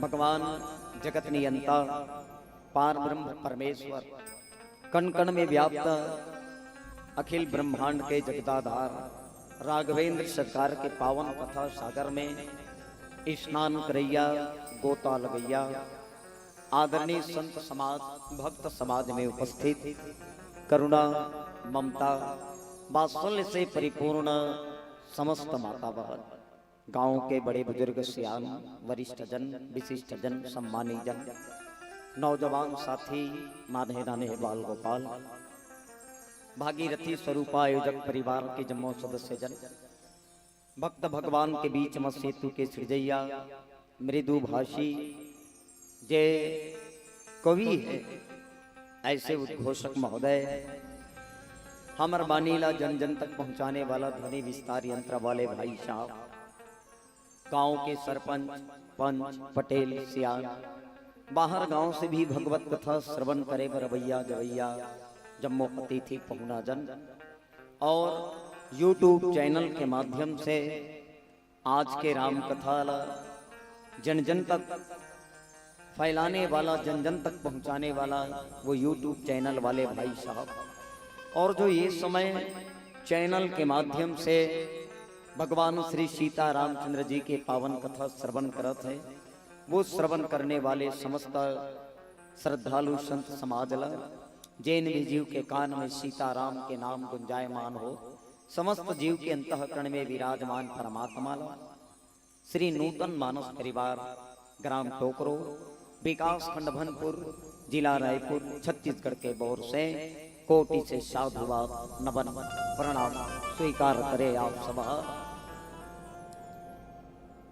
भगवान जगत नियंता, पार ब्रह्म परमेश्वर, कण कण में व्याप्त, अखिल ब्रह्मांड के जगदाधार राघवेंद्र सरकार के पावन कथा सागर में स्नान करैया, गोता लगैया, आदरणीय संत समाज, भक्त समाज में उपस्थित करुणा, ममता, वात्सल्य से परिपूर्ण समस्त माता बहन, गांव के बड़े बुजुर्ग, सियान, वरिष्ठ जन, विशिष्ट जन, सम्मानी जन, नौजवान साथी, नान्हे नान्हे बाल गोपाल, भागीरथी स्वरूपा आयोजक परिवार के जम्मो सदस्य जन, भक्त भगवान के बीच म सेतु के सिरजैया, मृदुभाषी, जे कवि है, ऐसे उद्घोषक महोदय, हमर बानी ला जन जन तक पहुंचाने वाला ध्वनि विस्तार यंत्र वाले भाई साहब, गांव के सरपंच, पंच, पटेल, सियान, बाहर गांव से भी भगवत कथा श्रवण करे बर अवैया जवैया, जम्मो अतिथि पहुना जन, और YouTube चैनल के माध्यम से आज के राम कथा ला जन जन तक फैलाने वाला, जन जन तक पहुंचाने वाला वो YouTube चैनल वाले भाई साहब, और जो ये समय चैनल के माध्यम से भगवान श्री सीता रामचंद्र जी के पावन कथा श्रवण करत है, वो श्रवण करने वाले समस्त श्रद्धालु संत समाज ला, जेन भी जीव के कान में सीताराम के नाम गुंजायमान हो, समस्त जीव के अंतःकरण में विराजमान परमात्मा ला, श्री नूतन मानस परिवार, ग्राम टोकरो, विकास खंड भनपुर, जिला रायपुर, छत्तीसगढ़ के ओर से कोटि से साधुवाद, नमन, प्रणाम स्वीकार करे आप सब।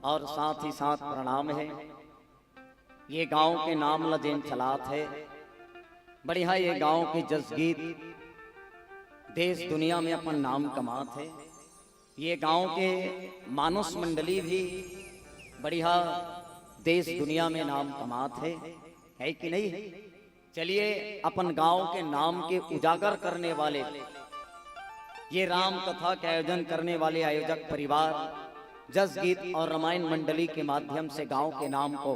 और साथ ही साथ प्रणाम है ये गांव के नाम ल जेन चलात हे, बढ़िया ये गांव के जसगीत देश दुनिया में अपन नाम कमात हे। ये गांव के मानुष मंडली भी बढ़िया देश दुनिया में नाम कमात हे, है कि नहीं? चलिए, अपन गांव के नाम के उजागर करने वाले, ये राम कथा के आयोजन करने वाले आयोजक परिवार, जसगीत और रामायण मंडली के माध्यम से गांव के नाम को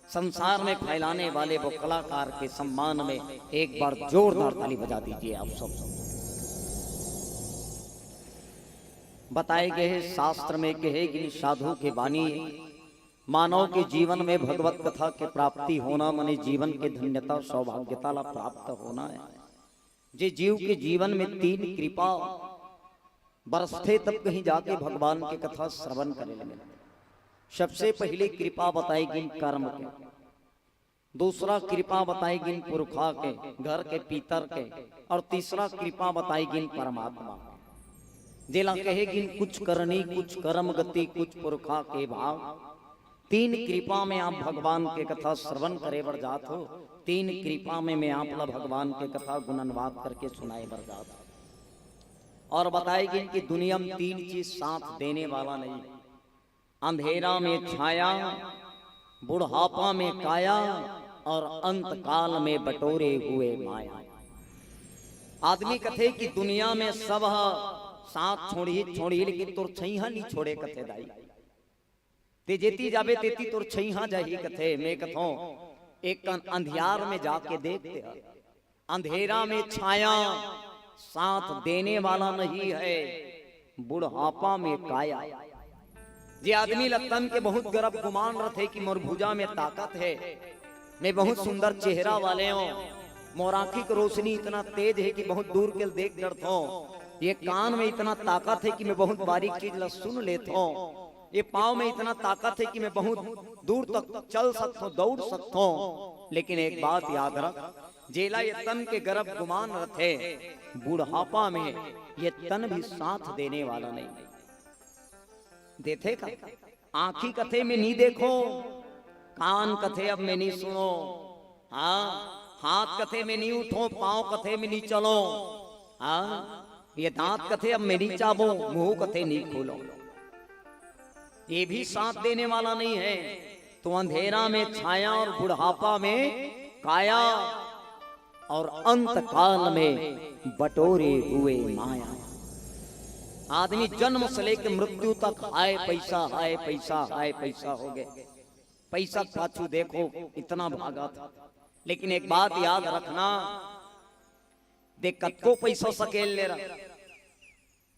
संसार में फैलाने वाले वो कलाकार के सम्मान में एक बार जोरदार ताली बजा दीजिए आप सब। बताए गए शास्त्र में कहे गिन साधु के बानी, मानव के जीवन में भगवत कथा के प्राप्ति होना माने जीवन के धन्यता सौभाग्यता ला प्राप्त होना है। जे जीव के जीवन में तीन कृपा बरसथे, तब कहीं जाके भगवान के कथा श्रवण करे लगे। सबसे पहले कृपा बताई गिन कर्म के, दूसरा कृपा बताई गिन पुरखा के, घर के, पितर के, और तीसरा कृपा बताई गिन परमात्मा के। जेला कहे गिन कुछ करनी, कुछ कर्म गति, कुछ पुरखा के भाग। तीन कृपा में आप भगवान के कथा श्रवण करे बर जात हो, तीन कृपा में मैं आप ला भगवान के कथा गुणनवाद करके सुनाए बर जात हो। और बताए गिन कि दुनिया में तीन चीज साथ देने वाला नहीं, अंधेरा में छाया, बुढ़ापा में काया और अंत काल में बटोरे हुए माया। आदमी कथे कि दुनिया में सब ह साथ छोड़ही, छोड़ही, लेकिन तोर छइहा नहीं छोड़े कथे दाई। ते जेती जाबे तेती तोर छइहा जाही कथे। मैं कथों, एक कन अंधियार में जाके देख ते ह। अंधेरा में छाया साथ देने वाला नहीं है, बुढ़ापा में काया। जे आदमी ल तन के बहुत गरब गुमान रथे कि मोर भुजा में ताकत है, मैं बहुत सुंदर चेहरा वाले हों, मोर आँखी के रोशनी इतना तेज है कि बहुत दूर के देख डरथों, ये कान में इतना ताकत है कि मैं बहुत बारीक चीज ला सुन लेथों, ये पाँव में इतना ताकत है कि मैं बहुत दूर तक चल सकथों, दौड़ सकथों। लेकिन एक बात याद रख, जेला ये तन के गरब गुमान रथे, बुढ़ापा में ये तन भी साथ देने वाला नहीं। देथे का? आँखी कथे मैं नी देखों, कान कथे अब मैं नी सुनों, हाँ, हाथ कथे मैं नी उठों, पाँव कथे मैं नी चलों, हाँ, ये दांत कथे अब मैं नी चाबों, मुंह कथे नी खोलों। ये भी साथ देने वाला नहीं है। तो अंधेरा में छाया और बुढ़ापा में काया और अंत काल में बटोरे हुए माया। आदमी जन्म से लेके मृत्यु तक हाय पैसा, हाय पैसा, हाय पैसा हो गए। पैसा के पाछू देखो, इतना भागा था। लेकिन एक बात याद रखना, दे कतको पैसा सकेल ले रहा,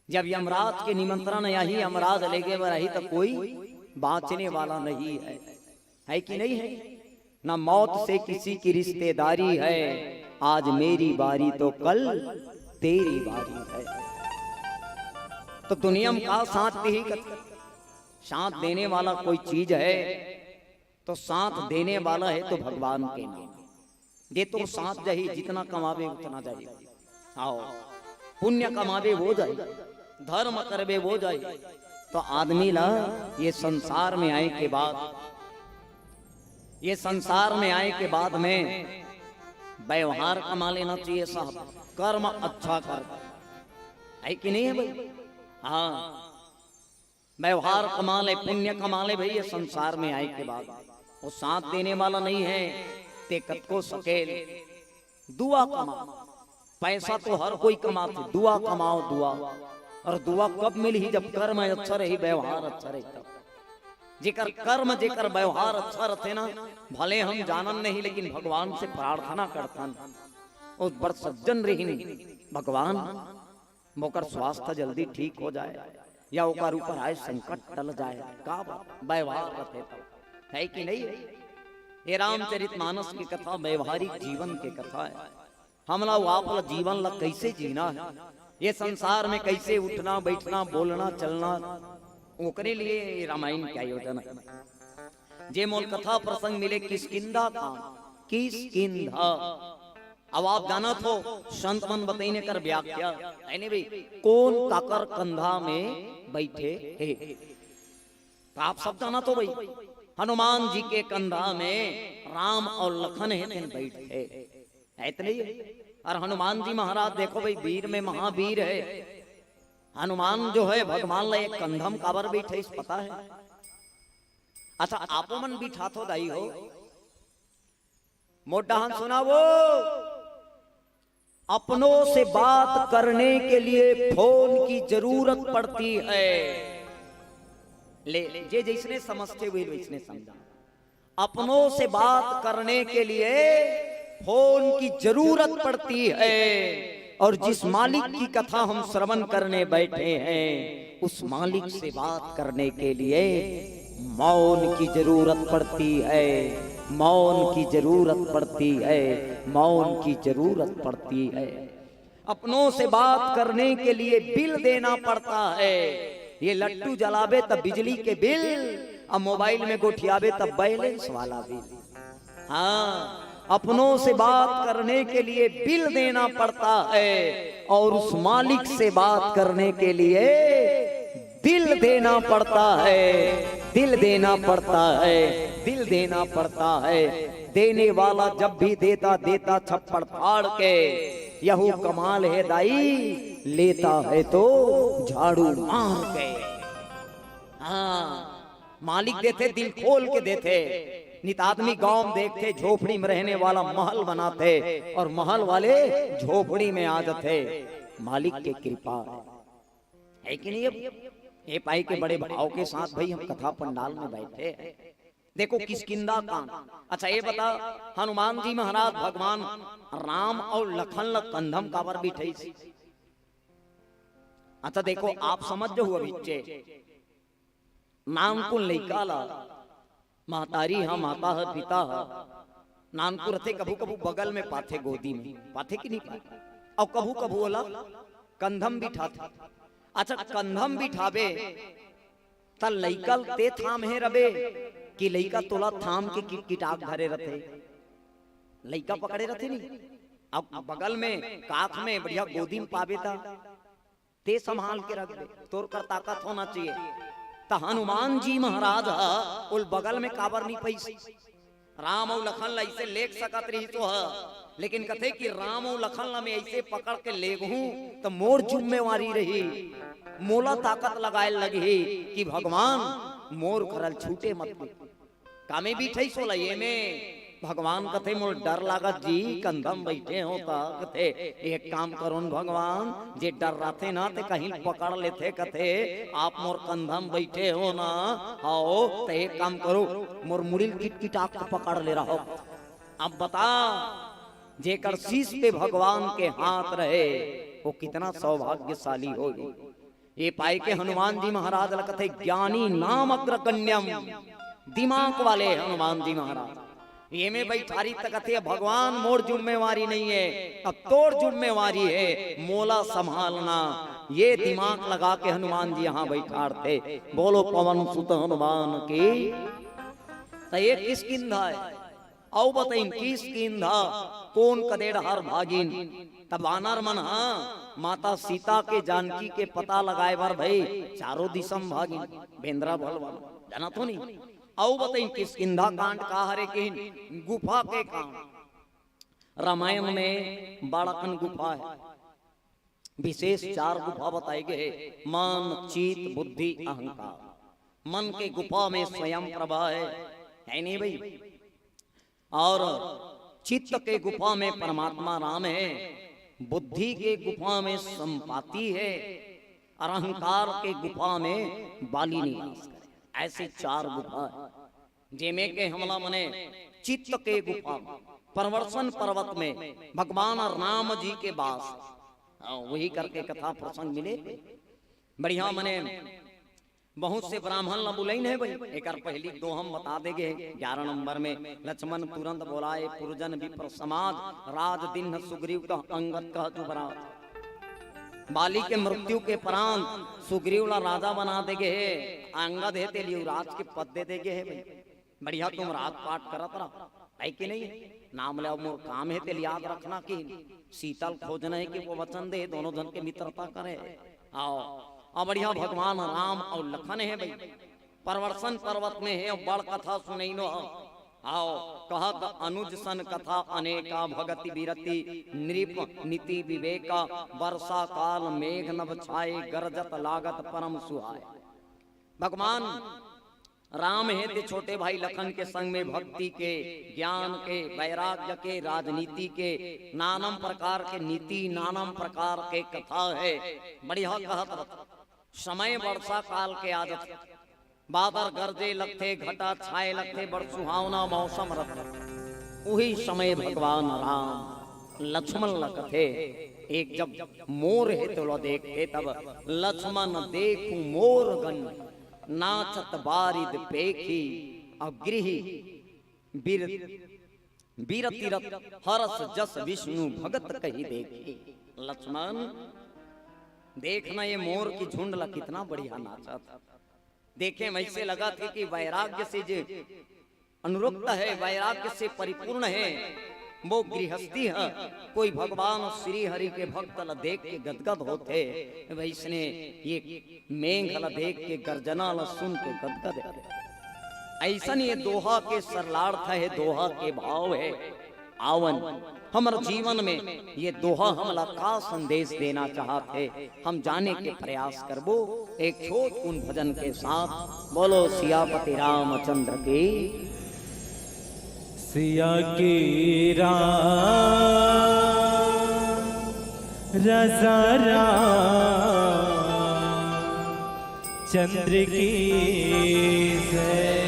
जब यमराज के निमंत्रण आही, यमराज लेगे बर आही, तो कोई बाँचने वाला नहीं है, है कि नहीं है? ना मौत से किसी की रिश्तेदारी है, आज मेरी बारी तो कल तेरी बारी है। तो दुनिया में का साथ देही कथे? साथ देने वाला कोई चीज है तो साथ देने वाला है तो भगवान के नाम। दे तो साथ जाही, जितना कमावे उतना जाही। आओ, पुण्य कमावे वो जाही, धर्म करवे वो जाही। तो आदमी ला ये संसार में आए के बाद, ये संसार में आए के बाद में व्यवहार कमा लेना चाहिए साहब, कर्म अच्छा कर, है कि नहीं है भाई? हाँ, व्यवहार कमा ले, पुण्य कमा ले भई, ये संसार में आए के बाद। वो साथ देने वाला नहीं है, ते कतको सकेल, दुआ कमा। पैसा तो हर कोई कमाथे, दुआ कमाओ, दुआ। और दुआ कब मिलही? जब कर्म अच्छा रही, व्यवहार अच्छा रही तब। जेकर कर्म, जेकर व्यवहार अच्छा रथे ना, भले हम जानन नहीं, लेकिन भगवान से प्रार्थना करथन, वो बड़ सज्जन रहिन, भगवान ओकर स्वास्थ्य जल्दी ठीक हो जाए या ओकर ऊपर आए संकट टल जाए, का बात? व्यवहार रथे तो, है कि नहीं? ये रामचरित मानस की कथा व्यवहारिक जीवन के कथा है। हमला वो आप ला जीवन ला कैसे जीना है, ये संसार में कैसे उठना, बैठना, बोलना, चलना, ओकरे लिए ये रामायण के आयोजन है। जे मोल कथा प्रसंग मिले किसकिंधा कांड, किसकिंधा। अब आप जानत हो, संत मन बतइन एकर व्याख्या, है नी भाई? कोन काकर कंधा में बइठे हे? त आप सब जानत हो भाई, हनुमान जी के कंधा में राम अउ लखन हे, तेन बइठे। है त नहीं? अउ हनुमान जी महाराज देखो भाई, वीर में महावीर हे। हनुमान जो हे, भगवान ला एक कंधा म काबर बइठाइस, पता हे? अच्छा, आपो मन बिठाथो दाई हो, मोर डहन सुनावो। अपनों से बात करने के लिए फोन की जरूरत पड़ती है। ले, जे जइसने समझथे हुए वइसने समझा। अपनों से बात करने के लिए फोन की जरूरत पड़ती है, और जिस मालिक की कथा हम श्रवण करने बैठे हैं, उस मालिक से बात करने के लिए मौन की जरूरत पड़ती है, मौन की जरूरत पड़ती है, मौन की जरूरत पड़ती है। अपनों से बात करने के लिए बिल देना पड़ता है। ये लट्टू जलाबे त बिजली के बिल, अउ मोबाइल में गोठियाबे त बैलेंस वाला बिल। हाँ, अपनों से बात करने के लिए बिल देना पड़ता है, और उस मालिक से बात करने के लिए दिल देना पड़ता है, दिल देना पड़ता है, दिल देना पड़ता है। देने वाला जब भी देता, देता छप्पड़ फाड़ के। यहू कमाल हे दाई, लेता है तो झाड़ू मार के। हाँ, मालिक देथे, दिल खोल के देथे। नित आदमी गांव में देखथे, झोपड़ी में रहने वाला महल बनाथे, अउ महल वाले झोपड़ी में आ जाथे। मालिक के कृपा हे कि नहीं? अब ये पाई के बड़े भाव के साथ भाई हम कथा पंडाल में बैठे हैं। देखो किसकिंधा कांड। अच्छा ये बता, हनुमान जी महाराज भगवान राम अउ लखन ल कंधा म काबर बिठाइस? अच्छा देखो, आप समझ जाहू अभिच्चे। नानकुन लइका ला महतारी ह, माता ह, पिता ह, नानकुन रथे, कभू कभू बगल में पाथे, गोदी में पाथे कि नहीं पाथे, अउ कभू कभू ओला कंधा म बिठाथे। अच्छा, कंधा म बिठाबे त लइका ल ते थाम हे रबे कि लइका तोला थाम के किटकिटाक धरे रथे? लइका पकड़े रथे नी, अउ बगल में, काख में, बढ़िया गोदी में पाबे त ते संभाल के रखबे, तोर कर ताकत होना चाहिए। त हनुमान जी महाराज ह ओल बगल में काबर नहीं पइस? राम अउ लखन ल अइसे लेग सकत रहिस ओह, लेकिन कथे कि राम अउ लखन ल मैं अइसे पकड़ के लेगहूं त मोर जिम्मेवारी रही, मोला ताकत लगाए लगही कि भगवान मोर करल छूटे मत। कामे बिठाइस ओला ये में? भगवान कथे, "मोर डर लागत जी, कंधा म बइठे हो त।" कथे, "एक काम करो न भगवान, जे डर्राथे ना ते कहीं पकड़ लेथे।" कथे, "आप मोर कंधा म बइठे हो ना, हव, त एक काम करो, मोर मुड़ी ल किटकिटाक के पकड़ ले रहो।" अब बता, जेकर शीश पे भगवान के हाथ रहे, वो कितना सौभाग्यशाली होही। ये पाई के हनुमान जी महाराज ल कथे, "ज्ञानी नाम अग्रगण्यम", दिमाग वाले हनुमान जी महाराज। ये में बइठारी त कथे, "भगवान, मोर जिम्मेवारी नहीं हे, अब तोर जिम्मेवारी हे, मोला संभालना।" ये दिमाग लगा के हनुमान जी यहाँ बइठारथे। बोलो पवन सुत हनुमान की। त ये किसकिंधा हे? अउ बतइन किसकिंधा कोन कते डहर भागिन? त बानर मन ह माता सीता के, जानकी के पता लगाए बर भई चारों दिशा म भागिन। बेंदरा भलवा जानत हो नी? अउ बतइन किसकिंधा कांड का हरे किहिन? गुफा के कांड। रामायण में बड़ अकन गुफा हे। विशेष चार गुफा बताए गे हे, मन, चित्त, बुद्धि, अहंकार। मन के गुफा में स्वयं प्रभा हे, हे नहीं भई? अउ चित्त के गुफा में परमात्मा राम हे, बुद्धि के गुफा में संपाति हे, अउ अहंकार के गुफा में बाली निवास करे। अइसे चार गुफा हे। जेमे के हमला मने चित्त के गुफा, प्रवर्षण पर्वत में भगवान राम जी के वास। हाँ, वही करके कथा प्रसंग मिले। बढ़िया मने बहुत से ब्राह्मण ला बुलाइन हे भई, एकर पहिली दोहा हम बता दे गे ग्यारह नंबर में। लक्ष्मण तुरंत बोलाए पुरजन विप्र समाज, राज दीन्ह सुग्रीव कह अंगद कह जुबराज। बाली के मृत्यु के परांत सुग्रीव ला राजा बना दे गे हे, अंगद हे तेला युवराज के पद दे दे गे हे भई। बढ़िया तुम रात पाठ करत रहा, है कि नहीं? नाम ले मोर काम हे तेल याद रखना कि सीता ल खोजना हे कि वो वचन दे, दोनों झन के मित्रता करे। आओ, अब बढ़िया भगवान राम अउ लखन हे भाई, प्रवर्षण पर्वत में हे अउ बड़ कथा सुनइनो ह। आओ, कहत अनुज सन कथा अनेका भगति बिरति नृप नीति विवेका वर्षा काल मेघ नभ छाए गरजत लागत परम सुहाए। भगवान राम हे ते छोटे भाई लखन के संग में भक्ति के, ज्ञान के, वैराग्य के, राजनीति के, नानम प्रकार के नीति, नानम प्रकार के कथा हे। बढ़िया कहत रथ, समय वर्षा काल के आदत, बादर गरजे लगथे, घटा छाए लगथे, बड़ सुहावना मौसम रथे। उही समय भगवान राम लक्ष्मण ल कथे, एक जब मोर हे तोला देखथे तब लक्ष्मण देखू मोर गन नाचत बारिद पेखी अउ गृही बीर बीरतिरत हरस जस विष्णु भगत कही देखी। लक्ष्मण, देखना ये मोर की झुंड ला कितना बढ़िया नाचत। देखे वैसे लगत हे कि वैराग्य से जे अनुरक्त हे, वैराग्य से परिपूर्ण हे, वो गृहस्थी हे। कोई भगवान श्री हरि के भक्त ला देख के गदगद होथे, वैसने ये मेघ ला देख के, गर्जना ला सुन के गदगद हे। ऐसन ये दोहा के सरलार्थ हे, दोहा के भाव हे। आवन, हमर जीवन में ये दोहा हमला का संदेश देना चाहत हे, हम जाने के प्रयास करबो एक छोट कुन भजन के साथ। बोलो सियापति रामचंद्र की। सिया की राम रजा राम चंद्र की जय।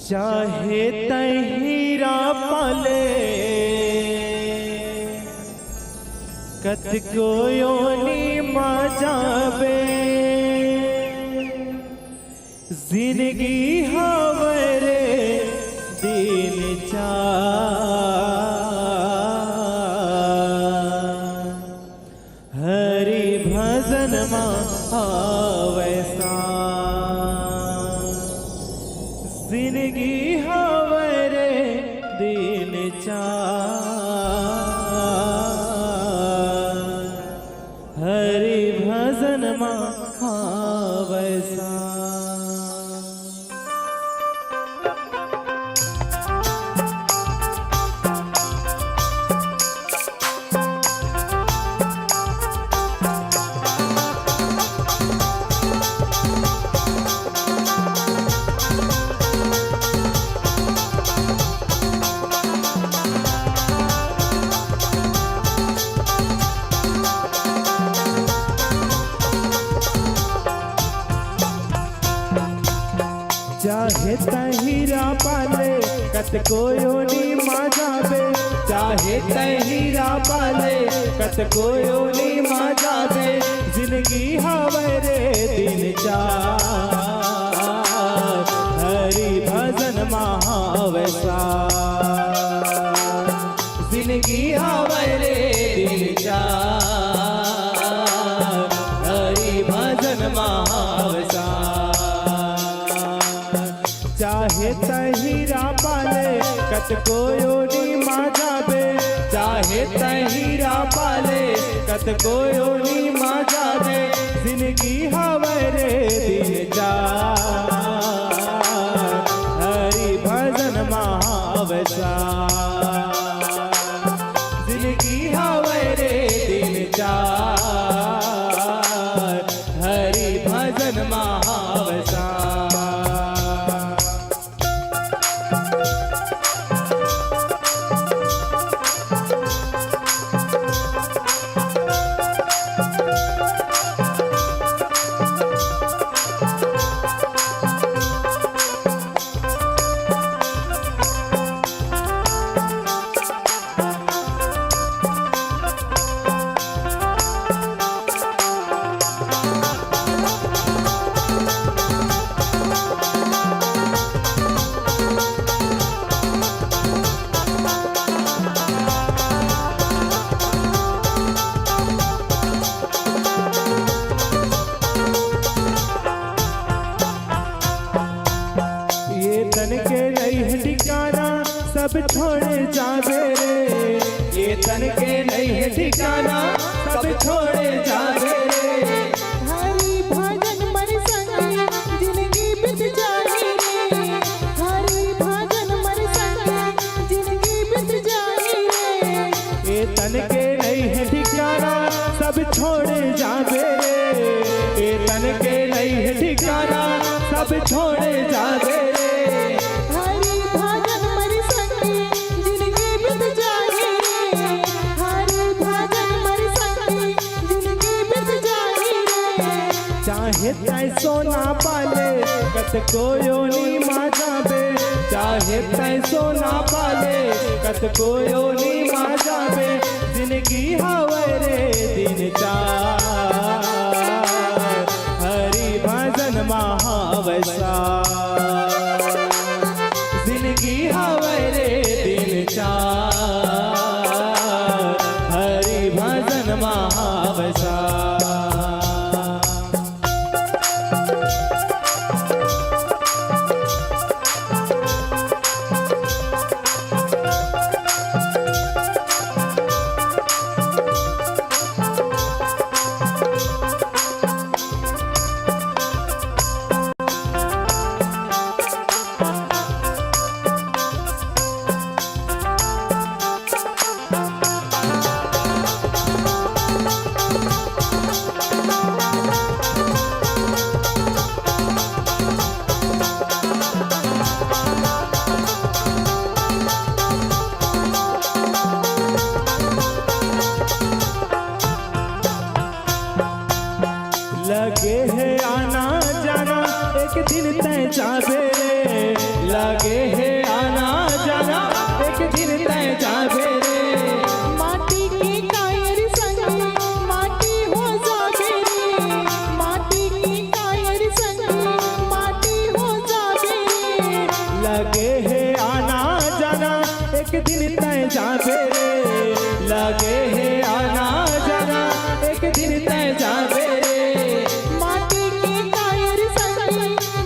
चाहे तै हीरा पाले, कतको योनि मा जाबे, जिनगी हवय रे दिन चार। हरि भजन मा आवै सार। जिनगी हवय रे दिन चार, हरि भजन मा आवै सार। चाहे तै हीरा पाले, कतको योनि मा जाबे। चाहे तै हीरा पाले, कतको योनि मा जाबे, जिनगी हवय रे दिन चार। हरि भजन मा आवै सार। जिनगी हवय रे दिन चार, हरि भजन मा आवै सार। चाहे तै हीरा पाले, कतको योनि मा जाबे। चाहे तै हीरा पाले, कतको योनि मा जाबे, जिनगी हवय रे दिन चार। हरि भजन मा आवै सार। जिनगी हवय रे दिन चार, हरि भजन मा आवै सार। सब छोड़े जाबे रे, ये तन के नहीं है ठिकाना, सब छोड़े जाबे रे। हरि भजन मर संगे जिंदगी बीत जाही रे, हरि भजन मर संगे जिंदगी बीत जाही रे। ये तन के नहीं है ठिकाना, सब छोड़े जाबे रे। ये तन के नहीं है ठिकाना, सब छोड़े जाबे रे। हरि भजन मर संगे जिंदगी बीत जाही रे, हरि भजन मर संगे जिंदगी बीत जाही रे। चाहे तै सोना पाले, कतको योनि मा जाबे, चाहे तै सोना पाले, कतको योनि मा जाबे, जिंदगी हवय रे दिन चार, हरि भजन मा हवय सार। जिंदगी हवय रे दिन चार, हरि भजन मा हवय सार। लगे हे आना जाना, एक दिन तै जाबे रे। लगे हे आना जाना, एक दिन तै जाबे रे। माटी के कायर संग माटी हो जाबे रे। माटी के कायर संग माटी हो जाबे रे। लगे हे आना जाना, एक दिन तै जाबे रे। लगे हे आना जाना, एक दिन तै जाबे रे। माटी के कायर संग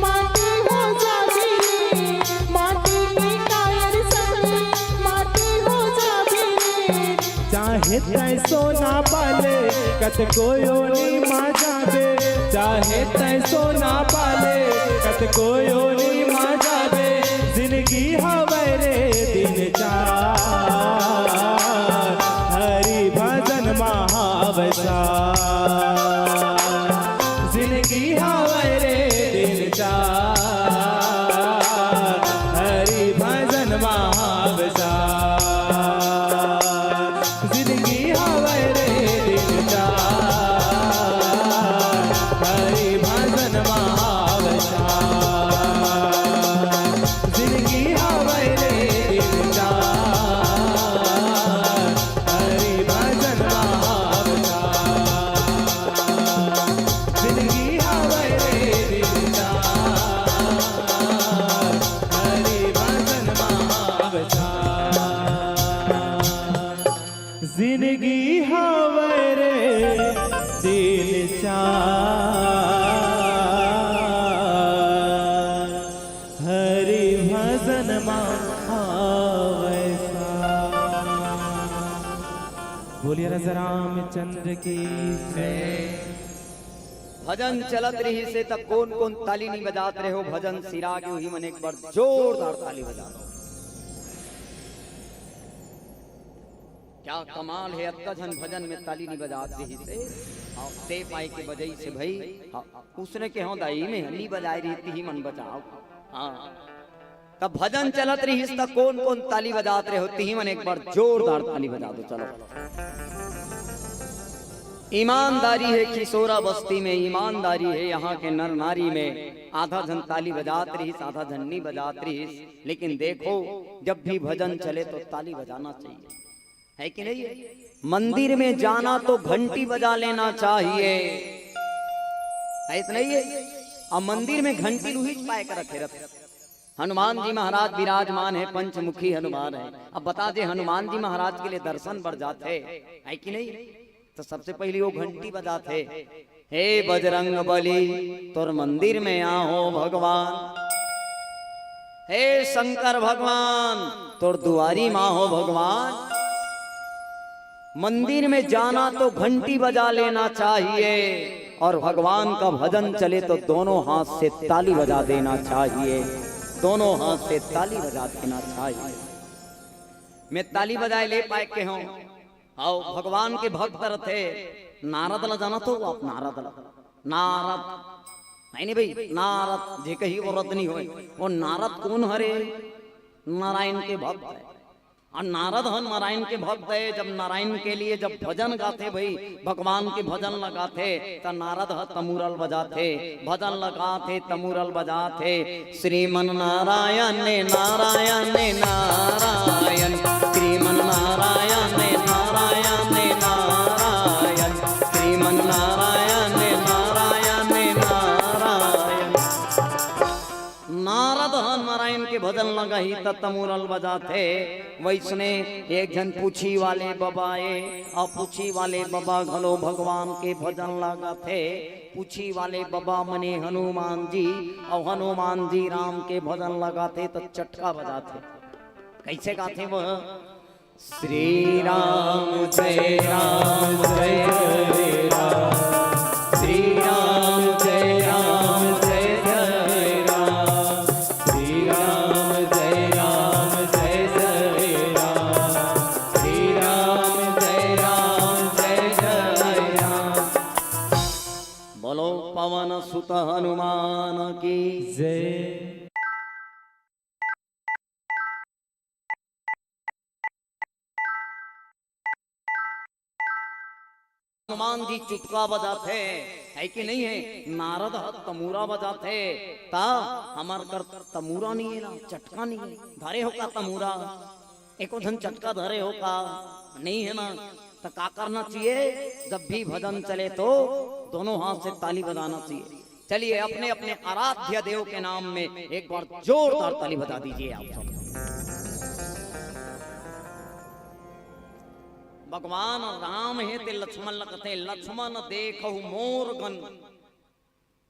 माटी हो जाबे रे। माटी के कायर संग माटी हो जाबे रे। चाहे तै सोना पाले, कतको योनि मा जाबे। चाहे तै सोना पाले, कतको योनि मा जाबे। जिंदगी हवय रे दिन चार, हरि भजन मा हवय सार। जिंदगी हवय रे दिन चार, हरि भजन मा हवय सार। जिंदगी हवय रे दिन चार, हरि भजन मा हवय सार। जिंदगी हवय रे दिन चार, हरि भजन मा हवय सार। जिंदगी हवय रे दिन चार, हरि भजन मा हवय सार। जिंदगी हवय रे दिन चार, हरि भजन मा हवय सार। बोलिए राजा रामचंद्र की जय। भजन चलत रहिस हे त कोन कोन ताली नइ बजात रहे हो, भजन सिरा गे, उही मन एक बार जोरदार ताली बजा दो। क्या कमाल हे, अतका झन भजन में ताली नइ बजात रहिस हे। हाँ, ते पाए के बजइस हे भई। हाँ, उसने के हो दाई में नइ बजाए रहिस, तिही मन बजाव। हाँ। तब भजन चलत रहिस त कोन कोन ताली बजात रहे हो, तिही मन एक बार जोरदार ताली बजा दो। चलो। ईमानदारी हे खिसोरा बस्ती में, ईमानदारी हे यहाँ के नर नारी में। आधा झन ताली बजात रहिस, आधा झन नइ बजात रहिस, लेकिन देखो, जब भी भजन चले तो ताली बजाना चाहिए, है कि नहीं? मंदिर में जाना तो घंटी बजा लेना चाहिए, है कि नहीं? अब मंदिर में घंटी ल उहीच पाए कर रखे रहते। हनुमान जी महाराज विराजमान हे, पंचमुखी हनुमान हे। अब बता दे, हनुमान जी महाराज के लिए दर्शन बर जाथे, है कि नहीं? तो सबसे पहली वो घंटी बजाथे, "हे बजरंग बली, तोर मंदिर में आहों भगवान।" हे शंकर भगवान, तोर दुआरी माँ हो भगवान। मंदिर में जाना तो घंटी बजा लेना चाहिए और भगवान का भजन चले तो दोनों हाथ से ताली बजा देना चाहिए, दोनों हाथ से ताली बजा देना चाहिए। मैं ताली बजाए ले पाए के हूँ। आओ, भगवान के भक्त रथे। नारद ला जानत हो आप? नारद ला, नारद, नहीं, नहीं भाई, नारद जे कही वो रद नहीं होए। वो नारद कौन हरे? नारायण के भक्त है। और नारद ह नारायण के भक्त है। जब नारायण के लिए जब भजन गाथे भाई, भगवान के भजन लगाथे, त नारद ह तमूरल बजाथे, भजन लगाथे, तमूरल बजाथे। श्रीमन नारायण, नारायण, नारायण, श्रीमन नारायण, नारायण, नारायण, श्रीमन नारायण, नारायण, नारायण। नारद ह नारायण के भजन लगाही त तमूरल बजाथे। वैसने एक झन पूछी वाले बबा ए, अउ पूछी वाले बबा घलो भगवान के भजन लगाथे। पूछी वाले बबा मने हनुमान जी, अउ हनुमान जी राम के भजन लगाथे त चटका बजाथे। कैसे गाथे वो? श्री राम जय राम जय जय राम, श्री राम जय राम जय जय राम, श्री राम जय राम जय जय राम, श्री राम जय राम जय जय राम। बोलो पवन सुत हनुमान की जय। हनुमान जी चुटका बजाथे, है कि नहीं है? नारद ह तमूरा बजाथे, ता हमर कर तमूरा नहीं है ना, चटका नहीं है। धरे हो का तमूरा? एको झन चटका धरे हो का? नहीं है ना। तो का करना चाहिए? जब भी भजन चले तो दोनों हाथ से ताली बजाना चाहिए। चलिए, अपने अपने आराध्य देव के नाम में एक बार जोरदार ताली बजा दीजिए आप सब। भगवान राम हे ते लक्ष्मण ल कथे, लक्ष्मण देखहु मोर गण।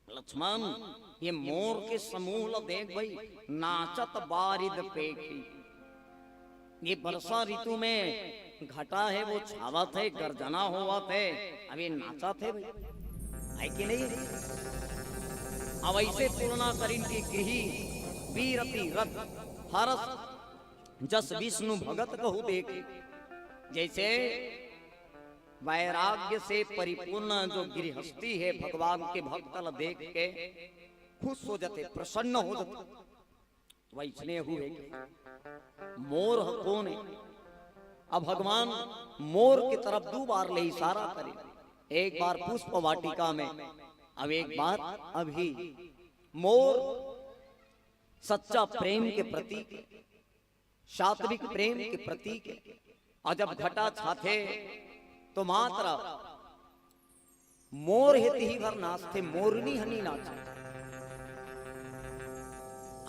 लक्ष्मण, ये मोर के समूह ल देख भाई, नाचत बारिद पेखी। ये वर्षा ऋतु में घटा है, वो छावत है, गर्जना होवत है, अब ये नाचत है भाई, है कि नहीं? अब ऐसे तुलना करिन कि गृही वीरति रथ हरस जस विष्णु भगत कहु देख। जैसे वैराग्य से परिपूर्ण जो गृहस्थी है, भगवान के भक्त ल देख के खुश हो जाते, प्रसन्न हो जाते। वैसने हुए मोर ह कोन हे? अब भगवान मोर के तरफ दू बार ले इशारा करे, एक बार पुष्प वाटिका में, अब एक बार अभी। मोर सच्चा प्रेम के प्रतीक, सात्विक प्रेम के प्रतीक हे। और जब घटा छाथे तो मात्र मोर हे तिही भर नाचथे, मोरनी ह नी नाचे।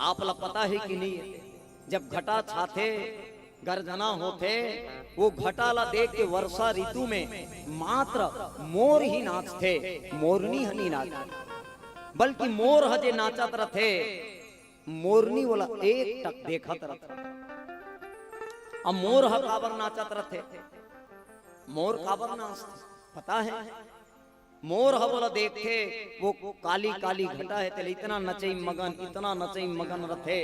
आप ला पता हे कि नहीं, जब घटा छाथे, गर्जना होथे, वो घटा ला देख के वर्षा ऋतु में मात्र मोर ही नाचथे, मोरनी ह नी नाचे। बल्कि मोर ह जे नाचत रथे, मोरनी ओला एक टक देखत रथे। अब मोर ह काबर नाचत रथे? मोर काबर नाचथे पता हे? मोर ह ओला देखथे, वो काली काली घटा हे, तेला इतना नचई मगन, इतना नचई मगन रथे।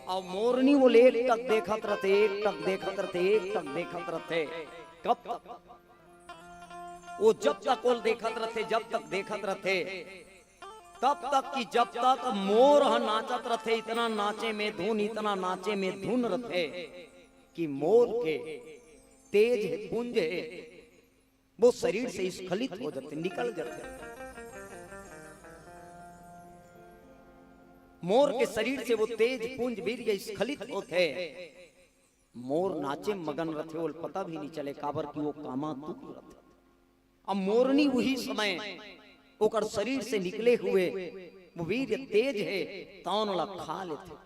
अउ मोरनी ओला एक टक देखत रथे, एक टक देखत रथे, एक टक देखत रथे। कब तक? वो जब तक ओला देखत रथे, जब तक देखत रथे, तब तक कि जब तक मोर ह नाचत रथे, इतना नाचे में धुन, इतना नाचे में धुन रथे कि मोर के तेज हे, पुंज हे, वो शरीर से स्खलित हो जाथे, निकल जाथे। मोर के शरीर से वो तेज पुंज वीर्य स्खलित होथे। मोर नाचे मगन रथे, ओला पता भी नहीं चले, काबर कि वो कामातुर रथे। अब मोरनी उही समय ओकर शरीर से निकले हुए वो वीर्य तेज हे, तौन ओला खा लेथे।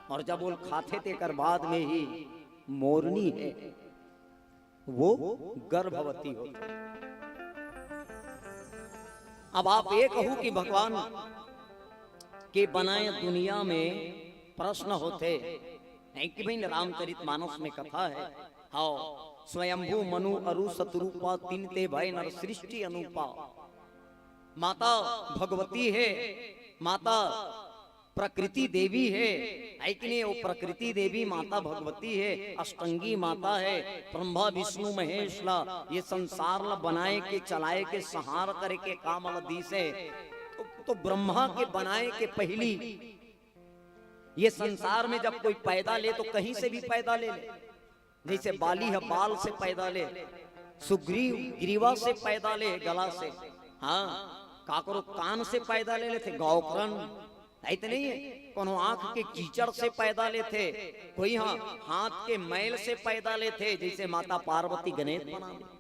और जब ओला खाथे तेकर बाद में ही मोरनी हे, वो गर्भवती होथे। अब आप ये कहू कि भगवान के बनाए दुनिया में प्रश्न होथे, नहीं कि भाई रामचरित मानस में कथा है। हव, स्वयंभू मनु अरु सतरूपा, तिनते भय नर सृष्टि अनूपा। माता भगवती है, माता प्रकृति देवी है, है कि नहीं? वो प्रकृति देवी माता भगवती है, अष्टंगी माता है, ब्रह्मा विष्णु महेश ला ये संसार ला बनाए के, चलाए के, संहार करे के काम ला दीस है। तो, तो ब्रह्मा के बनाए के पहिली ये संसार में जब कोई पैदा ले तो कहीं से भी पैदा ले ले, जैसे बाली ह बाल से पैदा ले, सुग्रीव ग्रीवा से पैदा ले, गला से, हाँ, काकरो कान से पैदा ले लेथे, गौकरन, ऐत नहीं है? कोनो आंख के कीचड़ से पैदा लेथे, कोई हाँ हाथ के मैल से पैदा लेथे, जैसे माता पार्वती गणेश बना ले।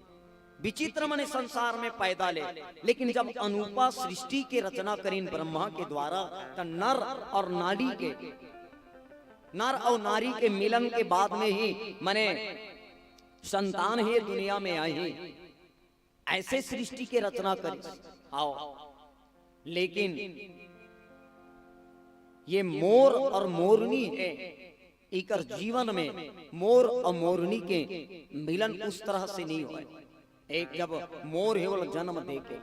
विचित्र मने संसार में पैदा ले, लेकिन जब अनूपा सृष्टि के रचना करिन ब्रह्मा के द्वारा, त नर और नारी के, नर और नारी के मिलन के बाद में ही मने संतान हे दुनिया में आही। ऐसे सृष्टि के रचना करिस। हव, लेकिन ये मोर और मोरनी है, इकर जीवन में मोर और मोरनी के मिलन उस तरह से नहीं होय। एक जब मोर हे, ओला जन्म दे के,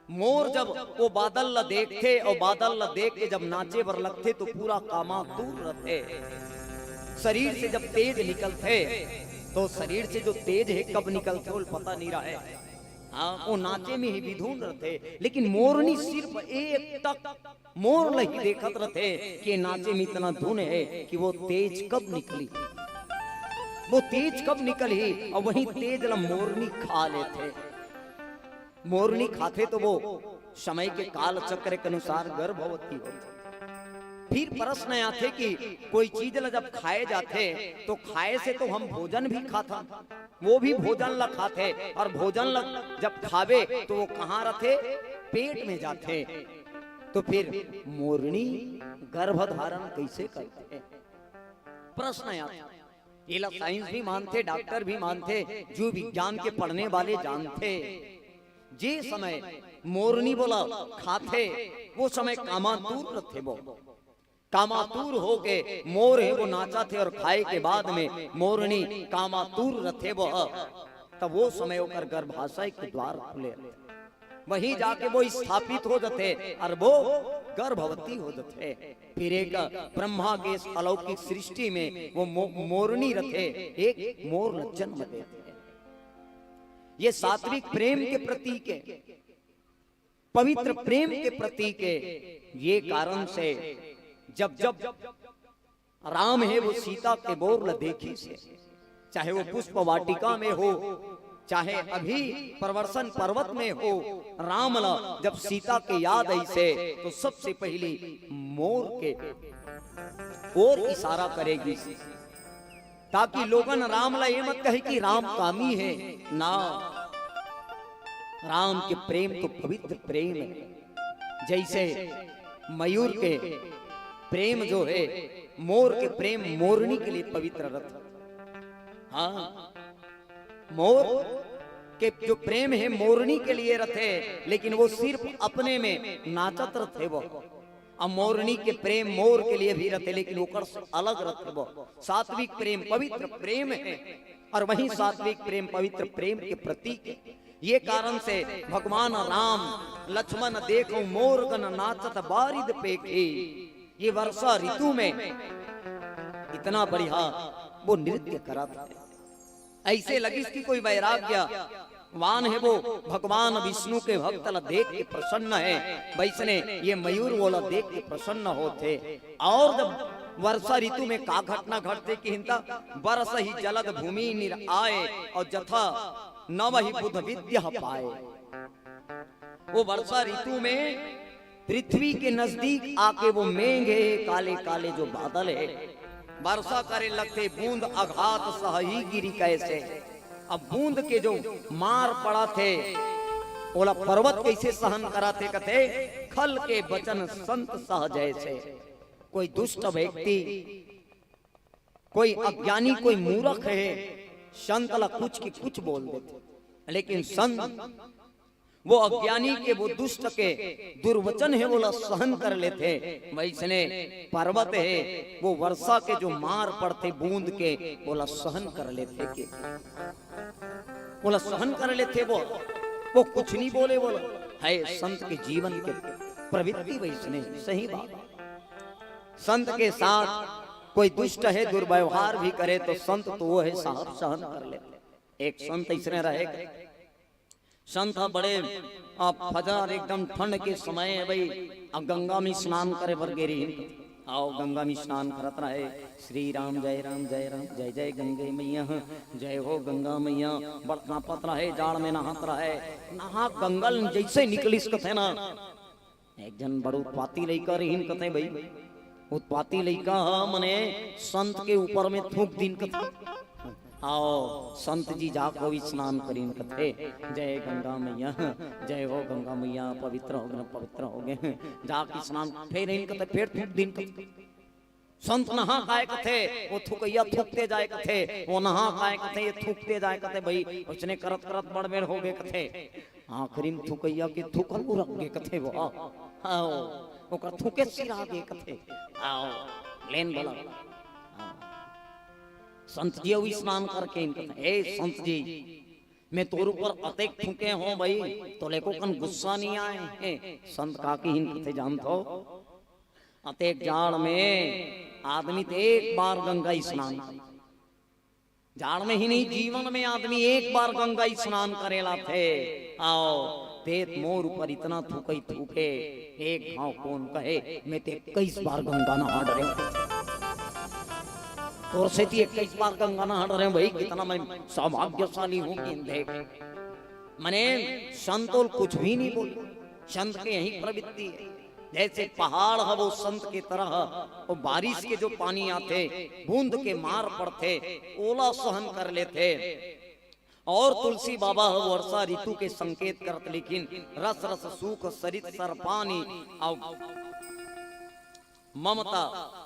मोर जब वो बादल ला देखथे और बादल ला देख के जब नाचे बर लगथे तो पूरा कामातुर रथे। शरीर से जब तेज निकलथे तो शरीर से जो तेज हे कब निकलथे ओला पता नहीं रहे। हाँ, वो नाचे में ही विधुन रथे, लेकिन मोरनी सिर्फ एक टक मोर ला ही देखत रथे कि नाचे में इतना धुन है कि वो तेज कब निकली, वो तेज कब निकलही, और वही तेज ला मोरनी खा लेथे। मोरनी खाथे तो वो समय के काल चक्र के अनुसार गर्भवती होथे। फिर प्रश्न आथे कि कोई चीज ला जब खाए जाथे तो खाए से तो हम भोजन भी खाथन, वो भी भोजन ला खाथे, और भोजन ला जब खावे तो वो कहाँ रथे? पेट में जाथे। तो फिर मोरनी गर्भ धारण कैसे करथे? प्रश्न आथे। एला साइंस भी मानथे, डॉक्टर भी मानथे, जीव विज्ञान के पढ़ने वाले जानथे। जे समय मोरनी बोला खाथे, वो समय कामातुर रथे वो। कामातुर होके मोर हे वो नाचथे और खाए के बाद में मोरनी कामातुर रथे वो, तब वो समय ओकर गर्भाशय के द्वार खुले रथे। वहीं जाके वो स्थापित हो जथे और वो गर्भवती हो जथे। फिर एक ब्रह्मा के इस अलौकिक सृष्टि में वो मो-, मोरनी रथे, एक मोर ला जन्म देथे। ये सात्विक प्रेम के प्रतीक है, पवित्र प्रेम के प्रतीक है। ये कारण से जब जब राम हे वो सीता के मोर ला देखिस हे, चाहे वो पुष्प वाटिका में हो, चाहे अभी प्रवर्षण पर्वत में हो, राम ला जब सीता के याद आइस हे तो सबसे पहली मोर के ओर इशारा करे गिस, ताकि लोगन राम ला ये मत कहे कि राम कामी हे। ना, राम के प्रेम तो पवित्र प्रेम है। जैसे मयूर के प्रेम जो है, मोर के प्रेम मोरनी के लिए पवित्र रथे। हाँ, मोर के जो प्रेम है मोरनी के लिए रथे, लेकिन वो सिर्फ अपने में नाचत रथे वो। अब मोरनी के प्रेम मोर के लिए भी रथे, लेकिन ओकर से अलग रथे वो। सात्विक प्रेम पवित्र प्रेम है, और वही सात्विक प्रेम पवित्र प्रेम के प्रतीक है। ये कारण से भगवान राम लक्ष्मण देखो मोर गन नाचत बारिद पेखी, ये वर्षा ऋतु में इतना बढ़िया वो नृत्य करत हे। ऐसे लगिस कि कोई वैराग्यवान हे वो भगवान विष्णु के भक्त ला देख के प्रसन्न हे, वैसने ये मयूर वो ला देख के प्रसन्न होथे। और जब वर्षा ऋतु में का घटना घटथे कि हिंता, बरसहि जलद भूमि निर आए, और जथा नवहि बुध विद्या पाए। वो वर्षा ऋतु में पृथ्वी के नजदीक आके वो मेघ हे, काले काले जो बादल हे, वर्षा करे लगथे, बूंद अघात सहहि गिरि कैसे। अब बूंद के जो मार पड़थे, ओला पर्वत कैसे सहन करथे? कथे, खल के बचन संत सह जैसे। कोई दुष्ट व्यक्ति, कोई अज्ञानी, कोई मूर्ख हे, संत ला कुछ की कुछ बोल देथे, लेकिन संत वो अज्ञानी के, वो दुष्ट के दुर्वचन हे, वोला सहन कर लेथे। वइसने पर्वत हे, वो वर्षा के जो मार पड़थे बूंद के, वोला सहन कर लेथे के, वोला सहन कर लेथे। वो, वो कुछ नहीं बोले, वोला हे संत के जीवन के प्रवृत्ति वइसने। सही बात। संत के साथ कोई दुष्ट हे, दुर्व्यवहार भी करे, तो संत तो वो हे साहब, सहन कर लेथे। एक संत अइसने रहे, संत ह बड़े, आ, फजर एकदम ठंड के समय हे भई, अब गंगा में स्नान करे बर गे रहिन। अउ गंगा में स्नान करत रहे, श्री राम जय राम जय राम जय जय गंगे मैया, जय हो गंगा मैया। बड़ कांपत रहे, जाड़ में नहात रहे, नहा गंगा ले जइसे निकलिस कथे ना, एक झन बड़ उत्पाती लइका रहिन कथे भई, उत्पाती लइका ह मने संत के ऊपर में थूक दिन कथे। अउ संत जी जाके स्नान करिन कथे, जय गंगा मैया, जय हो गंगा मैया, पवित्र हो गे, पवित्र हो गे। जाके स्नान फेर आइन कथे, फेर थूक दिन कथे। संत नहा के आय कथे, वो थुकइया थूकते जाय कथे, वो नहा के आय कथे, ये थूकते जाय कथे, भई, ओइसने करत करत बड़ बेर हो गे कथे। आखिरी में थुकइया के थूकल उरक गे कथे वो। हव, ओकर थूके सिरा गे कथे। हव, लेन बला। हव। संत जी अउ स्नान करके आइन कथे, "ए संत जी, मैं तोर ऊपर अतेक थूके हों भई, तोला एको कन गुस्सा नइ आय?" हे, संत का किहिन कथे जानथव? अतेक जाड़ में आदमी त एक बार गंगा स्नान करे। जाड़ में ही नहीं, जीवन में आदमी एक बार गंगा स्नान करे ला थे। अउ तें त मोर ऊपर इतना थूकई थूके, एक घांव कोन कहे, मैं त इक्कीस बार गंगा नहा डरेंव। तोर सेती इक्कीस बार गंगा नहा डरेंव भई, कितना मैं सौभाग्यशाली हूं कि देख। मने संत ओला कुछ भी नहीं बोले, संत के यही प्रवृत्ति हे। जइसे पहाड़ ह वो संत के तरह, वो बारिश के जो पानी आथे, बूंद के मार पड़थे, ओला सहन कर लेथे। अउ तुलसी बाबा ह वर्षा ऋतु के संकेत करत लिखिन, रस रस सूख सरित सर पानी, अउ ममता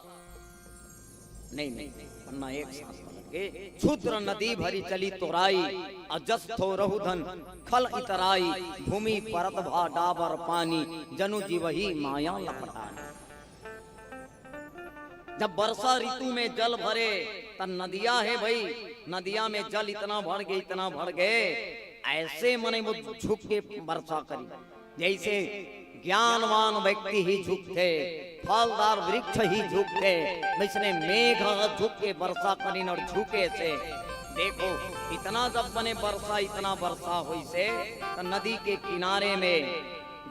नहीं, नहीं, पन्ना एक साथ पलट के, क्षुद्र नदी भरी चली तोराई, अजस थोरहु धन खल इतराई, भूमि परत भा डाबर पानी, जनु जीवहि माया लपटानी। जब वर्षा ऋतु में जल भरे, त नदिया हे भई, नदिया में जल इतना भर गे, इतना भर गे, अइसे मने वो झुक के वर्षा करी। जइसे ज्ञानवान व्यक्ति ही झुकथे, फलदार वृक्ष ही झुकथे, वइसने मेघ ह झुक के वर्षा करिन अउ झुके से। देखो, इतना जब मने वर्षा, इतना वर्षा होइसे, त नदी के किनारे में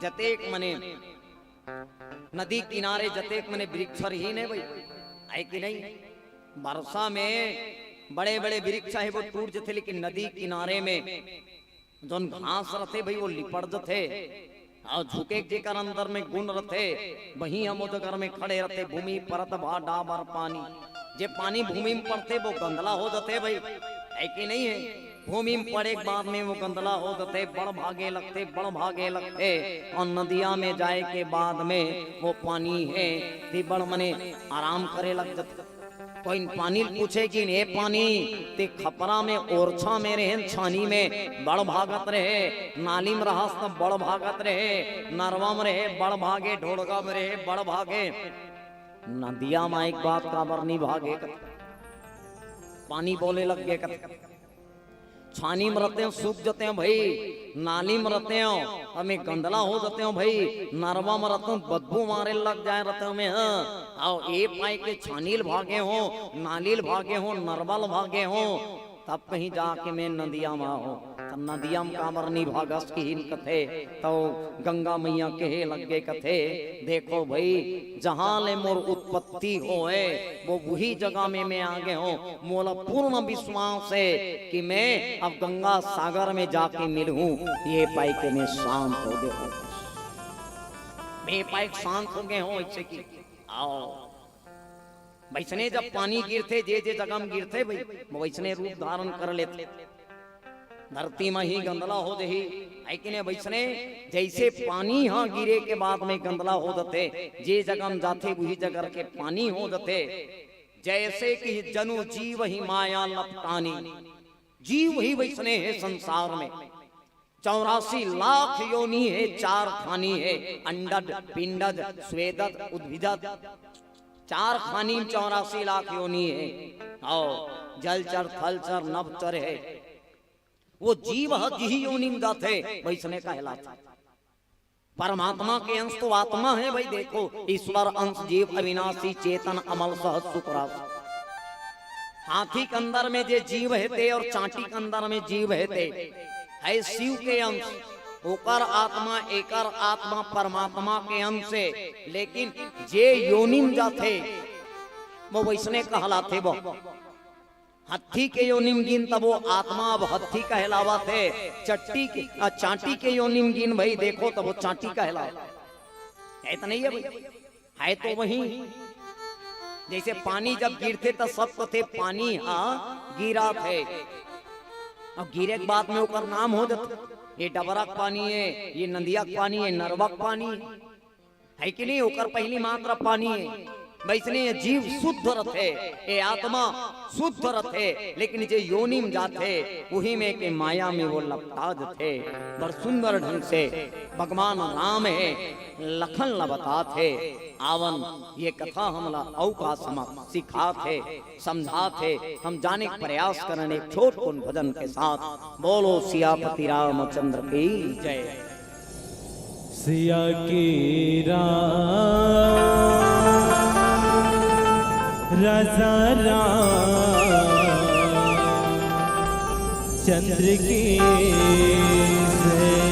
जतेक मने नदी किनारे जतेक मने वृक्ष रहिन हे भई, हे कि नहीं? वर्षा में बड़े-बड़े वृक्ष हे, वो टूट जथे, लेकिन नदी किनारे में जउन घास रथे भई, वो लिपट जथे। अउ झुके जेकर अंदर में गुण रथे, वही हम ओ जगह में खड़े रथे। भूमि परत भा डाबर पानी, जे पानी भूमि में पड़थे, वो गंदला हो जथे भई, हे कि नहीं हे? भूमि में पड़े के बाद में वो गंदला हो जथे, बड़ भागे लगथे, बड़ भागे लगथे। अउ नदिया में जाय के बाद में वो पानी हे, ते बड़ मने आराम करे लग जथे। कोई पानी ल पूछे कि "ए पानी, ते खपरा में, ओरछा में रहे, छानी में बड़ भागत रहे, नाली में रहस त बड़ भागत रहे, नरवा में रहे बड़ भागे, ढोड़गा में रहे बड़ भागे, नदिया में एक बात काबर नहीं भागे?" पानी बोले लग गे कथे। छानी में रहते हो, सूख जाते हो भई, नाली में रहते हो, हमें गंदला हो जाते हो भई, नरवा में रहते हो, बदबू मारे लग जाय रहते हो में, हाँ। अउ ए पाय के छानी ल भागे हो, नाली ल भागे हो, नरवा ल भागे हो, तब कहीं जाके में नदिया में हो। त नदिया में काबर नहीं भागस किहिन कथे, त गंगा मैया कहे लग गे कथे, "देखो भई, जहाँ ले मोर उत्पत्ति होय, वो वही जगह में मैं आ गे हों। मोला पूर्ण विश्वास हे कि मैं अब गंगा सागर में जाके मिलहूँ।" ए पाय के मैं शांत हो गे हों। मैं ए पाय के शांत हो गे हों, अइसे कि अउ वइसने जब पानी गिरथे, जे जे जगह में गिरथे भई, वइसने रूप धारण कर लेथे। धरती में ही गंदला हो जही, हे कि नहीं? वइसने जइसे पानी ह गिरे के बाद में गंदला हो जथे, जे जगह में जाथे, वही जगह के पानी हो जथे। जइसे कि जनु जीवहि माया लपटानी, जीव ही वइसने हे संसार में। चौरासी लाख योनि हे, चार खानी हे, अंडज, पिंडज, स्वेदज, उद्भिजज। चार खानी में चौरासी लाख योनि हे। अउ जलचर, थलचर, नभचर हे। वो जीव ह जिही योनि में जाथे, वइसने कहलाथे। परमात्मा के अंश तो आत्मा हे भाई। देखो, ईश्वर अंश जीव अविनाशी चेतन अमल सहज सुख रस। हाथी के अंदर में जे जीव हे ते अउ चांटी के अंदर में जीव हे ते, हे शिव के अंश। ओकर आत्मा, एकर आत्मा परमात्मा के अंश हे, लेकिन जे योनि में जाथे, वो वइसने कहलाथे। वो हत्थी के योनि में गिन, तब वो आत्मा अब हत्थी कहलावत हे। चट्टी के, अ, चांटी के योनि में गिन भाई, देखो, तब वो चांटी कहलावत हे। हे त नहीं हे भाई? हे तो वही। जइसे पानी जब गिरथे, त सब कथे पानी हा गिरत हे। अब गिरे के बाद में ओकर नाम हो जाथे, ये डबरा के पानी हे, ये नदिया के पानी हे, नरवा के पानी हे। हे कि नहीं? ओकर पहिली मात्रा पानी हे। वइसने ये जीव शुद्ध रथे, ये आत्मा शुद्ध रथे, लेकिन जे योनि में जाथे, उही में के माया में वो लपटा जथे। बड़ सुंदर ढंग से भगवान राम हे, लखन ला बतात हे, आवन ये कथा हमला अउ का समझ सिखात हे, समझात हे। हम जाने के प्रयास करन एक छोट कुन भजन के साथ। बोलो सियापति रामचंद्र की जय। सिया की राम, राजा राम चंद्र की जय।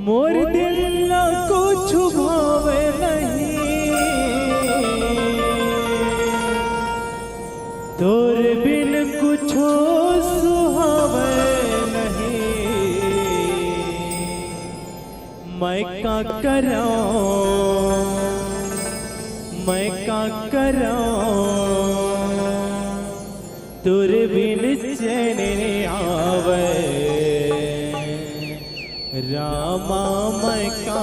मोर दिल ला कुछ भावे नहीं, तोर बिन कुछो सुहावे नहीं। मैं का करौं, मैं का करौं, तोर बिन चैन नइ आवै, रामा मैं का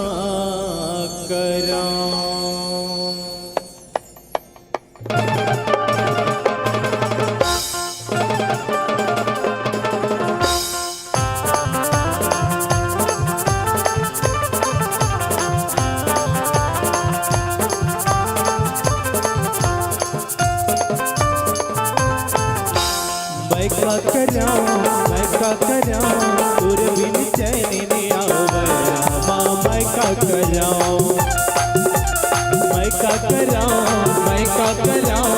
करौं। मैं का करौं, मैं का करौं, तोर बिन चैन नइ आवै। रामा, मैं का करौं, मैं का करौं, मैं का करौं,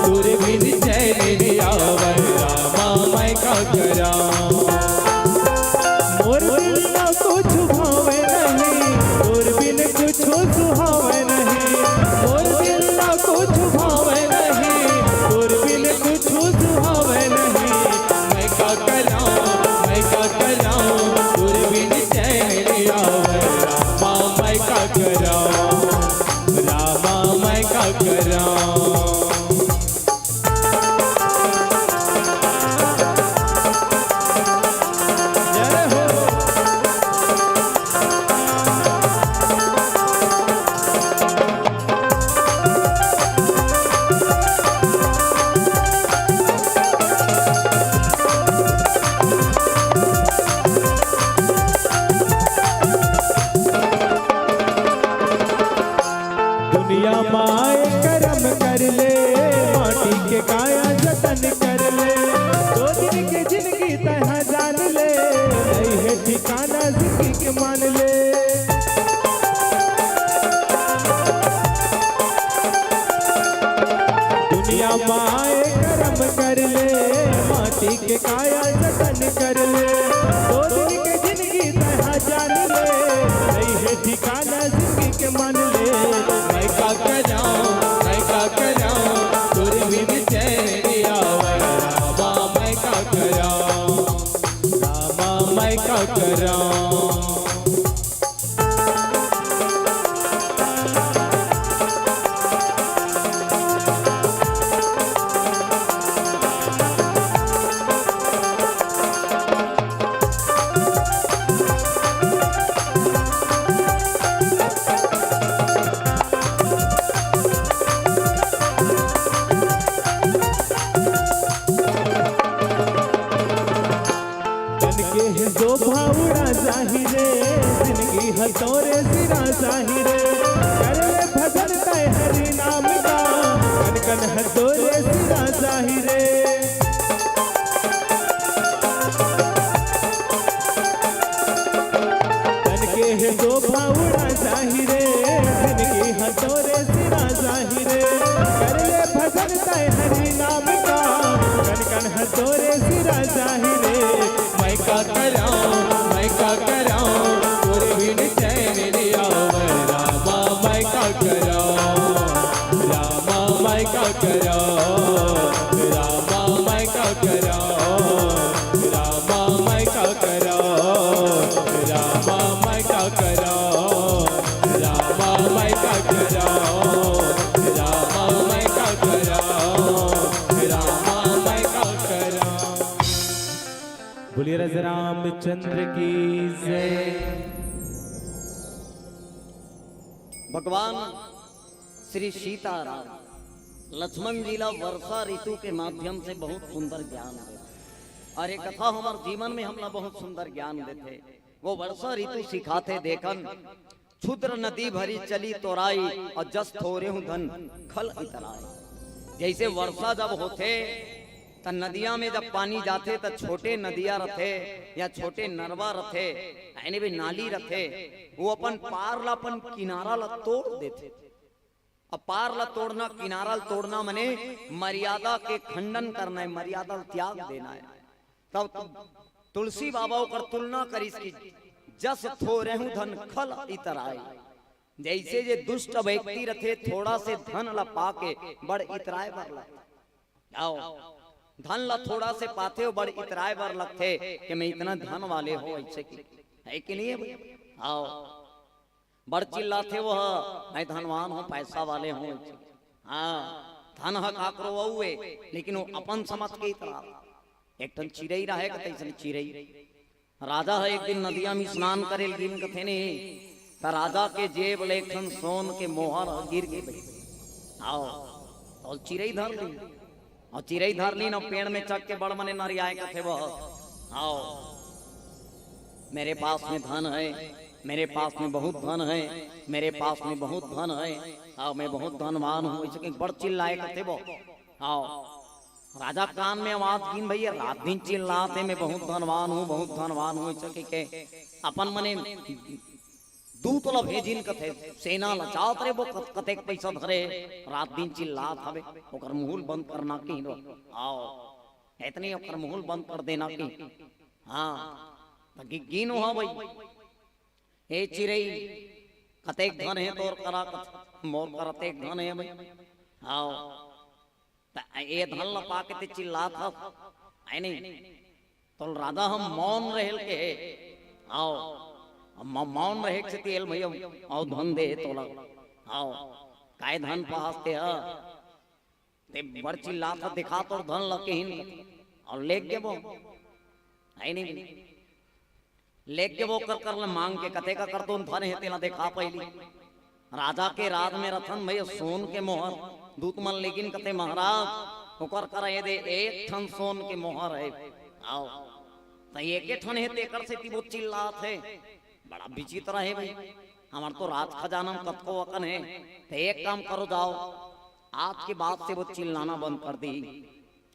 तोर बिन चैन नइ आवै। रामा, मैं का करौं। मोर दिल ला कुछ भावे नहीं, तोर बिन कुछो सुहावे नहीं। मोर दिल ला कुछ भावे नहीं, तोर बिन कुछो सुहावे नहीं। मैं का करौं, मैं का करौं, तोर बिन चैन नइ आवै। रामा, मैं का करौं, रामा, मैं का करौं। जय हो। दुनिया माय करम कर ले, माटी के काया जतन कर ले। दो दिन के जिनगी तैं जान ले, नइ हे ठिकाना जिनगी के मान ले। दुनिया माय करम कर ले, माटी के काया जतन कर ले। दो दिन के जिनगी तैं जान ले, नइ हे ठिकाना जिनगी के मान ले। मैं का करौं, मैं का करौं, तोर बिन चैन नइ आवै। रामा, मैं का करौं, रामा, मैं का करौं। तोरे सिरा जाही रे। तन के हे दो भावड़ा जाही रे। जिनकी ह तोरे सिरा जाही रे। कर ले भजन तय हरि नाम का। कन कन ह तोरे सिरा जाही रे। मैं का कराऊं, मैं का कराऊं, तोरे बिन चैन नहीं आवे। रामा मैं का कराऊं, रामा मैं का कराऊं, रामा मैं का कराऊं, रामा मैं का कराऊं, रामा मैं का कराऊं, रामा मैं का कराऊं, रामा मैं का कराऊं, रामा मैं का कराऊं। बोलिए राजा रामचंद्र की जय। भगवान श्री सीताराम लक्ष्मण जी ला वर्षा ऋतु के माध्यम से बहुत सुंदर ज्ञान देथे। अउ ये कथा हमर जीवन में हमला बहुत सुंदर ज्ञान देथे। वो वर्षा ऋतु सिखाथे, देखन क्षुद्र नदी भरी चली तोराई, अउ जस थोरेहूं धन खल इतराई। जइसे वर्षा जब होथे, त नदिया में जब पानी जाथे, त छोटे नदिया रथे या छोटे नरवा रथे, यानी भी नाली रथे, वो अपन पार ला, अपन किनारा ला तोड़ देथे। अब पार ला तोड़ना, किनारा ला तोड़ना मने मर्यादा के खंडन करना हे, मर्यादा ला त्याग देना हे। तब तुलसी बाबा ओकर तुलना करिस कि जस थोरेहूं धन खल इतराय। जइसे जे दुष्ट व्यक्ति रथे, थोड़ा से धन ला पाके बड़ इतराय बर लगथे। अउ धन ला थोड़ा से पाथे, बड़ इतराय बर लगथे कि मैं इतना धन वाले हूं, अइसे कि, हे कि नहीं हे भइया? अउ बड़ चिल्लाथे वो, मैं धनवान हूं, पैसा वाले हूं। हां, धन ह काकरो अउ ए, लेकिन वो अपन समझ के इतरा। एक ठन चिरई रहे, कथे अइसन चिरई। राजा ह एक दिन नदिया में स्नान करे ल गिन कथे ने, त राजा के जेब ले एक ठन सोन के मोहर ह गिर गे भाई। अउ, अउ चिरई धर ली। अउ चिरई धर लीन अउ पेड़ में चघ के बड़ मने नरियाय कथे वो। अउ, मेरे पास में धन है, मेरे पास में बहुत धन है, मेरे पास में बहुत धन है, अउ मैं बहुत धनवान हूं, अइसे कहिके बड़ चिल्लाय कथे वो। अउ राजा कान में आवाज गिन भइया, रात दिन चिल्लात हे, मैं बहुत धनवान हूं, बहुत धनवान हूं, अइसे कहिके अपन मने दूत ला भेजिन कथे, सेना ला, जावत रे वो कत-, कतेक पइसा धरे, रात दिन चिल्लात हवे, ओकर मुंह ल बंद करना कहिन। अउ, एतने ओकर मुंह ल बंद कर देना कहिन। हां, त गि-, गिनो हां भई। ए चिरई, कतेक धन हे तोर करा? कथे, मोर करा अतेक धन हे भई। हां, त ए धन ल पाके ते चिल्लात हस, हे नहीं? तोल राजा ह मौन रहे ल कहे। हां, म-, मौन रहे के सेती एल भई अउ धन दे हे तोला। हां, काय धन पाहस ते ह? ते बड़ चिल्लात हस, देखा तोर धन ल कहिन, अउ लेग गे वो। हे नहीं? लेग गे वो ओकर करा मांग के, कथे का कर तो धन हे तेला देखा पहिली। राजा के राज में रथन भई सोन के मोहर, दूत मन लेगिन कथे महाराज, ओकर करा ए दे एक ठन सोन के मोहर हे। अउ, त एके ठन हे तेकर सेती वो चिल्लात हे। बड़ा विचित्र हे भई, हमर तो राज खजाना में कतको अकन हे। त एक काम करो जाव, आज के बाद से वो चिल्लाना बंद कर दिही।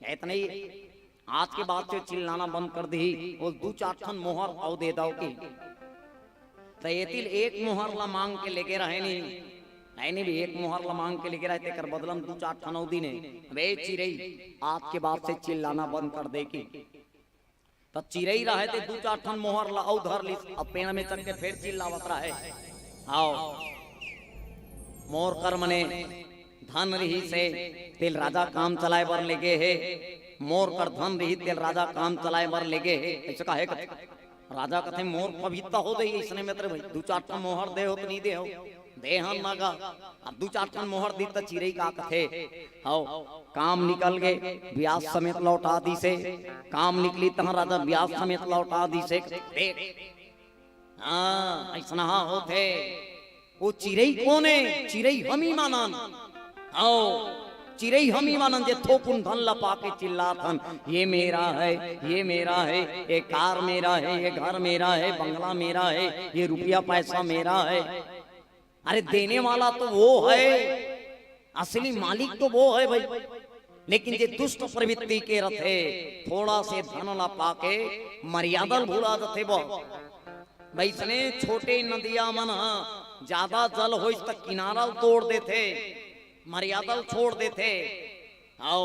एतने ही, आज के बाद से चिल्लाना बंद कर दिही, वो दू चार ठन मोहर अउ दे दव कहिन। त एती ले एक मोहर ला मांग के लेगे रहे नहीं, हे नहीं भई, एक मोहर ला मांग के लेगे रहे, तेकर बदला में दू चार ठन अउ दीन हे। अबे चिरई, आज के बाद से चिल्लाना बंद कर दे कहिन। त चिरई रहे ते दू चार ठन मोहर ला अउ धर लिस, अब पेड़ में चघ के फेर चिल्लावत रहे। हां, मोर कर मने धन रिहिस हे, तेल राजा काम चलाय बर लेगे हे। मोर कर धन रिहिस, तेल राजा काम चलाय बर लेगे हे। अइसे काहे कथे? राजा कथे, मोर पवित्र हो जाही अइसने में तेरे भई, दू चार ठन मोहर दे हो त नहीं दे हो। दे हन ना गा। अब दू चार ठन मोहर दिस त चिरई का कथे, हव, काम निकल गे, ब्याज समेत लौटा दिस हे। काम निकली तहां राजा ब्याज समेत लौटा दिस हे। देख, हां, अइसनहा होथे। वो चिरई कोन हे? चिरई हमी मानन। हव, चिरई हमी मानन जे थोकुन धन ल पाके चिल्लात हन, ये मेरा है, ये मेरा है, ये कार मेरा है, ये घर मेरा है, बंगला मेरा है, ये रुपया पैसा मेरा है। अरे देने वाला तो वो है। असली मालिक तो वो है भाई, लेकिन जे दुष्ट प्रवृत्ति के रथे, थोड़ा से धन ला पाके मर्यादा ल भुला जथे वो। वैसने छोटे नदिया मन ह, ज्यादा जल होइस त किनारा ल तोड़ देथे, मर्यादा ल छोड़ देथे। आओ,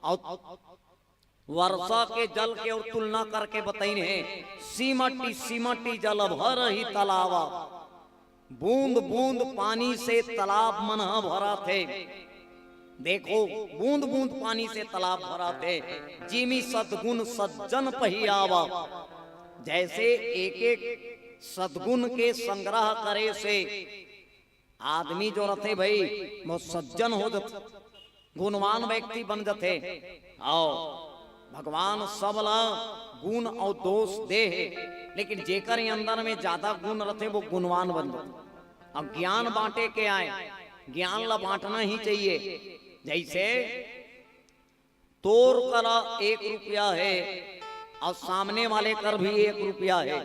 आओ, वर्षा के जल के और तुलना करके बताइन हे, सीमटी सीमटी जल भरही तलावा। बूंद बूंद पानी से तलाब मन ह भराथे। देखो, बूंद बूंद पानी से तलाब भराथे। जिमि सद्गुन सज्जन पहियावा। जैसे एक एक सद्गुन के संग्रह करे से आदमी जो रथे भाई, वो सज्जन हो जथे, गुणवान व्यक्ति बन जथे। आओ, भगवान सबला गुण अउ दोष दे हे, लेकिन जेकर अंदर में ज्यादा गुण रथे, वो गुणवान बन जथे। अब ज्ञान बांटे के आय, ज्ञान ला बांटना ही चाहिए। जैसे तोर करा एक रुपया हे अउ सामने वाले कर भी एक रुपया हे।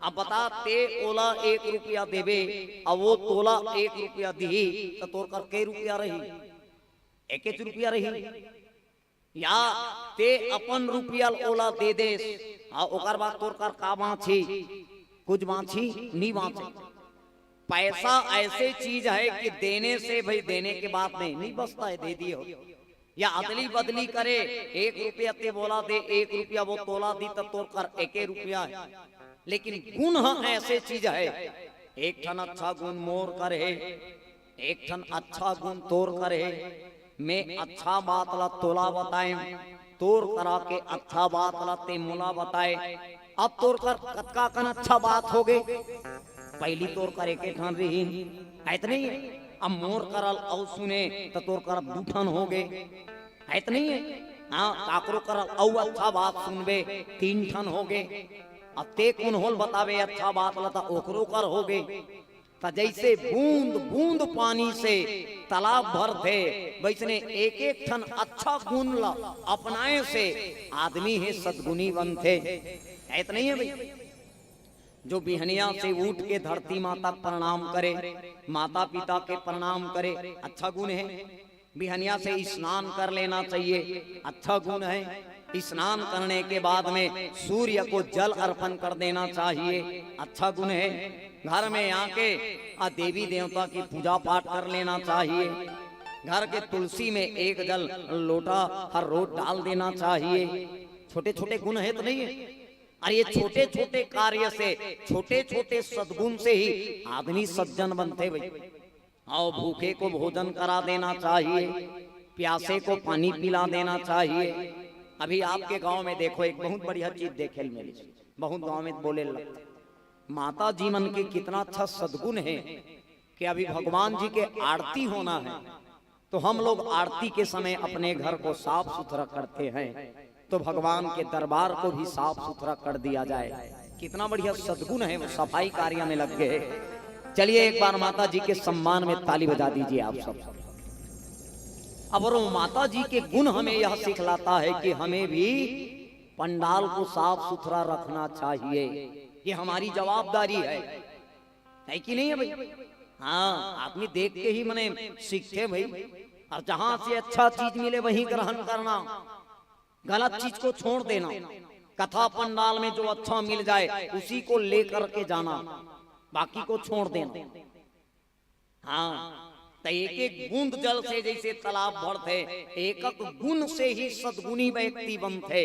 अब बता, ते ओला एक रुपया देबे अउ वो तोला एक रुपया दिही, त तोर कर के रुपया रही? एकेच रुपया रही। या ते अपन रुपया ल ओला दे देस, अउ ओकर बाद तोर कर का बांचही? कुछ बांचही? नी बांचे। पैसा ऐसे चीज है कि देने से भाई, देने के बाद में नहीं बचता है, दे दिए हो। या अदली बदली करे, एक रुपया ते बोला दे, एक रुपया वो तोला दी, त तोर कर एके रुपया है। लेकिन गुण ह ऐसे चीज है, एक ठन अच्छा गुण मोर कर हे, एक ठन अच्छा गुण तोर कर हे। मैं अच्छा बात ला तोला बताएं, तोर करा के अच्छा बात ला ते मोला बताए। अब तोर कर कतका कन अच्छा बात हो गे, पहली तोर कर एके ठन रही, है त नहीं? अब मोर करल अउ सुने त तोर कर दू ठन हो गे, है त नहीं? हाँ, काकरो करल अउ अच्छा बात सुनबे, तीन ठन हो गे। अब ते कोन होल बताबे अच्छा बात ला, त ओकरो कर हो गे। त जैसे बूंद बूंद पानी से तालाब भरथे, वैसने एक एक ठन अच्छा गुण ला अपनाए से आदमी हे सद्गुणी बनथे। है त नहीं है भाई? जो बिहनिया से उठ के धरती माता के प्रणाम करे, माता पिता के प्रणाम करे, अच्छा गुण है। बिहनिया से स्नान कर लेना चाहिए, अच्छा गुण है। स्नान करने के बाद में सूर्य को जल अर्पण कर देना चाहिए, अच्छा गुण है। घर में आके आ देवी देवता की पूजा पाठ कर लेना चाहिए। घर के तुलसी में एक जल लोटा हर रोज डाल देना चाहिए। छोटे छोटे गुण है त नहीं है? अरे, ये छोटे छोटे कार्य से, छोटे छोटे सद्गुण से ही आदमी सज्जन बनथे भाई। अउ भूखे को भोजन करा देना चाहिए, प्यासे को पानी पिला देना चाहिए। अभी आपके गांव में देखो, एक बहुत बढ़िया चीज देखे ल मिली, बहुत गांव में बोले लगता। माता जी मन के कितना अच्छा सद्गुण है कि अभी भगवान जी के आरती होना है, तो हम लोग आरती के समय अपने घर को साफ सुथरा करते हैं, तो भगवान के दरबार को भी साफ सुथरा कर दिया जाए। कितना बढ़िया सद्गुण है, वो सफाई कार्य में लग गए। चलिए, एक बार माता जी के सम्मान में ताली बजा दीजिए आप सब। अब और वो माता जी के गुण हमें यह सिखलाता है कि हमें भी पंडाल को साफ सुथरा रखना चाहिए, ये हमारी जवाबदारी है, है कि नहीं है भाई? हाँ, आदमी देख के ही मने सीखथे भाई। और जहां से अच्छा चीज मिले, वही ग्रहण करना, गलत चीज को छोड़ देना। कथा पंडाल में जो अच्छा मिल जाए, उसी को लेकर के जाना, बाकी को छोड़ देना। हाँ, त एक एक बूंद जल से जैसे तालाब भरथे, एक एक गुण से ही सद्गुणी व्यक्ति बनथे।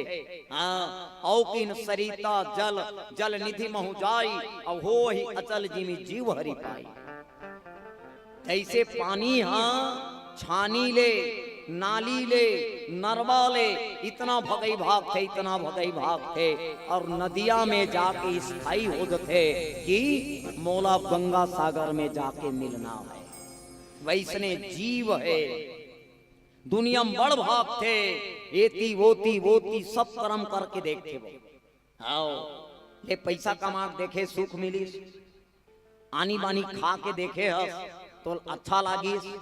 हाँ, अउ किन सरिता जल, जल निधि महु जाई, अउ होहि अचल जिमि जीव हरि पाई। जैसे पानी ह छानी ले, नाली ले, नरवा ले, इतना भगई भागथे, इतना भगई भागथे, अउ नदिया में जाके स्थायी हो जथे कि मोला गंगा सागर में जाके मिलना है। वैसने जीव है, दुनिया में बड़ भागथे, एती ओती, ओती सब कर्म करके देखथे वो। आओ, ले पैसा कमा के देखे, सुख मिलिस, आनी बानी खा के देखे हस, तो अच्छा लागिस,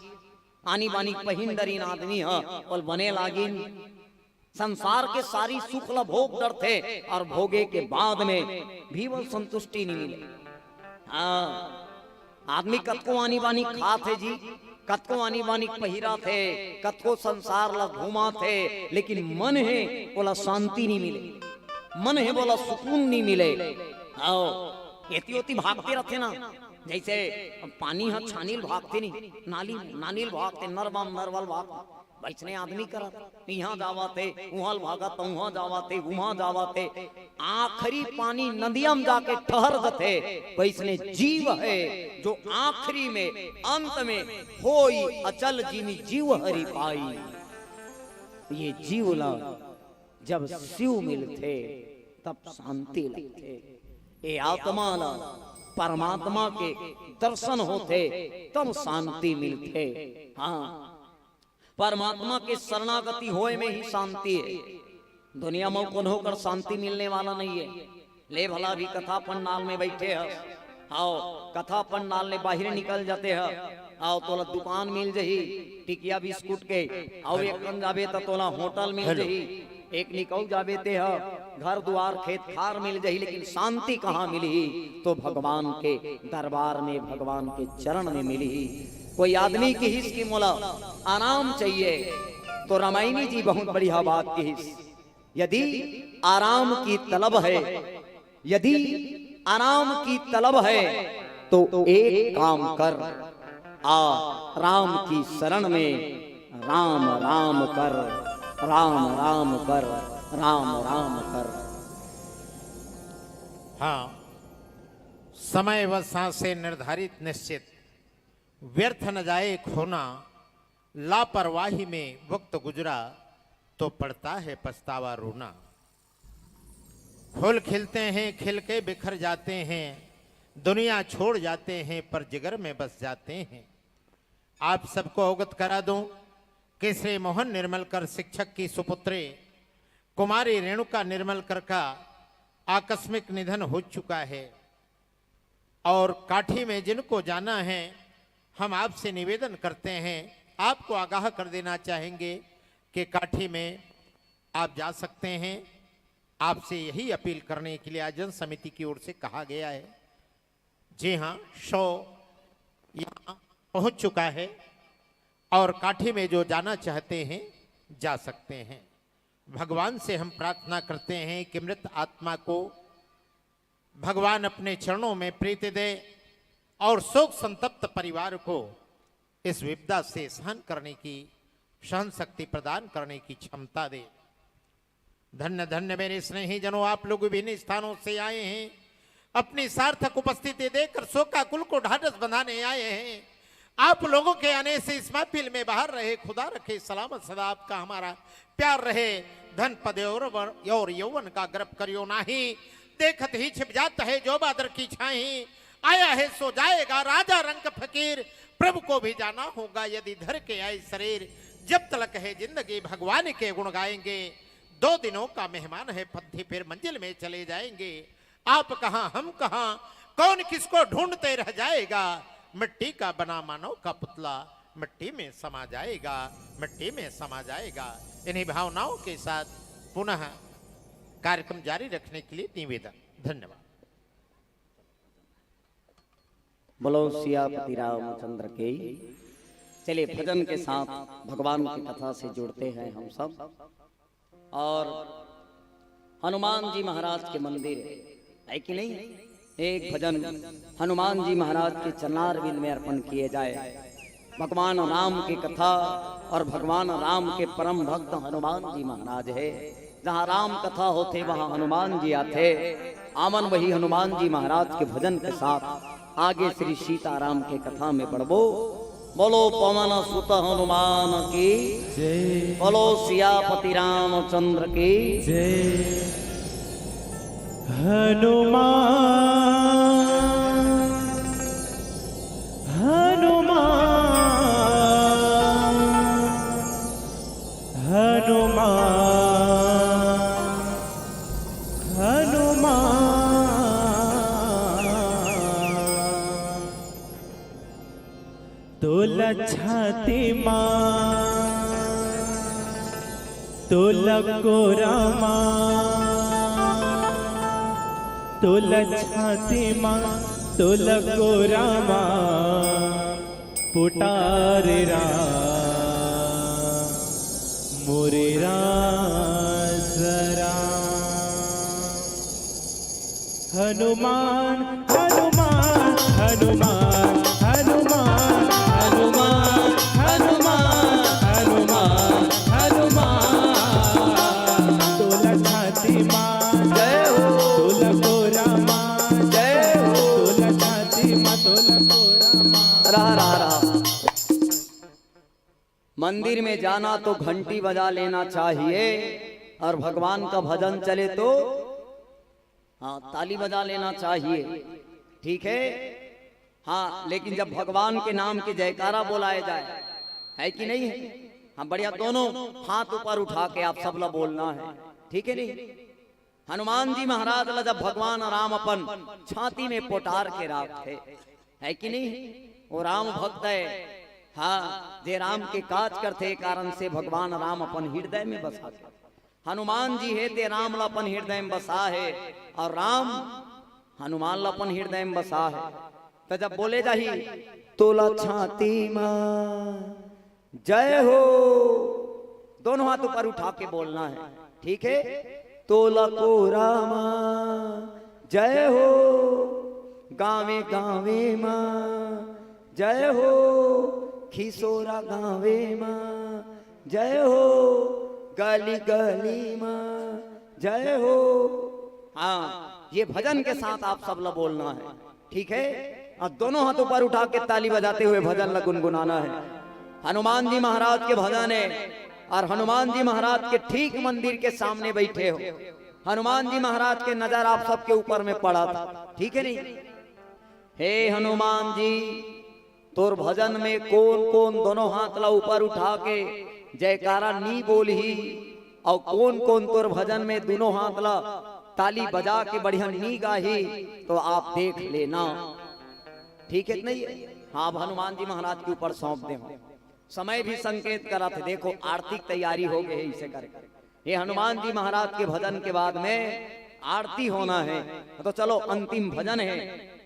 आनी बानी पहिन डरिन आदमी ह, ओल बने लागिन। संसार के सारी सुख ल भोग डरथे अउ भोगे के बाद में भी वो संतुष्टि नहीं मिले। हाँ, आदमी कतको आनी बानी खात हे जी, कतको आनी बानी पहिरा थे, कतको संसार ला घूमा थे, लेकिन मन हे ओला शांति नहीं मिले, मन हे बोला सुकून नहीं मिले। आओ, एती ओती भागते रहते ना, जैसे पानी ह छानील भागते नहीं, नाली नानील भागते, नरवा नरवल भाग वैसने आदमी करत, इहाँ जावत हे, उहाँ ल भागत, उहाँ जावत हे, उहाँ जावत हे। आखिरी पानी नदिया म जाके ठहर जथे, वैसने जीव हे, जो आखिरी में, अंत में होई अचल जिमि जीव हरि पाई। ये जीव ला जब शिव मिलथे, तब शांति लगथे। ये आत्मा ला परमात्मा के दर्शन होथे, तब शांति मिलथे। हाँ, परमात्मा के शरणागति होए में ही शांति हे। दुनिया में कोनो कर शांति मिलने वाला नहीं हे। ले भला अभी कथा पंडाल में बैठे हस, आओ, कथा पंडाल ले बाहिर निकल जाते ह, आओ, तोला दुकान मिल जही टिकिया बिस्कुट के, आओ, एक कन जाबे त तोला होटल मिल जही, एक निकल जाबे ते ह घर दुआर खेत खार मिल जही, लेकिन शांति कहाँ मिलही? तो भगवान के दरबार में, भगवान के चरण में मिलही। कोई आदमी किहिस कि मोला आराम चाहिए, तो रामायणी जी बहुत बढ़िया बात किहिस। यदि आराम की तलब है, यदि आराम की तलब है, तो एक काम कर, आ राम की शरण में राम राम कर, राम राम कर, राम राम कर। हाँ, समय व सांसें निर्धारित निश्चित, व्यर्थ न जाए खोना, लापरवाही में वक्त गुजरा तो पड़ता है पछतावा रोना। फूल खिलते हैं, खिल के बिखर जाते हैं, दुनिया छोड़ जाते हैं, पर जिगर में बस जाते हैं। आप सबको अवगत करा दूं कि श्री मोहन निर्मलकर शिक्षक की सुपुत्री कुमारी रेणुका निर्मलकर का आकस्मिक निधन हो चुका है। और काठी में जिनको जाना है, हम आपसे निवेदन करते हैं, आपको आगाह कर देना चाहेंगे कि काठी में आप जा सकते हैं। आपसे यही अपील करने के लिए आयोजन समिति की ओर से कहा गया है। जी हाँ, शव यहाँ पहुँच चुका है और काठी में जो जाना चाहते हैं, जा सकते हैं। भगवान से हम प्रार्थना करते हैं कि मृत आत्मा को भगवान अपने चरणों में प्रीति दे और शोक संतप्त परिवार को इस विपदा से सहन करने की सहन शक्ति प्रदान करने की क्षमता दे। धन्य धन्य मेरे स्नेही जनों, आप लोग विभिन्न स्थानों से आए हैं, अपनी सार्थक उपस्थिति देकर शोकाकुल को ढाढस बंधाने आए हैं। आप लोगों के आने से इस महफिल में बाहर रहे, खुदा रखे सलामत सदा आपका हमारा प्यार रहे। धन पद और वर-, और यौवन का गर्व करियो नाही, देखत ही छिप जात है जो बादर की छाही। आया है सो जाएगा राजा रंक फकीर, प्रभु को भी जाना होगा यदि धर के आए शरीर। जब तलक है जिंदगी भगवान के गुण गाएंगे, दो दिनों का मेहमान है पत्थी फिर मंजिल में चले जाएंगे। आप कहाँ हम कहाँ, कौन किसको ढूंढते रह जाएगा। मिट्टी का बना मानव का पुतला मिट्टी में समा जाएगा, मिट्टी में समा जाएगा। इन्हीं भावनाओं के साथ पुनः कार्यक्रम जारी रखने के लिए निवेदन। धन्यवाद। बोलो सियापति रामचंद्र के। चलिए भजन के साथ भगवान की कथा से जुड़ते हैं हम सब। और हनुमान जी महाराज के मंदिर है कि नहीं, एक भजन हनुमान जी महाराज के चरणारविंद में अर्पण किए जाए। भगवान राम की कथा और भगवान राम के परम भक्त हनुमान जी महाराज है। जहाँ राम कथा होथे वहाँ हनुमान जी आथे। आमन वही हनुमान जी महाराज के भजन के साथ आगे श्री सीताराम के कथा में बढ़बो। बोलो पवन सुत हनुमान की जय। बोलो सियापति रामचंद्र की जय। हनुमान हनुमान हनुमान हनुमान तोला छाती मा तोला कोरा मा तोला छाती मा तोला कोरा मा पुटारे राम, मोरे राम सराम। हनुमान, हनुमान, हनुमान, हनुमान, हनुमान, हनुमान, हनुमान, हनुमान। तोला छाती मा, जय हो। तोला कोरा मा, जय हो। तोला छाती मा, तोला कोरा मा। रहा, रहा, रहा। मंदिर में जाना तो घंटी बजा लेना चाहिए, और भगवान का भजन चले तो, हाँ, ताली बजा लेना चाहिए, ठीक है। हाँ, लेकिन जब भगवान के नाम के जयकारा बोलाया जाए, है कि नहीं है? हाँ, बढ़िया, दोनों हाथ ऊपर उठा के आप सब ला बोलना है, ठीक है नहीं? हनुमान जी महाराज ला जब भगवान राम अपन छाती में पोटार के राखथे, है कि नहीं? वो राम भक्त है, हाँ, जे राम के काज करथे, कारण से भगवान राम अपन हृदय में बसा के, हनुमान जी हे ते राम ला अपन हृदय में बसा हे, और राम हनुमान ला अपन हृदय में बसा हे। तो जब बोले जाही, "तोला छाती मा जय हो", दोनों हाथ ऊपर उठा के बोलना है, ठीक है। "तोला कोरा मा जय हो, गावे गावे मा जय हो, खिसोरा गावे मा जय हो, गली गली मा जय हो।" हाँ, ये भजन के साथ आप सब ला बोलना है, ठीक है। और दोनों हाथ ऊपर उठा के ताली बजाते हुए भजन ला गुनगुनाना है। हनुमान जी महाराज के भजन है, और हनुमान जी महाराज के ठीक मंदिर के सामने बैठे हो। हनुमान जी महाराज के नजर आप सबके ऊपर में पड़ा था, ठीक है नहीं? हे हनुमान जी, तोर भजन में कोन कोन दोनों हाथ ला ऊपर उठा के जयकारा नी बोलही, और कोन कोन तोर भजन में दोनों हाथ ला ताली बजा के बढ़िया नी गाही, तो आप देख लेना, ठीक है कि नहीं? हाँ, अब हनुमान जी महाराज के ऊपर सौंप दे। समय भी संकेत करत हे, देखो आरती के तैयारी हो गई है, इसे करके। ये हनुमान जी महाराज के भजन के बाद में आरती होना है, तो चलो अंतिम भजन है,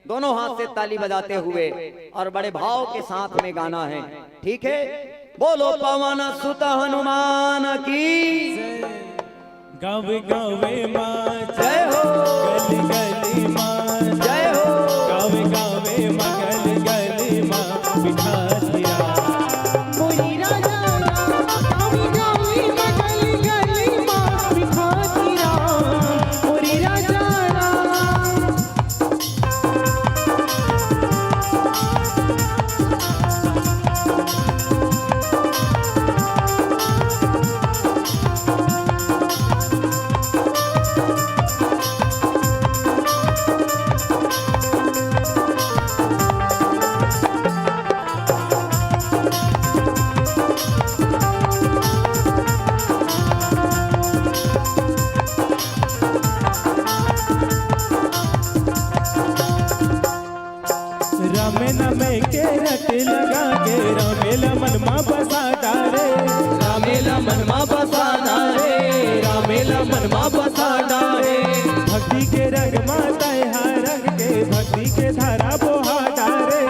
दोनों हाथ से ताली बजाते हुए और बड़े भाव के साथ में गाना है, ठीक है। बोलो पवन सुत हनुमान की। गावे गावे मा जय हो। गली गली मा जय हो। गावे गावे मा गली गली मा बिठा दिया। मोरी राजा राम, गावे गावे मा गली गली मा बिठा दिया। मोरी राजा राम। रामे नामे के रट लगा के, रामे ला मन मा बसा डारे। रामे ला मन मा बसा डारे, रामे ला मन मा बसा डारे। भक्ति के रंग मा तैहा रंग के, भक्ति के धारा बोहा डारे।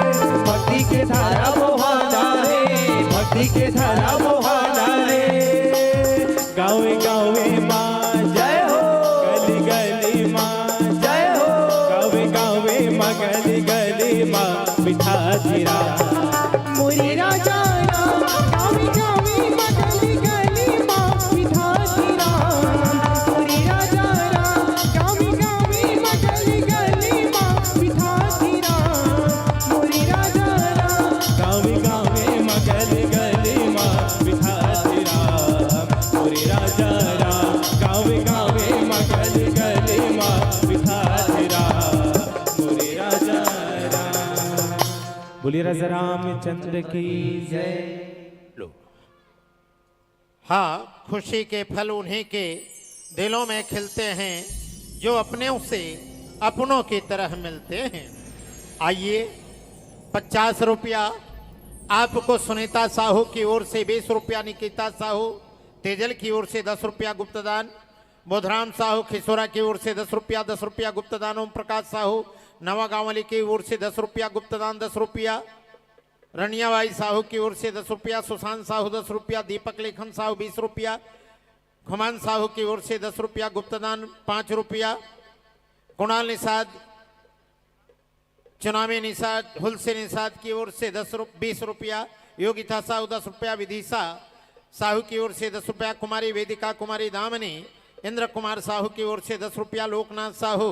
भक्ति के धारा बोहा डारे, भक्ति के धारा बोहा डारे। गावे गावे मा जय हो। गली गली मा जय हो। गावे गावे मा गली गली मा बिठा दिया। मोरी राजा राम, गावे गावे मा गली गली मा बिठा दिया। मोरी राजा राम, गावे गावे मा गली गली मा बिठा दिया। मोरी राजा राम। गावे गावे मा गली गली मा बिठा दिया। मोरे राजा राम, गावे गावे मा गली गली मा बिठा दे राम, मोरे राजा राम। बोलिए राजा रामचंद्र की जय। लो। हाँ, खुशी के फल उन्हीं के दिलों में खिलते हैं जो अपनों से, अपनों की तरह मिलते हैं। आइए, पचास रुपया आपको सुनीता साहू की ओर से, बीस रुपया निकिता साहू तेजल की ओर से दस रुपया गुप्तदान, बोधराम साहू खिसोरा की ओर से दस रुपया, दस रुपया गुप्तदान, ओम प्रकाश साहू नवा गांव वाली की ओर से दस रुपया गुप्तदान, दस रुपया रनियाबाई साहू की ओर से दस रुपया, सुशांत साहू दस रुपया, दीपक लेखन साहू बीस रुपया, खुमान साहू की ओर से दस रुपया, गुप्तदान पाँच रुपया, कुणाल निषाद, चुनावी निषाद, हुलसे निषाद की ओर से दस रु-, बीस रुपया, योगिता साहू दस रुपया, विदिशा साहू की ओर से दस रुपया, कुमारी वेदिका कुमारी दामनी, इंद्र कुमार साहू की ओर से दस रुपया, लोकनाथ साहू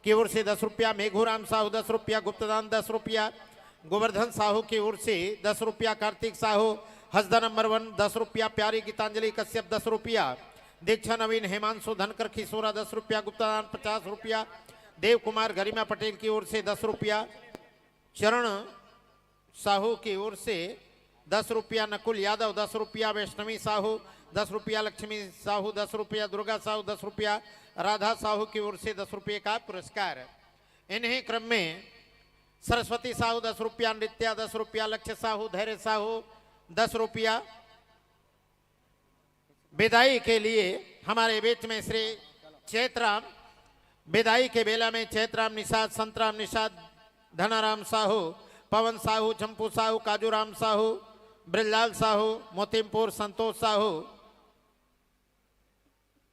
की ओर से दस रुपया, मेघूराम साहू दस रुपया, गुप्तदान दस रुपया, गोवर्धन साहू की ओर से दस रुपया, कार्तिक साहू हसदा नंबर वन दस रुपया, प्यारी गीतांजलि कश्यप दस रुपया, दीक्षा नवीन, हिमांशु धनकर खिसोरा दस रुपया, गुप्तदान पचास रुपया, देव कुमार गरिमा पटेल की ओर से दस रुपया, चरण साहू की ओर से दस रुपया, नकुल यादव दस रुपया, वैष्णवी साहू दस रुपया, लक्ष्मी साहू दस रुपया, दुर्गा साहू दस रुपया, राधा साहू की ओर से दस रुपये का पुरस्कार। इन्हीं क्रम में सरस्वती साहू दस रुपया, नृत्या दस रुपया, लक्ष्य साहू, धैर्य साहू दस रुपया। विदाई के लिए हमारे बीच में श्री चैतराम, विदाई के बेला में चैतराम निषाद, संतराम निषाद, धनाराम साहू, पवन साहू, चंपू साहू, काजूराम साहू, ब्रजलाल साहू, मोतिमपुर संतोष साहू,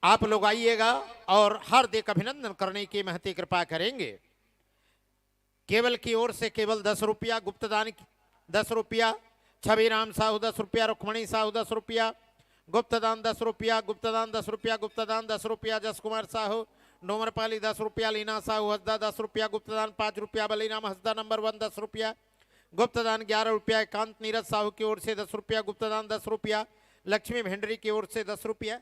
आप लोग आइएगा और हार्दिक अभिनंदन करने की महती कृपा करेंगे। केवल की ओर से केवल दस रुपया, गुप्तदान दस रुपया, छविराम साहू दस रुपया, रुक्मणी साहू दस रुपया, गुप्तदान दस रुपया, गुप्तदान दस रुपया, गुप्तदान दस रुपया, जस कुमार साहू, डोमरपाली दस रुपया, लीना साहू हसदा दस रुपया, गुप्तदान पाँच रुपया, बलिराम हसदा नंबर वन दस रुपया, गुप्तदान ग्यारह रुपया, एकांत नीरज साहू की ओर से दस रुपया, गुप्तदान दस रुपया, लक्ष्मी भेंडरी की ओर से दस रुपया,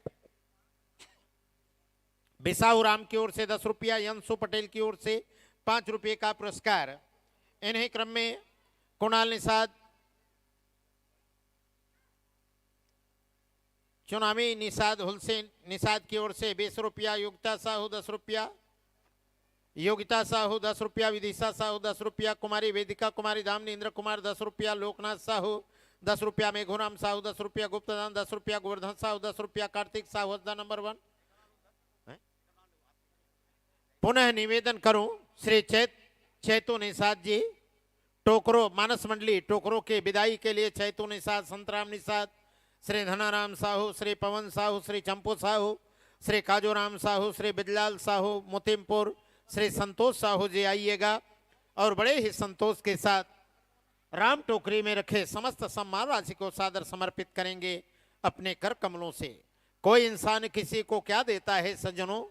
बिसाहू राम की ओर से दस रुपया, यंशु पटेल की ओर से पाँच रुपये का पुरस्कार। इन्हीं क्रम में कुणाल निषाद, चुनावी निषाद, हुलसे निषाद की ओर से बीस रुपया, योगिता साहू दस रुपया, योगिता साहू दस रुपया, विदिशा साहू दस रुपया, कुमारी वेदिका कुमारी दामनी, इंद्र कुमार दस रुपया, लोकनाथ साहू दस रुपया, मेघूराम साहू दस रुपया, गुप्तदान दस रुपया, गोवर्धन साहू दस रुपया, कार्तिक साहू हसदा नंबर वन। पुनः निवेदन करूं, श्री चैत चैतू निषाद जी, टोकरो मानस मंडली टोकरो के विदाई के लिए चैतू निषाद, संतराम निषाद, श्री धनाराम साहू, श्री पवन साहू, श्री चंपू साहू, श्री काजूराम साहू, श्री बिजलाल साहू मोतिमपुर, श्री संतोष साहू जी आइएगा और बड़े ही संतोष के साथ राम टोकरी में रखे समस्त सम्मान राशि को सादर समर्पित करेंगे अपने कर कमलों से। कोई इंसान किसी को क्या देता है सज्जनों?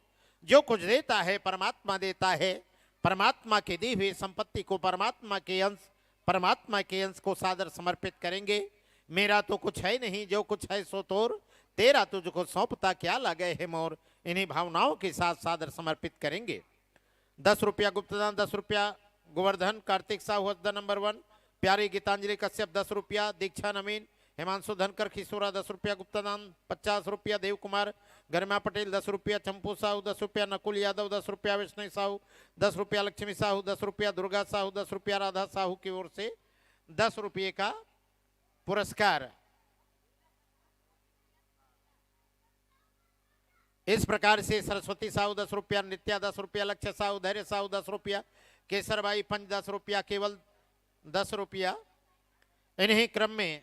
जो कुछ देता है परमात्मा देता है। परमात्मा की दी हुई संपत्ति को, परमात्मा के अंश, परमात्मा के अंश को सादर समर्पित करेंगे। मेरा तो कुछ है नहीं, जो कुछ है सो तोर, तेरा तुझको सौंपता क्या लागे है मोर। इन्हीं भावनाओं के साथ सादर समर्पित करेंगे। दस रुपया गुप्तदान, दस रुपया गोवर्धन, कार्तिक साहू हसदा नंबर वन, प्यारी गीतांजलि कश्यप दस रुपया, दीक्षा नवीन, हिमांशु धनकर खिसोरा दस रुपया गुप्तदान, पचास रुपया देव कुमार, गरिमा पटेल दस रुपया, चंपू साहू दस रुपया, नकुल यादव दस रुपया, वैष्णवी साहू दस रुपया, लक्ष्मी साहू दस रुपया, दुर्गा साहू दस रुपया, राधा साहू की ओर से दस रुपये का पुरस्कार। इस प्रकार से सरस्वती साहू दस रुपया, नित्या दस रुपया, लक्ष्य साहू, धैर्य साहू दस रुपया, केसरबाई पंच दस रुपया, केवल दस रुपया। इन्हीं क्रम में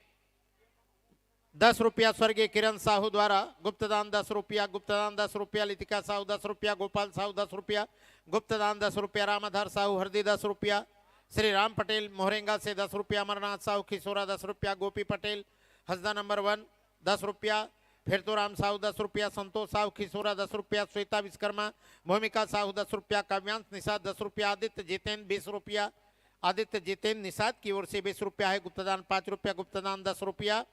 दस रुपया स्वर्गीय किरण साहू द्वारा गुप्तदान दस रुपया, गुप्तदान दस रुपया, लितिका साहू दस रुपया, गोपाल साहू दस रुपया, गुप्तदान दस रुपया, रामाधार साहू हरदी दस रुपया, श्री राम पटेल मोहरेंगा से दस रुपया, अमरनाथ साहू खिसोरा दस रुपया, गोपी पटेल हसदा नंबर वन दस रुपया, फिरतोराम साहू दस रुपया, संतोष साहू खिसोरा दस रुपया, श्वेता विश्वकर्मा, भूमिका साहू दस रुपया, काव्यांश निषाद दस रुपया, आदित्य जितेन बीस रुपया, आदित्य जितेन निषाद की ओर से बीस रुपया है, गुप्तदान पाँच रुपया, गुप्तदान दस रुपया,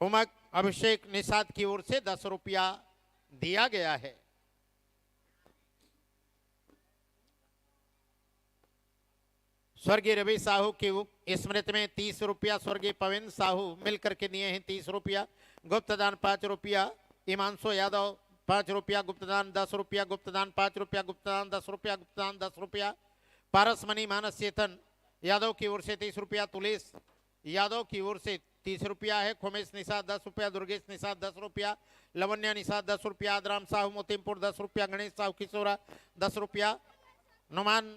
उमक अभिषेक निषाद की ओर से दस रुपया दिया गया है। स्वर्गीय रवि साहू की स्मृति में तीस रुपया, स्वर्गीय पवन साहू मिलकर के दिए हैं तीस रुपया, गुप्तदान पाँच रुपया, हिमांशु यादव पाँच रुपया, गुप्तदान दस रुपया, गुप्तदान पाँच रुपया, गुप्तदान दस रुपया, गुप्तदान दस रुपया, पारसमणि मानस चेतन यादव की ओर से तीस रुपया, तुलेश यादव की ओर से तीस रुपया है, खोमेश निषाद दस रुपया, दुर्गेश निषाद दस रुपया, लवन्या निषाद दस रुपया, आदराम साहू मोतिमपुर दस रुपया, गणेश साहू खिसोरा दस रुपया, नुमान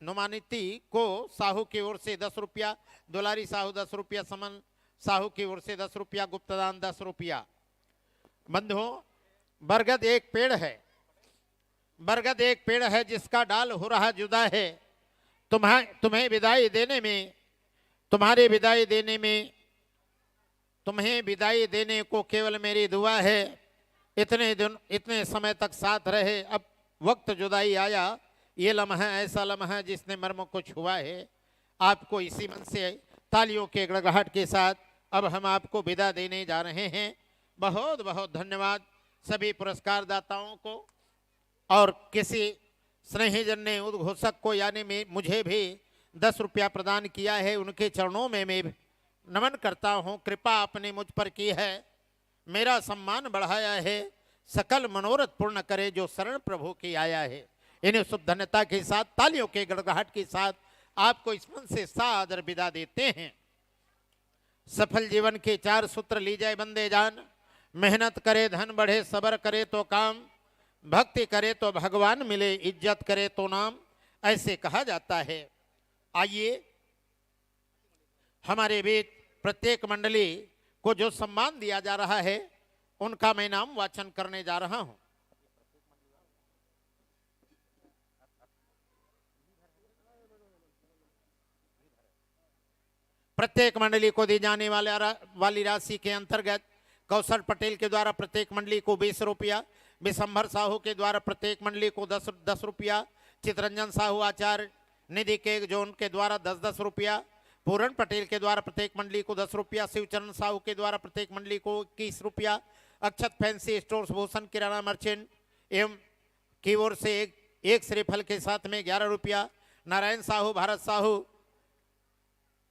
नुमानिति को साहू की ओर से दस रुपया, दुलारी साहू दस रुपया, समन साहू की ओर से दस रुपया, गुप्तदान दस रुपया। बंधुओं, बरगद एक पेड़ है, बरगद एक पेड़ है जिसका डाल हो रहा जुदा है। तुम्हें तुम्हें विदाई देने में, तुम्हारे विदाई देने में, तुम्हें विदाई देने को केवल मेरी दुआ है। इतने दिन, इतने समय तक साथ रहे, अब वक्त जुदाई आया। ये लम्हा ऐसा लम्हा जिसने मर्म को छुआ है। आपको इसी मन से तालियों के गड़गड़ाहट के साथ अब हम आपको विदा देने जा रहे हैं। बहुत बहुत धन्यवाद सभी पुरस्कार दाताओं को। और किसी स्नेहीजन ने उद्घोषक को, यानी मैं, मुझे भी दस रुपया प्रदान किया है, उनके चरणों में मैं नमन करता हूँ। कृपा आपने मुझ पर की है, मेरा सम्मान बढ़ाया है, सकल मनोरथ पूर्ण करे जो शरण प्रभु की आया है। इन्हीं शुभ धन्यता के साथ तालियों के गड़गड़ाहट के साथ आपको इस मन से सादर विदा देते हैं। सफल जीवन के चार सूत्र लीजै बंदे जान। मेहनत करे धन बढ़े, सबर करे तो काम, भक्ति करे तो भगवान मिले, इज्जत करे तो नाम, ऐसे कहा जाता है। आइए, हमारे बीच प्रत्येक मंडली को जो सम्मान दिया जा रहा है, उनका मैं नाम वाचन करने जा रहा हूं। प्रत्येक मंडली को दी जाने वाला रा-, वाली राशि के अंतर्गत कौशल पटेल के द्वारा प्रत्येक मंडली को बीस रुपया, विशंभर साहू के द्वारा प्रत्येक मंडली को दस, दस रुपया, चितरंजन साहू आचार्य निधि के जोन के द्वारा दस दस रुपया, पूरन पटेल के द्वारा प्रत्येक मंडली को दस रुपया, शिवचरण साहू के द्वारा प्रत्येक मंडली को इक्कीस रुपया, अक्षत फैंसी स्टोर्स भूषण किराना मर्चेंट एवं की ओर से एक, एक श्रीफल के साथ में ग्यारह रुपया, नारायण साहू, भारत साहू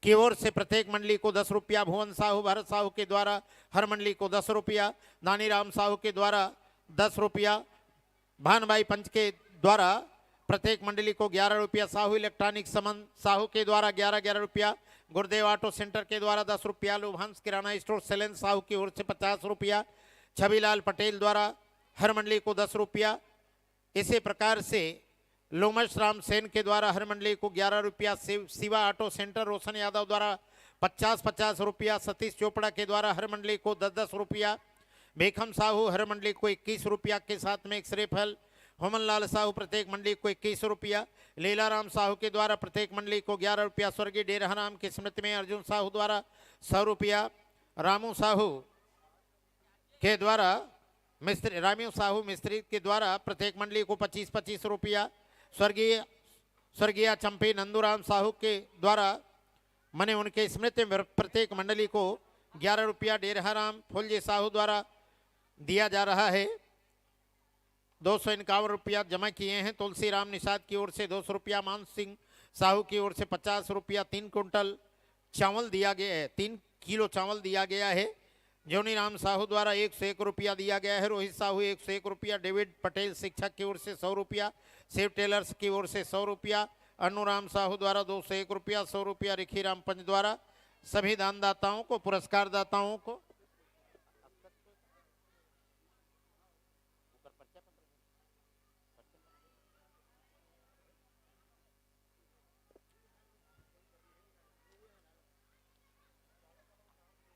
की ओर से प्रत्येक मंडली को दस रुपया, भुवन साहू, भारत साहू के द्वारा हर मंडली को दस रुपया, दानी राम साहू के द्वारा दस रुपया, भानबाई पंच के द्वारा प्रत्येक मंडली को ग्यारह रुपया, साहू इलेक्ट्रॉनिक समन साहू के द्वारा ग्यारह ग्यारह रुपया, गुरुदेव ऑटो सेंटर के द्वारा दस रुपया, लोभांश किराना स्टोर सैलेंद्र साहू की ओर से पचास रुपया, छविलाल पटेल द्वारा हर मंडली को दस रुपया। इसी प्रकार से लोमश राम सेन के द्वारा हर मंडली को ग्यारह रुपया, शिव-, शिवा ऑटो सेंटर रोशन यादव द्वारा पचास पचास रुपया, सतीश चोपड़ा के द्वारा हर मंडली को दस दस रुपया, भीखम साहू हर मंडली को इक्कीस रुपया के साथ में एक श्रीफल, होमनलाल साहू प्रत्येक मंडली को इक्कीस रुपया, लीलाराम साहू के द्वारा प्रत्येक मंडली को ग्यारह रुपया, स्वर्गीय डेरहराम की स्मृति में अर्जुन साहू द्वारा सौ रुपया, रामू साहू के द्वारा मिस्त्री, रामू साहू मिस्त्री के द्वारा प्रत्येक मंडली को पच्चीस पच्चीस रुपया, स्वर्गीय, स्वर्गीय चंपी नंदूराम साहू के द्वारा, माने उनके स्मृति में प्रत्येक मंडली को ग्यारह रुपया, डेरहराम फूलजी साहू द्वारा दिया जा रहा है। दो सौ इक्यावन रुपया जमा किए हैं। तुलसी राम निषाद की ओर से दो सौ रुपया, मान सिंह साहू की ओर से पचास रुपया, तीन कुंटल चावल दिया गया है, तीन किलो चावल दिया गया है। जोनी राम साहू द्वारा एक सौ एक रुपया दिया गया है, रोहित साहू एक सौ एक रुपया, डेविड पटेल शिक्षक की ओर से सौ रुपया, शिव टेलर्स की ओर से सौ रुपया, अनुराम साहू द्वारा दो सौ एक रुपया, सौ रुपया रिखी राम पंच द्वारा। सभी दानदाताओं को, पुरस्कार दाताओं को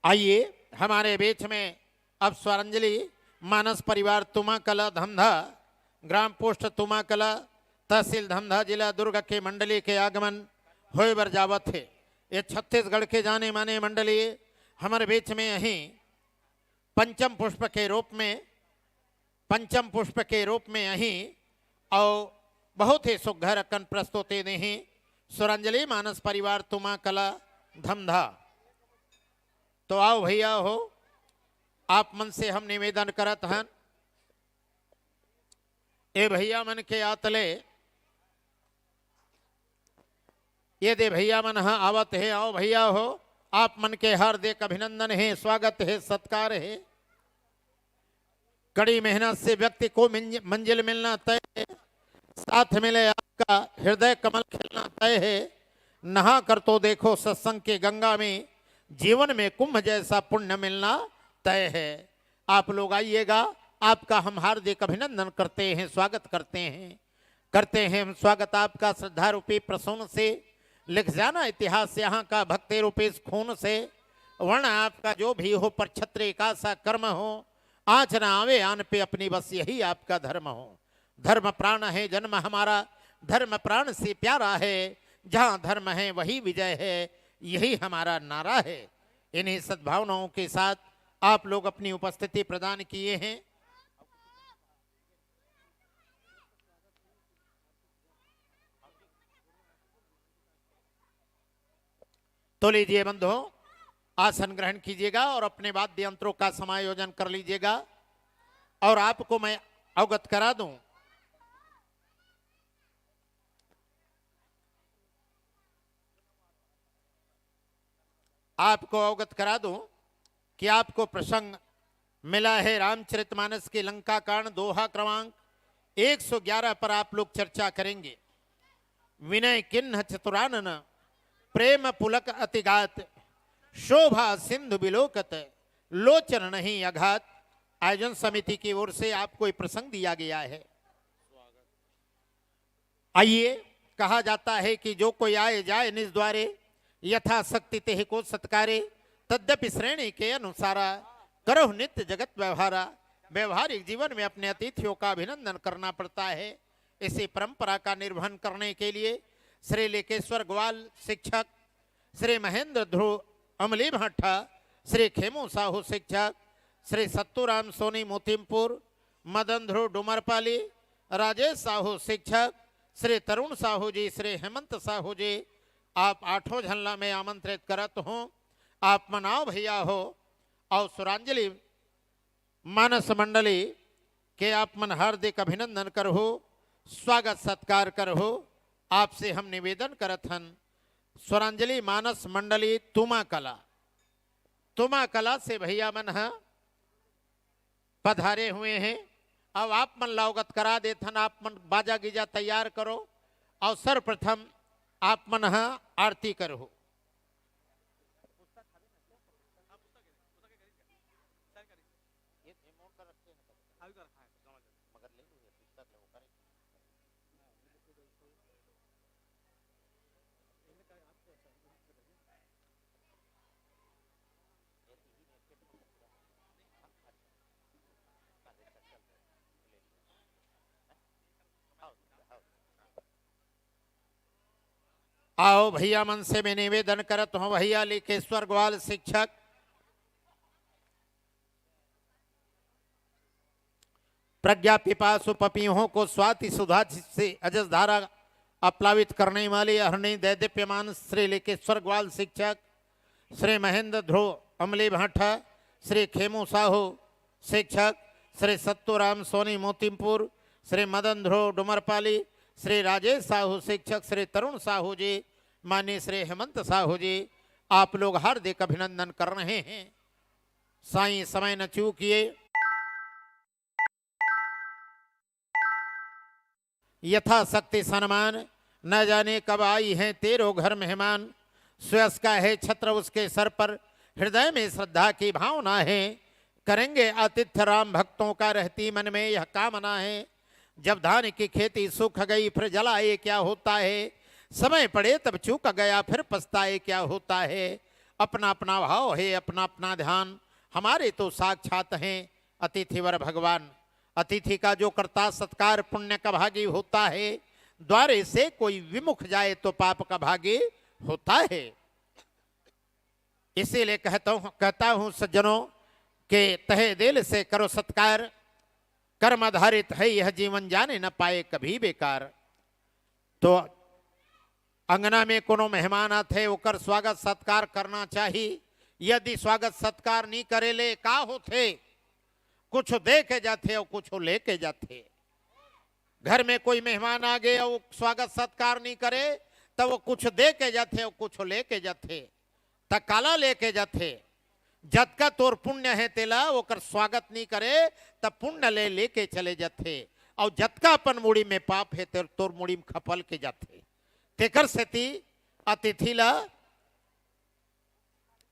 आइए, हमारे बीच में अब स्वरांजलि मानस परिवार तुमाकला धमधा, ग्राम पोस्ट तुमाकला, तहसील धमधा, जिला दुर्ग के मंडली के आगमन होए बर जावत हे। ये छत्तीसगढ़ के जाने माने मंडली हमारे बीच में अहीं पंचम पुष्प के रूप में, पंचम पुष्प के रूप में अहीं अउ बहुत ही सुघर अकन प्रस्तुति देहीं स्वरांजलि मानस परिवार तुमाकला धमधा। तो आओ भैया हो, आप मन से हम निवेदन करत हन, ए भैया मन के आतले, ये दे भैया मन ह आवत हे, आओ भैया हो, आप मन के हार्दिक अभिनंदन हे, स्वागत हे, सत्कार हे। कड़ी मेहनत से व्यक्ति को मिंज-, मंजिल मिलना तय है, साथ मिले आपका हृदय कमल खिलना तय है। नहा कर तो देखो सत्संग के गंगा में, जीवन में कुंभ जैसा पुण्य मिलना तय है। आप लोग आइएगा, आपका हम हार्दिक अभिनंदन करते हैं, स्वागत करते हैं। करते हैं हम स्वागत आपका श्रद्धा रूपी प्रसून से। लिख जाना इतिहास यहाँ का भक्ति रूपी इस खून से। वर्ण आपका जो भी हो, पर क्षत्रिय का सा कर्म हो, आँच ना आवे आन पे अपनी, बस यही आपका धर्म हो। धर्म प्राण है जन्म हमारा, धर्म प्राण से प्यारा है। जहाँ धर्म है वही विजय है, यही हमारा नारा है। इन्हीं सद्भावनाओं के साथ आप लोग अपनी उपस्थिति प्रदान किए हैं। तो लीजिए बंधुओं, आसन ग्रहण कीजिएगा और अपने वाद्य यंत्रों का समायोजन कर लीजिएगा। और आपको मैं अवगत करा दूं, आपको अवगत करा दूं कि आपको प्रसंग मिला है रामचरितमानस के लंका कांड, दोहा क्रमांक एक सौ ग्यारह पर आप लोग चर्चा करेंगे। विनय किन्ह चतुरानन, प्रेम पुलक अतिगात, शोभा सिंधु विलोकत, लोचन नहीं अघात। आयोजन समिति की ओर से आपको ये प्रसंग दिया गया है। आइए, कहा जाता है कि जो कोई आए जाए निज द्वारे, यथाशक्ति तेह को सत्कारे, तद्यपि श्रेणी के अनुसारा, करहु नित्य जगत व्यवहारा। व्यवहारिक जीवन में अपने अतिथियों का अभिनंदन करना पड़ता है। इसी परंपरा का निर्वहन करने के लिए श्री लेकेश्वर ग्वाल शिक्षक, श्री महेंद्र ध्रुव अमली भाठा, श्री खेमू साहू शिक्षक, श्री सत्तूराम सोनी मोतिमपुर, मदन ध्रुव डुमरपाली, राजेश साहू शिक्षक, श्री तरुण साहू जी, श्री हेमंत साहू जी, आप आठों झन ला मैं आमंत्रित करत हूँ। आप मन आओ भैया हो, अउ स्वरांजलि मानस मंडली के आप मन हार्दिक अभिनंदन करहु, स्वागत सत्कार करहु। आपसे हम निवेदन करत हन, स्वरांजलि मानस मंडली तुमा कला, तुमा कला से भैया मन ह पधारे हुए हैं। अब आप मन ला अवगत करा देथन, आप मन बाजा गीजा तैयार करो और सर्वप्रथम आप मन ह आरती करहु। आओ भैया मन से मैं निवेदन करत हूँ, भैया लिखेश्वर ग्वाल शिक्षक, प्रज्ञा पिपासु पपीहों को स्वाति सुधा से अजस धारा आप्लावित करने वाले अहरणी दैदीप्यमान श्री लिखेश्वर ग्वाल शिक्षक, श्री महेंद्र ध्रुव अमली भाठा, श्री खेमू साहू शिक्षक, श्री सत्तूराम सोनी मोतिमपुर, श्री मदन ध्रुव डुमरपाली, श्री राजेश साहू शिक्षक, श्री तरुण साहू जी, माननीय श्री हेमंत साहू जी, आप लोग हार्दिक अभिनंदन कर रहे हैं। साईं समय न चूकिए। यथाशक्ति सम्मान, न जाने कब आई हैं तेरो घर मेहमान। सुयश का है छत्र उसके सर पर, हृदय में श्रद्धा की भावना है। करेंगे आतिथ्य राम भक्तों का, रहती मन में यह कामना है। जब धान की खेती सूख गई फिर जलाए क्या होता है, समय पड़े तब चूक गया फिर पछताए क्या होता है। अपना अपना भाव है, अपना अपना ध्यान, हमारे तो साक्षात हैं अतिथिवर भगवान। अतिथि का जो करता सत्कार पुण्य का भागी होता है, द्वारे से कोई विमुख जाए तो पाप का भागी होता है। इसीलिए कहता हूँ, कहता हूँ सज्जनों, के तहे दिल से करो सत्कार, कर्म आधारित है यह जीवन, जाने न पाए कभी बेकार। तो अंगना में कोनो मेहमान आथे, ओकर स्वागत सत्कार करना चाही। यदि स्वागत सत्कार नी करे ले का होथे? कुछ दे के जाथे अउ कुछ लेके जाथे। घर में कोई मेहमान आ गे अउ स्वागत सत्कार नी करे, त वो कुछ दे के जाथे अउ कुछ लेके जाथे। त काला लेके जाथे? जतका तोर पुण्य हे तेला, ओकर स्वागत नी करे, त पुण्य ले लेके चले जाथे। अउ जतका अपन मुड़ी में पाप हे, तेर, तोर मुड़ी में खपल के जाथे। तेकर सेती अतिथि ला,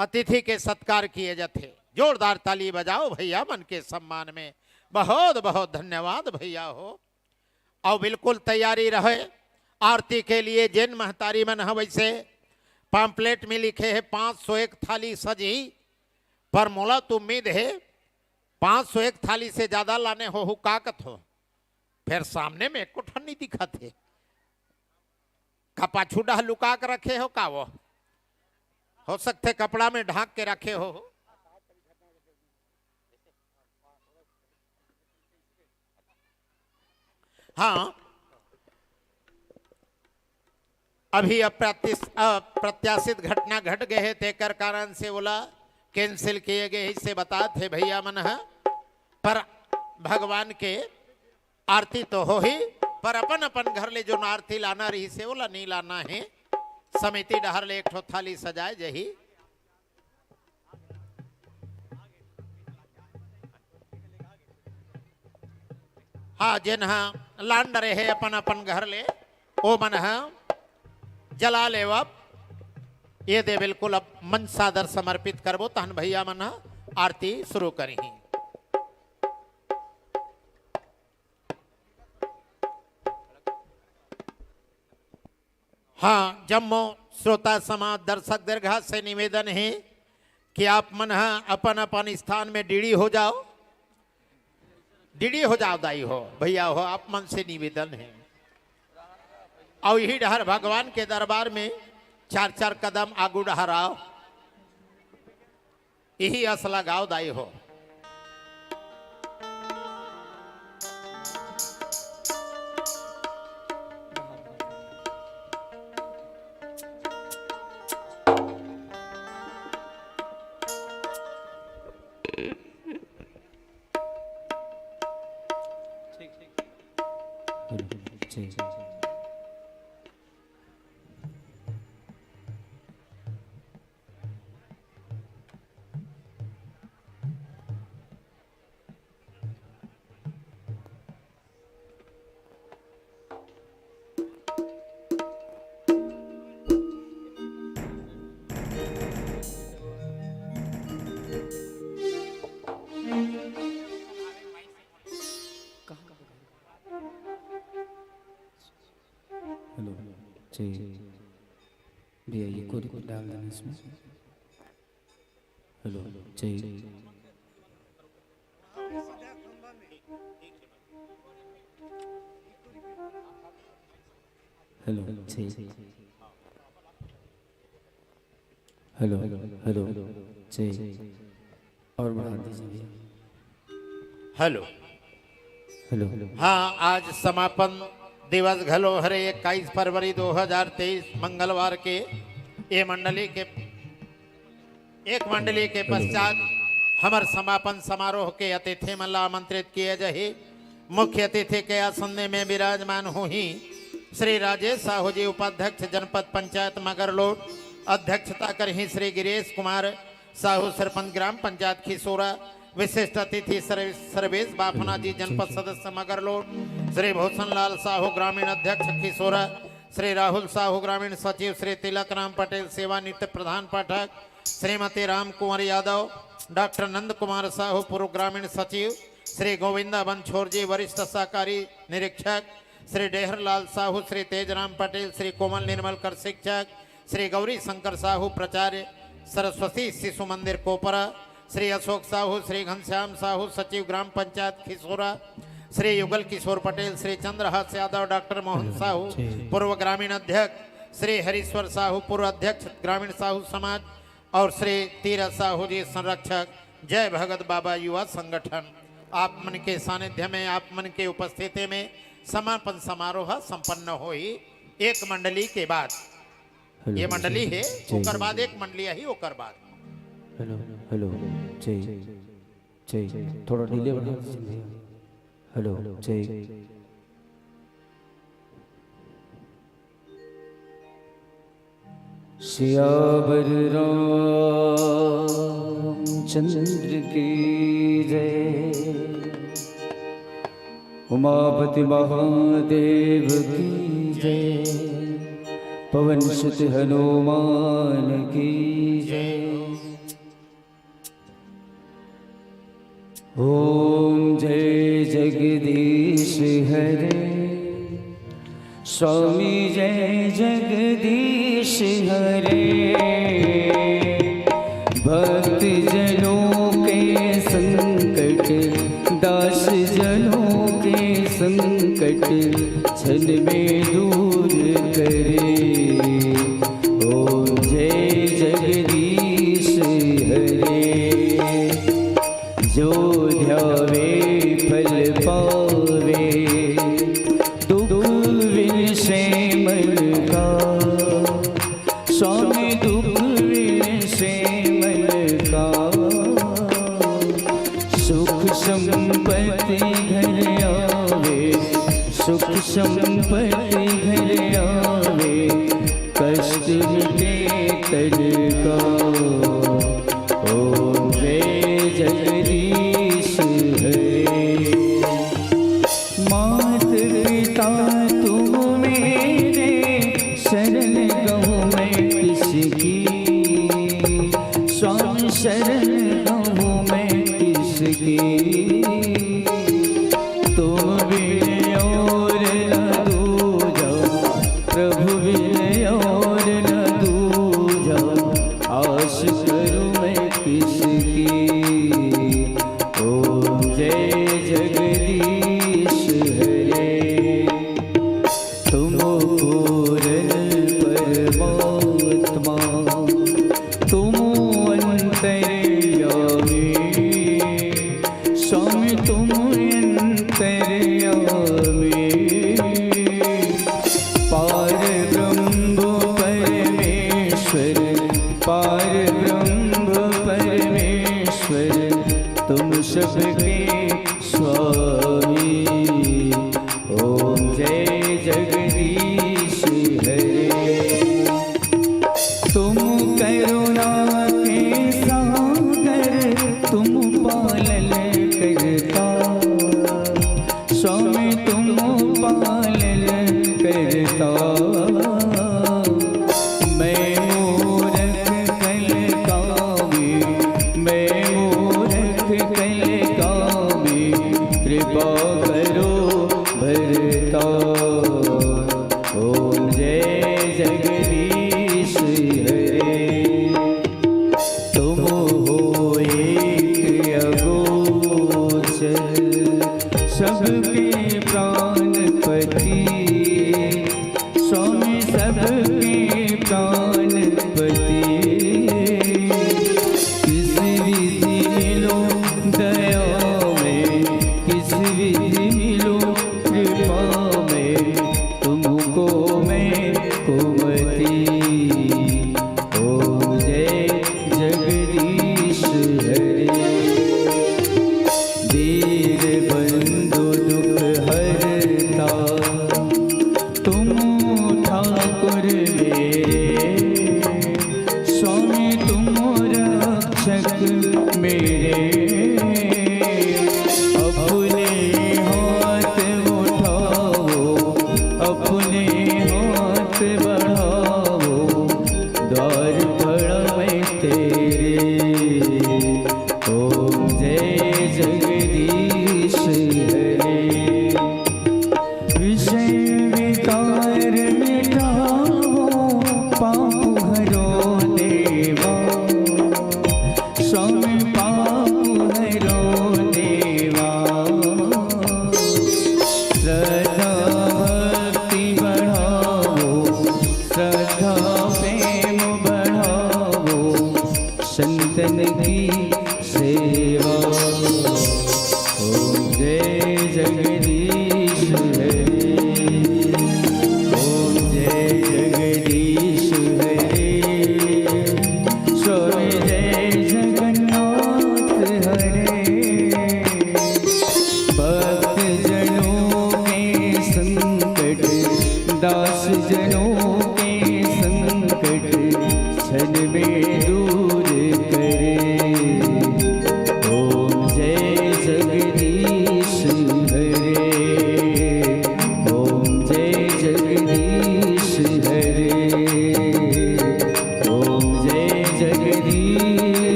अतिथि के सत्कार किए जाथे। जोरदार ताली बजाओ भैया मन के सम्मान में। बहुत बहुत धन्यवाद भैया हो। अउ बिल्कुल तैयारी रहे आरती के लिए। जेन महतारी मन ह वैसे pamphlet में लिखे हे पाँच सौ एक थाली सजही, पर मोला तो उम्मीद हे पाँच सौ एक थाली से ज्यादा लाने होहू, का कथो? फेर सामने में एको ठन नइ दिखत हे। का पाछू डहर लुका के रखे हो का वो? हो सकथे कपड़ा में ढांक के रखे हो। हाँ, अभी अप्रत्याश-, अप्रत्याशित घटना घट गए हे, तेकर कारण से ओला cancel किए गए हे, इसे बतात हे भैया मन ह। पर भगवान के आरती तो होही, पर अपन अपन घर ले जोन आरती लाना रहिसे, ओला नइ लाना हे। समिति डहर ले एक ठो थाली सजाए जही। हाँ, जेन ह लान डरे हे अपन अपन घर ले, ओ मन ह जला लेवब। ये दे बिल्कुल अब मंच सादर समर्पित करबो, तहन भैया मन ह आरती शुरू करही। हाँ, जम्मो श्रोता समाज, दर्शक दीर्घा से निवेदन हे कि आप मन ह अपन अपन स्थान में डीडी हो जाओ, डीडी हो जाओ दाई हो, भैया हो, आप मन से निवेदन हे। अउ इही डहर भगवान के दरबार में चार चार कदम आगू डहर आओ। इही अस लगाओ दाई हो। हेलो, जी भैया, ये कोड डाल देना इसमें। हेलो, जी। हेलो, जी। हेलो, हेलो, जी। और बढ़ा दीजिए भैया। हेलो। हेलो। हाँ, आज समापन दिवस घलो हरे, इक्कीस फरवरी दो हज़ार तेईस मंगलवार के ये मंडली के, एक मंडली के पश्चात हमर समापन समारोह के अतिथि मन ला आमंत्रित किए जाही। मुख्य अतिथि के आसन में विराजमान होही श्री राजेश साहू जी, उपाध्यक्ष जनपद पंचायत मगरलोड, अध्यक्षता करही श्री गिरीश कुमार साहू, सरपंच ग्राम पंचायत खिसोरा, विशिष्ट अतिथि सर्वे-, सर्वेश बाफना जी, जनपद सदस्य मगरलोड, श्री भूषण लाल साहू, ग्रामीण अध्यक्ष खिसोरा, श्री राहुल साहू, ग्रामीण सचिव, श्री तिलक राम पटेल, सेवानिवृत्त प्रधान पाठक, श्रीमती राम कुंवर यादव, डॉक्टर नंद कुमार साहू, पूर्व ग्रामीण सचिव, श्री गोविंदा बंछोर जी, वरिष्ठ सहकारी निरीक्षक, श्री डेहरलाल साहू, श्री तेजराम पटेल, श्री कोमल निर्मलकर शिक्षक, श्री गौरी शंकर साहू, प्राचार्य सरस्वती शिशु मंदिर कोपरा, श्री अशोक साहू, श्री घनश्याम साहू, सचिव ग्राम पंचायत खिसोरा, श्री युगल किशोर पटेल, श्री चंद्रहास यादव, डॉक्टर मोहन साहू, पूर्व ग्रामीण अध्यक्ष, श्री हरीश्वर साहू, पूर्व अध्यक्ष ग्रामीण साहू समाज, और श्री तीरथ साहू जी, संरक्षक जय भगत बाबा युवा संगठन, आप मन के सानिध्य में, आप मन के उपस्थिति में समापन समारोह संपन्न होही। एक मंडली के बाद हेलो, ये मंडली हे, जी, ओकर जी, बाद जी। एक मंडली आही, ओकर बाद। हेलो, हेलो, जी, जी, थोड़ा डिले बढ़ा दीजिए भैया। हेलो, जी। सियावर रामचंद्र की जय, उमापति महादेव की जय, पवन सुत हनुमान की जय। ओम जय जगदीश हरे, स्वामी जय जगदीश हरे। भक्त जनों के संकट, दास जनों के संकट, क्षण में दूर करे। ओम जय जगदीश हरे। जो ध्यावे फल पावे, दुख विन से मन का। स्वामी दुख विन से मन का। सुख संपत्ति घर आवे, सुख संपत्ति घर आवे, कष्ट मिटे तन का। ओम जय जगदीश हरे। मात पिता तुम मेरे, शरण गहूँ मैं किसकी। स्वामी शरण गहूँ मैं किसकी। तुम बिन और न दूजा, प्रभु बिन और न दूजा, आस करूँ मैं किसकी। ओम जय जगदीश हरे। तुम पूर्ण परमात्मा, तुम अंतर्यामी, स्वामी तुम अंतर्यामी। पार ब्रह्म परमेश्वर, पार ब्रह्म परमेश्वर, तुम सबके स्वामी। ओम जय जगदीश हरे। तुम करुणा के सागर, तुम पालन करता, स्वामी तुम पालन करता। मैं मूरख कल कामी, मैं मूरख कल कामी, कृपा करो भरता। ओम जय जगदीश हरे। तुम हो एक अगोचर, सबके प्राणपति, स्वामी सबके प्राणपति। किस विधि मिलो दया में, किस विधि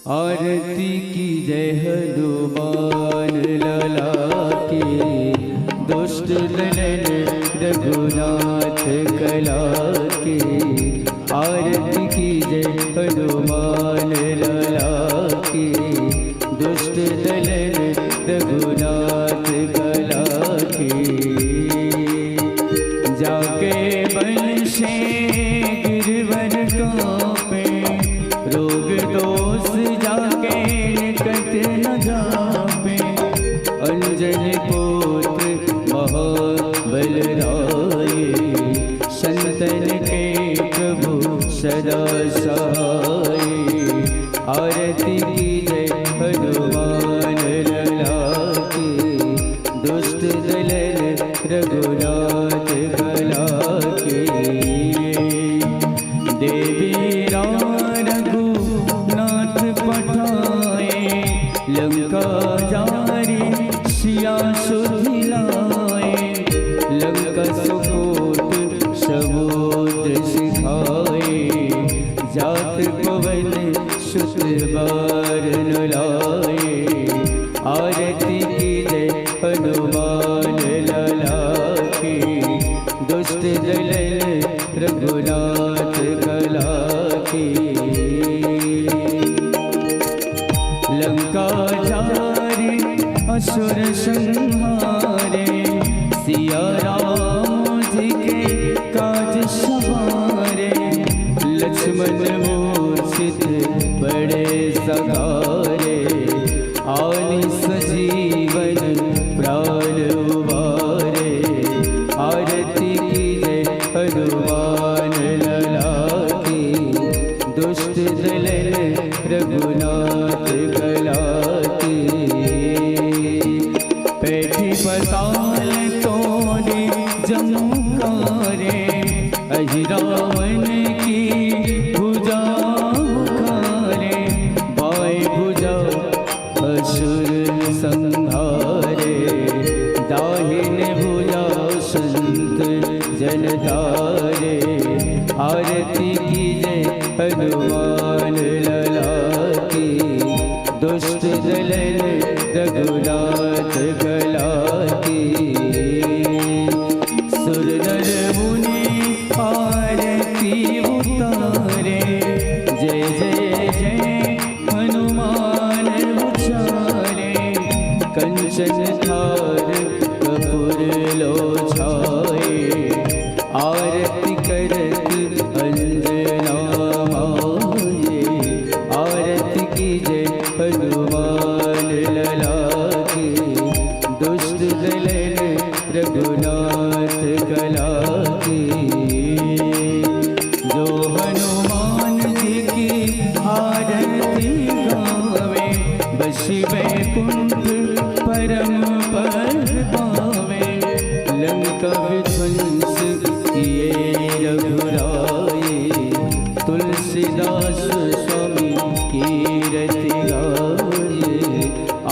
आरती की जय हनुमान लला की, दुष्ट दलन रघुनाथ कला की। आरती की जय हनुमान लला की, दुष्ट दलन रघुनाथ कला की। जाके बल से गिरवर कांपे, रोग दोष जाके निकट न जापे। अंजनी पुत्र महाबल राये, संतन के प्रभु सदा सहाय। आरती की जय हनुमान लला की, दुष्ट दलन रघुनाथ कला की। देवी राम रघुनाथ पठाए, लंका जारी सिया सुधि लाए। लंका सुकोट समुद्र सिखाए, जात पवन सुत बार न लाए। आरती की जय हनुमान लला की, दुष्ट दलन रघुनाथ कला की। लंका जारी असुर संहारे, सिया राम जी के काज सवारे। लक्ष्मण मूर्छित पड़े सकारे, आनि सजीवन प्राण उबारे। आरती की जय हनुमान लला की, दुष्ट दलन रघुनाथ कला की। पैठी पताल तोड़े जमुकारे, अहि रावण की भुजा उखारे। बाई भुजा असुर संहारे, दाहिन भुजा संत जन तारे। आरती की जय हनुमान लला की, दुष्ट दलन रघुनाथ कला की। सुर नर मुनि आरती उतारे, जय जय जय हनुमान उचारे। कंचन थार कपूर लो छाए, आरती करत अंजना माए। आरती की जय हनुमान लला की, दुष्ट दलन रघुनाथ कला की। जो हनुमान जी की आरती गावे, बसि बैकुंठ परम पद पावे। लंका विध्वंस किए रघुराई, तुलसीदास स्वामी कीरति गाई।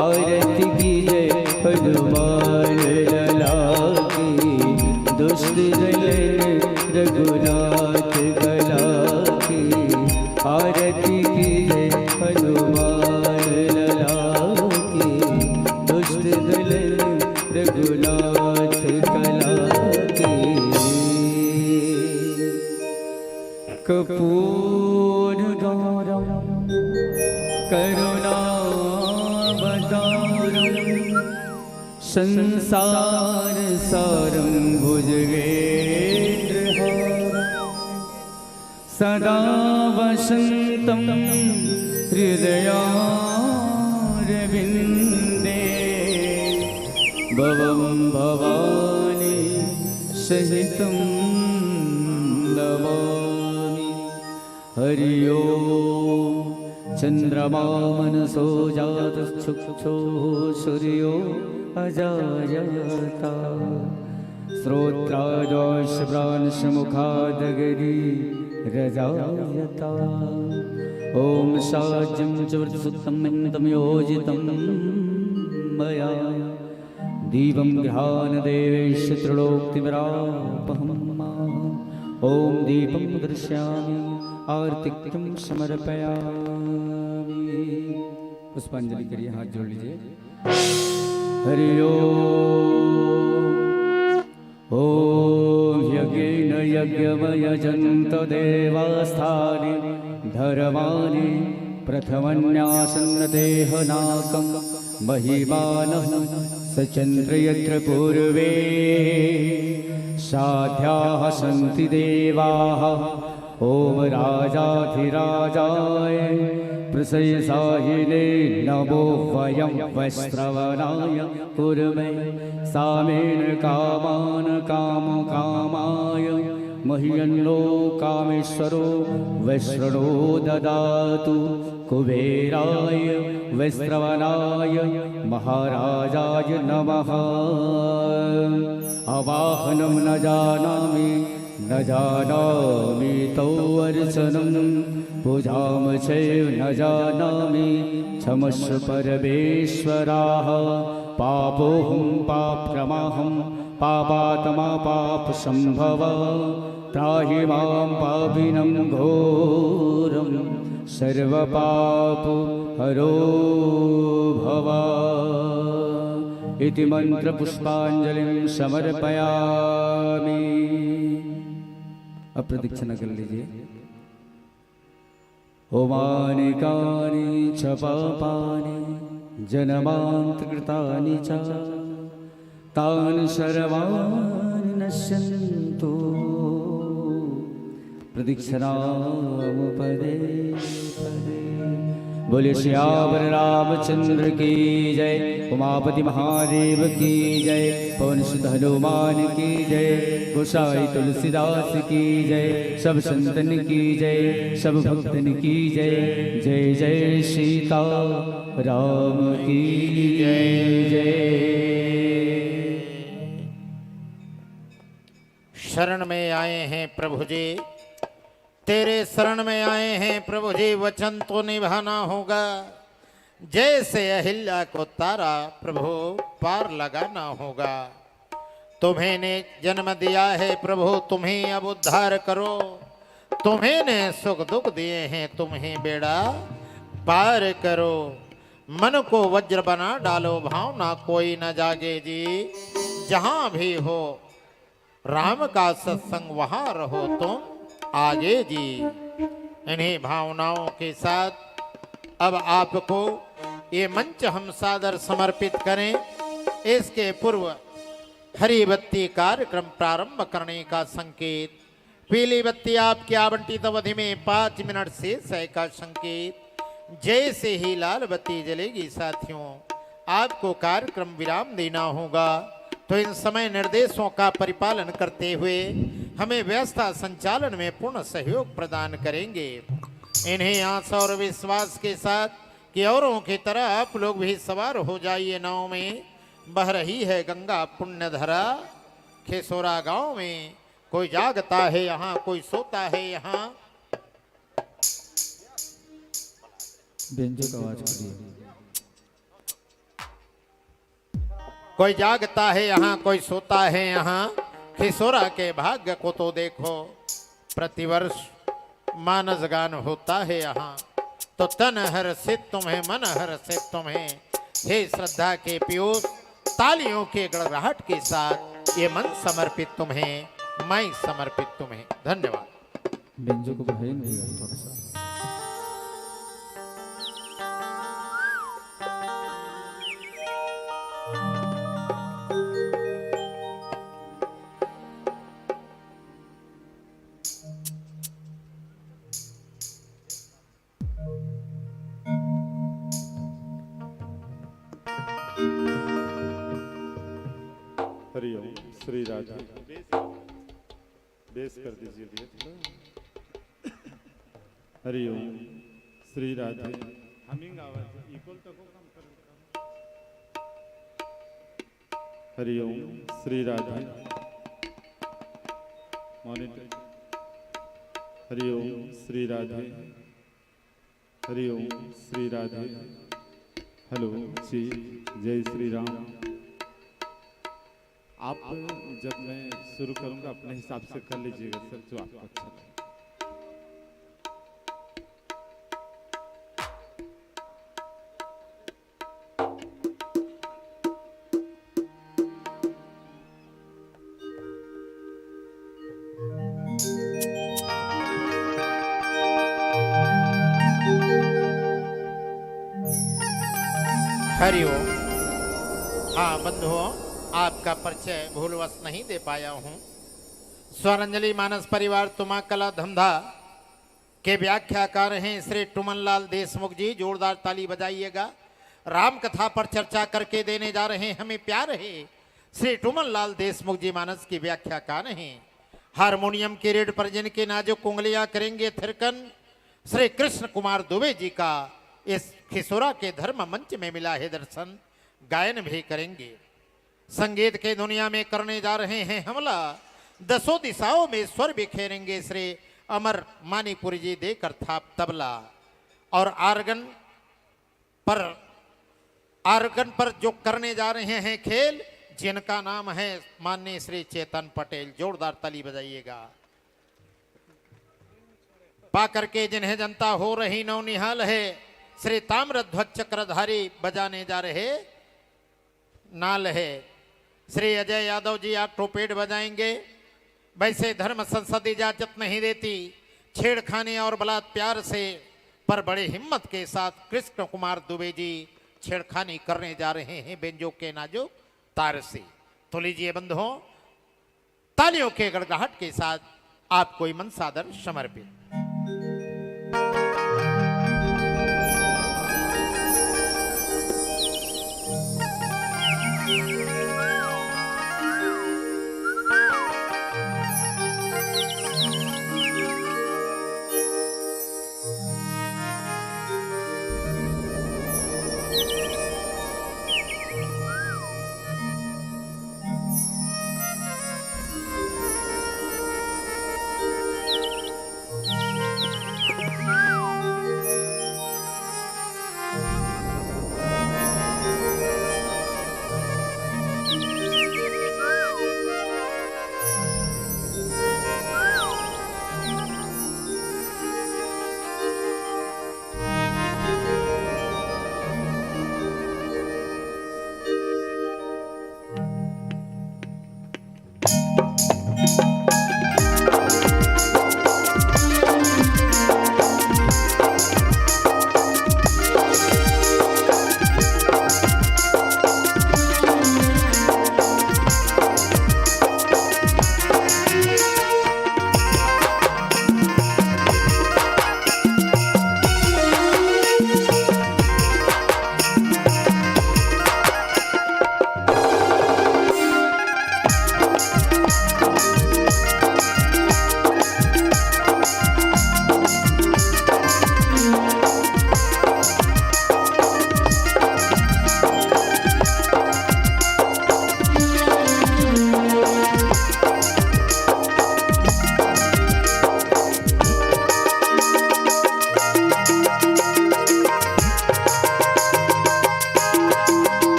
आरती की जय हनुमान लला की, दुष्ट दलन रघुनाथ कला की। आरती की जय हनुमान लला की, दुष्ट दलन रघुनाथ कला की। कपूर गौरम करुणावतारम, संसार सारम भुजगेंद्रहारम। सदा वसंतम हृदयारविंदे, भवम भवानी सहितम नमामि। हरि ओम। चंद्रमा मनसो जातश्चक्षुः सूर्यो अजायता। श्रोत्रादोष प्राणसमुखादगरी रजायता। ओम साज्यं च व्रतसुत्तं मन्त्रं योजितं मया। दीपं गृहाण देवेश त्रिलोक तिमिरापहम। ओम दीपं दर्शयामि आरतिक्यं समर्पयामि। पुष्पांजलि करिए, हाथ जोड़ लीजिए। हरि ओम। ॐ यज्ञेन यज्ञमयजन्त देवास्तानि धर्माणि प्रथमन्यासन्न देहनाकं महिमानः सचन्त यत्र पूर्वे साध्याः सन्ति देवाः। ॐ राजाधिराजाय प्रसयसायिने नमो वयं वैश्रवणाय कुर्मे सामेन कामान कामकामाय मह्यन्नो कामेश्वरो वैश्रवणो ददातु कुबेराय वैश्रवणाय महाराजाय नमः। आवाहनं न जानामि न जानामि तौ अर्चनं पूजां चैव न जानामि क्षमस्व परमेश्वराः। पापोऽहं पापकमाहं पापात्मा पापसम्भव त्राहि मां पापिनं घोरं सर्वपाप हरो भव। इति मन्त्रपुष्पाञ्जलिं समर्पयामि। अब प्रदक्षिणा कर लीजिए। ओमानिकानि च पापानि जनमान्तकृतानि च तानि सर्वाणि नश्यन्तु प्रदक्षिणां पदे पदे। बोले सियावर रामचंद्र की जय, उमापति महादेव की जय, पवन सुत हनुमान की जय, गोसाई तुलसीदास की जय, सब संतन की जय, सब भक्तन की जय। जय जय सीता राम की जय। शरण में आए हैं प्रभु जी, तेरे शरण में आए हैं प्रभु जी, वचन तो निभाना होगा। जैसे अहिल्या को तारा प्रभु पार लगाना होगा। तुम्हें ने जन्म दिया है प्रभु, तुम ही अब उद्धार करो। तुम्हें ने सुख दुख दिए हैं, तुम ही बेड़ा पार करो। मन को वज्र बना डालो, भावना कोई न जागे जी। जहां भी हो राम का सत्संग, वहां रहो तुम आगे जी। इन्हीं भावनाओं के साथ अब आपको ये मंच हम सादर समर्पित करें। इसके पूर्व हरी बत्ती कार्यक्रम प्रारंभ करने का संकेत, पीली बत्ती आपकी आवंटित अवधि में पाँच मिनट शेष है का संकेत। जैसे ही लाल बत्ती जलेगी साथियों, आपको कार्यक्रम विराम देना होगा। तो इन समय निर्देशों का परिपालन करते हुए हमें व्यवस्था संचालन में पूर्ण सहयोग प्रदान करेंगे। इन्हीं आशा और विश्वास के साथ कि औरों की तरह आप लोग भी सवार हो जाइए नाव में। बह रही है गंगा पुण्य धरा खेसोरा गांव में। कोई जागता है यहाँ, कोई सोता है यहाँ। बेंजो का आवाज करिए। कोई जागता है यहाँ, कोई सोता है यहाँ। खेसोरा के भाग्य को तो देखो, प्रतिवर्ष मानस गान होता है यहाँ। तो तन हर्षित तुम्हें, मन हर्षित तुम्हें। हे श्रद्धा के पीयूष, तालियों के गड़गड़ाहट के साथ ये मन समर्पित तुम्हें, मैं समर्पित तुम्हें। धन्यवाद। बेंजो को बढ़ाइए ना थोड़ा सा। हरिओम श्री राधे। बेस कर दीजिए भैया थोड़ा। हरिओम श्री राधे। हमिंग आवाज इक्वल तक हो कम कर। हरिओम श्री राधे। मॉनिटर। हरिओम श्री राधे। हरिओम श्री राधे। हेलो जी, जय श्री राम। आप, जब मैं शुरू करूंगा, अपने हिसाब से कर लीजिएगा सर, जो आपको अच्छा लगे। हरिओम। हाँ बंधुओं, आपका परिचय भूलवश नहीं दे पाया हूँ। स्वरंजलि मानस परिवार तुमाकला धमधा के व्याख्याकार हैं श्री टुमन लाल देशमुख जी, जोरदार ताली बजाइएगा। राम कथा पर चर्चा करके देने जा रहे हैं हमें प्यार है श्री टुमन लाल देशमुख जी, मानस की व्याख्याकार हैं। हारमोनियम की रीड पर जिनकी नाजुक उंगलियां करेंगे थिरकन, श्री कृष्ण कुमार दुबे जी का इस खिसोरा के धर्म मंच में मिला है दर्शन, गायन भी करेंगे। संगीत के दुनिया में करने जा रहे हैं हमला, दसों दिशाओं में स्वर बिखेरेंगे श्री अमर मानीपुरी जी देकर थाप तबला। और आर्गन पर, आर्गन पर जो करने जा रहे हैं खेल, जिनका नाम है माननीय श्री चेतन पटेल, जोरदार ताली बजाइएगा। पा करके जिन्हें जनता हो रही नौनिहाल है, श्री ताम्रध्वज चक्रधारी बजाने जा रहे नाल है। श्री अजय यादव जी आप ट्रूम्पेट बजाएंगे। वैसे धर्म संसद इजाजत नहीं देती छेड़खानी और बलात्कार से, पर बड़ी हिम्मत के साथ कृष्ण कुमार दुबे जी छेड़खानी करने जा रहे हैं बेंजो के नाजुक तार से। तो लीजिए बंधुओं, तालियों के गड़गड़ाहट के साथ आपको ये मंच सादर समर्पित।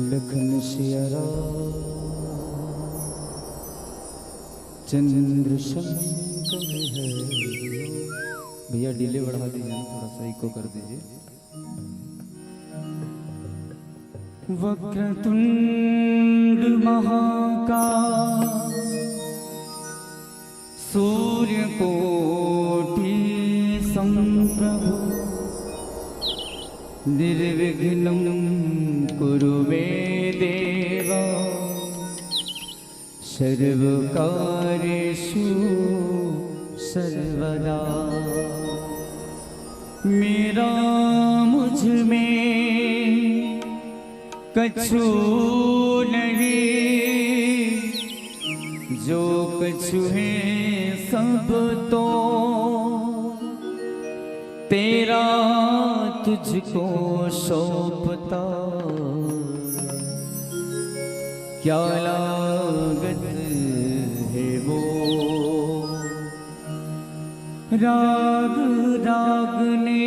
लखन सिया राम चंद्र शंकर है। भैया, डिले बढ़ा दीजिए ना, थोड़ा सा इको कर दीजिए। वक्रतुंड महाकाय सूर्यकोटि संप्रभु, निर्विघ्नं कुरु मे देव सर्वकार्येषु सर्वदा। मेरा मुझ में कछु नहीं, जो कछु है सब तो तेरा, तुझको सौंपता क्या लागत है वो। राग रागनी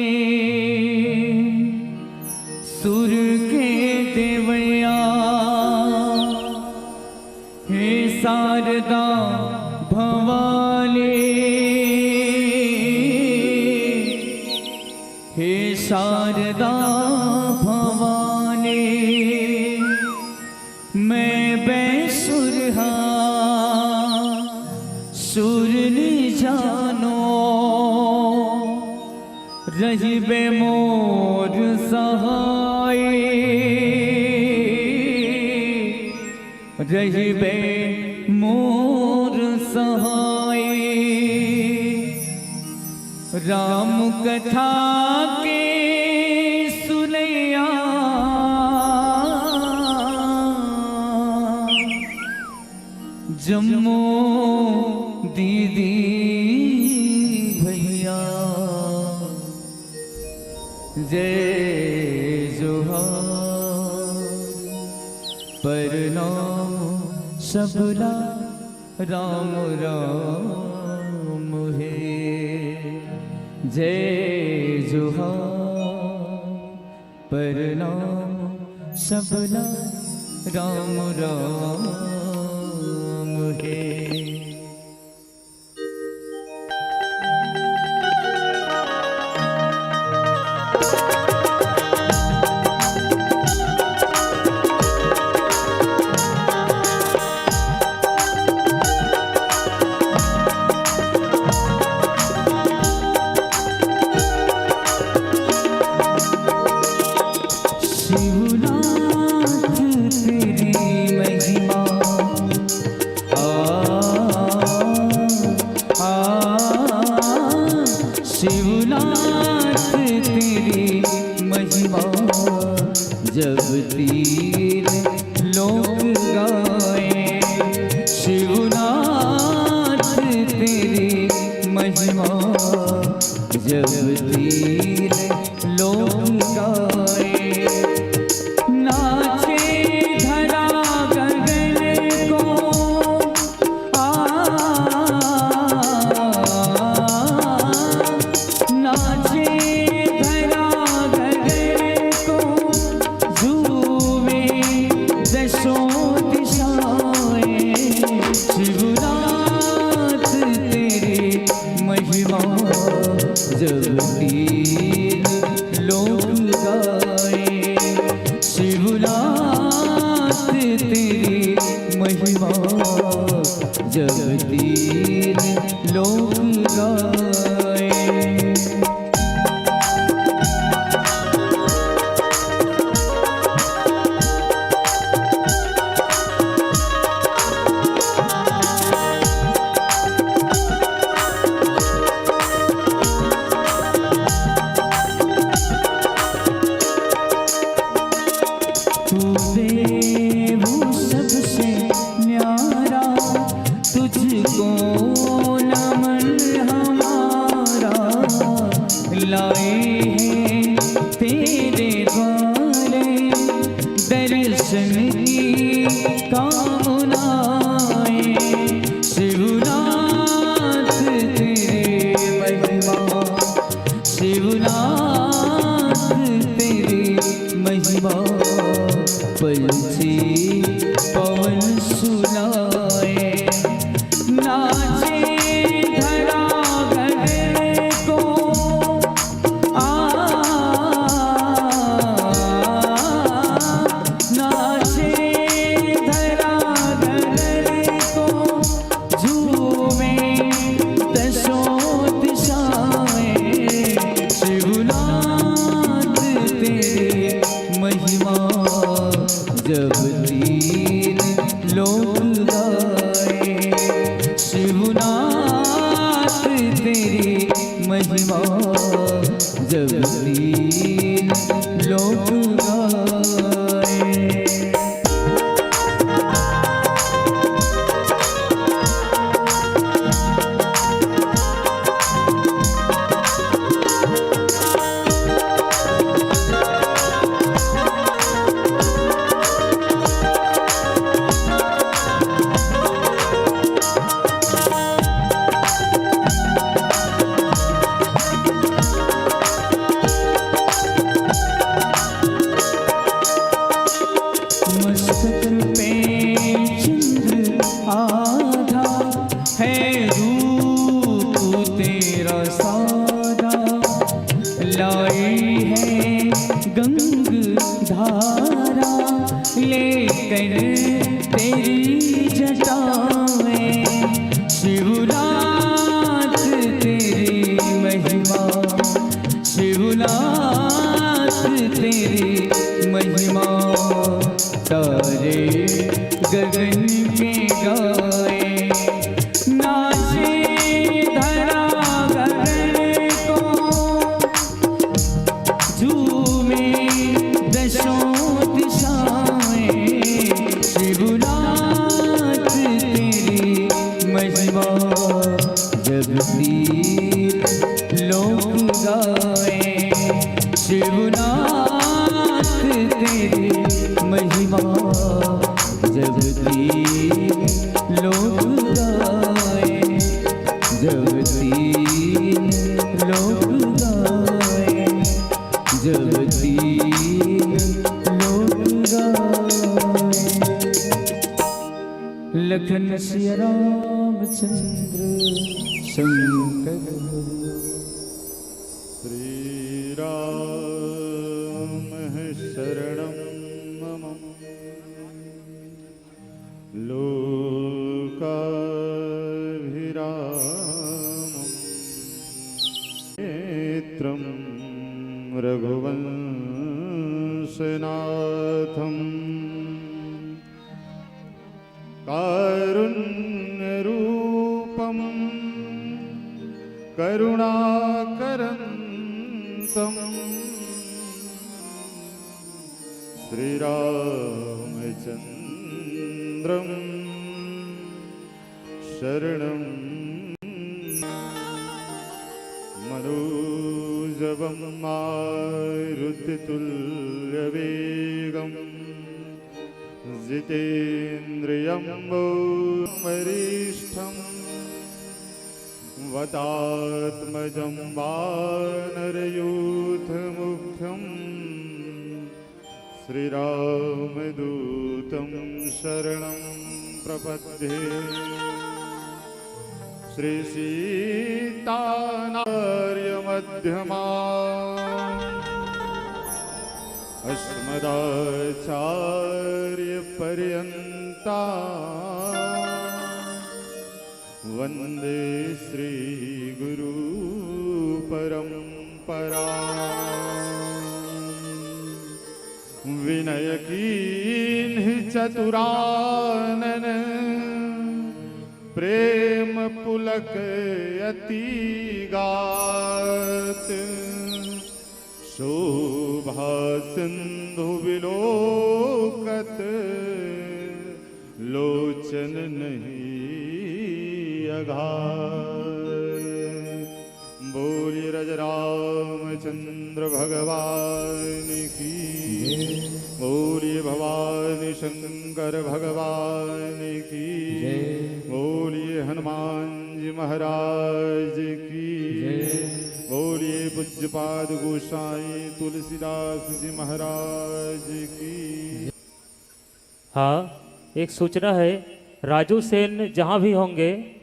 सुर के देवैया, हे शारदा भवानी, हे शारदा भवानी, मैं बेसुर हाँ, सुर नी जानो, रहिबे मोर सहाय, रहिबे मोर सहाय। राम कथा के सुनैया, जम्मो दीदी भैया, जय जोहार, प्रणाम सबला, राम राम हे। जय जोहार, प्रणाम सबला, राम राम हे। शिवनाथ तेरी महिमा, आ, आ, शिवनाथ तेरी महिमा, जब तीन लोक गाए। शिवनाथ तेरी महिमा, जब तीन लोक गाए। नाचे धरा गगन को, आ, नाचे धरा गगन को, झूमे दसों दिशाएं। शिवनाथ तेरी महिमा, जब तीन लोक गाए। शिवनाथ तेरी महिमा, जब तीन लोक गाए। तू देव सबसे न्यारा, तुझको नमन हमारा। लाए हैं तेरे द्वारे दर्शन की कामनाएं। शिवनाथ तेरी महिमा, शिवनाथ तेरी महिमा, पंछी पवन सुनाए। नाचे धरा गगन को, आ, नाचे धरा गगन को, झूमे दसों दिशाएं। शिवनाथ तेरी महिमा जब तीन लोक गाए। शिवनाथ तेरी महिमा जब तीन लोक गाए। मस्तक पे चंद्र आधा, है रूप तेरा सादा। लाई है गंग धारा लेकर तेरी जटाएं। शिवनाथ तेरी महिमा, शिवनाथ तेरी महिमा, तारे गगन के गाए। नाचे धरा गगन को, झूमे दसों दिशाएं। शिवनाथ तेरी महिमा जब तीन लोक गाए। शिवनाथ तेरी महिमा जब तीन लोक गाए। जब तीन लोक गाए। जब तीन लोक गाए। लखन सिया रामचंद्र शंकर। श्री राम शरणं मम। लोकाभिरामम्। नेत्रं रघुवंशनाथम्। कारुण्यरूपं करुणाकरन्तम्। श्रीरामचन्द्रं शरणं। मनोजवं मारुतितुल्यवेगं जितेन्द्रियं वरिष्ठं वातात्मजं वानरयूथमुख्यं श्रीरामदूतं शरणं प्रपद्ये। श्रीसीतानार्यमध्यमा अस्मदाचार्यपर्यन्ता वन्दे श्रीगुरु परम्परा। विनय कीन्हि चतुरानन प्रेम पुलक अति गात। शोभा सिंधु विलोकत लोचन नहीं अघाय। बोलिए राजा रामचंद्र भगवान की। बोलिए भवानी शंकर भगवान की। बोलिए हनुमान जी महाराज की। बोलिए पूज्यपाद गोसाई तुलसीदास जी महाराज की। हाँ, एक सूचना है, राजू सेन जहाँ भी होंगे,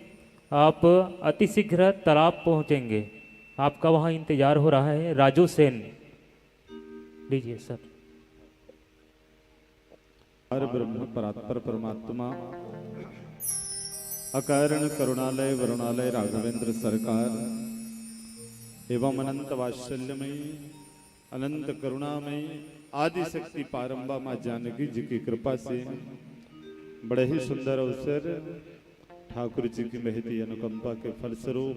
आप अतिशीघ्र तालाब पहुँचेंगे। आपका वहाँ इंतजार हो रहा है, राजू सेन। लीजिए सर। पर ब्रह्म परात्पर परमात्मा, अकारण करुणालय वरुणालय राघवेंद्र सरकार एवं अनंत वात्सल्यमयी, अनंत करुणामयी आदिशक्ति पारंबा माँ जानकी जी की कृपा से बड़े ही सुंदर अवसर, ठाकुर जी की महती अनुकंपा के फलस्वरूप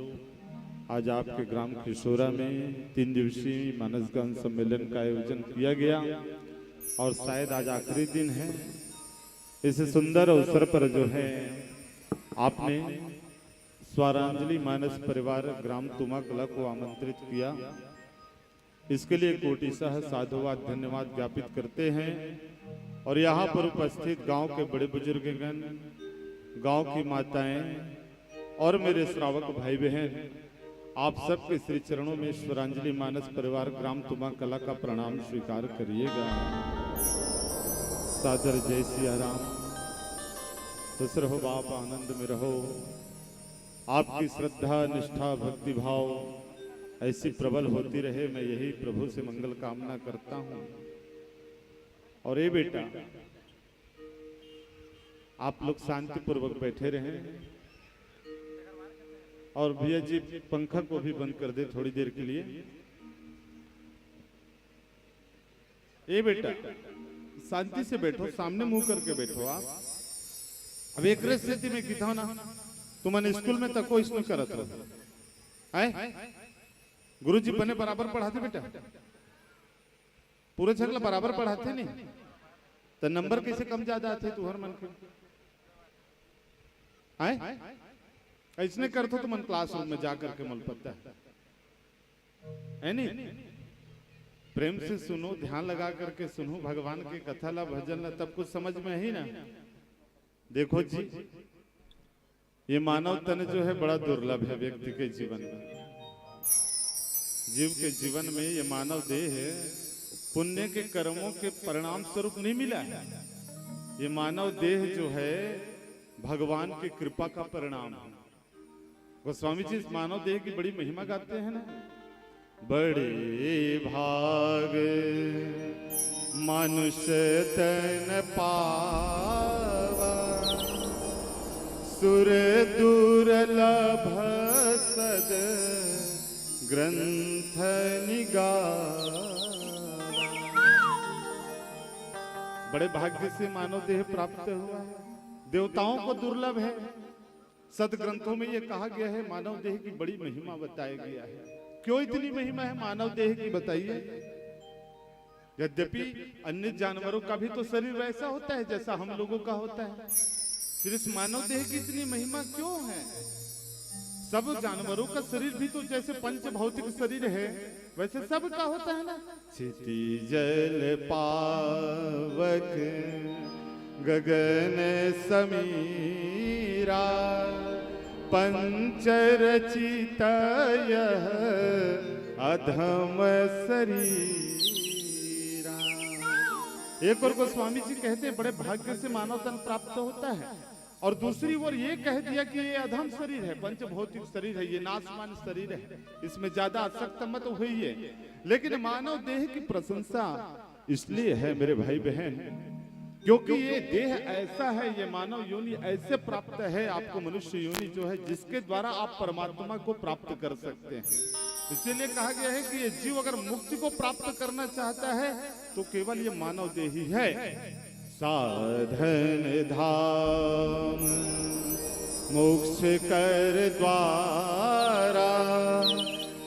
आज आपके ग्राम खिशोरा में तीन दिवसीय मानस गान सम्मेलन का आयोजन किया गया और शायद आज आखिरी दिन है। इस सुंदर अवसर पर जो है, आपने स्वरांजलि मानस परिवार ग्राम तुमा कला को आमंत्रित किया, इसके लिए कोटिशः साधुवाद धन्यवाद ज्ञापित करते हैं। और यहाँ पर उपस्थित गांव के बड़े बुजुर्गगण, गांव की माताएं और मेरे श्रावक भाई बहन, आप सबके श्री चरणों में स्वरांजलि मानस परिवार ग्राम तुमा कला का प्रणाम स्वीकार करिएगा। सादर जय सिया राम। खुश रहो बाप, आनंद में रहो। आपकी श्रद्धा, निष्ठा, भक्ति भाव ऐसी प्रबल होती रहे, मैं यही प्रभु से मंगल कामना करता हूँ। और ये बेटा, आप लोग शांतिपूर्वक बैठे रहें। और भैया जी, पंखा को भी बंद कर दे थोड़ी देर के लिए। ए बेटा, शांति से बैठो, सामने मुंह करके बैठो आप। अब एक स्थिति में किथा ना, तुमन स्कूल में तको इसमें करत हो, हैं? गुरुजी बने बराबर पढ़ाथे बेटा, पूरे झन ला बराबर पढ़ाथे नहीं, त नंबर कैसे कम ज्यादा आथे तुहर मन के? हैं? ऐसने करथो तुमन क्लासरूम में जा करके मल पता है, है नहीं? प्रेम से सुनो, ध्यान लगा करके सुनो भगवान के कथा ला, भजन ला, तब कुछ समझ में ही ना। देखो जी, ये मानव तन जो है बड़ा दुर्लभ है व्यक्ति के जीवन में। जीव के जीवन में ये मानव देह पुण्य के कर्मों के परिणाम स्वरूप नहीं मिला है। ये मानव देह जो है भगवान की कृपा का परिणाम है। गोस्वामी जी इस मानव देह की बड़ी महिमा गाते हैं ना। बड़े भाग मानुष तन पावा, सुर दुर्लभ सद ग्रंथ निगावा। बड़े भाग्य से मानव देह प्राप्त हुआ है, देवताओं को दुर्लभ है। सदग्रंथों में ये कहा गया है, मानव देह की बड़ी महिमा बताया गया है। क्यों इतनी महिमा है मानव देह की, बताइए? यद्यपि अन्य जानवरों का भी तो शरीर वैसा होता है जैसा हम लोगों का होता है, फिर इस मानव देह की इतनी महिमा क्यों है? सब जानवरों का शरीर भी तो जैसे पंच भौतिक शरीर है, वैसे सब का होता है ना। क्षिति जल पावक गगन समीरा, पंच रचित यह अधम शरीरा। एक ओर गोस्वामी जी कहते हैं, बड़े भाग्य से मानव तन प्राप्त होता है, और दूसरी ओर ये कह दिया कि ये अधम शरीर है, पंचभौतिक शरीर है, ये नाशवान शरीर है, इसमें ज्यादा आसक्त मत होइए। लेकिन मानव देह की प्रशंसा इसलिए है मेरे भाई बहन, क्योंकि ये देह ऐसा है, ये मानव योनि ऐसे प्राप्त है आपको, मनुष्य योनि जो है, जिसके द्वारा आप परमात्मा को प्राप्त कर सकते हैं। इसीलिए कहा गया है कि ये जीव अगर मुक्ति को प्राप्त करना चाहता है तो केवल ये मानव देह ही है। साधन धाम मोक्ष कर द्वारा,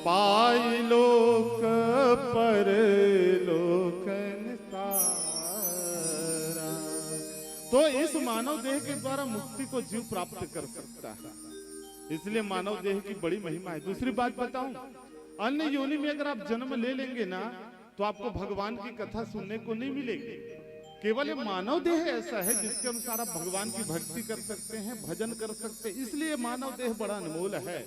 पाई लोक परलोकन सारा। तो इस मानव देह के द्वारा मुक्ति को जीव प्राप्त कर सकता है, इसलिए मानव देह की बड़ी महिमा है। दूसरी बात बताऊं, अन्य योनि में अगर आप जन्म ले लेंगे ना, तो आपको भगवान की कथा सुनने को नहीं मिलेगी। केवल ये मानव देह ऐसा है जिसके अनुसार आप भगवान की भक्ति कर सकते हैं, भजन कर सकते हैं, इसलिए मानव देह बड़ा अनमोल है।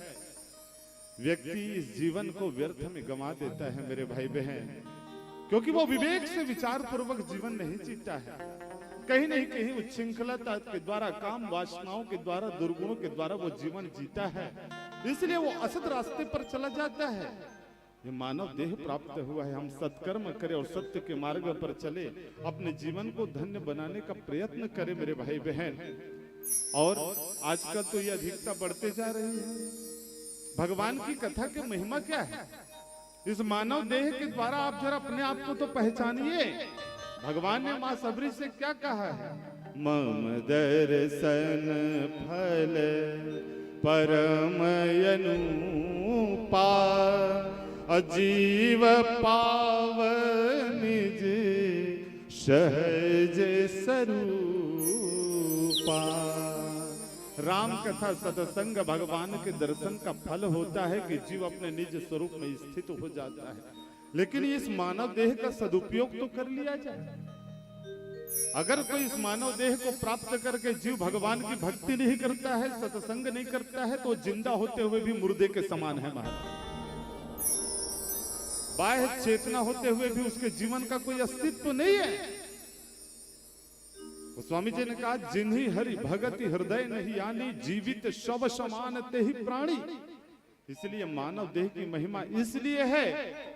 व्यक्ति इस जीवन को व्यर्थ में गंवा देता है, मेरे भाई बहन, क्योंकि वो विवेक से विचार पूर्वक जीवन नहीं जीता है। कहीं नहीं कहीं उच्छृंखलता के द्वारा, काम वासनाओं के द्वारा, दुर्गुणों के द्वारा वो जीवन जीता है, इसलिए वो असत रास्ते पर चला जाता है। ये मानव देह प्राप्त हुआ है, हम सत्कर्म करें और सत्य के मार्ग पर चले, अपने जीवन को धन्य बनाने का प्रयत्न करें, मेरे भाई बहन। और आजकल तो ये अधिकता बढ़ते जा रही है। भगवान की कथा की महिमा क्या है? इस मानव देह के द्वारा आप जरा अपने आप को तो पहचानिए। भगवान ने माँ शबरी से क्या कहा है? मम दर्शन फल परम अनुपा, अजीव पाव निज सहज स्वरूपा। राम कथा सत्संग भगवान के दर्शन का फल होता है कि जीव अपने निज स्वरूप में स्थित हो जाता है। लेकिन इस मानव देह का सदुपयोग तो कर लिया जाए। अगर कोई इस मानव देह को प्राप्त करके जीव भगवान की भक्ति नहीं करता है, सत्संग नहीं करता है, तो जिंदा होते हुए भी मुर्दे के समान है महाराज। बाह्य चेतना होते हुए भी उसके जीवन का कोई अस्तित्व नहीं है। तो स्वामी जी ने कहा, जिन्हीं हरि भगति हृदय नहीं आनी, जीवित शव समान तेहि प्राणी। इसलिए मानव देह की महिमा इसलिए है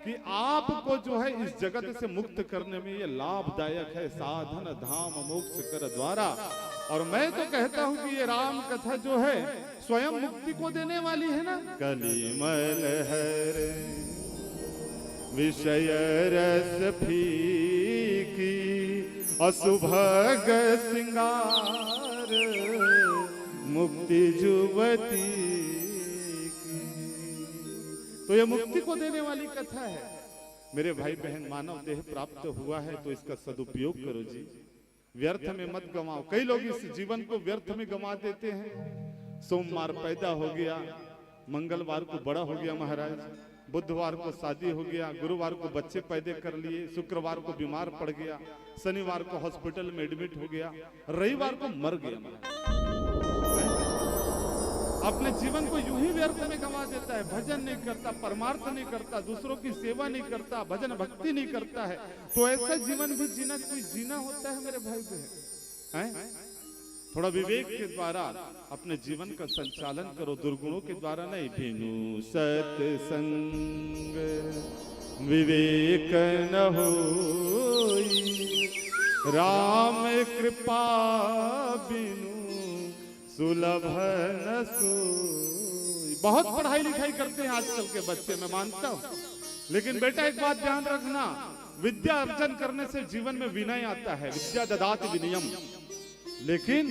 कि आपको जो है इस जगत से मुक्त करने में ये लाभदायक है, साधन धाम मोक्ष कर द्वारा। और मैं तो कहता हूं कि ये राम कथा जो है स्वयं मुक्ति को देने वाली है ना। कलिमल हर विषय रस फीकी, असुभग श्रृंगार मुक्ति जुवती की। तो ये मुक्ति को देने वाली कथा है। मेरे भाई बहन, मानव देह प्राप्त हुआ है तो इसका सदुपयोग करो जी, व्यर्थ में मत गंवाओ। कई लोग इस जीवन को व्यर्थ में गंवा देते हैं। सोमवार पैदा हो गया, मंगलवार को बड़ा हो गया महाराज, बुधवार को शादी हो गया, गुरुवार को बच्चे पैदा कर लिए, शुक्रवार को बीमार पड़ गया, शनिवार को हॉस्पिटल में एडमिट हो गया, रविवार को मर गया महाराज। अपने जीवन को यूं ही व्यर्थ में गंवा देता है, भजन नहीं करता, परमार्थ नहीं करता, दूसरों की सेवा नहीं करता, भजन भक्ति नहीं करता है, तो ऐसा जीवन भी जीना कोई जीना होता है मेरे भाई बहन? हैं? थोड़ा विवेक के द्वारा अपने जीवन का संचालन करो, दुर्गुणों के द्वारा नहीं। बिनु सत्संग विवेक न होई, राम कृपा बिनु सुलभ न सोई। बहुत पढ़ाई लिखाई करते हैं आजकल के बच्चे, मैं मानता हूं, लेकिन बेटा, एक बात ध्यान रखना, विद्या अर्जन करने से जीवन में विनय आता है, विद्या ददाति विनयम, लेकिन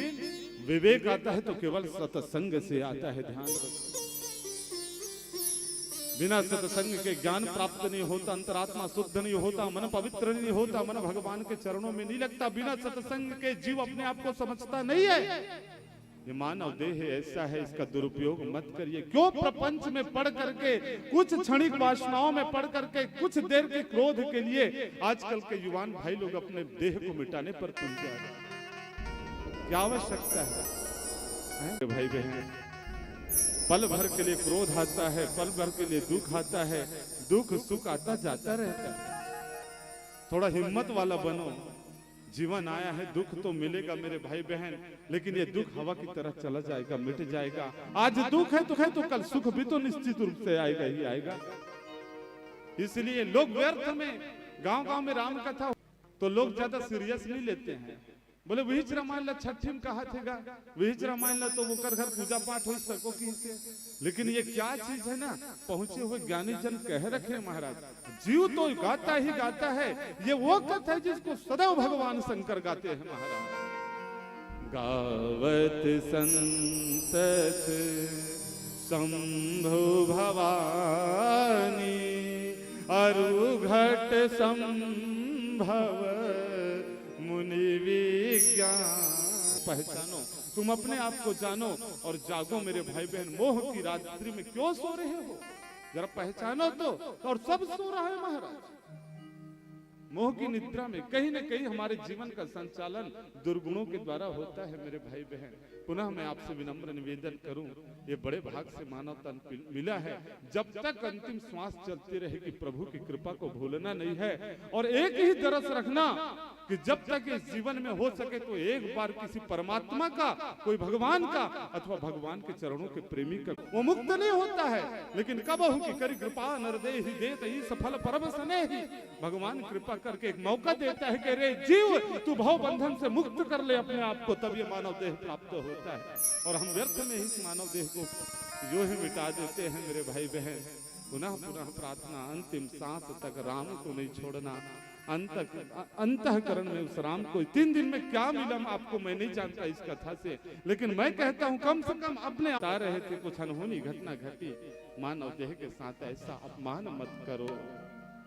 विवेक आता है तो केवल सत्संग से आता है। ध्यान रखो, बिना सत्संग के ज्ञान प्राप्त नहीं होता, अंतरात्मा शुद्ध नहीं होता, मन पवित्र नहीं होता, मन भगवान के चरणों में नहीं लगता। बिना सत्संग के जीव अपने आप को समझता नहीं है। ये मानव देह ऐसा है, इसका दुरुपयोग मत करिए। क्यों प्रपंच में पड़ करके, कुछ क्षणिक वासनाओं में पड़ करके, कुछ देर के क्रोध के लिए आजकल के युवान भाई लोग अपने देह को मिटाने पर तुल जा रहे हैं? क्या आवश्यकता है, हैं? भाई बहन, पल भर के लिए क्रोध आता है, पल भर के लिए दुख आता है, दुख सुख आता जाता रहता है। थोड़ा हिम्मत वाला बनो। जीवन आया है, दुख तो मिलेगा मेरे भाई बहन, लेकिन ये दुख हवा की तरह चला जाएगा, मिट जाएगा। आज दुख है तो है, तो कल सुख भी तो निश्चित रूप से आएगा ही आएगा। इसलिए लोग व्यर्थ में, गांव गांव में राम कथा, तो लोग ज्यादा सीरियस नहीं लेते हैं। बोले, "विहिच रामायण ला छठी में कहा थे गा, विहिच रामायण ला तो ओकर घर पूजा पाठ हो सको कि से।" लेकिन ये क्या चीज है ना, पहुंचे हुए ज्ञानी जन कह रखे हैं महाराज, जीव तो गाता ही गाता है। ये वो कथा है जिसको सदैव भगवान शंकर गाते हैं महाराज। गावत संतत शंभु भवानी, अरु घट संभव मुनि विज्ञान। पहचानो, तुम अपने आप को जानो और जागो मेरे भाई बहन। मोह की रात्रि में क्यों सो रहे हो, जरा पहचानो तो। और सब सो रहा है महाराज। मोह की निद्रा में कहीं ना कहीं हमारे जीवन का संचालन दुर्गुणों के द्वारा होता है मेरे भाई बहन। पुनः मैं आपसे विनम्र निवेदन करूं, ये बड़े भाग से मानव तन पिल-, मिला है। जब तक अंतिम श्वास चलती रहेगी, प्रभु की कृपा को भूलना नहीं है। और एक ही दरस रखना कि जब तक इस जीवन में हो सके तो एक बार किसी परमात्मा का, कोई भगवान का अथवा भगवान के चरणों के प्रेमी का, वो मुक्त नहीं होता है। लेकिन कबहु की करी कृपा नर देहि देत ही सफल परम स्नेही। भगवान कृपा करके एक मौका देता है कि रे जीव, तू भव बंधन से मुक्त कर ले अपने आप को, तब ये मानव देह प्राप्त होता है। और हम व्यर्थ में इस मानव देह को जो ही मिटा देते हैं मेरे भाई बहन। पुनः पुनः प्रार्थना, अंतिम सांस तक राम को नहीं छोड़ना। अंत अंतःकरण में उस राम को तीन दिन में क्या मिला आपको, मैं नहीं जानता इस कथा से, लेकिन मैं कहता हूं कम से कम अपने बता रहे थे, कुछ अनहोनी घटना घटी, मानव देह के साथ ऐसा अपमान मत करो,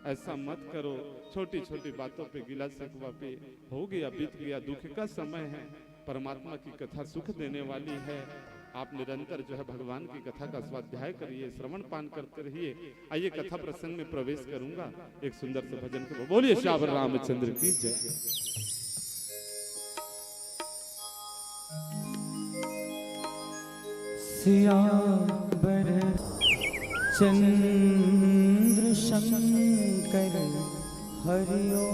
ऐसा मत करो। छोटी छोटी बातों पे गिला शिकवा पे हो गया, बीत गया, दुख का समय है। परमात्मा की कथा सुख देने वाली है। आप निरंतर जो है भगवान की कथा का स्वाध्याय करिए, श्रवण पान करते रहिए। आइए, कथा प्रसंग में प्रवेश करूंगा एक सुंदर से भजन के। बोलिए श्यावर रामचंद्र की जय। सियावर चंद्र शंकर हरिओ।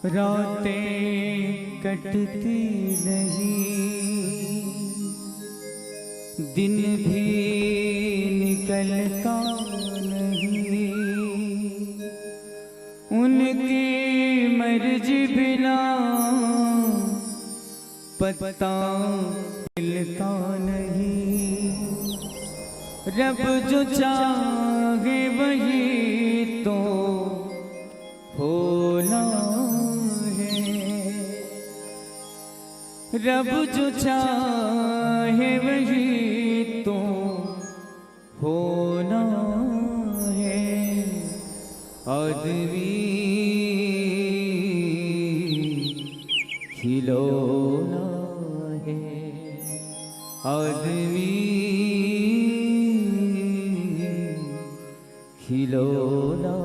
रातें कटती नहीं, दिन भी निकलता नहीं, उनकी मर्जी बिना पत्ता हिलता नहीं। रब जो चाहे वही तो होना है। रब जो चाहे वही तो होना है। आदमी खिलौना है। आदमी खिलौना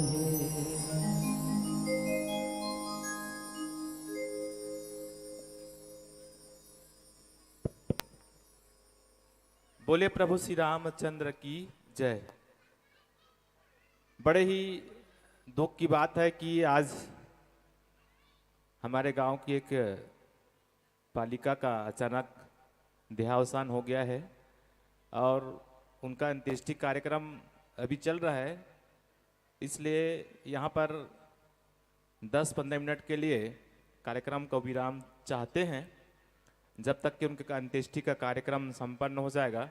है। बोले प्रभु श्री रामचंद्र की जय। बड़े ही दुख की बात है कि आज हमारे गांव की एक पालिका का अचानक देहावसान हो गया है और उनका अंत्येष्टि कार्यक्रम अभी चल रहा है, इसलिए यहाँ पर दस पन्द्रह मिनट के लिए कार्यक्रम को विराम चाहते हैं, जब तक कि उनके अंत्येष्टि का कार्यक्रम संपन्न हो जाएगा,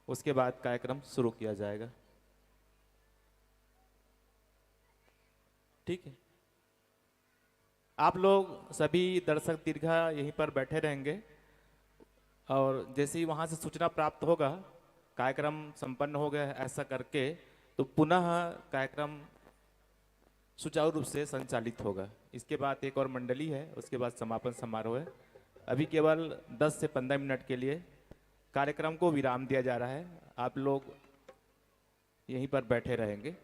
उसके बाद कार्यक्रम शुरू किया जाएगा। ठीक है, आप लोग सभी दर्शक दीर्घा यहीं पर बैठे रहेंगे और जैसे ही वहाँ से सूचना प्राप्त होगा कार्यक्रम संपन्न हो गया है ऐसा करके, तो पुनः कार्यक्रम सुचारू रूप से संचालित होगा। इसके बाद एक और मंडली है, उसके बाद समापन समारोह है। अभी केवल दस से पन्द्रह मिनट के लिए कार्यक्रम को विराम दिया जा रहा है। आप लोग यहीं पर बैठे रहेंगे।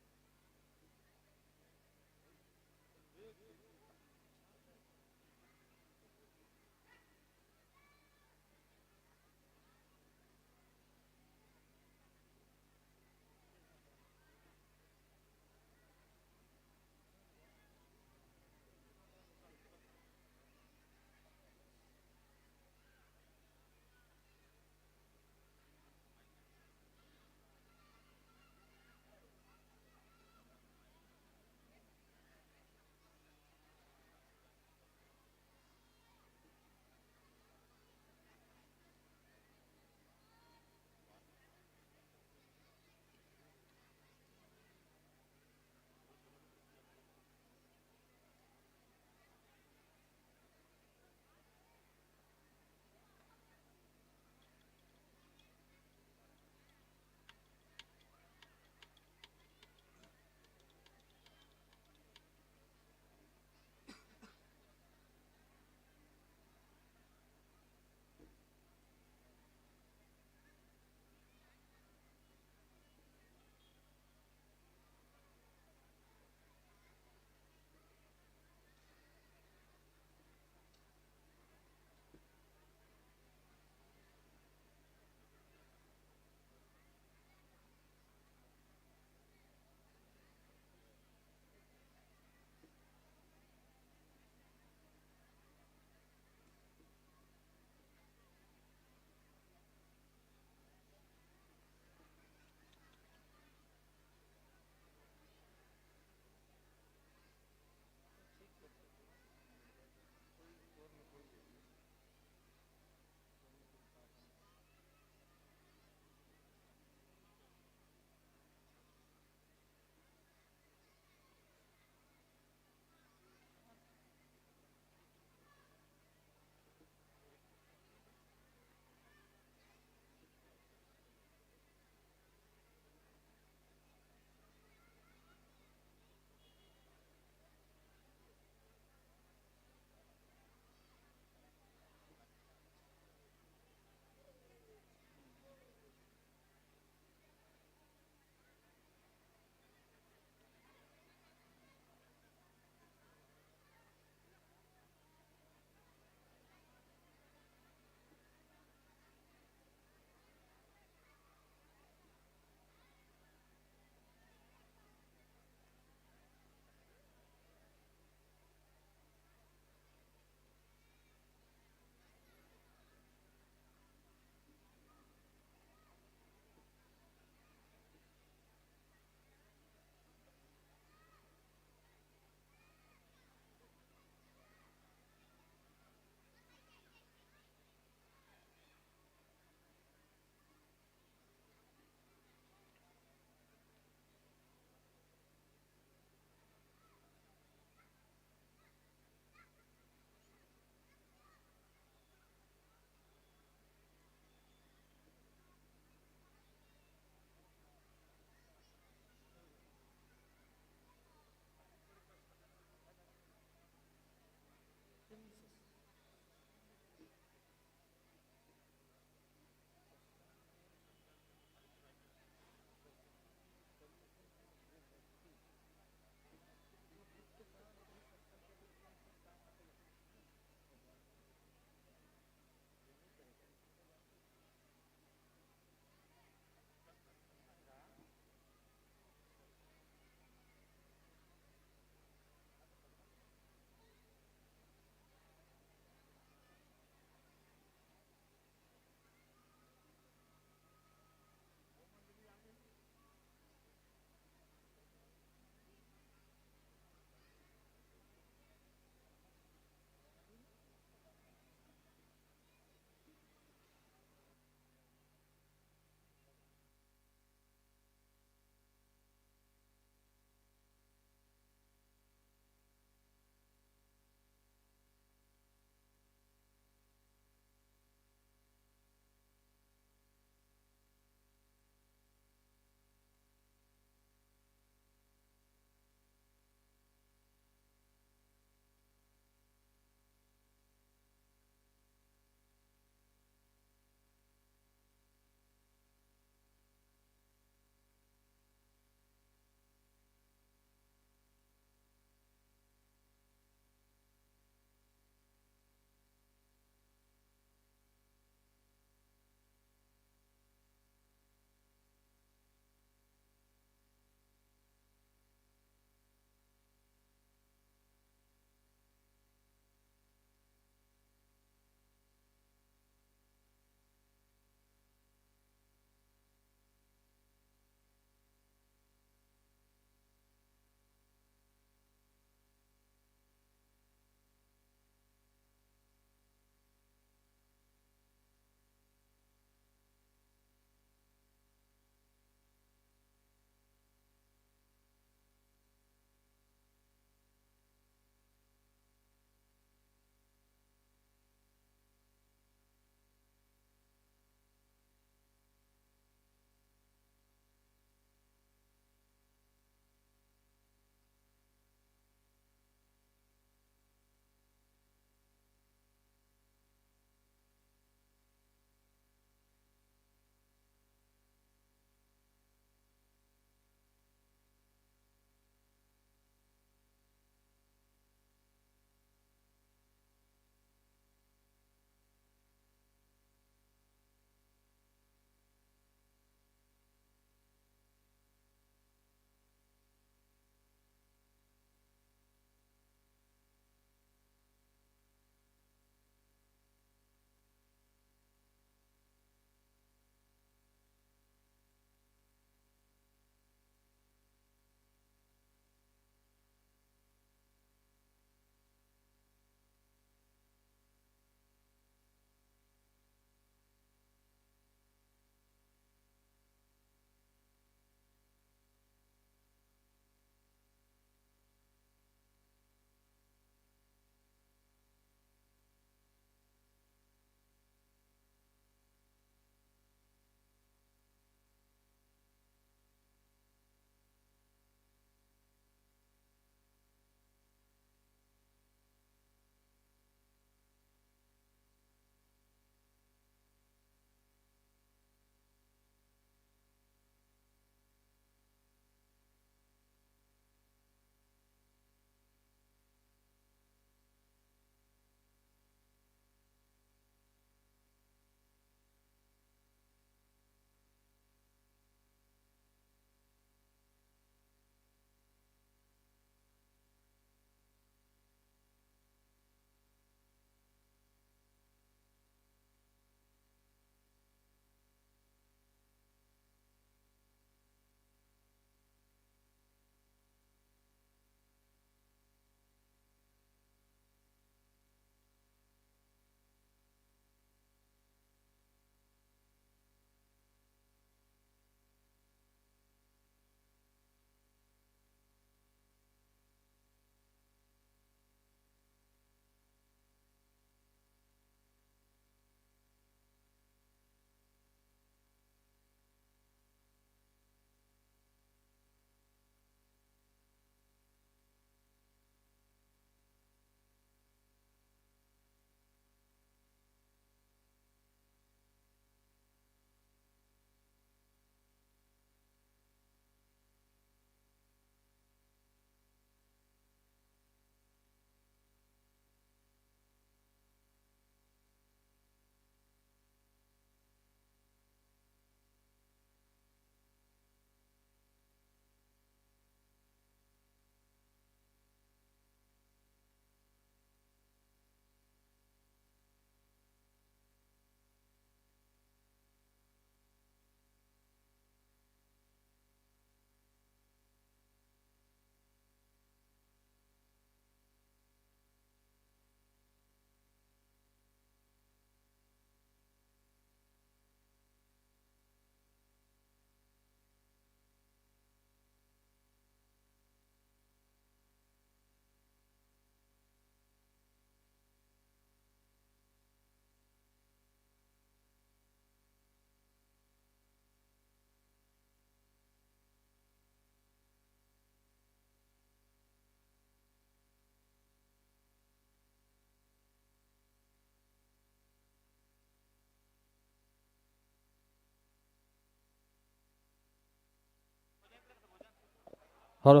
हेलो।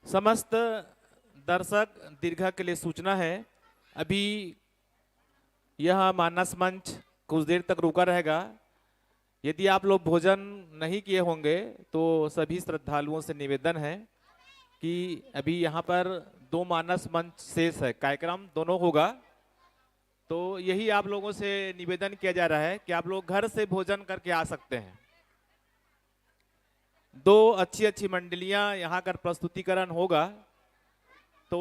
समस्त दर्शक दीर्घा के लिए सूचना है, अभी यह मानस मंच कुछ देर तक रुका रहेगा। यदि आप लोग भोजन नहीं किए होंगे तो सभी श्रद्धालुओं से निवेदन है कि अभी यहाँ पर दो मानस मंच शेष है, कार्यक्रम दोनों होगा। तो यही आप लोगों से निवेदन किया जा रहा है कि आप लोग घर से भोजन करके आ सकते हैं। दो अच्छी अच्छी मंडलियां यहाँ कर प्रस्तुतिकरण होगा, तो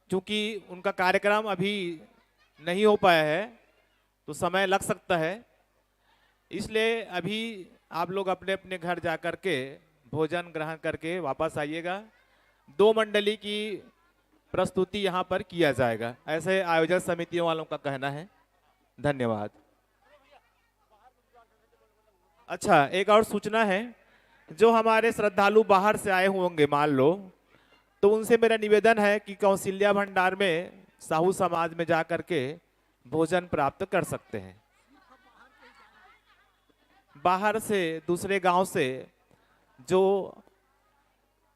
चूंकि उनका कार्यक्रम अभी नहीं हो पाया है तो समय लग सकता है, इसलिए अभी आप लोग अपने अपने घर जा कर के भोजन ग्रहण करके वापस आइएगा। दो मंडली की प्रस्तुति यहाँ पर किया जाएगा, ऐसे आयोजन समितियों वालों का कहना है। धन्यवाद। अच्छा, एक और सूचना है, जो हमारे श्रद्धालु बाहर से आए होंगे मान लो, तो उनसे मेरा निवेदन है कि कौशल्या भंडार में साहू समाज में जा करके भोजन प्राप्त कर सकते हैं। बाहर से, दूसरे गांव से जो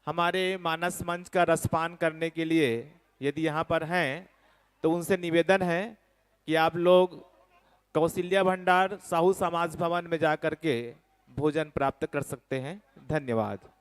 हमारे मानस मंच का रसपान करने के लिए यदि यहाँ पर हैं तो उनसे निवेदन है कि आप लोग कौशल्या भंडार साहू समाज भवन में जा करके भोजन प्राप्त कर सकते हैं। धन्यवाद।